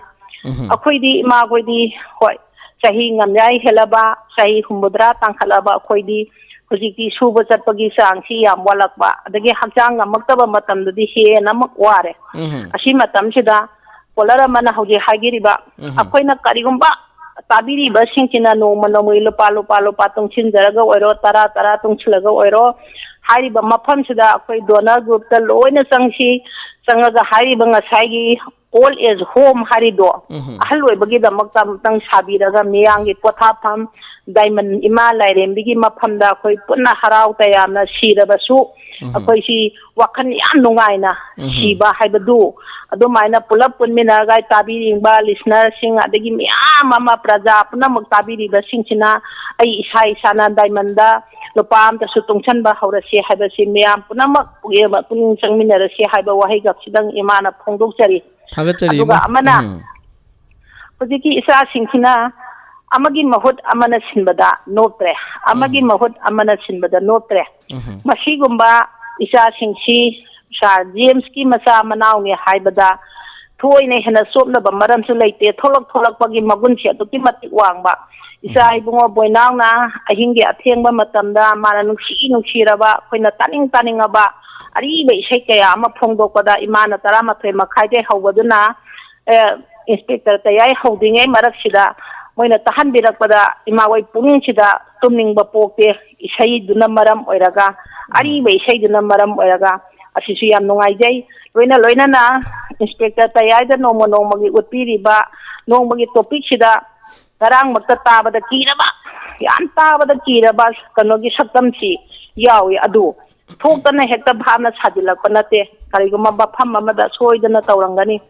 ꯎꯝ꯫ ꯑꯩꯈꯣꯏꯗꯤ, ꯏꯃꯥꯈꯣꯏꯗꯤ, ꯍꯣꯏ, ꯆꯍꯤ ꯉꯝꯌꯥꯏ ꯍꯦꯜꯂꯕ, ꯆꯍꯤ ꯍꯨꯝꯐꯨꯇꯔꯥ ꯇꯥꯡꯈꯠꯂꯕ ꯑꯩꯈꯣꯏꯗꯤ ꯍꯧꯖꯤꯛꯇꯤ ꯁꯨꯕ ꯆꯠꯄꯒꯤ ꯆꯥꯡꯁꯤ ꯌꯥꯝ ꯋꯥꯠꯂꯛꯄ, ꯑꯗꯒꯤ ꯍꯛꯆꯥꯡ ꯉꯝꯃꯛꯇꯕ ꯃꯇꯝꯗꯗꯤ ꯍꯦꯟꯅ ꯑꯃꯨꯛ ꯋꯥꯔꯦ꯫ ꯎꯝ꯫ ꯑꯁꯤ ꯃꯇꯝꯁꯤꯗ caller ꯑꯃꯅ ꯍꯧꯖꯤꯛ ꯍꯥꯏꯕꯤꯔꯤꯕ, ꯎꯝ꯫ ꯑꯩꯈꯣꯏꯅ ꯀꯔꯤꯒꯨꯝꯕ ꯇꯥꯕꯤꯔꯤꯕꯁꯤꯡꯁꯤꯅ ꯅꯣꯡꯃ ꯅꯣꯡꯃꯒꯤ ꯂꯨꯄꯥ, ꯂꯨꯄꯥ, ꯂꯨꯄꯥ ꯇꯨꯡꯁꯤꯟꯖꯔꯒ ꯑꯣꯏꯔꯣ, ꯇꯔꯥ, ꯇꯔꯥ ꯇꯨꯡꯁꯤꯜꯂꯒ ꯑꯣꯏꯔꯣ, ꯍꯥꯏꯔꯤꯕ ꯃꯐꯝꯁꯤꯗ ꯑꯩꯈꯣꯏ donor groupꯇ ꯂꯣꯏꯅ ꯆꯪꯁꯤ, ꯆꯪꯉꯒ ꯍꯥꯏꯔꯤꯕ ꯉꯁꯥꯏꯒꯤ old age home ꯍꯥꯏꯔꯤꯗꯣ, ꯎꯝ꯫ ꯑꯍꯜ ꯑꯣꯏꯕꯒꯤꯗꯃꯛꯇ ꯑꯃꯨꯛꯇꯪ ꯁꯥꯕꯤꯔꯒ ꯃꯤꯌꯥꯝꯒꯤ ꯄꯣꯊꯥꯐꯝ, diamond ꯏꯃꯥ ꯂꯥꯏꯔꯦꯝꯕꯤꯒꯤ ꯃꯐꯝꯗ ꯑꯩꯈꯣꯏ ꯄꯨꯟꯅ ꯍꯔꯥꯎ ꯇꯌꯥꯝꯅ ꯁꯤꯔꯕꯁꯨ, ꯎꯝ꯫ ꯑꯩꯈꯣꯏꯁꯤ ꯋꯥꯈꯜ ꯌꯥꯝ ꯅꯨꯡꯉꯥꯏꯅ ꯎꯝ꯫ ꯁꯤꯕ ꯍꯥꯏꯕꯗꯨ, ꯑꯗꯨꯃꯥꯏꯅ ꯄꯨꯂꯞ ꯄꯨꯟꯃꯤꯟꯅꯔꯒ ꯇꯥꯕꯤꯔꯤꯕ listenerꯁꯤꯡ, ꯑꯗꯒꯤ ꯃꯌꯥꯝ ꯑꯃ ꯄ꯭ꯔꯖꯥ ꯄꯨꯝꯅꯃꯛ ꯇꯥꯕꯤꯔꯤꯕꯁꯤꯡꯁꯤꯅ ꯑꯩ ꯏꯁꯥ ꯏꯁꯥꯅ diamondꯗ ꯂꯨꯄꯥ ꯑꯃꯇꯁꯨ ꯇꯨꯡꯁꯟꯕ ꯍꯧꯔꯁꯤ ꯍꯥꯏꯕꯁꯤ ꯃꯌꯥꯝ ꯄꯨꯝꯅꯃꯛ ꯄꯨꯛꯅꯤꯡ ꯆꯪꯃꯤꯟꯅꯔꯁꯤ ꯍꯥꯏꯕ ꯋꯥꯍꯩ ꯈꯛꯁꯤꯗꯪ ꯏꯃꯥꯅ ꯐꯣꯡꯗꯣꯛꯆꯔꯤ꯫ ꯊꯥꯒꯠꯆꯔꯤ, ꯑꯗꯨꯒ ꯏꯃꯥ꯫ ꯑꯃꯅ ꯎꯝ꯫ ꯍꯧꯖꯤꯛꯀꯤ ꯏꯆꯥꯁꯤꯡꯁꯤꯅ ꯑꯃꯒꯤ ꯃꯍꯨꯠ ꯑꯃꯅ ꯁꯤꯟꯕꯗ ꯅꯣꯞꯇ꯭ꯔꯦ, ꯑꯃꯒꯤ ꯎꯝ꯫ ꯃꯍꯨꯠ ꯑꯃꯅ ꯁꯤꯟꯕꯗ ꯅꯣꯞꯇ꯭ꯔꯦ꯫ ꯎꯝ꯫ ꯃꯁꯤꯒꯨꯝꯕ ꯏꯆꯥꯁꯤꯡꯁꯤ ꯁꯥꯔ ꯖꯦꯝꯁꯀꯤ ꯃꯆꯥ ꯃꯅꯥꯎꯅꯤ ꯍꯥꯏꯕꯗ ꯊꯣꯏꯅ ꯍꯦꯟꯅ ꯆꯣꯞꯅꯕ ꯃꯔꯝꯁꯨ ꯂꯩꯇꯦ꯫ ꯊꯣꯛꯂꯛ ꯊꯣꯛꯂꯛꯄꯒꯤ ꯃꯒꯨꯟꯁꯤ ꯑꯗꯨꯛꯀꯤ ꯃꯇꯤꯛ ꯋꯥꯡꯕ꯫ ꯏꯆꯥ ꯎꯝ꯫ ꯏꯕꯨꯡꯉꯣ ꯕꯣꯏꯅꯥꯎꯅ ꯑꯍꯤꯡꯒꯤ ꯑꯊꯦꯡꯕ ꯃꯇꯝꯗ ꯃꯥꯅ ꯅꯨꯡꯁꯤ ꯅꯨꯡꯁꯤꯔꯕ, ꯑꯩꯈꯣꯏꯅ ꯇꯥꯅꯤꯡ ꯇꯥꯅꯤꯡꯉꯕ ꯑꯔꯤꯕ ꯏꯁꯩ ꯀꯌꯥ ꯑꯃ ꯐꯣꯡꯗꯣꯛꯄꯗ ꯏꯃꯥꯅ ꯇꯔꯥꯃꯥꯊꯣꯏ ꯃꯈꯥꯏꯗꯩ ꯍꯧꯕꯗꯨꯅ, ꯑꯦ, ꯏꯟꯁꯄꯦꯛꯇꯔ ꯇꯌꯥꯏ ꯍꯧꯗ꯭ꯔꯤꯉꯩ ꯃꯔꯛꯁꯤꯗ ꯃꯣꯏꯅ ꯇꯥꯍꯟꯕꯤꯔꯛꯄꯗ ꯏꯃꯥ ꯍꯣꯏ ꯄꯨꯛꯅꯤꯡꯁꯤꯗ ꯇꯨꯝꯅꯤꯡꯕ ꯄꯣꯛꯇꯦ꯫ ꯏꯁꯩꯗꯨꯅ ꯃꯔꯝ ꯑꯣꯏꯔꯒ, ꯎꯝ꯫ ꯑꯔꯤꯕ ꯏꯁꯩꯗꯨꯅ ꯃꯔꯝ ꯑꯣꯏꯔꯒ ꯑꯁꯤꯁꯨ ꯌꯥꯝ ꯅꯨꯡꯉꯥꯏꯖꯩ꯫ ꯂꯣꯏꯅ ꯂꯣꯏꯅꯅ ꯏꯟꯁꯄꯦꯛꯇꯔ ꯇꯌꯥꯏꯗ ꯅꯣꯡꯃ ꯅꯣꯡꯃꯒꯤ ꯎꯠꯄꯤꯔꯤꯕ ꯅꯣꯡꯃꯒꯤ topicꯁꯤꯗ ꯉꯔꯥꯡꯃꯛꯇ ꯇꯥꯕꯗ ꯀꯤꯔꯕ, ꯌꯥꯝ ꯇꯥꯕꯗ ꯀꯤꯔꯕ ꯀꯩꯅꯣꯒꯤ ꯁꯛꯇꯝꯁꯤ ꯌꯥꯎꯏ꯫ ꯑꯗꯨ ꯊꯣꯛꯇꯅ ꯍꯦꯛꯇ ꯚꯥꯞꯅ ꯁꯥꯖꯤꯜꯂꯛꯄ ꯅꯠꯇꯦ꯫ ꯀꯔꯤꯒꯨꯝꯕ ꯃꯐꯝ ꯑꯃꯗ ꯁꯣꯏꯗꯅ ꯇꯧꯔꯝꯒꯅꯤ꯫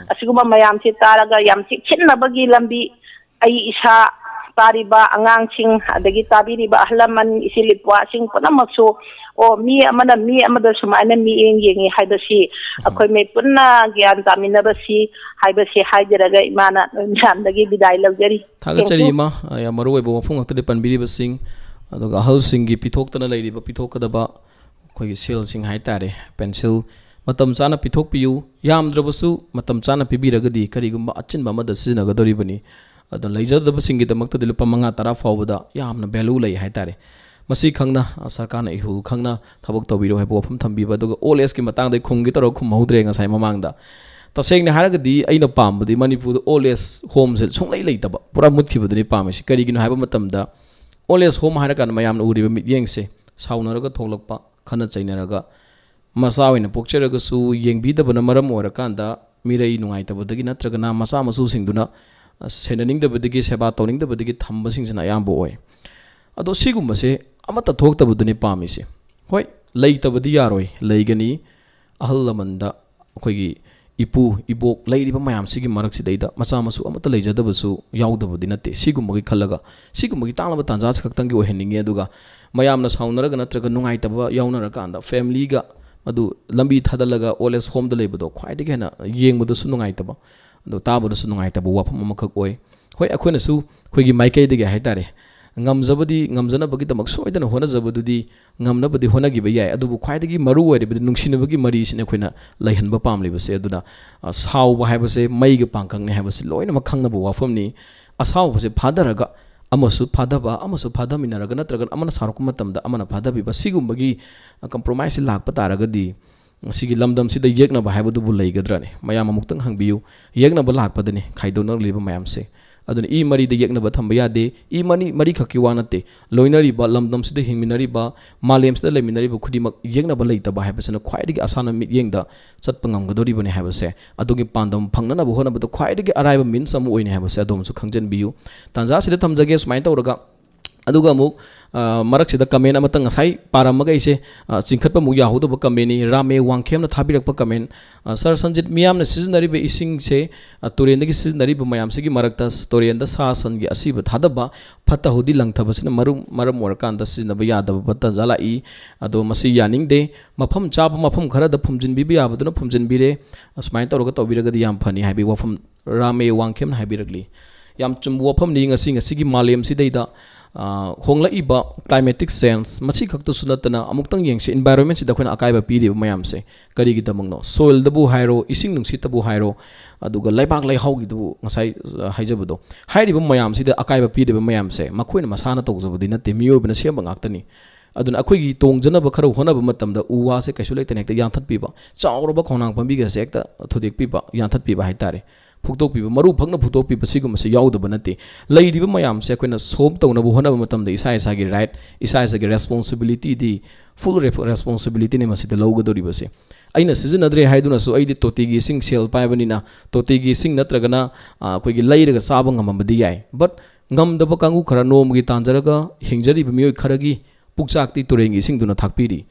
ꯑꯁꯤꯒꯨꯕ ꯃꯌꯥꯝꯁꯤ ꯇꯥꯔꯒ ꯌꯥꯝ ꯆꯦꯛꯁꯤꯟꯅꯕꯒꯤ ꯂꯝꯕꯤ, ꯑꯩ ꯏꯁꯥ, ꯇꯥꯔꯤꯕ ꯑꯉꯥꯡꯁꯤꯡ, ꯑꯗꯒꯤ ꯇꯥꯕꯤꯔꯤꯕ ꯑꯍꯜ ꯂꯃꯟ, ꯏꯆꯤꯜ ꯏꯄ꯭ꯋꯥꯁꯤꯡ ꯄꯨꯝꯅꯃꯛꯁꯨ, ꯑꯣ, ꯃꯤ ꯑꯃꯅ ꯃꯤ ꯑꯃꯗ ꯁꯨꯃꯥꯏꯅ ꯃꯤꯠꯌꯦꯡ ꯌꯦꯡꯉꯤ ꯍꯥꯏꯕꯁꯤ ꯑꯩꯈꯣꯏ ꯃꯤ ꯄꯨꯟꯅ ꯒ꯭ꯌꯥꯟ ꯇꯥꯃꯤꯟꯅꯕꯁꯤ ꯍꯥꯏꯕꯁꯤ ꯍꯥꯏꯖꯔꯒ ꯏꯃꯥꯅ ꯅꯣꯏ ꯃꯌꯥꯝꯗꯒꯤ ꯕꯤꯗꯥꯏ ꯂꯧꯖꯔꯤ꯫ ꯊꯥꯒꯠꯆꯔꯤ ꯏꯃꯥ꯫ ꯌꯥꯝ ꯃꯔꯨ ꯑꯣꯏꯕ ꯋꯥꯐꯝ ꯉꯥꯛꯇꯅꯤ ꯄꯟꯕꯤꯔꯤꯕꯁꯤꯡ꯫ ꯑꯗꯨꯒ ꯑꯍꯜꯁꯤꯡꯒꯤ ꯄꯤꯊꯣꯛꯇꯅ ꯂꯩꯔꯤꯕ, ꯄꯤꯊꯣꯛꯀꯗꯕ ꯑꯩꯈꯣꯏꯒꯤ ꯁꯦꯜꯁꯤꯡ ꯍꯥꯏꯇꯥꯔꯦ, ꯄꯦꯟꯁꯤꯜ ꯃꯇꯝ ꯆꯥꯅ ꯄꯤꯊꯣꯛꯄꯤꯌꯨ꯫ ꯌꯥꯝꯗ꯭ꯔꯕꯁꯨ ꯃꯇꯝ ꯆꯥꯅ ꯄꯤꯕꯤꯔꯒꯗꯤ ꯀꯔꯤꯒꯨꯝꯕ ꯑꯆꯤꯟꯕ ꯑꯃꯗ ꯁꯤꯖꯤꯟꯅꯒꯗꯧꯔꯤꯕꯅꯤ꯫ ꯑꯗꯨꯅ ꯂꯩꯖꯗꯕꯁꯤꯡꯒꯤꯗꯃꯛꯇꯗꯤ ꯂꯨꯄꯥ ꯃꯉꯥ ꯇꯔꯥ ꯐꯥꯎꯕꯗ ꯌꯥꯝꯅ value ꯂꯩ ꯍꯥꯏꯇꯥꯔꯦ꯫ ꯃꯁꯤ ꯈꯪꯅ, ꯑ, ꯁꯔꯀꯥꯔꯅ ꯏꯍꯨꯜ ꯈꯪꯅ ꯊꯕꯛ ꯇꯧꯕꯤꯔꯣ ꯍꯥꯏꯕ ꯋꯥꯐꯝ ꯊꯝꯕꯤꯕ꯫ ꯑꯗꯨꯒ old age ꯀꯤ ꯃꯇꯥꯡꯗ ꯑꯩ ꯈꯨꯝꯒꯦ ꯇꯧꯔꯒ ꯈꯨꯝꯍꯧꯗ꯭ꯔꯦ ꯉꯁꯥꯏ ꯃꯃꯥꯡꯗ꯫ ꯇꯁꯦꯡꯅ ꯍꯥꯏꯔꯒꯗꯤ ꯑꯩꯅ ꯄꯥꯝꯕꯗꯤ ꯃꯅꯤꯄꯨꯔꯗ old age home ꯁꯦ ꯁꯨꯡꯂꯩ ꯂꯩꯇꯕ, ꯄꯨꯔꯥ ꯃꯨꯠꯈꯤꯕꯗꯨꯅꯤ ꯄꯥꯝꯃꯤꯁꯤ꯫ ꯀꯔꯤꯒꯤꯅꯣ ꯍꯥꯏꯕ ꯃꯇꯝꯗ, old age home ꯍꯥꯏꯔꯀꯥꯟꯗ ꯃꯌꯥꯝꯅ ꯎꯔꯤꯕ ꯃꯤꯠꯌꯦꯡꯁꯦ ꯁꯥꯎꯅꯔꯒ ꯊꯣꯛꯂꯛꯄ, ꯈꯠꯅ ꯆꯩꯅꯔꯒ, ꯃꯆꯥ ꯑꯣꯏꯅ ꯄꯣꯛꯆꯔꯒꯁꯨ ꯌꯦꯡꯕꯤꯗꯕꯅ ꯃꯔꯝ ꯑꯣꯏꯔꯀꯥꯟꯗ ꯃꯤꯔꯩ ꯅꯨꯡꯉꯥꯏꯇꯕꯗꯒꯤ ꯅꯠꯇ꯭ꯔꯒꯅ ꯃꯆꯥ ꯃꯁꯨꯁꯤꯡꯗꯨꯅ, ꯑ, ꯁꯦꯟꯅꯅꯤꯡꯗꯕꯗꯒꯤ, ꯁꯦꯕꯥ ꯇꯧꯅꯤꯡꯗꯕꯗꯒꯤ ꯊꯝꯕꯁꯤꯡꯁꯤꯅ ꯑꯌꯥꯝꯕ ꯑꯣꯏ꯫ ꯑꯗꯣ ꯁꯤꯒꯨꯝꯕꯁꯦ ꯑꯃꯠꯇ ꯊꯣꯛꯇꯕꯗꯨꯅꯤ ꯄꯥꯝꯃꯤꯁꯦ꯫ ꯍꯣꯏ, ꯂꯩꯇꯕꯗꯤ ꯌꯥꯔꯣꯏ, ꯂꯩꯒꯅꯤ꯫ ꯑꯍꯜ ꯂꯃꯟꯗ ꯑꯩꯈꯣꯏꯒꯤ ꯏꯄꯨ ꯏꯕꯣꯛ ꯂꯩꯔꯤꯕ ꯃꯌꯥꯝꯁꯤꯒꯤ ꯃꯔꯛꯁꯤꯗꯩꯗ ꯃꯆꯥ ꯃꯁꯨ ꯑꯃꯠꯇ ꯂꯩꯖꯗꯕꯁꯨ ꯌꯥꯎꯗꯕꯗꯤ ꯅꯠꯇꯦ꯫ ꯁꯤꯒꯨꯝꯕꯒꯤ ꯈꯜꯂꯒ, ꯁꯤꯒꯨꯝꯕꯒꯤ ꯇꯥꯡꯂꯕ ꯇꯥꯟꯖꯥꯁꯤ ꯈꯛꯇꯪꯒꯤ ꯑꯣꯏꯍꯟꯅꯤꯡꯉꯤ꯫ ꯑꯗꯨꯒ ꯃꯌꯥꯝꯅ ꯁꯥꯎꯅꯔꯒ ꯅꯠꯇ꯭ꯔꯒ ꯅꯨꯡꯉꯥꯏꯇꯕ ꯌꯥꯎꯅꯔꯀꯥꯟꯗ family ꯒ ꯃꯗꯨ ꯂꯝꯕꯤ ꯊꯥꯗꯠꯂꯒ old age home ꯗ ꯂꯩꯕꯗꯣ ꯈ꯭ꯋꯥꯏꯗꯒꯤ ꯍꯦꯟꯅ ꯌꯦꯡꯕꯗꯁꯨ ꯅꯨꯡꯉꯥꯏꯇꯕ, ꯑꯗꯣ ꯇꯥꯕꯗꯁꯨ ꯅꯨꯡꯉꯥꯏꯇꯕ ꯋꯥꯐꯝ ꯑꯃꯈꯛ ꯑꯣꯏ꯫ ꯍꯣꯏ, ꯑꯩꯈꯣꯏꯅꯁꯨ ꯑꯩꯈꯣꯏꯒꯤ ꯃꯥꯏꯀꯩꯗꯒꯤ ꯍꯥꯏꯇꯥꯔꯦ, ꯉꯝꯖꯕꯗꯤ, ꯉꯝꯖꯅꯕꯒꯤꯗꯃꯛ ꯁꯣꯏꯗꯅ ꯍꯣꯠꯅꯖꯕꯗꯨꯗꯤ ꯉꯝꯅꯕꯗꯤ ꯍꯣꯠꯅꯈꯤꯕ ꯌꯥꯏ, ꯑꯗꯨꯕꯨ ꯈ꯭ꯋꯥꯏꯗꯒꯤ ꯃꯔꯨ ꯑꯣꯏꯔꯤꯕꯗꯤ ꯅꯨꯡꯁꯤꯅꯕꯒꯤ ꯃꯔꯤꯁꯤꯅ ꯑꯩꯈꯣꯏꯅ ꯂꯩꯍꯟꯕ ꯄꯥꯝꯂꯤꯕꯁꯦ꯫ ꯑꯗꯨꯅ, ꯑ, ꯁꯥꯎꯕ ꯍꯥꯏꯕꯁꯦ ꯃꯩꯒ ꯄꯥꯡꯈꯛꯅꯤ ꯍꯥꯏꯕꯁꯤ ꯂꯣꯏꯅꯃꯛ ꯈꯪꯅꯕ ꯋꯥꯐꯝꯅꯤ꯫ ꯑꯁꯥꯎꯕꯁꯦ ꯐꯥꯊꯔꯒ ꯑꯃꯁꯨ ꯐꯥꯊꯕ, ꯑꯃꯁꯨ ꯐꯥꯊꯃꯤꯟꯅꯔꯒ, ꯅꯠꯇ꯭ꯔꯒꯅ ꯑꯃꯅ ꯁꯥꯎꯔꯛꯄ ꯃꯇꯝꯗ ꯑꯃꯅ ꯐꯥꯊꯕꯤꯕ, ꯁꯤꯒꯨꯝꯕꯒꯤ, ꯑ, compromise ꯁꯤ ꯂꯥꯛꯄ ꯇꯥꯔꯒꯗꯤ, ꯉꯁꯤꯒꯤ ꯂꯝꯗꯝꯁꯤꯗ ꯌꯦꯛꯅꯕ ꯍꯥꯏꯕꯗꯨꯕꯨ ꯂꯩꯒꯗ꯭ꯔꯅꯦ? ꯃꯌꯥꯝ ꯑꯃꯨꯛꯇꯪ ꯍꯪꯕꯤꯌꯨ꯫ ꯌꯦꯛꯅꯕ ꯂꯥꯛꯄꯗꯅꯤ ꯈꯥꯏꯗꯣꯛꯅꯔꯛꯂꯤꯕ ꯃꯌꯥꯝꯁꯦ꯫ ꯑꯗꯨꯅ ꯏ ꯃꯔꯤꯗ ꯌꯦꯛꯅꯕ ꯊꯝꯕ ꯌꯥꯗꯦ꯫ ꯏ ꯃꯔꯤ, ꯃꯔꯤꯈꯛꯀꯤ ꯋꯥ ꯅꯠꯇꯦ, ꯂꯣꯏꯅꯔꯤꯕ, ꯂꯝꯗꯝꯁꯤꯗ ꯍꯤꯡꯃꯤꯟꯅꯔꯤꯕ, ꯃꯥꯂꯦꯝꯁꯤꯗ ꯂꯩꯃꯤꯟꯅꯔꯤꯕ ꯈꯨꯗꯤꯡꯃꯛ ꯌꯦꯛꯅꯕ ꯂꯩꯇꯕ ꯍꯥꯏꯕꯁꯤꯅ ꯈ꯭ꯋꯥꯏꯗꯒꯤ ꯑꯁꯥꯟꯅ ꯃꯤꯠꯌꯦꯡꯗ ꯆꯠꯄ ꯉꯝꯒꯗꯧꯔꯤꯕꯅꯤ ꯍꯥꯏꯕꯁꯦ, ꯑꯗꯨꯒꯤ ꯄꯥꯟꯗꯝ ꯐꯪꯅꯅꯕ ꯍꯣꯠꯅꯕꯗ ꯈ꯭ꯋꯥꯏꯗꯒꯤ ꯑꯔꯥꯏꯕ means ꯑꯃ ꯑꯣꯏꯅꯤ ꯍꯥꯏꯕꯁꯦ ꯑꯗꯣꯝꯁꯨ ꯈꯪꯖꯟꯕꯤꯌꯨ꯫ ꯇꯥꯟꯖꯥꯁꯤꯗ ꯊꯝꯖꯒꯦ꯫ ꯁꯨꯃꯥꯏꯅ ꯇꯧꯔꯒ ꯑꯗꯨꯒ ꯑꯃꯨꯛ, ꯑ, ꯃꯔꯛꯁꯤꯗ comment ꯑꯃꯇꯪ ꯉꯁꯥꯏ ꯄꯥꯔꯝꯃꯒ ꯑꯩꯁꯦ, ꯑ, ꯆꯤꯡꯈꯠꯄ ꯑꯃꯨꯛ ꯌꯥꯍꯧꯗꯕ commentꯅꯤ꯫ ꯔꯥꯃꯦ ꯋꯥꯡꯈꯦꯝꯅ ꯊꯥꯕꯤꯔꯛꯄ comment, ꯑ, "ꯁꯥꯔ ꯁꯟꯖꯤꯠ, ꯃꯤꯌꯥꯝꯅ ꯁꯤꯖꯤꯟꯅꯔꯤꯕ ꯏꯁꯤꯡꯁꯦ, ꯑ, ꯇꯨꯔꯦꯟꯗꯒꯤ ꯁꯤꯖꯤꯟꯅꯔꯤꯕ ꯃꯌꯥꯝꯁꯤꯒꯤ ꯃꯔꯛꯇ ꯇꯨꯔꯦꯟꯗ ꯁꯥ ꯁꯟꯒꯤ ꯑꯁꯤꯕ ꯊꯥꯗꯕ, ꯐꯠꯇ ꯍꯥꯎꯗꯤ ꯂꯪꯊꯕꯁꯤꯅ ꯃꯔꯝ, ꯃꯔꯝ ꯑꯣꯏꯔꯀꯥꯟꯗ ꯁꯤꯖꯤꯟꯅꯕ ꯌꯥꯗꯕ ꯇꯥꯟꯖꯥ ꯂꯥꯛꯏ꯫ ꯑꯗꯣ ꯃꯁꯤ ꯌꯥꯅꯤꯡꯗꯦ꯫ ꯃꯐꯝ ꯆꯥꯕ ꯃꯐꯝ ꯈꯔꯗ ꯐꯨꯝꯖꯤꯟꯕꯤꯕ ꯌꯥꯕꯗꯨꯅ ꯐꯨꯝꯖꯤꯟꯕꯤꯔꯦ꯫ ꯑꯁꯨꯃꯥꯏꯅ ꯇꯧꯔꯒ ꯇꯧꯕꯤꯔꯒꯗꯤ ꯌꯥꯝ ꯐꯅꯤ" ꯍꯥꯏꯕꯒꯤ ꯋꯥꯐꯝ ꯔꯥꯃꯦ ꯋꯥꯡꯈꯦꯝꯅ ꯍꯥꯏꯕꯤꯔꯛꯂꯤ꯫ ꯌꯥꯝ ꯆꯨꯝꯕ ꯋꯥꯐꯝꯅꯤ꯫ ꯉꯁꯤ, ꯉꯁꯤꯒꯤ ꯃꯥꯂꯦꯝꯁꯤꯗꯩꯗ, ꯑ, ꯍꯣꯡꯂꯛꯏꯕ climatic change, ꯃꯁꯤ ꯈꯛꯇꯁꯨ ꯅꯠꯇꯅ ꯑꯃꯨꯛꯇꯪ ꯌꯦꯡꯁꯤ, environmentꯁꯤꯗ ꯑꯩꯈꯣꯏꯅ ꯑꯀꯥꯏꯕ ꯄꯤꯔꯤꯕ ꯃꯌꯥꯝꯁꯦ ꯀꯔꯤꯒꯤꯗꯃꯛꯅꯣ? Soilꯗꯕꯨ ꯍꯥꯏꯔꯣ, ꯏꯁꯤꯡ ꯅꯨꯡꯁꯤꯠꯇꯕꯨ ꯍꯥꯏꯔꯣ, ꯑꯗꯨꯒ ꯂꯩꯕꯥꯛ ꯂꯩꯍꯥꯎꯒꯤꯗꯨꯕꯨ ꯉꯁꯥꯏ, ꯑ, ꯍꯥꯏꯖꯕꯗꯣ, ꯍꯥꯏꯔꯤꯕ ꯃꯌꯥꯝꯁꯤꯗ ꯑꯀꯥꯏꯕ ꯄꯤꯔꯤꯕ ꯃꯌꯥꯝꯁꯦ ꯃꯈꯣꯏꯅ ꯃꯁꯥꯅ ꯇꯧꯖꯕꯗꯤ ꯅꯠꯇꯦ, ꯃꯤꯑꯣꯏꯕꯅ ꯁꯦꯝꯕ ꯉꯥꯛꯇꯅꯤ꯫ ꯑꯗꯨꯅ ꯑꯩꯈꯣꯏꯒꯤ ꯇꯣꯡꯖꯅꯕ ꯈꯔ ꯍꯣꯠꯅꯕ ꯃꯇꯝꯗ ꯎ ꯋꯥꯁꯦ ꯀꯩꯁꯨ ꯂꯩꯇꯅ ꯍꯦꯛꯇ ꯌꯥꯟꯊꯠꯄꯤꯕ, ꯆꯥꯎꯔꯕ ꯈꯣꯡꯅꯥꯡ ꯄꯥꯝꯕꯤꯒꯁꯦ ꯍꯦꯛꯇ ꯊꯨꯗꯦꯛꯄꯤꯕ, ꯌꯥꯟꯊꯠꯄꯤꯕ ꯍꯥꯏꯇꯥꯔꯦ, ꯐꯨꯛꯇꯣꯛꯄꯤꯕ, ꯃꯔꯨ ꯐꯛꯅ ꯐꯨꯛꯇꯣꯛꯄꯤꯕ, ꯁꯤꯒꯨꯝꯕꯁꯦ ꯌꯥꯎꯗꯕ ꯅꯠꯇꯦ꯫ ꯂꯩꯔꯤꯕ ꯃꯌꯥꯝꯁꯦ ꯑꯩꯈꯣꯏꯅ solve ꯇꯧꯅꯕ ꯍꯣꯠꯅꯕ ꯃꯇꯝꯗ ꯏꯁꯥ ꯏꯁꯥꯒꯤ right, ꯏꯁꯥ ꯏꯁꯥꯒꯤ responsibilityꯗꯤ, full ꯔꯦ-, responsibilityꯅꯤ ꯃꯁꯤꯗ ꯂꯧꯒꯗꯧꯔꯤꯕꯁꯦ꯫ ꯑꯩꯅ ꯁꯤꯖꯤꯟꯅꯗ꯭ꯔꯦ ꯍꯥꯏꯗꯨꯅꯁꯨ ꯑꯩꯗꯤ ꯇꯣꯇꯤꯒꯤ ꯏꯁꯤꯡ sell ꯄꯥꯏꯕꯅꯤꯅ ꯇꯣꯇꯤꯒꯤ ꯏꯁꯤꯡ ꯅꯠꯇ꯭ꯔꯒꯅ, ꯑ, ꯑꯩꯈꯣꯏꯒꯤ ꯂꯩꯔꯒ ꯆꯥꯕ ꯉꯝꯃꯝꯕꯗꯤ ꯌꯥꯏ, but ꯉꯝꯗꯕ ꯀꯥꯡꯕꯨ ꯈꯔ, ꯅꯣꯡꯃꯒꯤ ꯇꯥꯟꯖꯔꯒ ꯍꯤꯡꯖꯔꯤꯕ ꯃꯤꯑꯣꯏ ꯈꯔꯒꯤ ꯄꯨꯛꯆꯥꯛꯇꯤ ꯇꯨꯔꯦꯟꯒꯤ ꯏꯁꯤꯡꯗꯨꯅ ꯊꯥꯛꯄꯤꯔꯤ꯫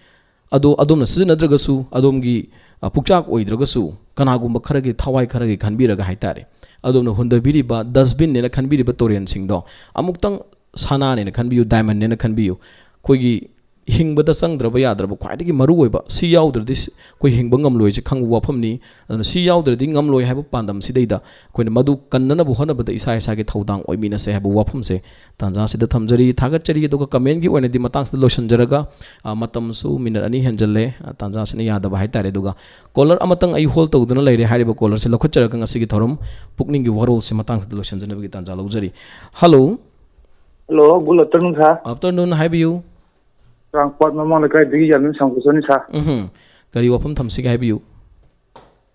ꯑꯗꯣ ꯑꯗꯣꯝꯅ ꯁꯤꯖꯤꯟꯅꯗ꯭ꯔꯒꯁꯨ, ꯑꯗꯣꯝꯒꯤ, ꯑ, ꯄꯨꯛꯆꯥꯛ ꯑꯣꯏꯗ꯭ꯔꯒꯁꯨ, ꯀꯅꯥꯒꯨꯝꯕ ꯈꯔꯒꯤ ꯊꯋꯥꯏ ꯈꯔꯒꯤ ꯈꯟꯕꯤꯔꯒ ꯍꯥꯏꯇꯥꯔꯦ, ꯑꯗꯣꯝꯅ ꯍꯨꯟꯊꯕꯤꯔꯤꯕ dustbinꯅꯦꯅ ꯈꯟꯕꯤꯔꯤꯕ ꯇꯨꯔꯦꯟꯁꯤꯡꯗꯣ ꯑꯃꯨꯛꯇꯪ ꯁꯅꯥꯅꯦꯅ ꯈꯟꯕꯤꯌꯨ, diamondꯅꯦꯅ ꯈꯟꯕꯤꯌꯨ꯫ ꯑꯩꯈꯣꯏꯒꯤ ꯍꯤꯡꯕꯗ ꯆꯪꯗ꯭ꯔꯕ ꯌꯥꯗ꯭ꯔꯕ ꯈ꯭ꯋꯥꯏꯗꯒꯤ ꯃꯔꯨꯑꯣꯏꯕ, ꯁꯤ ꯌꯥꯎꯗ꯭ꯔꯗꯤ ꯁꯤ-, ꯑꯩꯈꯣꯏ ꯍꯤꯡꯕ ꯉꯝꯂꯣꯏꯁꯦ ꯈꯪꯕ ꯋꯥꯐꯝꯅꯤ꯫ ꯑꯗꯨꯅ ꯁꯤ ꯌꯥꯎꯗ꯭ꯔꯗꯤ ꯉꯝꯂꯣꯏ ꯍꯥꯏꯕ ꯄꯥꯟꯗꯝꯁꯤꯗꯩꯗ ꯑꯩꯈꯣꯏꯅ ꯃꯗꯨ ꯀꯟꯅꯅꯕ ꯍꯣꯠꯅꯕꯗ ꯏꯁꯥ ꯏꯁꯥꯒꯤ ꯊꯧꯗꯥꯡ ꯑꯣꯏꯃꯤꯟꯅꯁꯦ ꯍꯥꯏꯕ ꯋꯥꯐꯝꯁꯦ ꯇꯥꯟꯖꯥꯁꯤꯗ ꯊꯝꯖꯔꯤ, ꯊꯥꯒꯠꯆꯔꯤ꯫ ꯑꯗꯨꯒ commentꯀꯤ ꯑꯣꯏꯅꯗꯤ ꯃꯇꯥꯡꯁꯤꯗ ꯂꯣꯏꯁꯤꯟꯖꯔꯒ, ꯑ, ꯃꯇꯝꯁꯨ minute ꯑꯅꯤ ꯍꯦꯟꯖꯜꯂꯦ, ꯑ, ꯇꯥꯟꯖꯥꯁꯤꯅ ꯌꯥꯗꯕ ꯍꯥꯏꯇꯥꯔꯦ꯫ ꯑꯗꯨꯒ caller ꯑꯃꯇꯪ ꯑꯩ hold ꯇꯧꯗꯨꯅ ꯂꯩꯔꯦ꯫ ꯍꯥꯏꯔꯤꯕ callerꯁꯦ ꯂꯧꯈꯠꯆꯔꯒ ꯉꯁꯤꯒꯤ ꯊꯧꯔꯝ ꯄꯨꯛꯅꯤꯡꯒꯤ ꯋꯥꯔꯣꯜꯁꯦ ꯃꯇꯥꯡꯁꯤꯗ ꯂꯣꯏꯁꯤꯟꯖꯅꯕꯒꯤ ꯇꯥꯟꯖꯥ ꯂꯧꯖꯔꯤ꯫ Hello꯫ Hello, good afternoon, sir꯫ Afternoon, ꯍꯥꯏꯕꯤꯌꯨ꯫ ꯆꯥꯡꯄꯥꯠ ꯃꯃꯥꯡ ꯂꯩꯀꯥꯏꯗꯒꯤ ꯌꯥꯝꯕꯦꯝ ꯁꯥꯡꯕꯁꯣꯔꯅꯤ, sir꯫ ꯎꯝꯍꯨꯝ꯫ ꯀꯔꯤ ꯋꯥꯐꯝ ꯊꯝꯁꯤꯒꯦ ꯍꯥꯏꯕꯤꯌꯨ꯫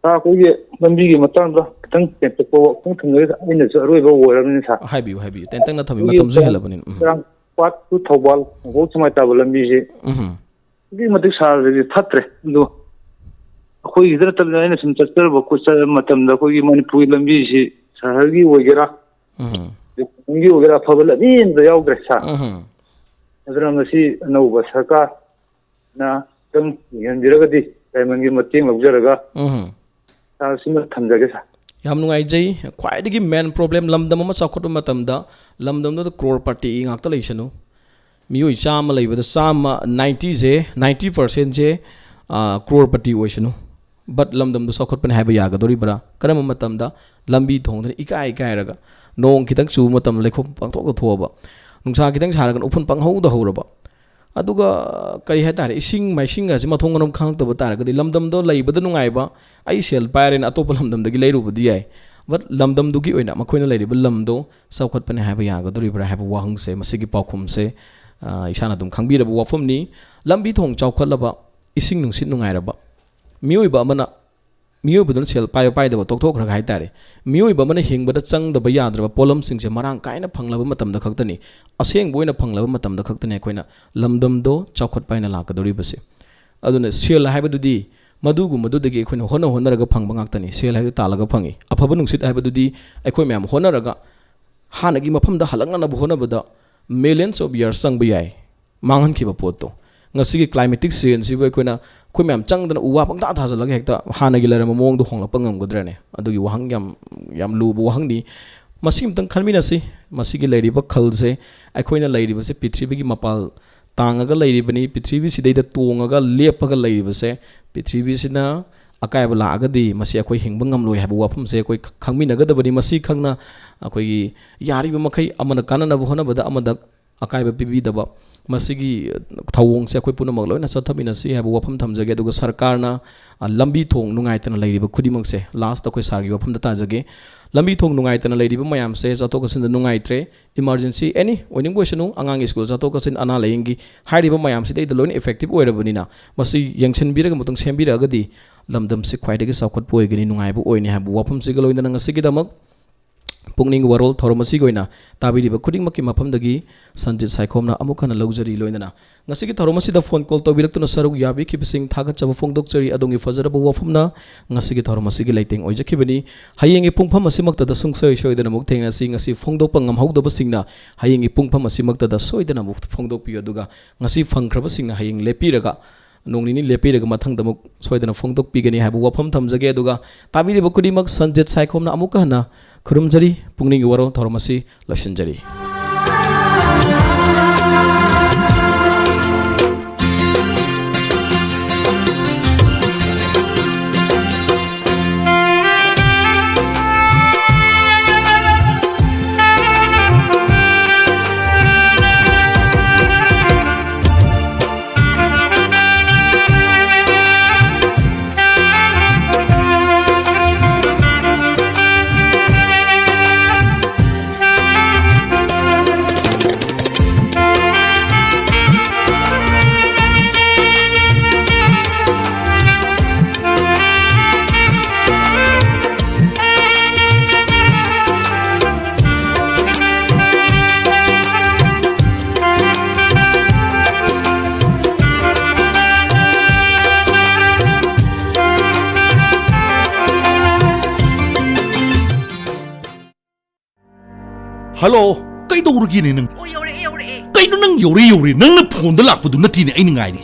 Sir, ꯑꯩꯈꯣꯏꯒꯤ ꯂꯝꯕꯤꯒꯤ ꯃꯇꯥꯡꯗ ꯈꯤꯇꯪ ꯇꯦꯟꯇꯛꯄ ꯋꯥꯐꯝ ꯊꯝꯖꯒꯦ, sir꯫ ꯑꯩꯅꯁꯨ ꯑꯔꯣꯏꯕ ꯑꯣꯏꯔꯕꯅꯤꯅ, sir꯫ ꯍꯥꯏꯕꯤꯌꯨ, ꯍꯥꯏꯕꯤꯌꯨ꯫ ꯇꯦꯟꯇꯛꯅ ꯊꯝꯕꯤꯌꯨ, ꯑꯩꯈꯣꯏꯒꯤ ꯃꯇꯝꯁꯨ ꯆꯥꯡ-, ꯍꯦꯜꯂꯕꯅꯤꯅ꯫ ꯎꯝ꯫ ꯆꯥꯡꯄꯥꯠ to ꯊꯧꯕꯥꯜ, ꯅꯣꯡꯄꯣꯛ ꯁꯦꯛꯃꯥꯏ ꯇꯥꯕ ꯂꯝꯕꯤꯁꯤ ꯎꯝꯍꯨꯝ꯫ ꯑꯗꯨꯛꯀꯤ ꯃꯇꯤꯛ ꯁꯥꯔꯁꯤꯗꯤ ꯐꯠꯇ꯭ꯔꯦ꯫ ꯑꯗꯣ ꯑꯩꯈꯣꯏꯒꯤꯗ ꯅꯠꯇꯕꯅ ꯑꯩꯅ ꯁꯨꯝ ꯆꯠꯆꯔꯨꯕ ꯈꯣꯠꯆꯔꯕ ꯃꯇꯝꯗ ꯑꯩꯈꯣꯏꯒꯤ ꯃꯅꯤꯄꯨꯔꯒꯤ ꯂꯝꯕꯤꯁꯤ ꯁꯍꯔꯒꯤ ꯑꯣꯏꯒꯦꯔꯥ, ꯎꯝ꯫ ꯗꯤꯄꯥꯔꯠꯃꯦꯟꯒꯤ ꯑꯣꯏꯒꯦꯔꯥ ꯑꯐꯕ ꯂꯝꯕꯤ ꯑꯃꯇ ꯌꯥꯎꯗ꯭ꯔꯦ ꯁꯥꯔ꯫ ꯎꯝ ꯑꯗꯨꯅ ꯃꯁꯤ ꯑꯅꯧꯕ ꯁꯔꯀꯥꯔꯅ ꯈꯤꯇꯪ ꯌꯦꯡꯍꯟꯕꯤꯔꯒꯗꯤ ꯗꯥꯏꯃꯟꯒꯤ ꯃꯇꯦꯡ ꯂꯧꯖꯔꯒ ꯎꯝ ꯁꯥꯔ, ꯁꯤꯃ ꯊꯝꯖꯒꯦ ꯁꯥꯔ꯫ ꯌꯥꯝ ꯅꯨꯡꯉꯥꯏꯖꯩ꯫ ꯈ꯭ꯋꯥꯏꯗꯒꯤ ꯃꯦꯟ ꯄ꯭ꯔꯣꯕ꯭ꯂꯦꯝ, ꯂꯝꯗꯝ ꯑꯃ ꯆꯥꯎꯈꯠꯄ ꯃꯇꯝꯗ ꯂꯝꯗꯝꯗꯨꯗ ꯀ꯭ꯔꯣꯔ ꯄꯇꯤ ꯉꯥꯛꯇ ꯂꯩꯁꯅꯨ꯫ ꯃꯤꯑꯣꯏ ꯆꯥꯝꯃ ꯂꯩꯕꯗ ꯆꯥꯝꯃ, ꯅꯥꯏꯟꯇꯤꯁꯦ, ꯅꯥꯏꯟꯇꯤ ꯄꯥꯔꯁꯦꯟꯁꯦ ꯀ꯭ꯔꯣꯔ ꯄꯇꯤ ꯑꯣꯏꯁꯅꯨ꯫ ꯕꯠ ꯂꯝꯗꯝꯗꯨ ꯆꯥꯎꯈꯠꯄꯅꯤ ꯍꯥꯏꯕ ꯌꯥꯒꯗꯧꯔꯤꯕ꯭ꯔꯥ? ꯀꯔꯝꯕ ꯃꯇꯝꯗ? ꯂꯝꯕꯤ ꯊꯣꯡꯗꯅ ꯏꯀꯥꯏ ꯏꯀꯥꯏꯔꯒ, ꯅꯣꯡ ꯈꯤꯇꯪ ꯆꯨꯕ ꯃꯇꯝꯗ ꯂꯩꯈꯣꯝ ꯄꯪꯊꯣꯛꯇ ꯊꯣꯛꯑꯕ, ꯅꯨꯡꯁꯥ ꯈꯤꯇꯪ ꯁꯥꯔꯒꯅ ꯎꯐꯨꯟ ꯄꯪꯍꯧꯗ ꯍꯧꯔꯕ, ꯑꯗꯨꯒ ꯀꯔꯤ ꯍꯥꯏꯇꯥꯔꯦ, ꯏꯁꯤꯡ ꯃꯥꯏꯁꯤꯡꯒꯁꯦ ꯃꯊꯣꯡ ꯃꯔꯝ ꯈꯪꯉꯛꯇꯕ ꯇꯥꯔꯒꯗꯤ ꯂꯝꯗꯝꯗꯣ ꯂꯩꯕꯗ ꯅꯨꯡꯉꯥꯏꯕ, ꯑꯩ ꯁꯦꯜ ꯄꯥꯏꯔꯦꯅ ꯑꯇꯣꯞꯄ ꯂꯝꯗꯝꯗꯒꯤ ꯂꯩꯔꯨꯕꯗꯤ ꯌꯥꯏ, ꯕꯠ ꯂꯝꯗꯝꯗꯨꯒꯤ ꯑꯣꯏꯅ ꯃꯈꯣꯏꯅ ꯂꯩꯔꯤꯕ ꯂꯝꯗꯣ ꯆꯥꯎꯈꯠꯄꯅꯦ ꯍꯥꯏꯕ ꯌꯥꯒꯗꯧꯔꯤꯕ꯭ꯔꯥ ꯍꯥꯏꯕ ꯋꯥꯍꯪꯁꯦ, ꯃꯁꯤꯒꯤ ꯄꯥꯎꯈꯨꯝꯁꯦ, ꯑ, ꯏꯁꯥꯅ ꯑꯗꯨꯝ ꯈꯪꯕꯤꯔꯕ ꯋꯥꯐꯝꯅꯤ꯫ ꯂꯝꯕꯤ ꯊꯣꯡ ꯆꯥꯎꯈꯠꯂꯕ, ꯏꯁꯤꯡ ꯅꯨꯡꯁꯤꯠ ꯅꯨꯡꯉꯥꯏꯔꯕ, ꯃꯤꯑꯣꯏꯕ ꯑꯃꯅ, ꯃꯤꯑꯣꯏꯕꯗꯨꯅ ꯁꯦꯜ ꯄꯥꯏꯕ ꯄꯥꯏꯗꯕ ꯇꯣꯛꯊꯣꯛꯈ꯭ꯔꯒ ꯍꯥꯏꯇꯥꯔꯦ, ꯃꯤꯑꯣꯏꯕ ꯑꯃꯅ ꯍꯤꯡꯕꯗ ꯆꯪꯗꯕ ꯌꯥꯗ꯭ꯔꯕ ꯄꯣꯠꯂꯝꯁꯤꯡꯁꯦ ꯃꯔꯥꯡ ꯀꯥꯏꯅ ꯐꯪꯂꯕ ꯃꯇꯝꯗ ꯈꯛꯇꯅꯤ, ꯑꯁꯦꯡꯕ ꯑꯣꯏꯅ ꯐꯪꯂꯕ ꯃꯇꯝꯗ ꯈꯛꯇꯅꯤ ꯑꯩꯈꯣꯏꯅ ꯂꯝꯗꯝꯗꯣ ꯆꯥꯎꯈꯠꯄ ꯍꯥꯏꯅ ꯂꯥꯛꯀꯗꯧꯔꯤꯕꯁꯦ꯫ ꯑꯗꯨꯅ ꯁꯦꯜ ꯍꯥꯏꯕꯗꯨꯗꯤ ꯃꯗꯨꯒꯨꯝꯕꯗꯨꯗꯒꯤ ꯑꯩꯈꯣꯏꯅ ꯍꯣꯠꯅ ꯍꯣꯠꯅꯔꯒ ꯐꯪꯕ ꯉꯥꯛꯇꯅꯤ꯫ ꯁꯦꯜ ꯍꯥꯏꯕꯗꯨ ꯇꯥꯜꯂꯒ ꯐꯪꯉꯤ꯫ ꯑꯐꯕ ꯅꯨꯡꯁꯤꯠ ꯍꯥꯏꯕꯗꯨꯗꯤ ꯑꯩꯈꯣꯏ ꯃꯌꯥꯝ ꯍꯣꯠꯅꯔꯒ ꯍꯥꯟꯅꯒꯤ ꯃꯐꯝꯗ ꯍꯜꯂꯛꯅꯅꯕ ꯍꯣꯠꯅꯕꯗ millions of years ꯆꯪꯕ ꯌꯥꯏ꯫ ꯃꯥꯡꯍꯟꯈꯤꯕ ꯄꯣꯠꯇꯣ꯫ ꯉꯁꯤꯒꯤ climatic changeꯁꯤꯕꯨ ꯑꯩꯈꯣꯏꯅ, ꯑꯩꯈꯣꯏ ꯃꯌꯥꯝ ꯆꯪꯗꯅ ꯎ ꯋꯥ ꯄꯪꯊꯥ ꯊꯥꯖꯤꯜꯂꯒ ꯍꯦꯛꯇ ꯍꯥꯟꯅꯒꯤ ꯂꯩꯔꯝꯕ ꯃꯑꯣꯡꯗꯣ ꯍꯣꯡꯂꯛꯄ ꯉꯝꯒꯗ꯭ꯔꯅꯦ? ꯑꯗꯨꯒꯤ ꯋꯥꯍꯪ ꯌꯥꯝ, ꯌꯥꯝ ꯂꯨꯕ ꯋꯥꯍꯪꯅꯤ꯫ ꯃꯁꯤ ꯑꯃꯇꯪ ꯈꯟꯃꯤꯟꯅꯁꯤ꯫ ꯃꯁꯤꯒꯤ ꯂꯩꯔꯤꯕ ꯈꯜꯁꯦ, ꯑꯩꯈꯣꯏꯅ ꯂꯩꯔꯤꯕꯁꯦ ꯄ꯭ꯔꯤꯊꯤꯕꯤꯒꯤ ꯃꯄꯥꯜ ꯇꯥꯡꯉꯒ ꯂꯩꯔꯤꯕꯅꯤ, ꯄ꯭ꯔꯤꯊꯤꯕꯤꯁꯤꯗꯩꯗ ꯇꯣꯡꯉꯒ ꯂꯦꯞꯄꯒ ꯂꯩꯔꯤꯕꯁꯦ, ꯄ꯭ꯔꯤꯊꯤꯕꯤꯁꯤꯅ ꯑꯀꯥꯏꯕ ꯂꯥꯛꯑꯒꯗꯤ ꯃꯁꯤ ꯑꯩꯈꯣꯏ ꯍꯤꯡꯕ ꯉꯝꯂꯣꯏ ꯍꯥꯏꯕ ꯋꯥꯐꯝꯁꯦ ꯑꯩꯈꯣꯏ ꯈꯪꯃꯤꯟꯅꯒꯗꯕꯅꯤ꯫ ꯃꯁꯤ ꯈꯪꯅ ꯑꯩꯈꯣꯏꯒꯤ ꯌꯥꯔꯤꯕ ꯃꯈꯩ ꯑꯃꯅ ꯀꯥꯟꯅꯅꯕ ꯍꯣꯠꯅꯕꯗ ꯑꯃꯗ ꯑꯀꯥꯏꯕ ꯄꯤꯕꯤꯗꯕ, ꯃꯁꯤꯒꯤ ꯊꯧꯑꯣꯡꯁꯦ ꯑꯩꯈꯣꯏ ꯄꯨꯝꯅꯃꯛ ꯂꯣꯏꯅ ꯆꯠꯊꯃꯤꯟꯅꯁꯤ ꯍꯥꯏꯕ ꯋꯥꯐꯝ ꯊꯝꯖꯒꯦ꯫ ꯑꯗꯨꯒ ꯁꯔꯀꯥꯔꯅ, ꯑ, ꯂꯝꯕꯤ ꯊꯣꯡ ꯅꯨꯡꯉꯥꯏꯇꯅ ꯂꯩꯔꯤꯕ ꯈꯨꯗꯤꯡꯃꯛꯁꯦ, last ꯑꯩꯈꯣꯏ ꯁꯥꯔꯒꯤ ꯋꯥꯐꯝꯗ ꯇꯥꯖꯒꯦ꯫ ꯂꯝꯕꯤ ꯊꯣꯡ ꯅꯨꯡꯉꯥꯏꯇꯅ ꯂꯩꯔꯤꯕ ꯃꯌꯥꯝꯁꯦ, ꯆꯠꯊꯣꯛ ꯆꯠꯁꯤꯟꯗ ꯅꯨꯡꯉꯥꯏꯇ꯭ꯔꯦ, emergency any ꯑꯣꯏꯅꯤꯡꯕ ꯑꯣꯏꯁꯅꯨ, ꯑꯉꯥꯡꯒꯤ ꯁ꯭ꯀꯨꯜ ꯆꯠꯊꯣꯛ ꯆꯠꯁꯤꯟ, ꯑꯅꯥ ꯂꯥꯏꯌꯦꯡꯒꯤ ꯍꯥꯏꯔꯤꯕ ꯃꯌꯥꯝꯁꯤꯗꯩꯗ ꯂꯣꯏꯅ effective ꯑꯣꯏꯔꯕꯅꯤꯅ, ꯃꯁꯤ ꯌꯦꯡꯁꯤꯟꯕꯤꯔꯒ ꯃꯇꯨꯡ ꯁꯦꯝꯕꯤꯔꯛꯑꯒꯗꯤ ꯂꯝꯗꯝꯁꯤ ꯈ꯭ꯋꯥꯏꯗꯒꯤ ꯆꯥꯎꯈꯠꯄ ꯑꯣꯏꯒꯅꯤ, ꯅꯨꯡꯉꯥꯏꯕ ꯑꯣꯏꯅꯤ ꯍꯥꯏꯕ ꯋꯥꯐꯝꯁꯤꯒ ꯂꯣꯏꯅꯅ ꯉꯁꯤꯒꯤꯗꯃꯛ ꯄꯨꯛꯅꯤꯡ ꯋꯥꯔꯣꯜ ꯊꯧꯔꯝ ꯑꯁꯤꯒꯤ ꯑꯣꯏꯅ ꯇꯥꯕꯤꯔꯤꯕ ꯈꯨꯗꯤꯡꯃꯛꯀꯤ ꯃꯐꯝꯗꯒꯤ ꯁꯟꯖꯤꯠ ꯁꯥꯏꯈꯣꯝꯅ ꯑꯃꯨꯛ ꯍꯟꯅ ꯂꯧꯖꯔꯤ꯫ ꯂꯣꯏꯅꯅ ꯉꯁꯤꯒꯤ ꯊꯧꯔꯝ ꯑꯁꯤꯗ ꯐꯣꯟ ꯀꯣꯜ ꯇꯧꯕꯤꯔꯛꯇꯨꯅ ꯁꯔꯨꯛ ꯌꯥꯕꯤꯈꯤꯕꯁꯤꯡ ꯊꯥꯒꯠꯆꯕ ꯐꯣꯡꯗꯣꯛꯆꯔꯤ꯫ ꯑꯗꯣꯝꯒꯤ ꯐꯖꯔꯕ ꯋꯥꯐꯝꯅ ꯉꯁꯤꯒꯤ ꯊꯧꯔꯝ ꯑꯁꯤꯒꯤ ꯂꯩꯇꯦꯡ ꯑꯣꯏꯖꯈꯤꯕꯅꯤ꯫ ꯍꯌꯦꯡꯒꯤ ꯄꯨꯡꯐꯝ ꯑꯁꯤꯃꯛꯇꯗ ꯁꯨꯡꯁꯣꯏ ꯁꯣꯏꯗꯅ ꯑꯃꯨꯛ ꯊꯦꯡꯅꯁꯤ꯫ ꯉꯁꯤ ꯐꯣꯡꯗꯣꯛꯄ ꯉꯝꯍꯧꯗꯕꯁꯤꯡꯅ ꯍꯌꯦꯡꯒꯤ ꯄꯨꯡꯐꯝ ꯑꯁꯤꯃꯛꯇꯗ ꯁꯣꯏꯗꯅ ꯑꯃꯨꯛ ꯐꯣꯡꯗꯣꯛꯄꯤꯌꯨ꯫ ꯑꯗꯨꯒ ꯉꯁꯤ ꯐꯪꯈ꯭ꯔꯕꯁꯤꯡꯅ ꯍꯌꯦꯡ ꯂꯦꯞꯄꯤꯔꯒ, ꯅꯣꯡ ꯅꯤꯅꯤ ꯂꯦꯞꯄꯤꯔꯒ ꯃꯊꯪꯗ ꯑꯃꯨꯛ ꯁꯣꯏꯗꯅ ꯐꯣꯡꯗꯣꯛꯄꯤꯒꯅꯤ ꯍꯥꯏꯕ ꯋꯥꯐꯝ ꯊꯝꯖꯒꯦ꯫ ꯑꯗꯨꯒ ꯇꯥꯕꯤꯔꯤꯕ ꯈꯨꯗꯤꯡꯃꯛ ꯁꯟꯖꯤꯠ ꯁꯥꯏꯈꯣꯝꯅ ꯑꯃꯨꯛꯀ ꯍꯟꯅ ꯈꯨꯔꯨꯝꯖꯔꯤ꯫ ꯄꯨꯛꯅꯤꯡꯒꯤ ꯋꯥꯔꯣꯜ ꯊꯧꯔꯝ ꯑꯁꯤ ꯂꯣꯏꯁꯤꯟꯖꯔꯤ꯫ ꯍꯜꯂꯣ, ꯀꯩꯗꯧꯔꯒꯦꯅꯦ ꯅꯪ? ꯑꯣ, ꯌꯧꯔꯛꯑꯦ, ꯌꯧꯔꯛꯑꯦ꯫ ꯀꯩꯅꯣ ꯅꯪ ꯌꯧꯔꯦ, ꯌꯧꯔꯦ? ꯅꯪꯅ ꯐꯣꯟꯗ ꯂꯥꯛꯄꯗꯨ ꯅꯠꯇꯦꯅꯦ ꯑꯩꯅ ꯉꯥꯏꯔꯤ꯫